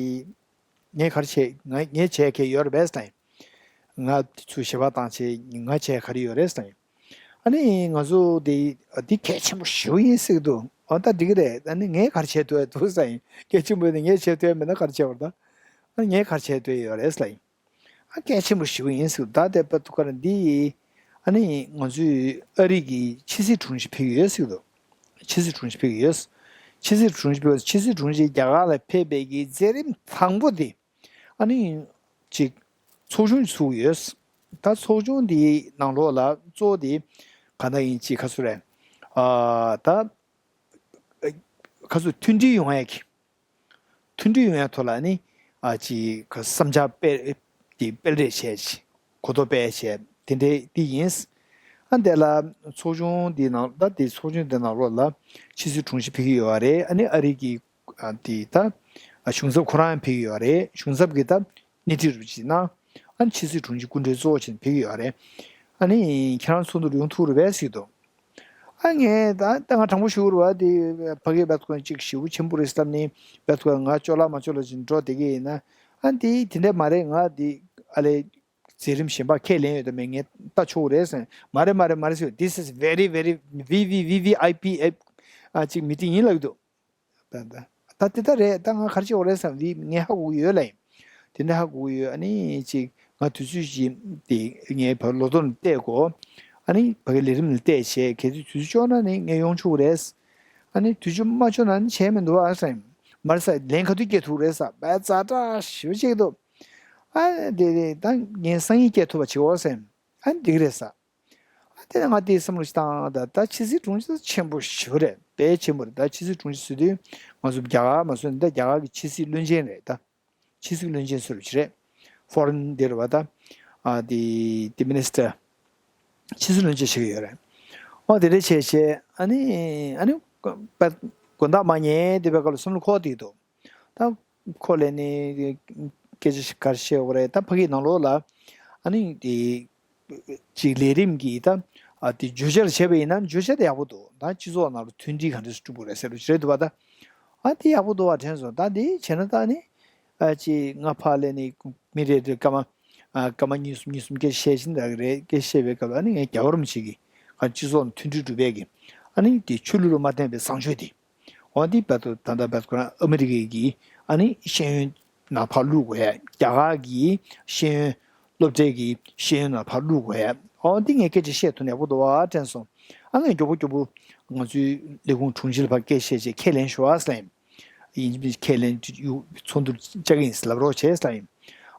ངས་ག་རེ་བྱེད་ང་ངས་བྱས་མཁན་ཡོད་རེད་པས་ཟེར་ཡིན། ང་དེ་ཚོ་ཞལ་པར་བཏང་བྱས་ང་བྱས་ག་རེ་ཡོད་རེད་ཟེར་ཡིན། ཨ་ནི་ང་ཚོ་དེ་འདི་གལ་ཆེན་པོ་ཞེ་པོ་ཡིན་ཟེར་གྱི་འདུག་འོ་ད་འགྲིག་གི་རེད། ཨ་ནི་ངས་ག་རེ་བྱས་ཐུབ་ཡ་འདུག་ཟེར་ཡིན། གལ་ཆེན་པོ་ཡིན་ན་ངས་བྱས་ཐུབ་ཡ་མེད་ན་ག་རེ་བྱས་པ་རེད་ད། ཨ་ནི་ངས་ག་རེ་བྱས་ཐུབ་ཡ་ཡོད་རེད་ཟེར་ཡིན། ཨ་གལ་ཆེན་པོ་ཞེ་པོ་ཡིན་ཟེར་གྱི་འདུག་ད་དེ་པ་ཐུག་ག་ར་འདི་ཡིས་ཨ་ནི་ང་ཚོས་ཨ་རི་གི་ཕྱི་སྲིད་དྲུང་ཆེ་ཕེབས་ཀྱི་ཡོད་ཟེར་གྱི་འདུག་ཕྱི་སྲིད་དྲུང་ཆེ་ཕེབས་ཀྱི་ཡོད། ཕྱི་སྲིད་དྲུང་ཆེ་ཕེབས། ཕྱི་སྲིད་དྲུང་ཆེ་རྒྱ་གར་ལ་ཕེབས་པའི་གི་མཛད་རིམ་དང་པོ་དེ་ཨ་ནི་ཅིག་ཚོགས་ཆུང་ཚུགས་ཡོད། ད་ཚོགས་ཆུང་དེའི་ནང་ལོགས་ལ་གཙོ་བོ་དེ་ག་འདྲ་ཡིན་ཅིག་ག་ཚོད་རེད། ཨ་ད་ག་ཚོད་མཐུན་སྒྲིལ་ཡོང་ཡ་གི་མཐུན་སྒྲིལ་ཡོང་ཡ་ཐོག་ལ་ནི་ཨ་ཅིག་ག་བསམ་འཆར་སྤེལ་དེ་སྤེལ་རེས་བྱས་ཅིག་གོ་རྟོགས་སྤེལ་བྱས་དེ་འདྲའི་དེ་ཡིན། ཨ་འདི་ལ་ཚོགས་ཆུང་འདི་ནང་ད་དེ་ཚོགས་ཆུང་འདི་ནང་ལོགས་ལ་ཕྱི་སྲིད་དྲུང་ཆེ་ཕེབས་ཀྱི་ཡོད་རེད། ཨ་ནི་ཨ་རི་གི་ཨ་དེ་ད་ཨ་གཞུང་ཚབ་ཁོ་རང་ཡང་ཕེབས་ཀྱི་ཡོད་རེད། གཞུང་ཚབ་ཀྱི་ད་སྣེ་ཁྲིད་རུ་ཅིག་གནང་། ཨ་ནི་ཕྱི་སྲིད་དྲུང་ཆེ་སྐུ་མགྲོན་གཙོ་བོ་བྱས་ནས་ཕེབས་ཀྱི་ཡོད་རེད། ཨ་ནི་ཁྱེད་རང་ཚོགས་འདུར་ཡོང་ཐུབ་རེད་པས་ཟེར་གྱི་འདུག་ཨ་ངས་ད་ད་ང་དྲང་པོ་ཞུ་རུ་བ་དེ་ཕ་གིའི་བད་ཁོ་ཅིག་ཞེ་པོ་ཆེན་པོ་རེད་བསམ་ནས་བད་ཁོ་ང་ཅོ་ལག་མ་ཅོ་ལག་ཅིག་འགྲོ་བསྡད་ཀྱི་ཡིན་ན། ཨ་འདི་དེ་འདྲ་མ་རེད། ང་འདི་ཨ་ལས་མཛད་རིམ་གཞན་པ་ཁས་ལེན་ཡོད་དམ་མེད་ངས་ལྟ་ཆོག་རེད་ཟེར། མ་རེད་མ་རེད་མ་རེད་ཟེར། This is very very V V V V I P ཨ་ཅིག་མི་ཏིང་ཡིན་ལབ་ཀྱི་འདུག་ད་ད་ད་དེ་ལྟར་རེད། ད་ང་ག་རེ་བྱེད་དགོས་རེད་བསམ་བི་ངས་ཧ་གོ་གི་ཡོད་ལ་ཡིན། དེ་འདྲ་ཧ་གོ་གི་ཡོད། ཨ་ནི་ཅིག་ང་དུས་ཚོད་ཅིག་དེ་ངའི་བར་ལོ་ཐོག་ནས་བལྟས་གོ་ཨ་ ཨ་ནི་ཕ་གི་ལས་རིམ་ལ་བལྟས་བྱས་གལ་སྲིད་དུས་ཚོད་ལྕོགས་ན་ནི་ངས་ཡོང་ཆོག་གི་རེད། ཨ་ནི་དུས་ཚོད་མ་ལྕོགས་ན་ནི་བྱས་མི་འདུག་ཨ་ཟེར། མར་ས་ལན་ག་དུས་སྐྱེལ་ཐུབ་རེད་ས་བས་ཛ་དྲག་ཞེ་པོ་ཅིག་འདུག་ཨ་དེ་དེ་ད་ངས་སང་ཉིན་སྐྱེལ་ཐུབ་པ་བྱེད་འོ་ཟེར། ཨ་ནི་འགྲིག་གི་རེད་ས། ཨ་དེ་ནས་ང་དེའི་བསམ་བློ་ཞིག་བཏང་ད་ད་ཕྱི་སྲིད་དྲུང་ཆེ་ཆེན་པོ་ཞེ་པོ་རེད་དཔེ་ཆེན་པོ་རེད། ད་ཕྱི་སྲིད་དྲུང་ཆེ་ཟེར་དུས་ང་ཚོ་རྒྱ་གར་མ་སོན་ད་རྒྱ་གར་གྱི་ཕྱི་སྲིད་བློན་ཆེན་རེད་ད། ཕྱི་སྲིད་བློན་ཆེན་ཟེར་བ་ཞིག་རེད། ཧྥོ་རིན་དེ་རེད་བ་ད། ཨ་དེ་དེ་མི་ནི་སི་ཊར། ཕྱི་སྲིད་བློན་ཆེན་བྱེད་ཀྱི་ཡོད་རེད། ཨོ་དེ་འདྲ་བྱས་བྱས་ཨ་ནི་ཨ་ནི་དགོན་བདག་མ་ཉེས་དེ་བའི་སྐབས་ལ་བསམ་བློ་འཁོར་བསྡད་འདུག་ད་ཁོ་ལས་ནི་སྐད་ཆ་ག་རེ་བཤད་དགོས་རེད་ད་ཕ་གི་ནང་ལོགས་ལ། ཨ་ནི་དེ་ཅིག་ལས་རིམ་གྱི་ད་ཨ་དེ་བརྗོད་བྱར་བྱས་པ་ཡིན་ན་བརྗོད་བྱ་དེ་ཡག་པོ་འདུག་ད་སྤྱི་ཚོགས་ནང་ལ་མཐུན་སྒྲིལ་ག་འདྲ་སྒྲུབ་དགོས་རེད་ཟེར་བ་ཞིག་རེད་འདུག་བ་ད། ཨ་དེ་ཡག་པོ་འདུག་བ་དྲན་སོང་ད་དེ་བྱས་ན་ད་ནི། ཨ་ཅེ་ང་ཕར་ལས་ནི་མི་རེ་རེ་སྐར་མ། ཨ་སྐར་མ་གཉིས་གསུམ་གཉིས་གསུམ་སྐད་བཤད་བཞིན་ད་གི་རེད་སྐད་བཤད་པའི་སྐབས་ལ་ནི་ངས་རྒྱལ་བ་རིན་པོ་ཆེ་གི་ཨ་སྤྱི་ཚོགས་ནང་མཐུན་སྒྲིལ་སྒྲུབ་པའི་གི་ཨ་ནི་དེ་ཆོས་ལུགས་ལ་མ་བརྟེན་པའི་བཟང་སྤྱོད་དེ་འོ་འདི་བར་དུ་ད་ལྟ་བར་དུ་ཁོ་རང་ཨ་མི་རི་ཀའི་གི་ཨ་ནི་ཤེས་ཡོན་ནང་ཕར་བླུག་དགོས་ཡ་རྒྱ་གར་གི་ཤེས་ཡོན་སློབ་གྲྭའི་གི་ཤེས་ཡོན་ནང་ཕར་བླུག་དགོས་ཡ་འོ་འདི་ངས་སྐད་ཆ་བཤད་ཐུབ་ན་ཡག་པོ་འདུག་བ་དྲན་སོང་ཨ་ངས་མགྱོགས་པོ་མགྱོགས་པོ་ང་ཚོའི་ལས་ཁུངས་དྲུང་ཆེ་ལ་ཕར་སྐད་བཤད་བྱས་ཁས་ལེན་ཞུ་བ་ཟེར་ཡིན། ཡིན་ཁས་ལེན་ཡུ་ཚོགས་འདུར་བཅར་གྱི་ཡིན་ལབ་རོགས་བྱས་ལབ་ཡིན།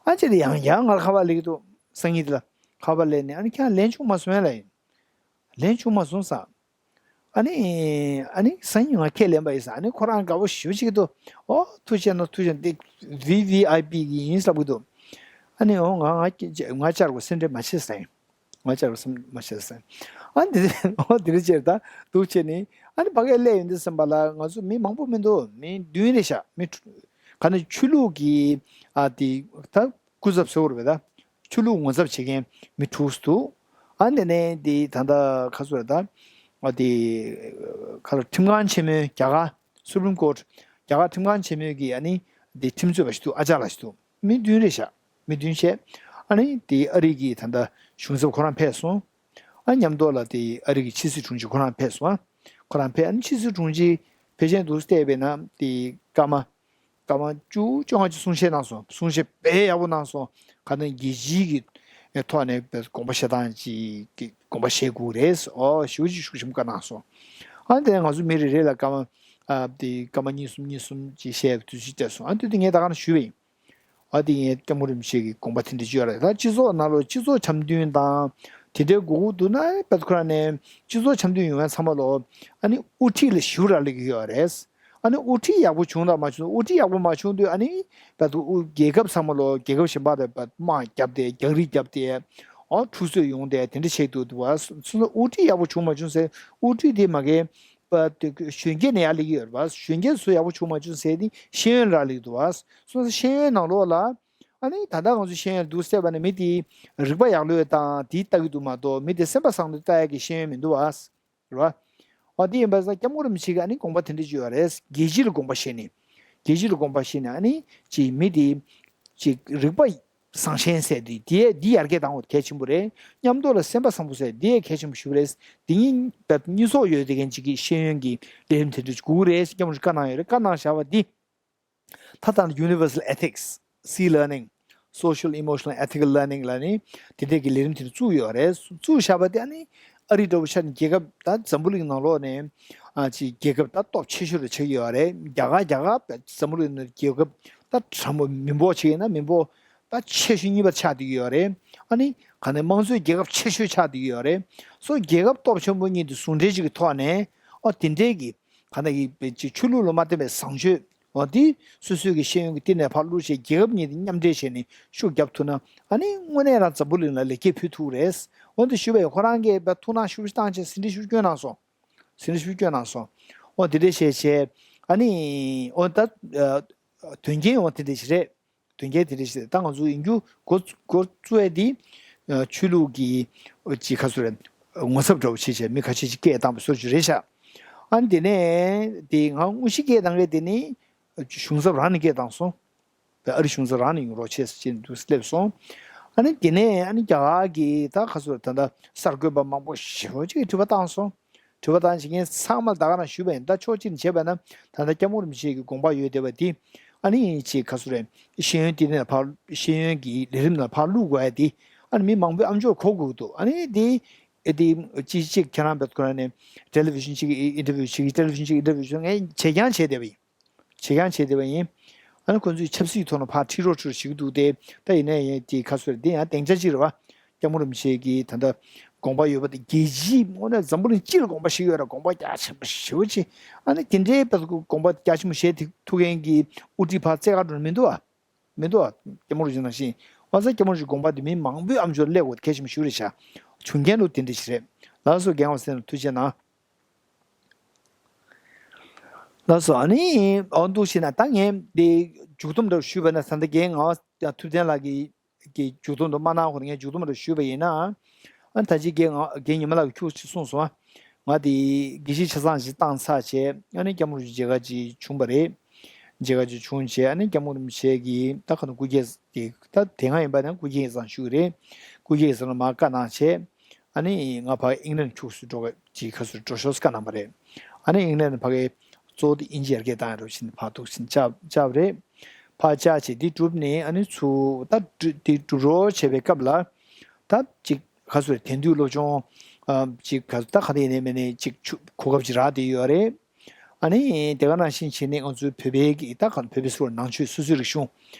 ཨ་ཅེ་དེ་ཡང་ཡང་ང་ལ་ཁ་པར་སླེབས་ཀྱི་འདུག་སང་ཉིན་དེ་ལ་ཁ་པར་སླེབས་ནས་ཨ་ནི་ཁྱེད་རང་ལན་བྱུང་མ་སོང་ལབ་ཡིན། ལན་བྱུང་མ་སོང་ས། ཨ་ནི་ཨ་ནི་སང་ཉིན་ང་ཁས་ལེན་པ་ཡིན་ས་ཨ་ནི་ཁོ་རང་དགའ་པོ་ཞེ་པོ་ཅིག་འདུག་ཨོ་ཐུགས་རྗེ་གནང་ཐུགས་རྗེ་གནང་འདི་ཝི་ཝི་ཨའི་པི་གི་ཡིན་ལབ་ཀྱི་འདུག་ཨ་ནི་ཨོ་ང་ང་ང་བཅར་དགོས་སེམས་ཁྲལ་མ་བྱེད་ས་ཡིན། ང་བཅར་བསམ་མ་བྱས་ཟེར། ཨ་འདི་འོ་འདི་རེད་ཅེར་ད་འདུག་བྱས་ནི་ཨ་ནི་ཕ་གིར་སླེབས་ཡོང་དུས་ཙམ་པ་ལ་ང་ཚོ་མི་མང་པོ་མི་འདུག་མི་བདུན་རེད་ཤག་མི་དྲུག་ག་ནི་ཆོས་ལུགས་ཀྱི་ཨ་དེ་ད་སྐུ་ཚབ་ཟེར་བ་རེད་པས་ད་ཆོས་ལུགས་ངོ་ཚབ་བྱེད་མཁན་མི་དྲུག་འདུག་ཨ་འདི་ནས་འདི་ད་ལྟ་ཁ་སོ་རེད་ད་ཨ་དེ་ཁ་སོ་ཁྲིམས་ཁང་ཆེན་མོའི་རྒྱ་གར་Supreme Court རྒྱ་གར་ཁྲིམས་ཁང་ཆེན་མོའི་གི་ཨ་ནི་འདི་ཁྲིམས་རྩོད་པ་ཞིག་འདུག་ཨ་ཅག་ལགས་ཞིག་འདུག་མི་བདུན་རེད་ཤག་མི་བདུན་བྱས། ཨ་ནི་དེ་ཨ་རི་གི་ད་ལྟ་གཞུང་ཚབ་ཁོ་རང་ཕེབས་སོང་། ཨ་མཉམ་དུ་ལ་དེ་ཨ་རི་གི་ཕྱི་སྲིད་དྲུང་ཆེ་ཁོ་རང་ཕེབས་སོང་ཨ། ཁོ་རང་ཕེབས་ཨ་ནི་ཕྱི་སྲིད་དྲུང་ཆེ་ཕེབས་མཁན་འདུག་བལྟས་པས་ན་དེ་སྐར་མ་སྐར་མ་བཅུ་བཅོ་ལྔ་ཅིག་གསུང་བཤད་གནང་སོང་གསུང་བཤད་དཔེ་ཡག་པོ་གནང་སོང་། ག་ནང་རྒྱལ་སྤྱིའི་གི་ཐོག་ནས་དགོངས་པ་བཞེས་སྟངས་ཅིག་གི་དགོངས་པ་བཞེས་དགོས་རེད་ཨོ་ཞུ་ཅིག་ཤུགས་ཆེན་པོ་བཀའ་གནང་སོང་། ཨ་ནི་དེ་ནས་ང་ཚོ་མི་རེ་རེ་ལ་སྐར་མ་ཨ་དེ་སྐར་མ་གཉིས་གསུམ་གཉིས་གསུམ་ཅིག་བཤད་དུས་ཚོད་སྤྲད་སོང་ཨ་དེ་དུས་ངས་ད་ག་ནང་ཞུས་པ་ཡིན། ཨ་དེ་ངས་སྐྱབས་མགོན་རིན་པོ་ཆེ་གི་དགོངས་པ་དེ་འདྲ་ཅིག་ཡོད་རེད་ད་སྤྱི་ཚོགས་ནང་ལོགས་སྤྱི་ཚོགས་འཆམ་མཐུན་དང་དེ་འདྲའི་དགོས་མཁོ་འདུག་ན་པད་ཁོ་རང་ནས་སྤྱི་ཚོགས་འཆམ་མཐུན་ཡོང་ཡ་ཚང་མ་ལོ་ཨ་ནི་དབུ་ཁྲིད་ལ་ཞུ་རག་ལས་ཀྱི་ཡོད་རེད། ཨ་ནི་དབུ་ཁྲིད་ཡག་པོ་བྱུང་དང་མ་བྱུང་དབུ་ཁྲིད་ཡག་པོ་མ་བྱུང་དུས་ཨ་ནི་པད་དབུ་རྒྱལ་ཁབ་ཚང་མ་ལོ་རྒྱལ་ཁབ་གཞན་པ་དང་པད་དམག་བརྒྱབ་སྟེ་རྒྱག་རེས་བརྒྱབ་སྟེ་ཨོ་འཁྲུག་རྩོད་ཡོང་སྟེ་དེ་འདྲ་བྱེད་འདུག་འདུག་བ་སོང་ཙང་དབུ་ཁྲིད་ཡག་པོ་བྱུང་མ་བྱུང་ཟེར་དབུ་ཁྲིད་དེ་མ་གི་པ་དེ་གཞོན་སྐྱེས་ནས་ཡར་སླེབས་ཀྱི་ཡོད་རེད་པ། གཞོན་སྐྱེས་ཚོ་ཡག་པོ་བྱུང་མ་བྱུང་ཟེར་དེ་ཤེས་ཡོན་རག་སླེབས་ཀྱི་འདུག་བ། སོང་ཙང་ཤེས་ཡོན་ནང་ལོགས་ལ་ཨ་ནི་ད་ལྟ་ང་ཚོ་ཤེས་ཡོན་འདུག་བལྟས་པ་ནི་མི་དེ་རིག་པ་ཡག་ལོས་དང་དེ་ལྟ་གི་འདུག་མ་གཏོགས་མི་དེ་སེམས་པ་བཟང་ལོས་ལྟ་ཡག་གི་ཤེས་ཡོན་མི་འདུག་བ། རེད་བ། འོ་དེ་ཡིན་པ་ས་སྐྱབས་མགོན་རིན་པོ་ཆེ་གི་ཨ་ནི་དགོངས་པ་དེ་འདྲ་ཅིག་ཡོད་རེད། རྒྱལ་སྤྱི་ལ་དགོངས་པ་བཞེས་ནས་རྒྱལ་སྤྱི་ལ་དགོངས་པ་བཞེས་ནས་ཨ་ནི་ཅིག་མི་དེ་ཅིག་རིག་པ། བཟང་ཞན་ཟེར་དུས་དེ་འདི་ཡར་རྒྱས་བཏང་བ་གལ་ཆེན་པོ་རེད། མཉམ་དུ་ལ་སེམས་པ་བཟང་པོ་ཟེར་འདི་ཡང་གལ་ཆེན་པོ་ཞིག་རེད། འདི་གཉིས་བར་གཉིས་ཚོགས་ཡོད་དེ་མཁན་ཅིག་གིས་ཤེས་ཡོན་གྱི་ལས་རིམ་དེ་འདྲ་ཅིག་དགོས་རེད་ཟེར་སྐྱབས་མགོན་བཀའ་གནང་ཡོད་རེད། བཀའ་གནང་བཞག་པ་འདི་ད་ལྟ་Universal Ethics, Sea Learning, Social Emotional Ethical Learning ལ་ནི་དེ་འདྲས་ཀྱི་ལས་རིམ་དེ་འདྲ་བཙུགས་ཡོད་རེད། བཙུགས་བཞག་པ་དེ་ཨ་ནི་ཨ་རི་འདྲ་བོ་ཆ་ནས་རྒྱལ་ཁབ་ད་འཛམ་བུ་གླིང་ནང་ལོགས་ནས་ཨ་ཅིག་རྒྱལ་ཁབ་ད་སྟོབས་ཆེ་ཤོས་རེ་ཆགས་ཀྱི་ཡོད་རེད། རྒྱ་གར་རྒྱ་གར་འཛམ་བུ་གླིང་ནང་རྒྱལ་ཁབ་ད་དྲང་པོ་མི་འབོར་ཆེ་ཡིན་ན་མི་འབོར་ད་ཆེ་ཤོས་གཉིས་པ་ཆགས་བསྡད་ཀྱི་ཡོད་རེད། ཨ་ནི་ག་ནས་དམངས་གཙོའི་རྒྱལ་ཁབ་ཆེ་ཤོས་ཆགས་བསྡད་ཀྱི་ཡོད་རེད། སོ་རྒྱལ་ཁབ་སྟོབས་ཆེན་པོ་གཉིས་དེ་ཟུང་འབྲེལ་ཅིག་གི་ཐོག་ནས་ཨོ་དེ་འདྲའི་གི་ག་ནས་ཀྱི་ཆོས་ལུགས་ལ་མ་བརྟེན་པའི་བཟང་སྤྱོད་ཨོ་དེ་སོ་སོའི་གི་ཤེས་ཡོན་གི་སྟེང་ནས་ཕར་བླུགས་བྱས་རྒྱལ་ཁབ་གཉིས་དེ་མཉམ་འབྲེལ་བྱས་ནས་ཤུགས་རྒྱབ་ཐུབ་ན་ཨ་ནི་དངོས་གནས་རང་འཛམ་བུ་གླིང་ལ་ལེགས་སྐྱེས་ཕུལ་ཐུབ་རེད། འོ་དེ་ཞུ་བའི་ཁོ་རང་གིས་ཐུགས་སྣང་ཤུགས་བཏང་བྱས་ཟིན་བྲིས་ཤུགས་སྐྱོན་གནང་སོང་། ཟིན་བྲིས་ཤུགས་སྐྱོན་གནང་སོང་། འོ་དེ་འདྲ་བྱས་བྱས་ཨ་ནི་འོ་ད་དོན་རྐྱེན་འོ་དེ་འདྲ་ཞིག་རེད། དོན་རྐྱེན་དེ་འདྲ་ཞིག་རེད། ད་ང་ཚོ་ཡིན་རྒྱུ་འགོ་འགོ་བཙུགས་ཡས་དེ་ཆོས་ལུགས་ཀྱི་ཅིག་ཁ་སོ་རེད། ངོ་ཚབ་འདྲ་བོ་བྱས་བྱས་མི་ཁ་ཤས་ཅིག་སྐད་བཏང་བ་སོར་ཅིག་རེད་ཤག་ཨ་ནི་དེ་ནས་དེ་ང་དངོས་གཞི་སྐད་བཏང་མཁན་དེ་ནི་གཞུང་ཚབ་རང་ནས་སྐད་བཏང་སོང་། ཨ་རི་གཞུང་ཚབ་རང་ནས་ཡོང་རོགས་བྱས་ཟེར་ཅིག་འདུག་སླེབས་སོང་། ཨ་ནི་དེ་ནས་ཨ་ནི་རྒྱ་གར་གྱི་ད་ག་ཚོད་ད་ལྟ་གསར་འགོད་པ་མང་པོ་ཞེ་པོ་ཅིག་གིས་དྲི་བ་བཏང་སོང་། དྲི་བ་བཏང་བྱེད་མཁན་ཚང་མ་ད་ག་ནང་ཞུས་པ་ཡིན། ད་ཕྱོགས་གཅིག་ནས་བྱས་པ་ན་ད་ལྟ་སྐྱབས་མགོན་རིན་པོ་ཆེ་གི་དགོངས་པ་ཡོད་བསྡད་པ་འདི་ཨ་ནི་ཅིག་ག་ཚོད་རེད། ཤེས་ཡོན་དེ་ནས་ཕར་ཤེས་ཡོན་གྱི་ལས་རིམ་ནང་ཕར་བླུག་དགོས་ཡ་འདི་ཨ་ནི་མི་མང་པོས་ཨ་མཆོག་གོ་དགོས་འདུག་ཨ་ནི་འདི། ཨེ་དེ་ཅི་ཅིག་ཁྱེད་རང་བེད་ཁོ་རང་ནས་ཊེ་ལི་ཝི་ཤན་ཅིག་ཨིན་ཊར་བིའུ་བྱེད་ཀྱི། ཊེ་ལི་ཝི་ཤན་ཅིག་ཨིན་ཊར་བིའུ་བྱེད་ཀྱི། ངས་བྱེད་རྐྱང་བྱས་བསྡད་པ་ཡིན། བྱེད་རྐྱང་བྱས་བསྡད་པ་ཡིན། ཨ་ནི་ཁོ་ཚོས་ཆབ་སྲིད་ཐོག་ནས་ཕར་ཁྲིད་རོགས་ཁྲིད་རོགས་བྱེད་ཀྱི་འདུག་སྟེ། ད་ཡིན་ན་ཡང་དེ་ག་ཚོད་རེད། དེ་ཡང་སྡིངས་ཆ་གཅིག་རེད་བ། སྐྱབས་མགོན་རིན་པོ་ཆེ་གི་ད་ལྟ་དགོངས་པ་ཡོད་པ་དེ། རྒྱལ་སྤྱིའི་ངོས་ནས་འཛམ་བུ་གླིང་སྤྱི་ལ་དགོངས་པ་བཞེས་ཡོད་ར། དགོངས་པ་རྒྱ་ཆེན་པོ་ཞེ་པོ་ཅིག་ཨ་ནི་དེ་འདྲའི་བར་དུ་དགོངས་པ་རྒྱ་ཆེན་པོ་བཞེས་ཐུབ་མཁན་གྱི་དབུ་ཁྲིད་ཕར་རྩེ་གར་འགྲོ་ནི་མི་འདུག་ཨ། མི་འདུག་ཨ། སྐྱབས་མགོན་རིན་པོ་ཆེ་ནང་བཞིན། ཨ་ཙི། སྐྱབས་མགོན་རིན་པོ་ཆེའི་དགོངས་པ་དེ་མི་མང་པོས་ཨ་མཆོག་ལ་སླེབས་དགོས། གལ་ཆེན་པོ་ཞིག་རེད་ཤག་བྱུང་རྐྱེན་ལོ་དེ་འདྲ་ཞིག་རེད། ལགས་སོ། རྒན་པ་ཟེར་ན་ཐུགས་རྗེ་གནང་། ལགས་སོ། ཨ་ནི་འོ་འདུག་བྱས་ན་ད་ངས་འདི་མཇུག་སྡོམ་འདྲ་ཞུས་པ་ན། ད་ལྟ་རྒན་ང་ཐུབ་བསྟན་ལགས་ཀྱིས་ཀྱི་མཇུག་སྡོམ་དུ་མ་གནང་གོང་ནས་ངས་མཇུག་སྡོམ་རེ་ཞུས་པ་ཡིན་ན། ཨ་ད་ཅི་རྒན་ང་རྒན་ཉི་མ་ལགས་ཀྱིས་ཁྱུག་ཅིག་གསུངས་སོང་། ང་དེ་དགེ་བཤེས་ཆ་ཚང་ཞིག་བཏང་ཚར་བྱས། ཨ་ནི་སྐྱབས་མགོན་རིན་པོ་ཆེ་མཇལ་ཁ་ཅིག་བྱུང་བ་རེད། མཇལ་ཁ་ཅིག་བྱུང་བྱས། ཨ་ནི་སྐྱབས་མགོན་རིན་པོ་ཆེ་གིས་ད་ག་ནང་སྐུ་སྐྱེ་དེ་ད་དེ་སྔ་ཡིན་པ་ན་སྐུ་སྐྱེ་ཡིན་ཙང་ཞུ་གི་རེད། སྐུ་སྐྱེ་ཡིན་ཙང་ལ་མར་བཀའ་གནང་བྱས། ཨ་ནི་ང་ཕར་ཨིང་ལན་ཁྱུག་ཙམ་འགྲོ་གི་ཅིག་ག་ཚོད་འགྲོ་ཤོག་བཀའ་གནང་བ་རེད། ཨ་ནི་ཨིང་ལན་ཕ་གི་གཙོ་བོ་དེ་དབྱིན་ཇི་ཡར་རྒྱས་བཏང་ཡ་རོགས་བྱས་ནས་ཕར་འདུག་ཕྱིན་བཅར་བཅར་བ་རེད། ཕར་བཅར་བྱས་འདི་གྲུབ་ནས། ཨ་ནི་ཚུར་ད་འདི་གྲུབ་རོགས་བྱས་པའི་སྐབས་ལ། ད་ཅིག་ག་ཚོད་རེད། དེང་དུས་སློབ་སྦྱོང་ཨ་ཅིག་ག་ད་ག་ནས་ཡིན་ནའི་མིན་ནའི་ཅིག་ཆུ་གོ་སྐབས་ཅིག་རག་བསྡད་ཡོད་རེད། ཨ་ནི་དེ་ག་ནང་བཞིན་བྱས་ནས་ང་ཚོའི་བོད་པའི་གི་ད་ག་བོད་པའི་སོ་ནང་ཆོས་སོ་སོའི་རིག་གཞུང་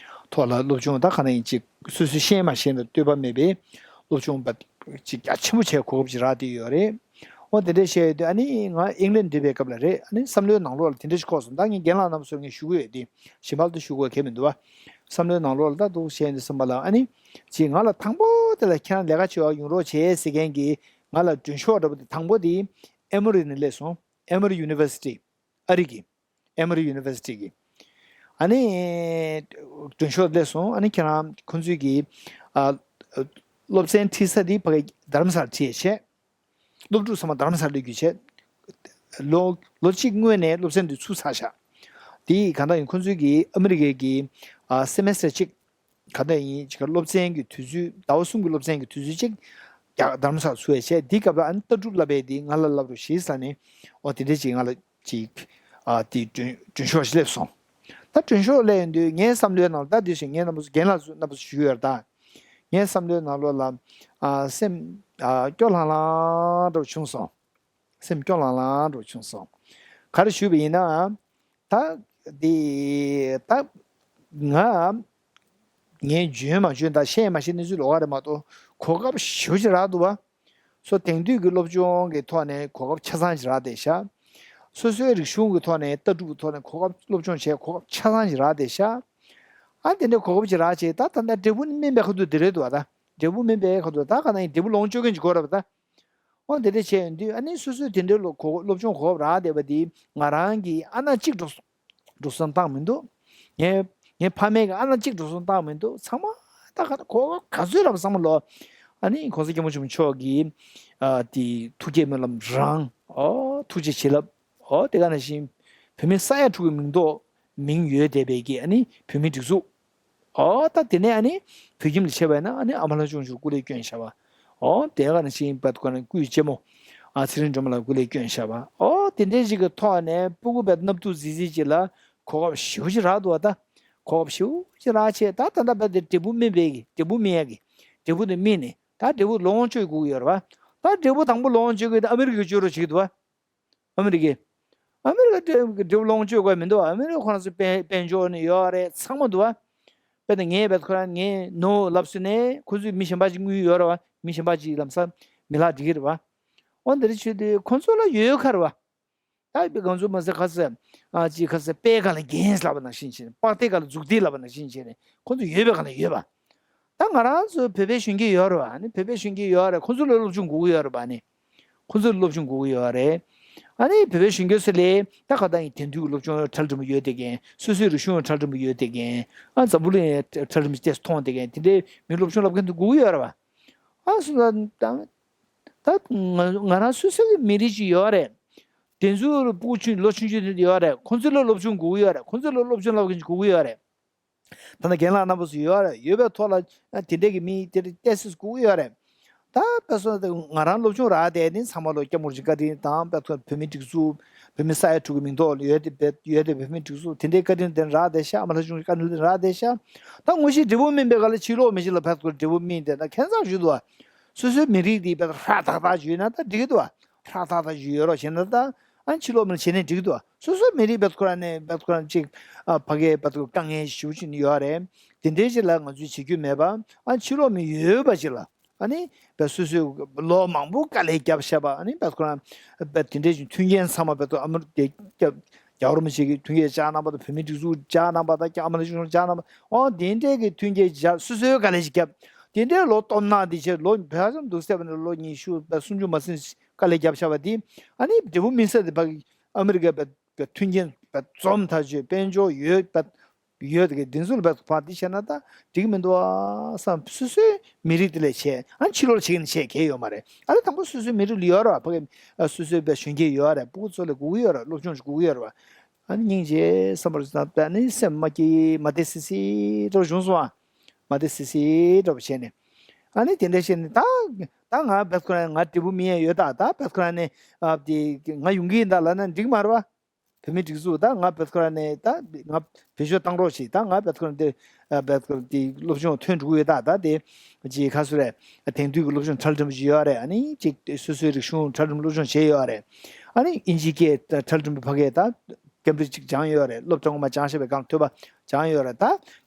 ཐོག་ལ་སློབ་སྦྱོང་ད་ག་ནང་ཡིན་ཅིག་སོ་སོའི་ཤེས་མ་ཤེས་ལ་ལྟོས་པ་མེད་པའི་སློབ་སྦྱོང་པ་ཅིག་རྒྱ་ཆེན་པོ་བྱས་གོ་སྐབས་ཅིག་རག་བསྡད་ཡོད་རེད། འོ་དེ་འདྲ་བཤད་ཡོད་དུས། ཨ་ནི་ང་ཨིང་ལན་འགྲིམ་པའི་སྐབས་ལ་རེད། ཨ་ནི་བསམ་བློའི་ནང་ལོགས་ལ་དེ་འདྲ་ཞིག་འཁོར་སོང་། ད་ངས་རྒན་ལགས་རྣམ་པ་ཚོར་ངས་ཞུ་གི་ཡོད་དེ། གཞན་པ་ལ་ད་ཞུ་དགོས་གལ་མི་འདུག་བ། བསམ་བློའི་ནང་ལོགས་ལ་ད་འདུག་བཤད་ཡོང་དུས་ཙམ་པ་ལ། ཨ་ནི་ཅིག་ང་ལ་དང་པོ་དེ་ལ་ཁྱེད་རང་ལས་ཀ་བྱེད་པར་ཡོང་རོགས་བྱེད་ཟེར་མཁན་གྱི་ང་ལ་མགྲོན་ཤོག་འདྲ་པོ་དེ་དང་པོ་དེ་ཨེ་མོ་རི་ནས་སླེབས་སོང་། ཨེ་མོ་རི་ཡུ་ནི་ཝར་སི་ཊི། ཨ་རི་གི་ཨེ་མོ་རི་ཡུ་ནི་ཝར་སི་ཊི་གི། ཨ་ནི་མགྲོན་ཤོག་སླེབས་སོང་། ཨ་ནི་ཁྱེད་རང་ཁོང་ཚོའི་གི་ཨ་སློབ་ཚན་ཁྲིད་ས་དེ་ཕ་གི་རྡ་རམ་ས་ལ་ཁྲིད་བྱས། སློབ་ཕྲུག་ཚང་མ་རྡ་རམ་ས་ལ་སླེབས་རྒྱུ་བྱས། ལོ་ལོ་གཅིག་སྔོན་ནས་སློབ་ཚན་དེ་ཚུགས་ཚར་བཞག་དེ་གང་ལྟར་ཡིན། ཁོང་ཚོའི་གི་ཨ་མི་རི་ཀའི་གི་ཨ་སེ་མེ་སི་ཊར་གཅིག་གང་ལྟར་ཡིན་ཅིག་སློབ་ཚན་གྱི་དུས་ཚོད། ཟླ་བ་གསུམ་གྱི་སློབ་ཚན་གྱི་དུས་ཚོད་གཅིག་རྒྱ་རྡ་རམ་ས་ལ་ཚུགས་ཡ་བྱས། དེའི་སྐབས་ལ་ཨ་ནི་ལྟ་གྲུབ་བསླབ་པའི་དེ་ང་ལ་བསླབ་རོགས་ཞེས་ཟེར་ནས། འོ་དེ་འདྲ་ཅིག་ང་ལ་ཅིག་ཨ་དེ་མགྲོན་མགྲོན་ཤོག་ཞིག་སླེབས་སོང་། ད་མགྲོན་ཤོག་སླེབས་ཡོང་དུས་ངའི་བསམ་བློའི་ནང་ལ། ད་དེ་བཞིན་ངའི་རྣམ་པ་ཚོ་རྒན་ལགས་ཚོ་རྣམ་པ་ཚོ་ཞུས་ཡོད་རེད་ད། ངའི་བསམ་བློའི་ནང་ལོགས་ལ་ཨ་སེམས་ཨ་སྐྱོ་ལྷང་ལྷང་འདྲ་བོ་བྱུང་སོང་། སེམས་སྐྱོ་ལྷང་ལྷང་འདྲ་བོ་བྱུང་སོང་། ག་རེ་ཞུས་པ་ཡིན་ན། ད་འདི་ད་ང་ངས་འཇོན་མ་འཇོན་དང་ཤེས་མ་ཤེས་གནས་ཚུལ་ལོགས་ཀ་རེད་མ་གཏོགས། གོ་སྐབས་ཞེ་པོ་ཅིག་རག་འདུག་བ། སོ་དེང་དུས་ཀྱི་སློབ་སྦྱོང་གི་ཐོག་ནས་གོ་སྐབས་ཆ་ཚང་ཅིག་རག་བསྡད་ཤག་སོ་སོའི་རིག་གཞུང་གི་ཐོག་ནས། ལྟ་གྲུབ་ཀྱི་ཐོག་ནས་གོ་སྐབས། སློབ་སྦྱོང་བྱས་གོ་སྐབས་ཆ་ཚང་ཅིག་རག་བསྡད་ཤག་ཨ་དེ་འདྲའི་གོ་སྐབས་ཅིག་རག་བྱས། ད་ད་ལྟ་འབྲས་བུ་སྨིན་པའི་ཁ་ཐུག་དེ་རེད་འདུག་བ། ད་འབྲས་བུ་སྨིན་པའི་ཁ་ཐུག་ད་ག་ནང་ཡིན། འབྲས་བུ་ལོངས་སྤྱོད་མཁན་ཅིག་དགོས་རེད་བ་ད། འོ་དེ་འདྲ་བྱས་ཡོང་དུས། ཨ་ནི་སོ་སོའི་དེ་འདྲའི་ལོ་གོ་སློབ་སྦྱོང་གོ་སྐབས་རག་བསྡད་པ་དེ་ང་རང་གིས་ཨ་ན་གཅིག་འགྲོ་འགྲོ་སོང་བཏང་མི་འདུག་ངའི་ངའི་ཕ་མས་ཀྱི་ཨ་ན་གཅིག་འགྲོ་སོང་བཏང་མི་འདུག་ཚང་མ་ད་ག་གོ་ག་ཚོད་རབ་བསམ་བློ། ཨ་ནི་༸གོང་ས་༸སྐྱབས་མགོན་ཆེན་པོ་མཆོག་གི་ཨ་དེ་ཐུགས་བསྐྱེད་སྨོན་ལམ་རང་། ཨོ་ཐུགས་རྗེ་བྱིན་རླབས། ཨོ་དེ་ག་ནང་བཞིན་བོད་མི་ས་ཡ་དྲུག་གི་མིང་ཐོག་མིང་ཡོད་བསྡད་པའི་གི་ཨ་ནི་བོད་མིའི་སྒྲིག་འཛུགས། ཨོ་ད་དེ་ནས་ཨ་ནི་བོད་ཁྱིམ་ལ་ཕྱེ་བས་ན། ཨ་ནི་ཨ་མ་ལྷ་ལྕམ་མཆོག་སྐུ་ལས་བསྐྱོན་བཞག་པ། ཨོ་དེ་ག་ནང་བཞིན་བད་ཁོ་ན་སྐུའི་གཅེན་མོ་ཨ་ཚེ་རིང་སྒྲོལ་མ་ལགས་སྐུ་ལས་བསྐྱོན་བཞག་པ། ཨོ་དེ་འདྲའི་ཞིག་གི་ཐོག་ནས་སྤུ་གུ་བད་སྣབས་ཐུག་རྫིག་རྫིག་ཅིག་ལ་གོ་སྐབས་ཞེ་པོ་ཅིག་རག་འདུག་བ་ད། གོ་སྐབས་ཞེ་པོ་ཅིག་རག་བྱས། ད་ད་ལྟ་བད་དེ་འབྲས་བུ་སྨིན་པའི་གི། འབྲས་བུ་སྨིན་ཡ་གི། འབྲས་བུ་དེ་སྨིན་ནས་ད་འབྲས་བུ་ལོངས་སྤྱོད་དགོས་ཀྱི་ཡོད་རེད་བ། ད་འབྲས་བུ་དང་པོ་ལོངས་སྤྱོད་དགོས་དེ་ཨ་མི་རི་ཀས་སྤྱོད་རོགས་བྱེད་ཀྱི་འདུག་བ། ཨ་མི་རི་ཀས། ཨ་མི་རི་ཀ་འབྲས་འབྲས་བུ་ལོངས་སྤྱོད་དགོས་མི་འདུག་ཨ་མི་རི་ཀ་ཁོ་རང་ཚོ་དཔལ་དཔལ་འབྱོར་ནས་ཡོད་རེད། ཚང་མ་འདུག་བ། དཔེར་ན་ངས་བད་ཁོ་རང་ངས་ནོ་ལབ་སོང་ནས་ཁོ་ཚོས་མི་གཞན་པ་ཅིག་དངུལ་ཡོད་རེད་བ། མི་གཞན་པ་ཅིག་ལམ་སང་མི་ལྷག་འགྲིག་གི་རེད་བ། འོ་འདི་འདྲ་བྱེད་དུས་ཁོ་ཚོ་ལ་ཡོད་ཁ་རེད་བ། ད་དཔེ་ང་ཚོ་མ་ཟད་ཁ་ས་ཨ་ཅིག་ཁ་ས་དཔེ་ག་ལ་རྒྱན་ལབ་པ་ནང་བཞིན་བྱས་ནས། པགས་ཏེ་ག་ལ་མཛུག་ཏེ་ལབ་པ་ནང་བཞིན་བྱས་ནས་ཁོ་ཚོ་ཡོད་པའི་ག་ལ་ཡོད་པ། ད་ང་རང་ཚོ་བོད་པའི་གཞོན་སྐྱེས་ཡོད་རེད་བ། ཨ་ནི་བོད་པའི་གཞོན་སྐྱེས་ཡོད་རེད། ཁོ་ཚོ་ལ་སློབ་སྦྱོང་དགོས་ཀྱི་ཡོད་རེད་བ། ཨ་ནི་ཁོ་ཚོ་ལ་སློབ་སྦྱོང་དགོས་ཀྱི་ཡོད་རེད། ཨ་ནི་བོད་པའི་གཞོན་སྐྱེས་ཚོ་ལ་ད་ག་ད་ཡིན་དེང་དུས་ཀྱི་སློབ་སྦྱོང་ཁྲ་ལམ་པོ་ཡོད་བསྡད་མཁན། སོ་སོའི་རིག་གཞུང་ཁྲ་ལམ་པོ་ཡོད་བསྡད་མཁན། ཨ་འཛམ་བུ་གླིང་ཁྲ་ལམ་པོ་ཏོག་ཙམ་མཐོང་བསྡད་མཁན། དེ་འདྲའི་མི་སློབ་སྦྱོང་བསླབ་མཁན་དེ་དགོས་ཀྱི་ཡོད་རེད་བ། ཨ་སོ་ད་ད་ང་ང་རང་སོ་སོའི་མི་རིགས་ཅིག་ཡོད་རེད། དེ་ཚོ་སྤུ་གུ་ཆུང་ལོ་ཆུང་ཆུང་དེ་ཡོད་རེད། ཁོ་ཚོ་ལ་སློབ་སྦྱོང་དགོས་ཀྱི་ཡོད་རེད། ཁོ་ཚོ་ལ་སློབ་སྦྱོང་བསླབ་མཁན་ཅིག་དགོས་ཀྱི་ཡོད་རེད། ད་ནི་རྒན་ལགས་རྣམ་པ་ཚོ་ཡོད་རེད། ཡོད་པའི་ཐོག་ལ་ཨ་དེ་འདྲས་ཀྱི་མི་དེ་འདྲས་ཏོག་ཙམ་དགོས་ཀྱི་ཡོད་རེད། ད་དཔེ་སོ་ང་རང་སློབ་སྦྱོང་རག་བསྡད་ནི་ཚང་མ་ལོ་སྐྱབས་མགོན་རིན་པོ་ཆེ་བཀའ་དྲིན་དང་། དཔེ་ཐོག་བོད་མིའི་སྒྲིག་འཛུགས། བོད་མི་ས་ཡ་དྲུག་གི་མིང་ཐོག་ལ་ཡོད་དེ། ཡོད་དེ་བོད་མིའི་སྒྲིག་འཛུགས་དེ་འདྲའི་བཀའ་དྲིན་དེ་རག་བསྡད་ཤག་ཨ་མ་ལྷ་ལྕམ་མཆོག་བཀའ་དྲིན་དེ་རག་བསྡད་ཤག་ད་ངོ་ཤེས་འབྲས་བུ་སྨིན་པའི་སྒང་ལ་ཕྱི་ལོགས་མི་ཞིག་ལ་ཕར་ཚུར་འབྲས་བུ་སྨིན་བསྡད་ན་ཁྱད་མཚར་ཞིག་འདུག་ཨ། སོ་སོའི་མི་རིགས་འདི་བས་ཧྲག་ཐག་ཐག་ཞུས་ན་ད་འགྲིག་གི་འདུག་བ། ཧྲག་ཐག་ཐག་ཞུས་ཡོད་རོགས་བྱས་ན་ད་ཨ་ཕྱི་ལོགས་མི་བྱས་ནས་འགྲིག་གི་འདུག་བ། སོ་སོའི་མི་རིགས་བས་ཁོ་རང་ནས་བས་ཁོ་རང་ཅིག་ཨ་ཕ་གིའི་བས་དཀའ་ངལ་ཞེ་པོ་ཅིག་ཡོད་རེད། དེ་འདྲའི་ཅིག་ལ་ང་ཚོས་བྱེད་རྒྱུ་མེད་པ་ཨ་ཕྱི་ལོགས་མི་ཡོད་པ་ཅིག་ལ། ཨ་ནི་བས་སོ་སོས་ལོ་མང་པོ་དཀའ་ལས་བརྒྱབ་བཞག་པ་ཨ་ནི་བས་ཁོ་རང་བས་དེ་འདྲའི་ཅིག་མཐུན་རྐྱེན་ཚང་མ་བས་ཨ་མི་རི་ཀའི་རྒྱལ་བ་རིན་པོ་ཆེ་གིས་མཐུན་རྐྱེན་བཅག་གནང་པ་དང་བོད་མིའི་སྒྲིག་འཛུགས་བཅག་གནང་པ་དང་ཨ་མ་ལི་གཞུང་བཅག་གནང་པ་ཨོ་དེ་འདྲའི་གི་མཐུན་རྐྱེན་བཅག་སོ་སོའི་དཀའ་ལས་ཅིག་བརྒྱབ། དེ་འདྲའི་ལོ་སྟོབས་ན་དེ་ཕྱིར་ལོ་བོད་ཙམ་འདུག་སེ་བ་ནས་ལོ་ཉི་ཤུ་བས་སུམ་ཅུ་མ་ཟིན་དཀའ་ལས་བརྒྱབ་བཞག་པ་དེ་ཨ་ནི་འབྲས་བུ་སྨིན་ས་དེ་བས་ཨ་མི་རི་ཀའི་བས་བས་མཐུན་རྐྱེན་བས་འཛོམས་ཐག་ཆོད་དཔལ་འབྱོར་ཡོད་བས་ཡོད་དེ་གི་དེ་ཚོ་ལ་བས་ཕར་དེ་བྱས་ན་ད་འགྲིག་གི་མི་འདུག་ཨ་བསམ། སོ་སོའི་མི་རིགས་དེ་ལས་བྱས་ཨ་ཕྱི་ལོགས་བྱེད་ཀྱི་ནི་བྱས་གལ་ཡོད་མ་རེད། ཨ་ནི་དང་པོ་སོ་སོའི་མི་རིགས་ལ་ཡོད་རེད་བ། ཕ་གི་ཨ་སོ་སོའི་བས་གཞོན་སྐྱེས་ཡོད་རེད། ཕྲུ་གུ་ཚོ་ལ་དགོས་ཀྱི་ཡོད་རེད། སློབ་སྦྱོང་ཞིག་དགོས་ཀྱི་ཡོད་རེད་བ། ཨ་ནི་སྙིང་རྗེ་བསམ་པ་རེད་ད་ཨ་ནི་སེམས་མ་སྐྱིད་མ་བདེ་སི་སི་འདྲ་བོ་བྱུང་སོང་ཨ། མ་བདེ་སི་སི་འདྲ་བོ་བྱས་ནས་ཨ་ནི་དེ་འདྲ་བྱས་ནས་ད་ད་ང་བས་ཁོ་རང་ང་འབྲས་བུ་སྨིན་ཡས་ཡོད་ད་ད་བས་ཁོ་རང་ནས་ཨ་དེ་ང་ཡོང་གི་ཡིན་ད་ལབ་ན་འགྲིག་མ་རེད་བ། བོད་མི་སྒྲིག་འཛུགས་ད་ང་བོད་ཁ་ནས་ད་ང་བེད་སྤྱོད་བཏང་རོགས་བྱེད། ད་ང་བོད་ཁ་འདི་བོད་ཁ་འདི་སློབ་སྦྱོང་ཐོན་འགྲོ་གི་ཡོད་ད། ད་དེ་ཅིག་ག་ཚོད་རེད། དེང་དུས་ཀྱི་སློབ་སྦྱོང་གྲལ་རིམ་ཅིག་ཡོད་རེད། ཨ་ནི་ཅིག་སོ་སོའི་རིག་གཞུང་གྲལ་རིམ་སློབ་སྦྱོང་བྱས་ཡོད་རེད། ཨ་ནི་ཨིན་ཇི་སྐད་གྲལ་རིམ་ཕ་གིར་ད་ཀེམ་བྷྲིཇ་ཅིག་སྦྱངས་ཡོད་རེད། སློབ་གྲྭ་སྔོན་མ་སྦྱངས་བཞག་པའི་སྒང་ཐོས་པ་སྦྱངས་ཡོད་རེད། ད་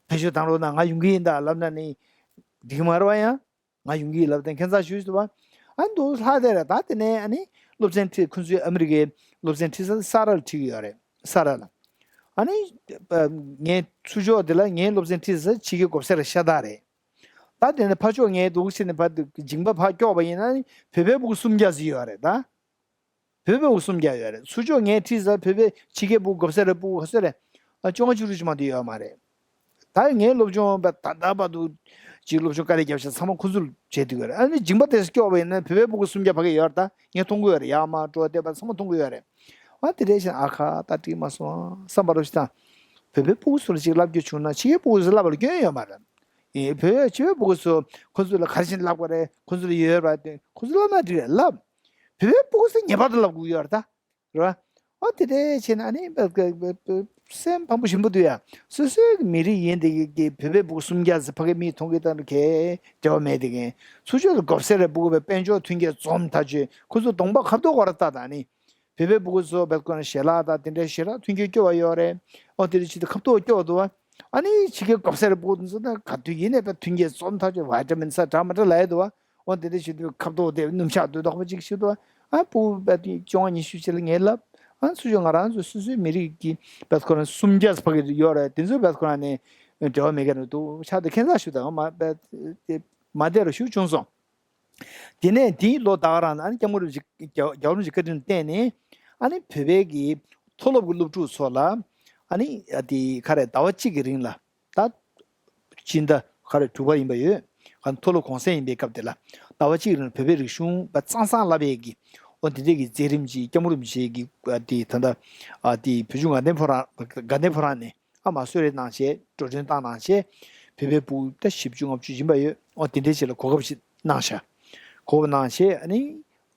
བེད་སྤྱོད་བཏང་རོགས་གནང་། ང་ཡོང་གི་ཡིན་ད་ལབ་ན་ནི་འགྲིག་གི་མ་རེད་བ། ཡང་། ང་ཡོང་གི་ཡིན་ལབ་དེ་ཁྱད་མཚར་ཞུས་སོང་བ། ཨ་འདུག་ལྷག་བསྡད་རེད། ད་དེ་ནས་ཨ་ནི་སློབ་ཚན་ཁྲིད། ཁོང་ཚོའི་ཨ་མི་རི་ཀའི་སློབ་ཚན་ཁྲིད་ས་ས་ར་ལ་ཁྲིད་ཀྱི་ཡོད་རེད། ས་ར་ལ། ཨ་ནི་ངའི་ཚུར་ཕྱོགས་དེ་ལ་ངའི་སློབ་ཚན་ཁྲིད་ས་ཕྱི་རྒྱལ་གོ་ས་ར་ཤ་སྟག་རེད། ད་དེ་ནས་ཕར་ཕྱོགས་ངའི་འདུག་ཕྱི་ནས་ཕར་མཇིང་པ་ཕར་ཀྱོག་པ་ཡིན་ན་ནི་བོད་པའི་ཕྲུ་གུ་སུམ་བརྒྱ་ཙམ་ཡོད་རེད་ད། བོད་པའི་ཕྲུ་གུ་སུམ་བརྒྱ་ཡོད་རེད། ཚུར་ཕྱོགས་ངའི་ཁྲིད་ས་བོད་པའི་ཕྱི་རྒྱལ་ཕྲུ་གུ་གོ་ས་ར་ཕྲུ་གུ་ག་ཚོད་རེད། ཨ་བཅོ་ལྔ་བཅུ་དྲུག་ཅིག་མ་གཏོགས་ཡོད་མ་རེད། ད་ངའི་སློབ་སྦྱོང་བ་ད་ལྟ་བར་དུ་ཅིག་སློབ་སྦྱོང་དཀའ་ལས་བརྒྱབ་ཤག་ཚང་མ་ཁོ་ཚོར་བྱས་བསྡད་ཡོད་རེད། ཨ་ནི་མཇིང་པ་དེ་ཚོ་སྐྱོག་པ་ཡིན་ན་བོད་པའི་ཕྲུ་གུ་སུམ་བརྒྱ་ཕ་གི་ཡོད་རེད། ད་ངས་མཐོང་གི་ཡོད་རེད། ཡར་མར་འགྲོ་བསྡད་པ་ཚང་མ་མཐོང་གི་ཡོད་རེད། ཨ་དེ་འདྲ་བྱས་ན་ཨ་ཁ་ད་འགྲིག་མ་སོང་བསམ་པ་རོ་ཞིག་དང་། བོད་པའི་ཕྲུ་གུ་ཚོ་ལ་ཅིག་བསླབ་རྒྱུ་བྱུང་ན་ཕྱི་རྒྱལ་ཕྲུ་གུ་ཚོ་བསླབ་པ་ལ་སྐྱོན་ཡོད་མ་རེད། ཨེ་བོད་ཕྱི་པའི་ཕྲུ་གུ་ཚོ་ཁོ་ཚོ་ལ་ག་རེ་བྱས་ནས་བསླབ་དགོས་རེད། ཁོ་ཚོ་ལ་ཡོད་རེད་པ། ཁོ་ཚོ་བསླབ་ན་འགྲིག་རེད་ལབ། བོད་པའི་ཕྲུ་གུ་ཚོ་ངེས་པར་དུ་བསླབ་དགོས་ཡོད་རེད་ད། རེད་བ། ཨོ་དེ་འདྲ་བྱས་ན་ཨ་ནི་སེམས་ཕམ་པོ་ཞིམ་པོ་འདུག་ཡ། སོ་སོའི་མི་རིགས་ཡིན་དེ་གི་བོད་པའི་ཕྲུ་གུ་སུམ་བརྒྱ་ཙམ་ཕ་གི་མིག་མཐོང་གི་ད་གའི་འབྲེལ་བ་མེད་དེ་གི། ཚུར་ཕྱོགས་ལ་གོ་ས་ར་ཕྲུ་གུ་བས་དཔལ་འབྱོར་མཐུན་རྐྱེན་འཛོམས་ཐག་ཆོད། ཁོ་ཚོ་གདོང་པ་ཁ་ཐོག་གོ་ར་ལྟ་ད་ནི། བོད་པའི་ཕྲུ་གུ་ཚོ་བས་ཁོ་ན་ཞལ་ལག་དང་དེ་འདྲའི་ཞལ་ལག་མཐུན་རྐྱེན་སྐྱོ་བ་ཡོད་རེད། ཨོ་དེ་འདྲ་བྱས་ཏེ་ཁ་ཐོག་སྐྱོ་བ་འདུག་བ། ཨ་ནི་ཕྱི་རྒྱལ་གོ་ས་ར་ཕྲུ་གུ་ཚོ་ད་ག་དུས་ཡིན་ནའི་བས་མཐུན་རྐྱེན་འཛོམས་ཐག་ཆོད། བི་ཊ་མིན་ས་འདྲ་མི་འདྲ་ལབ་ཡ་འདུག་བ། འོ་དེ་འདྲ་བྱེད་དུས་ཁ་དོག་དེ་སྣུམ་ཆགས་དུས་དོག་པ་ཅིག་ཞུ་དུས་ཨ་ཕྲུ་གུ་བས་བཅོ་ལྔ་ཉི་ཤུ་ཅིག་ལ་ངས་ལབ། ཨ་ཚུར་ཕྱོགས་ང་རང་ཚོ་སོ་སོའི་མི་རིགས་ཀྱི་བས་ཁོ་རང་སུམ་བརྒྱ་ཕ་གི་ཡོད་རེད། དེ་ཚོ་བས་ཁོ་རང་ནས་འབྲེལ་བ་མེད་མཁན་རེད་འདུག་ཆགས་དུས་ཁྱད་མཚར་ཞིག་དང་མ་བས་མ་བསྡད་རུ་ཞུ་བྱུང་སོང་། དེ་ནས་དེའི་ལོ་ད་ག་རང་ཨ་ནི་སྐྱབས་མགོན་རིན་པོ་ཆེ་རྒྱལ་བ་རིན་པོ་ཆེ་བཀའ་དྲིན་བརྟེན་ནས་ཨ་ནི་བོད་པའི་གི་མཐོ་སློབ་ཀྱི་སློབ་ཕྲུག་ཚོ་ལ་ཨ་ནི་དེ་ག་རེ་ཟླ་བ་གཅིག་གི་རིང་ལ། ད་སྤྱི་ཟླ་ག་རེ་དྲུག་པ་ཡིན་པ་ཡོད། ག་མཐོ་སློབ་གུང་སེང་ཡིན་པའི་སྐབས་དེ་ལ་ཟླ་བ་གཅིག་རིང་བོད་པའི་རིག་གཞུང་བ་གཙང་གཙང་བསླབ་པའི་གི་ཨོ་དེ་འདྲས་ཀྱི་མཛད་རིམ་ཅིག་སྐྱབས་མགོན་རིན་པོ་ཆེ་གི་ཨ་དེ་ད་ལྟ་ཨ་དེ་བོད་ལྗོངས་དགའ་ལྡན་ཕོ་བྲང་དགའ་ལྡན་ཕོ་བྲང་ནས་ཨ་མ་གསོལ་རས་གནང་བྱས་འགྲོ་གྲོན་བཏང་གནང་བྱས་བོད་པའི་ཕྲུ་གུ་ད་བཞི་བཅུ་ལྔ་བཅུ་ཡིན་པ་ཡོད། ཨོ་དེ་འདྲས་ཅིག་ལ་གོ་སྐབས་ཤིག་གནང་ཤག་གོ་སྐབས་གནང་བྱས་ཨ་ནི་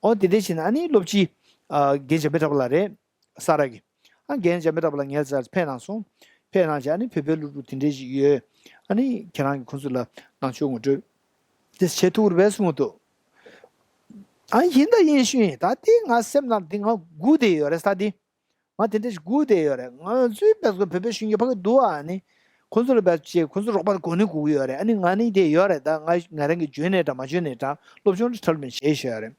ཨོ་དེ་འདྲས་བྱས་ན་ཨ་ནི་སློབ་སྤྱི་ཨ་རྒན་འཇམ་དཔལ་གྲགས་པ་ལགས་རེད། ས་ར་གི། ཨ་རྒན་འཇམ་དཔལ་གྲགས་པ་ལགས་ངའི་རྩར་ཕེབས་གནང་སོང་། ཕེབས་གནང་བྱས་ཨ་ནི་བོད་པའི་སློབ་ཕྲུག་དེ་འདྲས་ཞིག་ཡོད། ཨ་ནི་ཁྱེད་རང་གིས་ཁོང་ཚོ་ལ་ནང་ཆོས་ངོ་སྤྲོད་དེ་བྱེད་ཐུབ་ཀྱི་རེད་པས་གསུངས་འདུག་ཨ་ཡིན་ད་ཡིན་ཞུ་ཡིན། ད་དེ་ང་སེམས་ནང་དེ་ང་སྒུག་བསྡད་ཡོད་རེད་ས་དེ། ང་དེ་འདྲས་ཞིག་སྒུག་བསྡད་ཡོད་རེད། ང་ཚོའི་བོད་པའི་བོད་པའི་གཞོན་སྐྱེས་ཕ་གི་འདུག་ཨ་ནི། ཁོང་ཚོ་ལ་བས་ཅེས་ཁོང་ཚོ་རོགས་པ་དགོས་ནི་དགོས་ཀྱི་ཡོད་རེད། ཨ་ནི་ང་ནི་དེ་ཡོད་རེད། ད་ང་ང་རང་གིས་འཇོན་ནའི་འདྲ་མ་འཇོན་ནའི་འདྲ་སློབ་སྦྱོང་གྲལ་རིམ་བྱས་ཤག་རེད།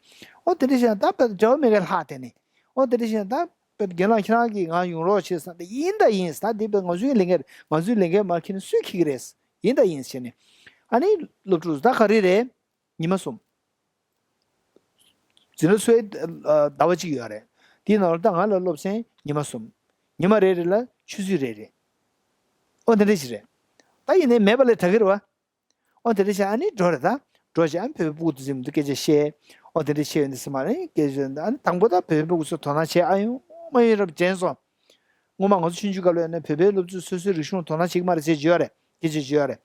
ཨོ་དེ་འདྲ་བྱས་ན་ད་བས་འབྲེལ་བ་མེད་མཁན་ལྷག་དེ་ནི། ཨོ་དེ་འདྲ་བྱས་ན་ད་བས་རྒན་ལགས་ཁྱེད་རང་གིས་ང་ཡོང་རོགས་བྱེད་ཟེར་ན་ད་ཡིན་ད་ཡིན་ཟེར། ད་དེ་བས་ང་ཚོའི་ལས་འགན་ང་ཚོའི་ལས་འགན་མ་འཁྱེར་ན་སུས་འཁྱེར་གྱི་རེད། ཡིན་ད་ཡིན་ཟེར་ནས། ཨ་ནི་སློབ་ཕྲུག་ད་ག་རེ་རེད། ཉི་མ་གསུམ། འཛིན་གྲྭ་སོའི་ཟླ་བ་གཅིག་ཡོད་རེད། དེའི་ནང་ལ་ད་ང་ལ་སློབ་ཚན་ཉི་མ་གསུམ། ཉི་མ་རེ་རེ་ལ་ཆུ་ཚོད་རེ་རེ། ཨོ་དེ་འདྲ་ཞིག་རེད། ད་ཡིན་ནའི་མེད་པ་ལས་དྲག་གི་རེད་བ། ཨོ་དེ་འདྲ་ཞིག་ཨ་ནི་འགྲོ་རེད་ད། འགྲོ་ཞིག་ཨ་ནི་བོད་པའི་ཕྲུ་གུ་དེ་ཚོའི་མདུན་དུ་སྐད་ཆ་བཤད། ཨོ་དེ་འདྲ་བཤད་ཡོང་དུས་ཙམ་པ་ནི་སྐད་ཆ་ཨ་ནི་དང་པོ་ད་བོད་པའི་ཕྲུ་གུ་ཚོ་དོ་སྣང་བྱེད་ཨ་ཡོང་མ་ཡོང་རབས་དྲན་སོང་། སྔོན་མ་ང་ཚོ་ཆུང་ཆུང་སྐབས་ལ་ཡོད་ན་བོད་པའི་སློབ་ཕྲུག་སོ་སོའི་རིག་གཞུང་དོ་སྣང་བྱེད་ཀྱི་མ་རེད་ཟེར་གྱི་ཡོད་རེད། སྐད་ཆ་བྱེད་ཀྱི་ཡོད་རེད།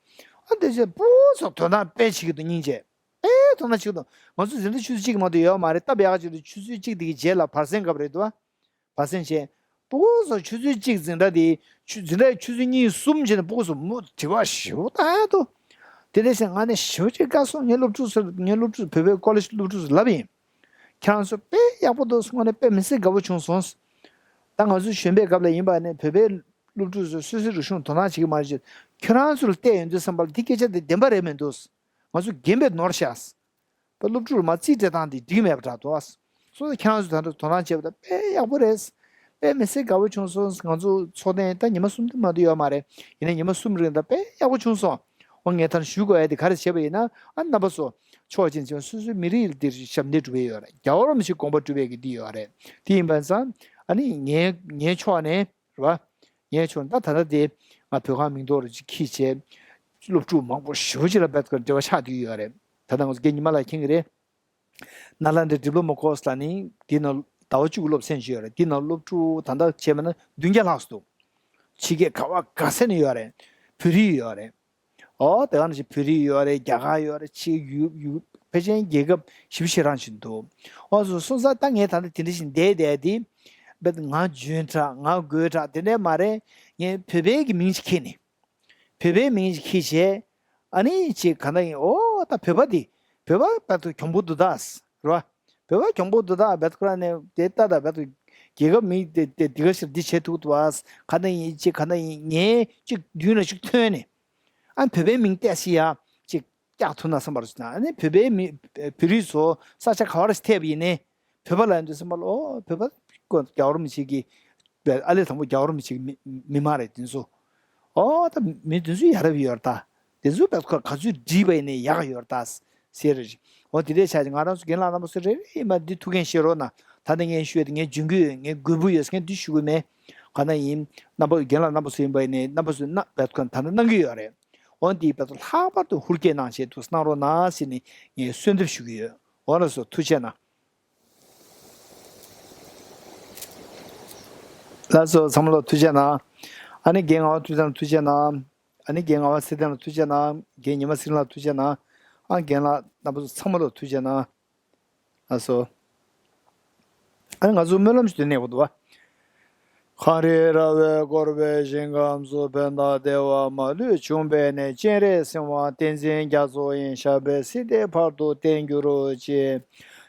ཨ་འདི་ཚོས་ཕྲུ་གུ་ཚོ་དོ་སྣང་དཔེ་བྱེད་ཀྱི་འདུག་སྙིང་རྗེ། དཔེ་དོ་སྣང་བྱེད་ཀྱི་འདུག་ང་ཚོ་འཛིན་གྲྭ་ཆུ་ཚོད་གཅིག་མ་གཏོགས་ཡོད་མ་རེད། སྟབས་ཡག་ཅིག་ལ་ཆུ་ཚོད་གཅིག་དེ་གི་རྗེས་ལ་བར་གསེང་སྐབས་རེད་འདུག་བ། བར་གསེང་བྱས། ཕྲུ་གུ་ཚོ་ཆུ་ཚོད་གཅིག་འཛིན་གྲྭ་དེ་ཆུ་འཛིན་གྲྭའི་ཆུ་ཚོད་གཉིས་གསུམ་བྱས་ནས་ཕྲུ་གུ་ཚོ་མོ་དྲི་བ་ཞེ་པོ་བཏང་ཡ་འདུག་དེ་འདྲ་བྱས་ང་ནི་ཞེ་པོ་ཅིག་དགའ་སོང་། ངའི་སློབ་ཕྲུག་ཚོར་ངའི་སློབ་ཕྲུག་བོད་པའི་ཀོ་ལེ་ཇི་སློབ་ཕྲུག་ཚོར་ལབ་ཡིན། ཁྱེད་རང་ཚོ་དཔེ་ཡག་པོ་འདུག་དངོས་གནས་དཔེ་མི་སྲིད་དགའ་པོ་བྱུང་སོང་། ད་ང་ཚོ་གཞོན་པའི་སྐབས་ལ་ཡིན་པ་ནས་བོད་པའི་སློབ་ཕྲུག་ཚོས་སོ་སོའི་རིག་གཞུང་དོ་སྣང་བྱེད་ཀྱི་མ་རེད་ཅེས་ཁྱོད་རང་ཚོ་ལ་བལྟས་ཡོང་དུས་ཙམ་པ་ལ་འདི་སྐད་ཆ་འདི་བདེན་པ་རེད་མི་འདུག་ང་ཚོ་རྒན་པས་ནོར་ཤག་པ་སློབ་ཕྲུག་ལ་མ་རྩིས་སྤྲད་སྟངས་འདི་འགྲིག་མེད་པ་འདྲ་འདུག་སོ་སོ་ཁྱེད་རང་ཚོ་ད་ལྟ་དོ་སྣང་བྱས་པ་དང་དཔེ་ཡག་པོ་རེད། དཔེ་མི་སྲིད་དགའ་པོ་བྱུང་སོང་། ང་ཚོ་ཚོགས་ཐེངས་ད་ཉི་མ་གསུམ་དུ་མ་གཏོགས་ཡོད་མ་རེད། ཡིན་ནའི་ཉི་མ་གསུམ་རིང་ད་དཔེ་ཡག་པོ་བྱུང་སོང་། འོ་ངས་ད་ཞུ་དགོས་ཡ་དེ་ག་རེ་བྱས་པ་ཡིན་ན། ཨ་རྣམ་པ་ཚོ་ཕྱོགས་གཅིག་ནས་སོ་སོའི་མི་རིགས་འདིར་ཞབས་འདེགས་སྒྲུབ་ཡས་ཡོད་རེད། རྒྱལ་བ་རིན་པོ་ཆེའི་དགོངས་པ་སྒྲུབ་ཡས་ཀྱི་འདི་ཡོད་རེད། དེ་ཡིན་པ་ཙང་ཨ་ནི་ངའི་ངའི་ཕྱོགས་ནས་རེད་བ། ངའི་ཕྱོགས་ནས་ད་ད་ལྟ་དེ་ང་བོད་ཁང་མིང་ཐོག་རུ་ཅིག་ཁྱེར་བྱས་སློབ་ཕྲུག་མང་པོ་ཞེ་པོ་ཅིག་ལ་རྦད་དེ་འབྲེལ་བ་ཆགས་བསྡད་ཡོད་རེད། ད་ལྟ་ང་ཚོ་རྒན་ཉི་མ་ལགས་མཁྱེན་གྱི་རེད། ནཱ་ལེནྡྲའི་ཌི་པི་ལོ་མ་ཀོར་སི་ལ་ནི་འདི་ན་ཟླ་བ་བཅུ་གི་སློབ་ཚན་ཅིག་ཡོད་རེད། འདི་ན་སློབ་ཕྲུག་ད་ལྟ་བྱས་པ་ན་བདུན་བརྒྱ་ལྷག་ཙམ་འདུག་ཕྱི་རྒྱལ་ག་བ་ག་ས་ནས་ཡོད་རེད། བོད་རིགས་ཡོད་རེད། ཨོ་དེ་ག་ནང་བཞིན་བོད་རིགས་ཡོད་རེད། རྒྱ་གར་ཡོད་རེད། ཕྱི་ཡུ་ཡུ་ཕལ་ཆེར་རྒྱལ་ཁབ་བཞི་བཅུ་ཞེ་གྲངས་ཅིག་འདུག་ཨོ་སོ་སོང་ཙང་ད་ངས་ད་ལྟ་དེ་འདྲ་ཞིག་བསྡད་བསྡད་དེ་རྦད་ང་འཇོན་དྲགས་ང་དགོད་དྲགས་དེ་འདྲ་མ་རེད། ངས་བོད་པའི་གི་མིང་ཅིག་ཁྱེར་ནས། བོད་པའི་མིང་ཞིག་ཁྱེར་བྱས། ཨ་ནི་ཅིག་ག་འདྲ་ཡིན། ཨོ་ད་བོད་པ་འདི་བོད་པ་བར་དུ་གྱོང་པོ་འདུག་ད། རེད་བ། བོད་པ་གྱོང་པོ་འདུག་ད། བར་དུ་ཁོ་རང་ནས་དེ་ལྟ་ད་བར་དུ་རྒྱལ་ཁབ་མིང་དེ་དེ་འདི་ག་ཞིག་འདི་བྱེད་ཐུབ་འདུག་བ། ག་འདྲ་ཡིན་ཅིག་ག་འདྲ་ཡིན། ངས་ཅིག་མདུན་ལ་ཅིག་ཐོན་ནས། ཨ་བོད་པའི་མིང་བཏགས་ཤིག་ཡ་ཅིག་བཀྱག་ཐུབ་ན་བསམ་པར་སོང་ན། ཨ་ནི་བོད་པའི་མི་བོད་རིགས་ཚོ་ས་ཆ་ག་བར་ཞིག་ཐེབས་ཡིན་ནའི། བོད་པ་ལབ་ཡོང་དུས་ཙམ་པ་ལ་ཨོ་བོད་པ་ཀོ་རྒྱལ་བ་རིན་པོ་ཆེ་གི་ཨ་ལས་དང་པོ་རྒྱལ་བ་རིན་པོ་ཆེ་གི་མི་མི་མང་རེད་དེ་ཚོ། ཨོ་ད་མི་དེ་ཚོ་ཡ་རབས་ཡོད་རེད་ད། དེ་ཚོ་བོད་ཁ་ག་ཚོད་བྲིས་པ་ཡིན་ནའི་ཡག་ཡོད་རེད་ད་ཟེར་རེད། ཨོ་དེ་འདྲའི་ཆ་ཅིག་ང་རང་ཚོ་རྒན་ལགས་རྣམ་པ་ཚོ་རེ་རེ་ཡིན་པ་འདི་ཐུགས་འགན་བཞེས་རོགས་གནང་། ད་ནི་ངས་ཞུ་ཡ་དེ་ངས་འཇོན་གི་ཡོད། ངས་དགོས་པོ་ཡོད་ཟེར་མཁན་འདི་ཞུ་གི་མེད། ག་ན་ཡིན་རྣམ་པ་རྒན་ལགས་རྣམ་པ་ཚོ་ཡིན་པ་ཡིན་ནའི་རྣམ་པ་ཚོས་གནང་བོད་ཁ་ད་ནི་གནང་གི་ཡོད་རེད། ཨོ་འདི་བོད་ལྷག་པར་དུ་ཧུར་བསྐྱེད་གནང་བྱས་འདུག་གནང་རོགས་གནང་ཟེར་ནས་ངས་གསོལ་འདེབས་ཞུ་གི་ཡོད། འོ་ལགས་སོ་ཐུགས་རྗེ་གནང་། ལགས་སོ་ཚང་མ་ལ་ཐུགས་རྗེ་གནང་། ཨ་ནི་རྒན་ངག་དབང་ཐུབ་བསྟན་ལ་ཐུགས་རྗེ་གནང་། ཨ་ནི་རྒན་ངག་དབང་ཚེ་བརྟན་ལ་ཐུགས་རྗེ་གནང་། རྒན་ཉི་མ་ཚེ་རིང་ལ་ཐུགས་རྗེ་གནང་། ཨ་རྒན་ལགས་རྣམ་པ་ཚོ་ཚང་མ་ལ་ཐུགས་རྗེ་གནང་། ལགས་སོ། ཨ་ནི་ང་ཚོ་སྨོན་ལམ་ཞིག་འདོན་ནས་འོ་འདུག་བ། གངས་རིའི་ར་བས་བསྐོར་བའི་ཞིང་ཁམས་སུ། ཕན་དང་བདེ་བ་མ་ལུས་འབྱུང་བའི་གནས། སྤྱན་རས་གཟིགས་དབང་བསྟན་འཛིན་རྒྱ་མཚོ་ཡི། ཞབས་པད་སྲིད་མཐའི་བར་དུ་བརྟན་གྱུར་ཅིག།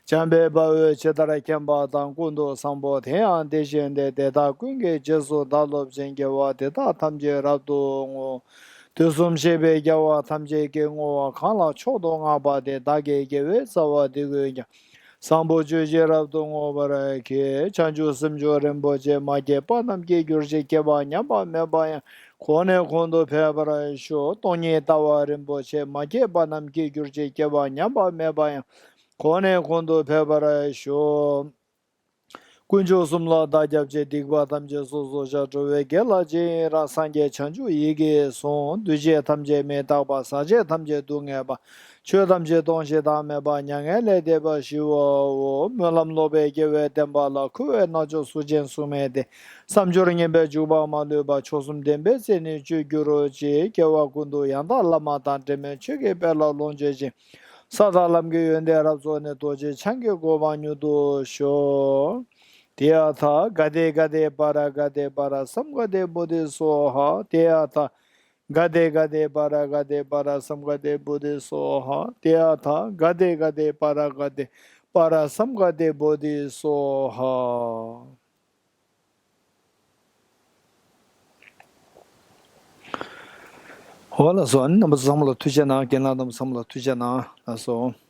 འཇམ་དཔལ་དཔའ་བོས་ཇི་ལྟར་མཁྱེན་པ་དང་། ཀུན་ཏུ་བཟང་པོ་དེ་ཡང་དེ་བཞིན་ཏེ། དེ་དག་ཀུན་གྱི་རྗེས་སུ་བདག་སློབ་ཅིང་། དགེ་བ་འདི་དག་ཐམས་ཅད་རབ་ཏུ་བསྔོ། དུས་གསུམ་གཤེགས་པའི་རྒྱལ་བ་ཐམས་ཅད་ཀྱིས། བསྔོ་བ་གང་ལ་མཆོག་ཏུ་བསྔགས་པ་དེས། བདག་གི་དགེ་བའི་རྩ་བ་འདི་ཀུན་ཀྱང་། བཟང་པོ་སྤྱོད་ཕྱིར་རབ་ཏུ་བསྔོ་བར་བགྱི། བྱང་ཆུབ་སེམས་མཆོག་རིན་པོ་ཆེ། མ་སྐྱེས་པ་རྣམས་སྐྱེ་གྱུར་ཅིག། སྐྱེས་པ་ཉམས་པ་མེད་པ་ཡང་། གོང་ནས་གོང་དུ་འཕེལ་བར་ཤོག། སྟོང་ཉིད་ལྟ་བ་རིན་པོ་ཆེ། མ་སྐྱེས་པ་རྣམས་སྐྱེ་གྱུར་ཅིག། སྐྱེས་པ་ཉམས་པ་མེད་པ་ཡང་། གོང་ནས་གོང་དུ་འཕེལ་བར་ཤོག། དཀོན་མཆོག་གསུམ་ལ་བདག་སྐྱབས་མཆི། སྡིག་པ་ཐམས་ཅད་སོ་སོར་བཤགས། འགྲོ་བའི་དགེ་ལ་རྗེས་ཡི་རང་། སངས་རྒྱས་བྱང་ཆུབ་ཡིད་ཀྱིས་བཟུང་། འདུས་བྱས་ཐམས་ཅད་མི་རྟག་པ། ཟག་བཅས་ཐམས་ཅད་སྡུག་བསྔལ་བ། ཆོས་ཐམས་ཅད་སྟོང་ཞིང་བདག་མེད་པ། མྱ་ངན་ལས་འདས་པ་ཞི་བའོ། སྨོན་ལམ་ལོག་པའི་སྐྱེ་བས་བསྟེན་པ་ལ། འཁོར་བའི་རྣལ་འབྱོར་གཟུགས་ཅན་གཟུགས་མེད་དེ། བསམ་སྦྱོར་ངན་པས་འཇུག་པ་མ་ལུས་པ། མཆོག་གསུམ་བདེན་པའི་སྲས་ནི་སྤྱོད་གྱུར་ཅིག། སྐྱེ་བ་ཀུན་ཏུ་ཡང་དག་བླ་མ་དང་། འབྲལ་མེད་ཆོས་ཀྱི་དཔལ་ལ་ལོངས་སྤྱོད་ཅིང་། ས་དང་ལམ་གྱི་ཡོན་ཏན་རབ་རྫོགས་ནས། རྡོ་རྗེ་འཆང་གི་གོ་འཕང་མྱུར་དུ་ཤོག། ཏདྱ་ཐཱ། ག་ཏེ་ག་ཏེ་པཱ་ར་ག་ཏེ་པཱ་ར་སཾ་ག་ཏེ་བོ་དྷི་སྭཱ་ཧཱ། ཏདྱ་ཐཱ། ག་ཏེ་ག་ཏེ་པཱ་ར་ག་ཏེ་པཱ་ར་སཾ་ག་ཏེ་བོ་དྷི་སྭཱ་ཧཱ། ཏདྱ་ཐཱ། ག་ཏེ་ག་ཏེ་པཱ་ར་ག་ཏེ་པཱ་ར་སཾ་ག་ཏེ་བོ་དྷི་སྭཱ་ཧཱ། འོ་ལགས་སོ། ཨ་ནི་རྣམ་པ་ཚོ་ཚང་མ་ལ་ཐུགས་རྗེ་གནང་། རྒན་ལགས་རྣམ་པ་ཚང་མ་ལ་ཐུགས་རྗེ་གནང་། ལགས་སོ།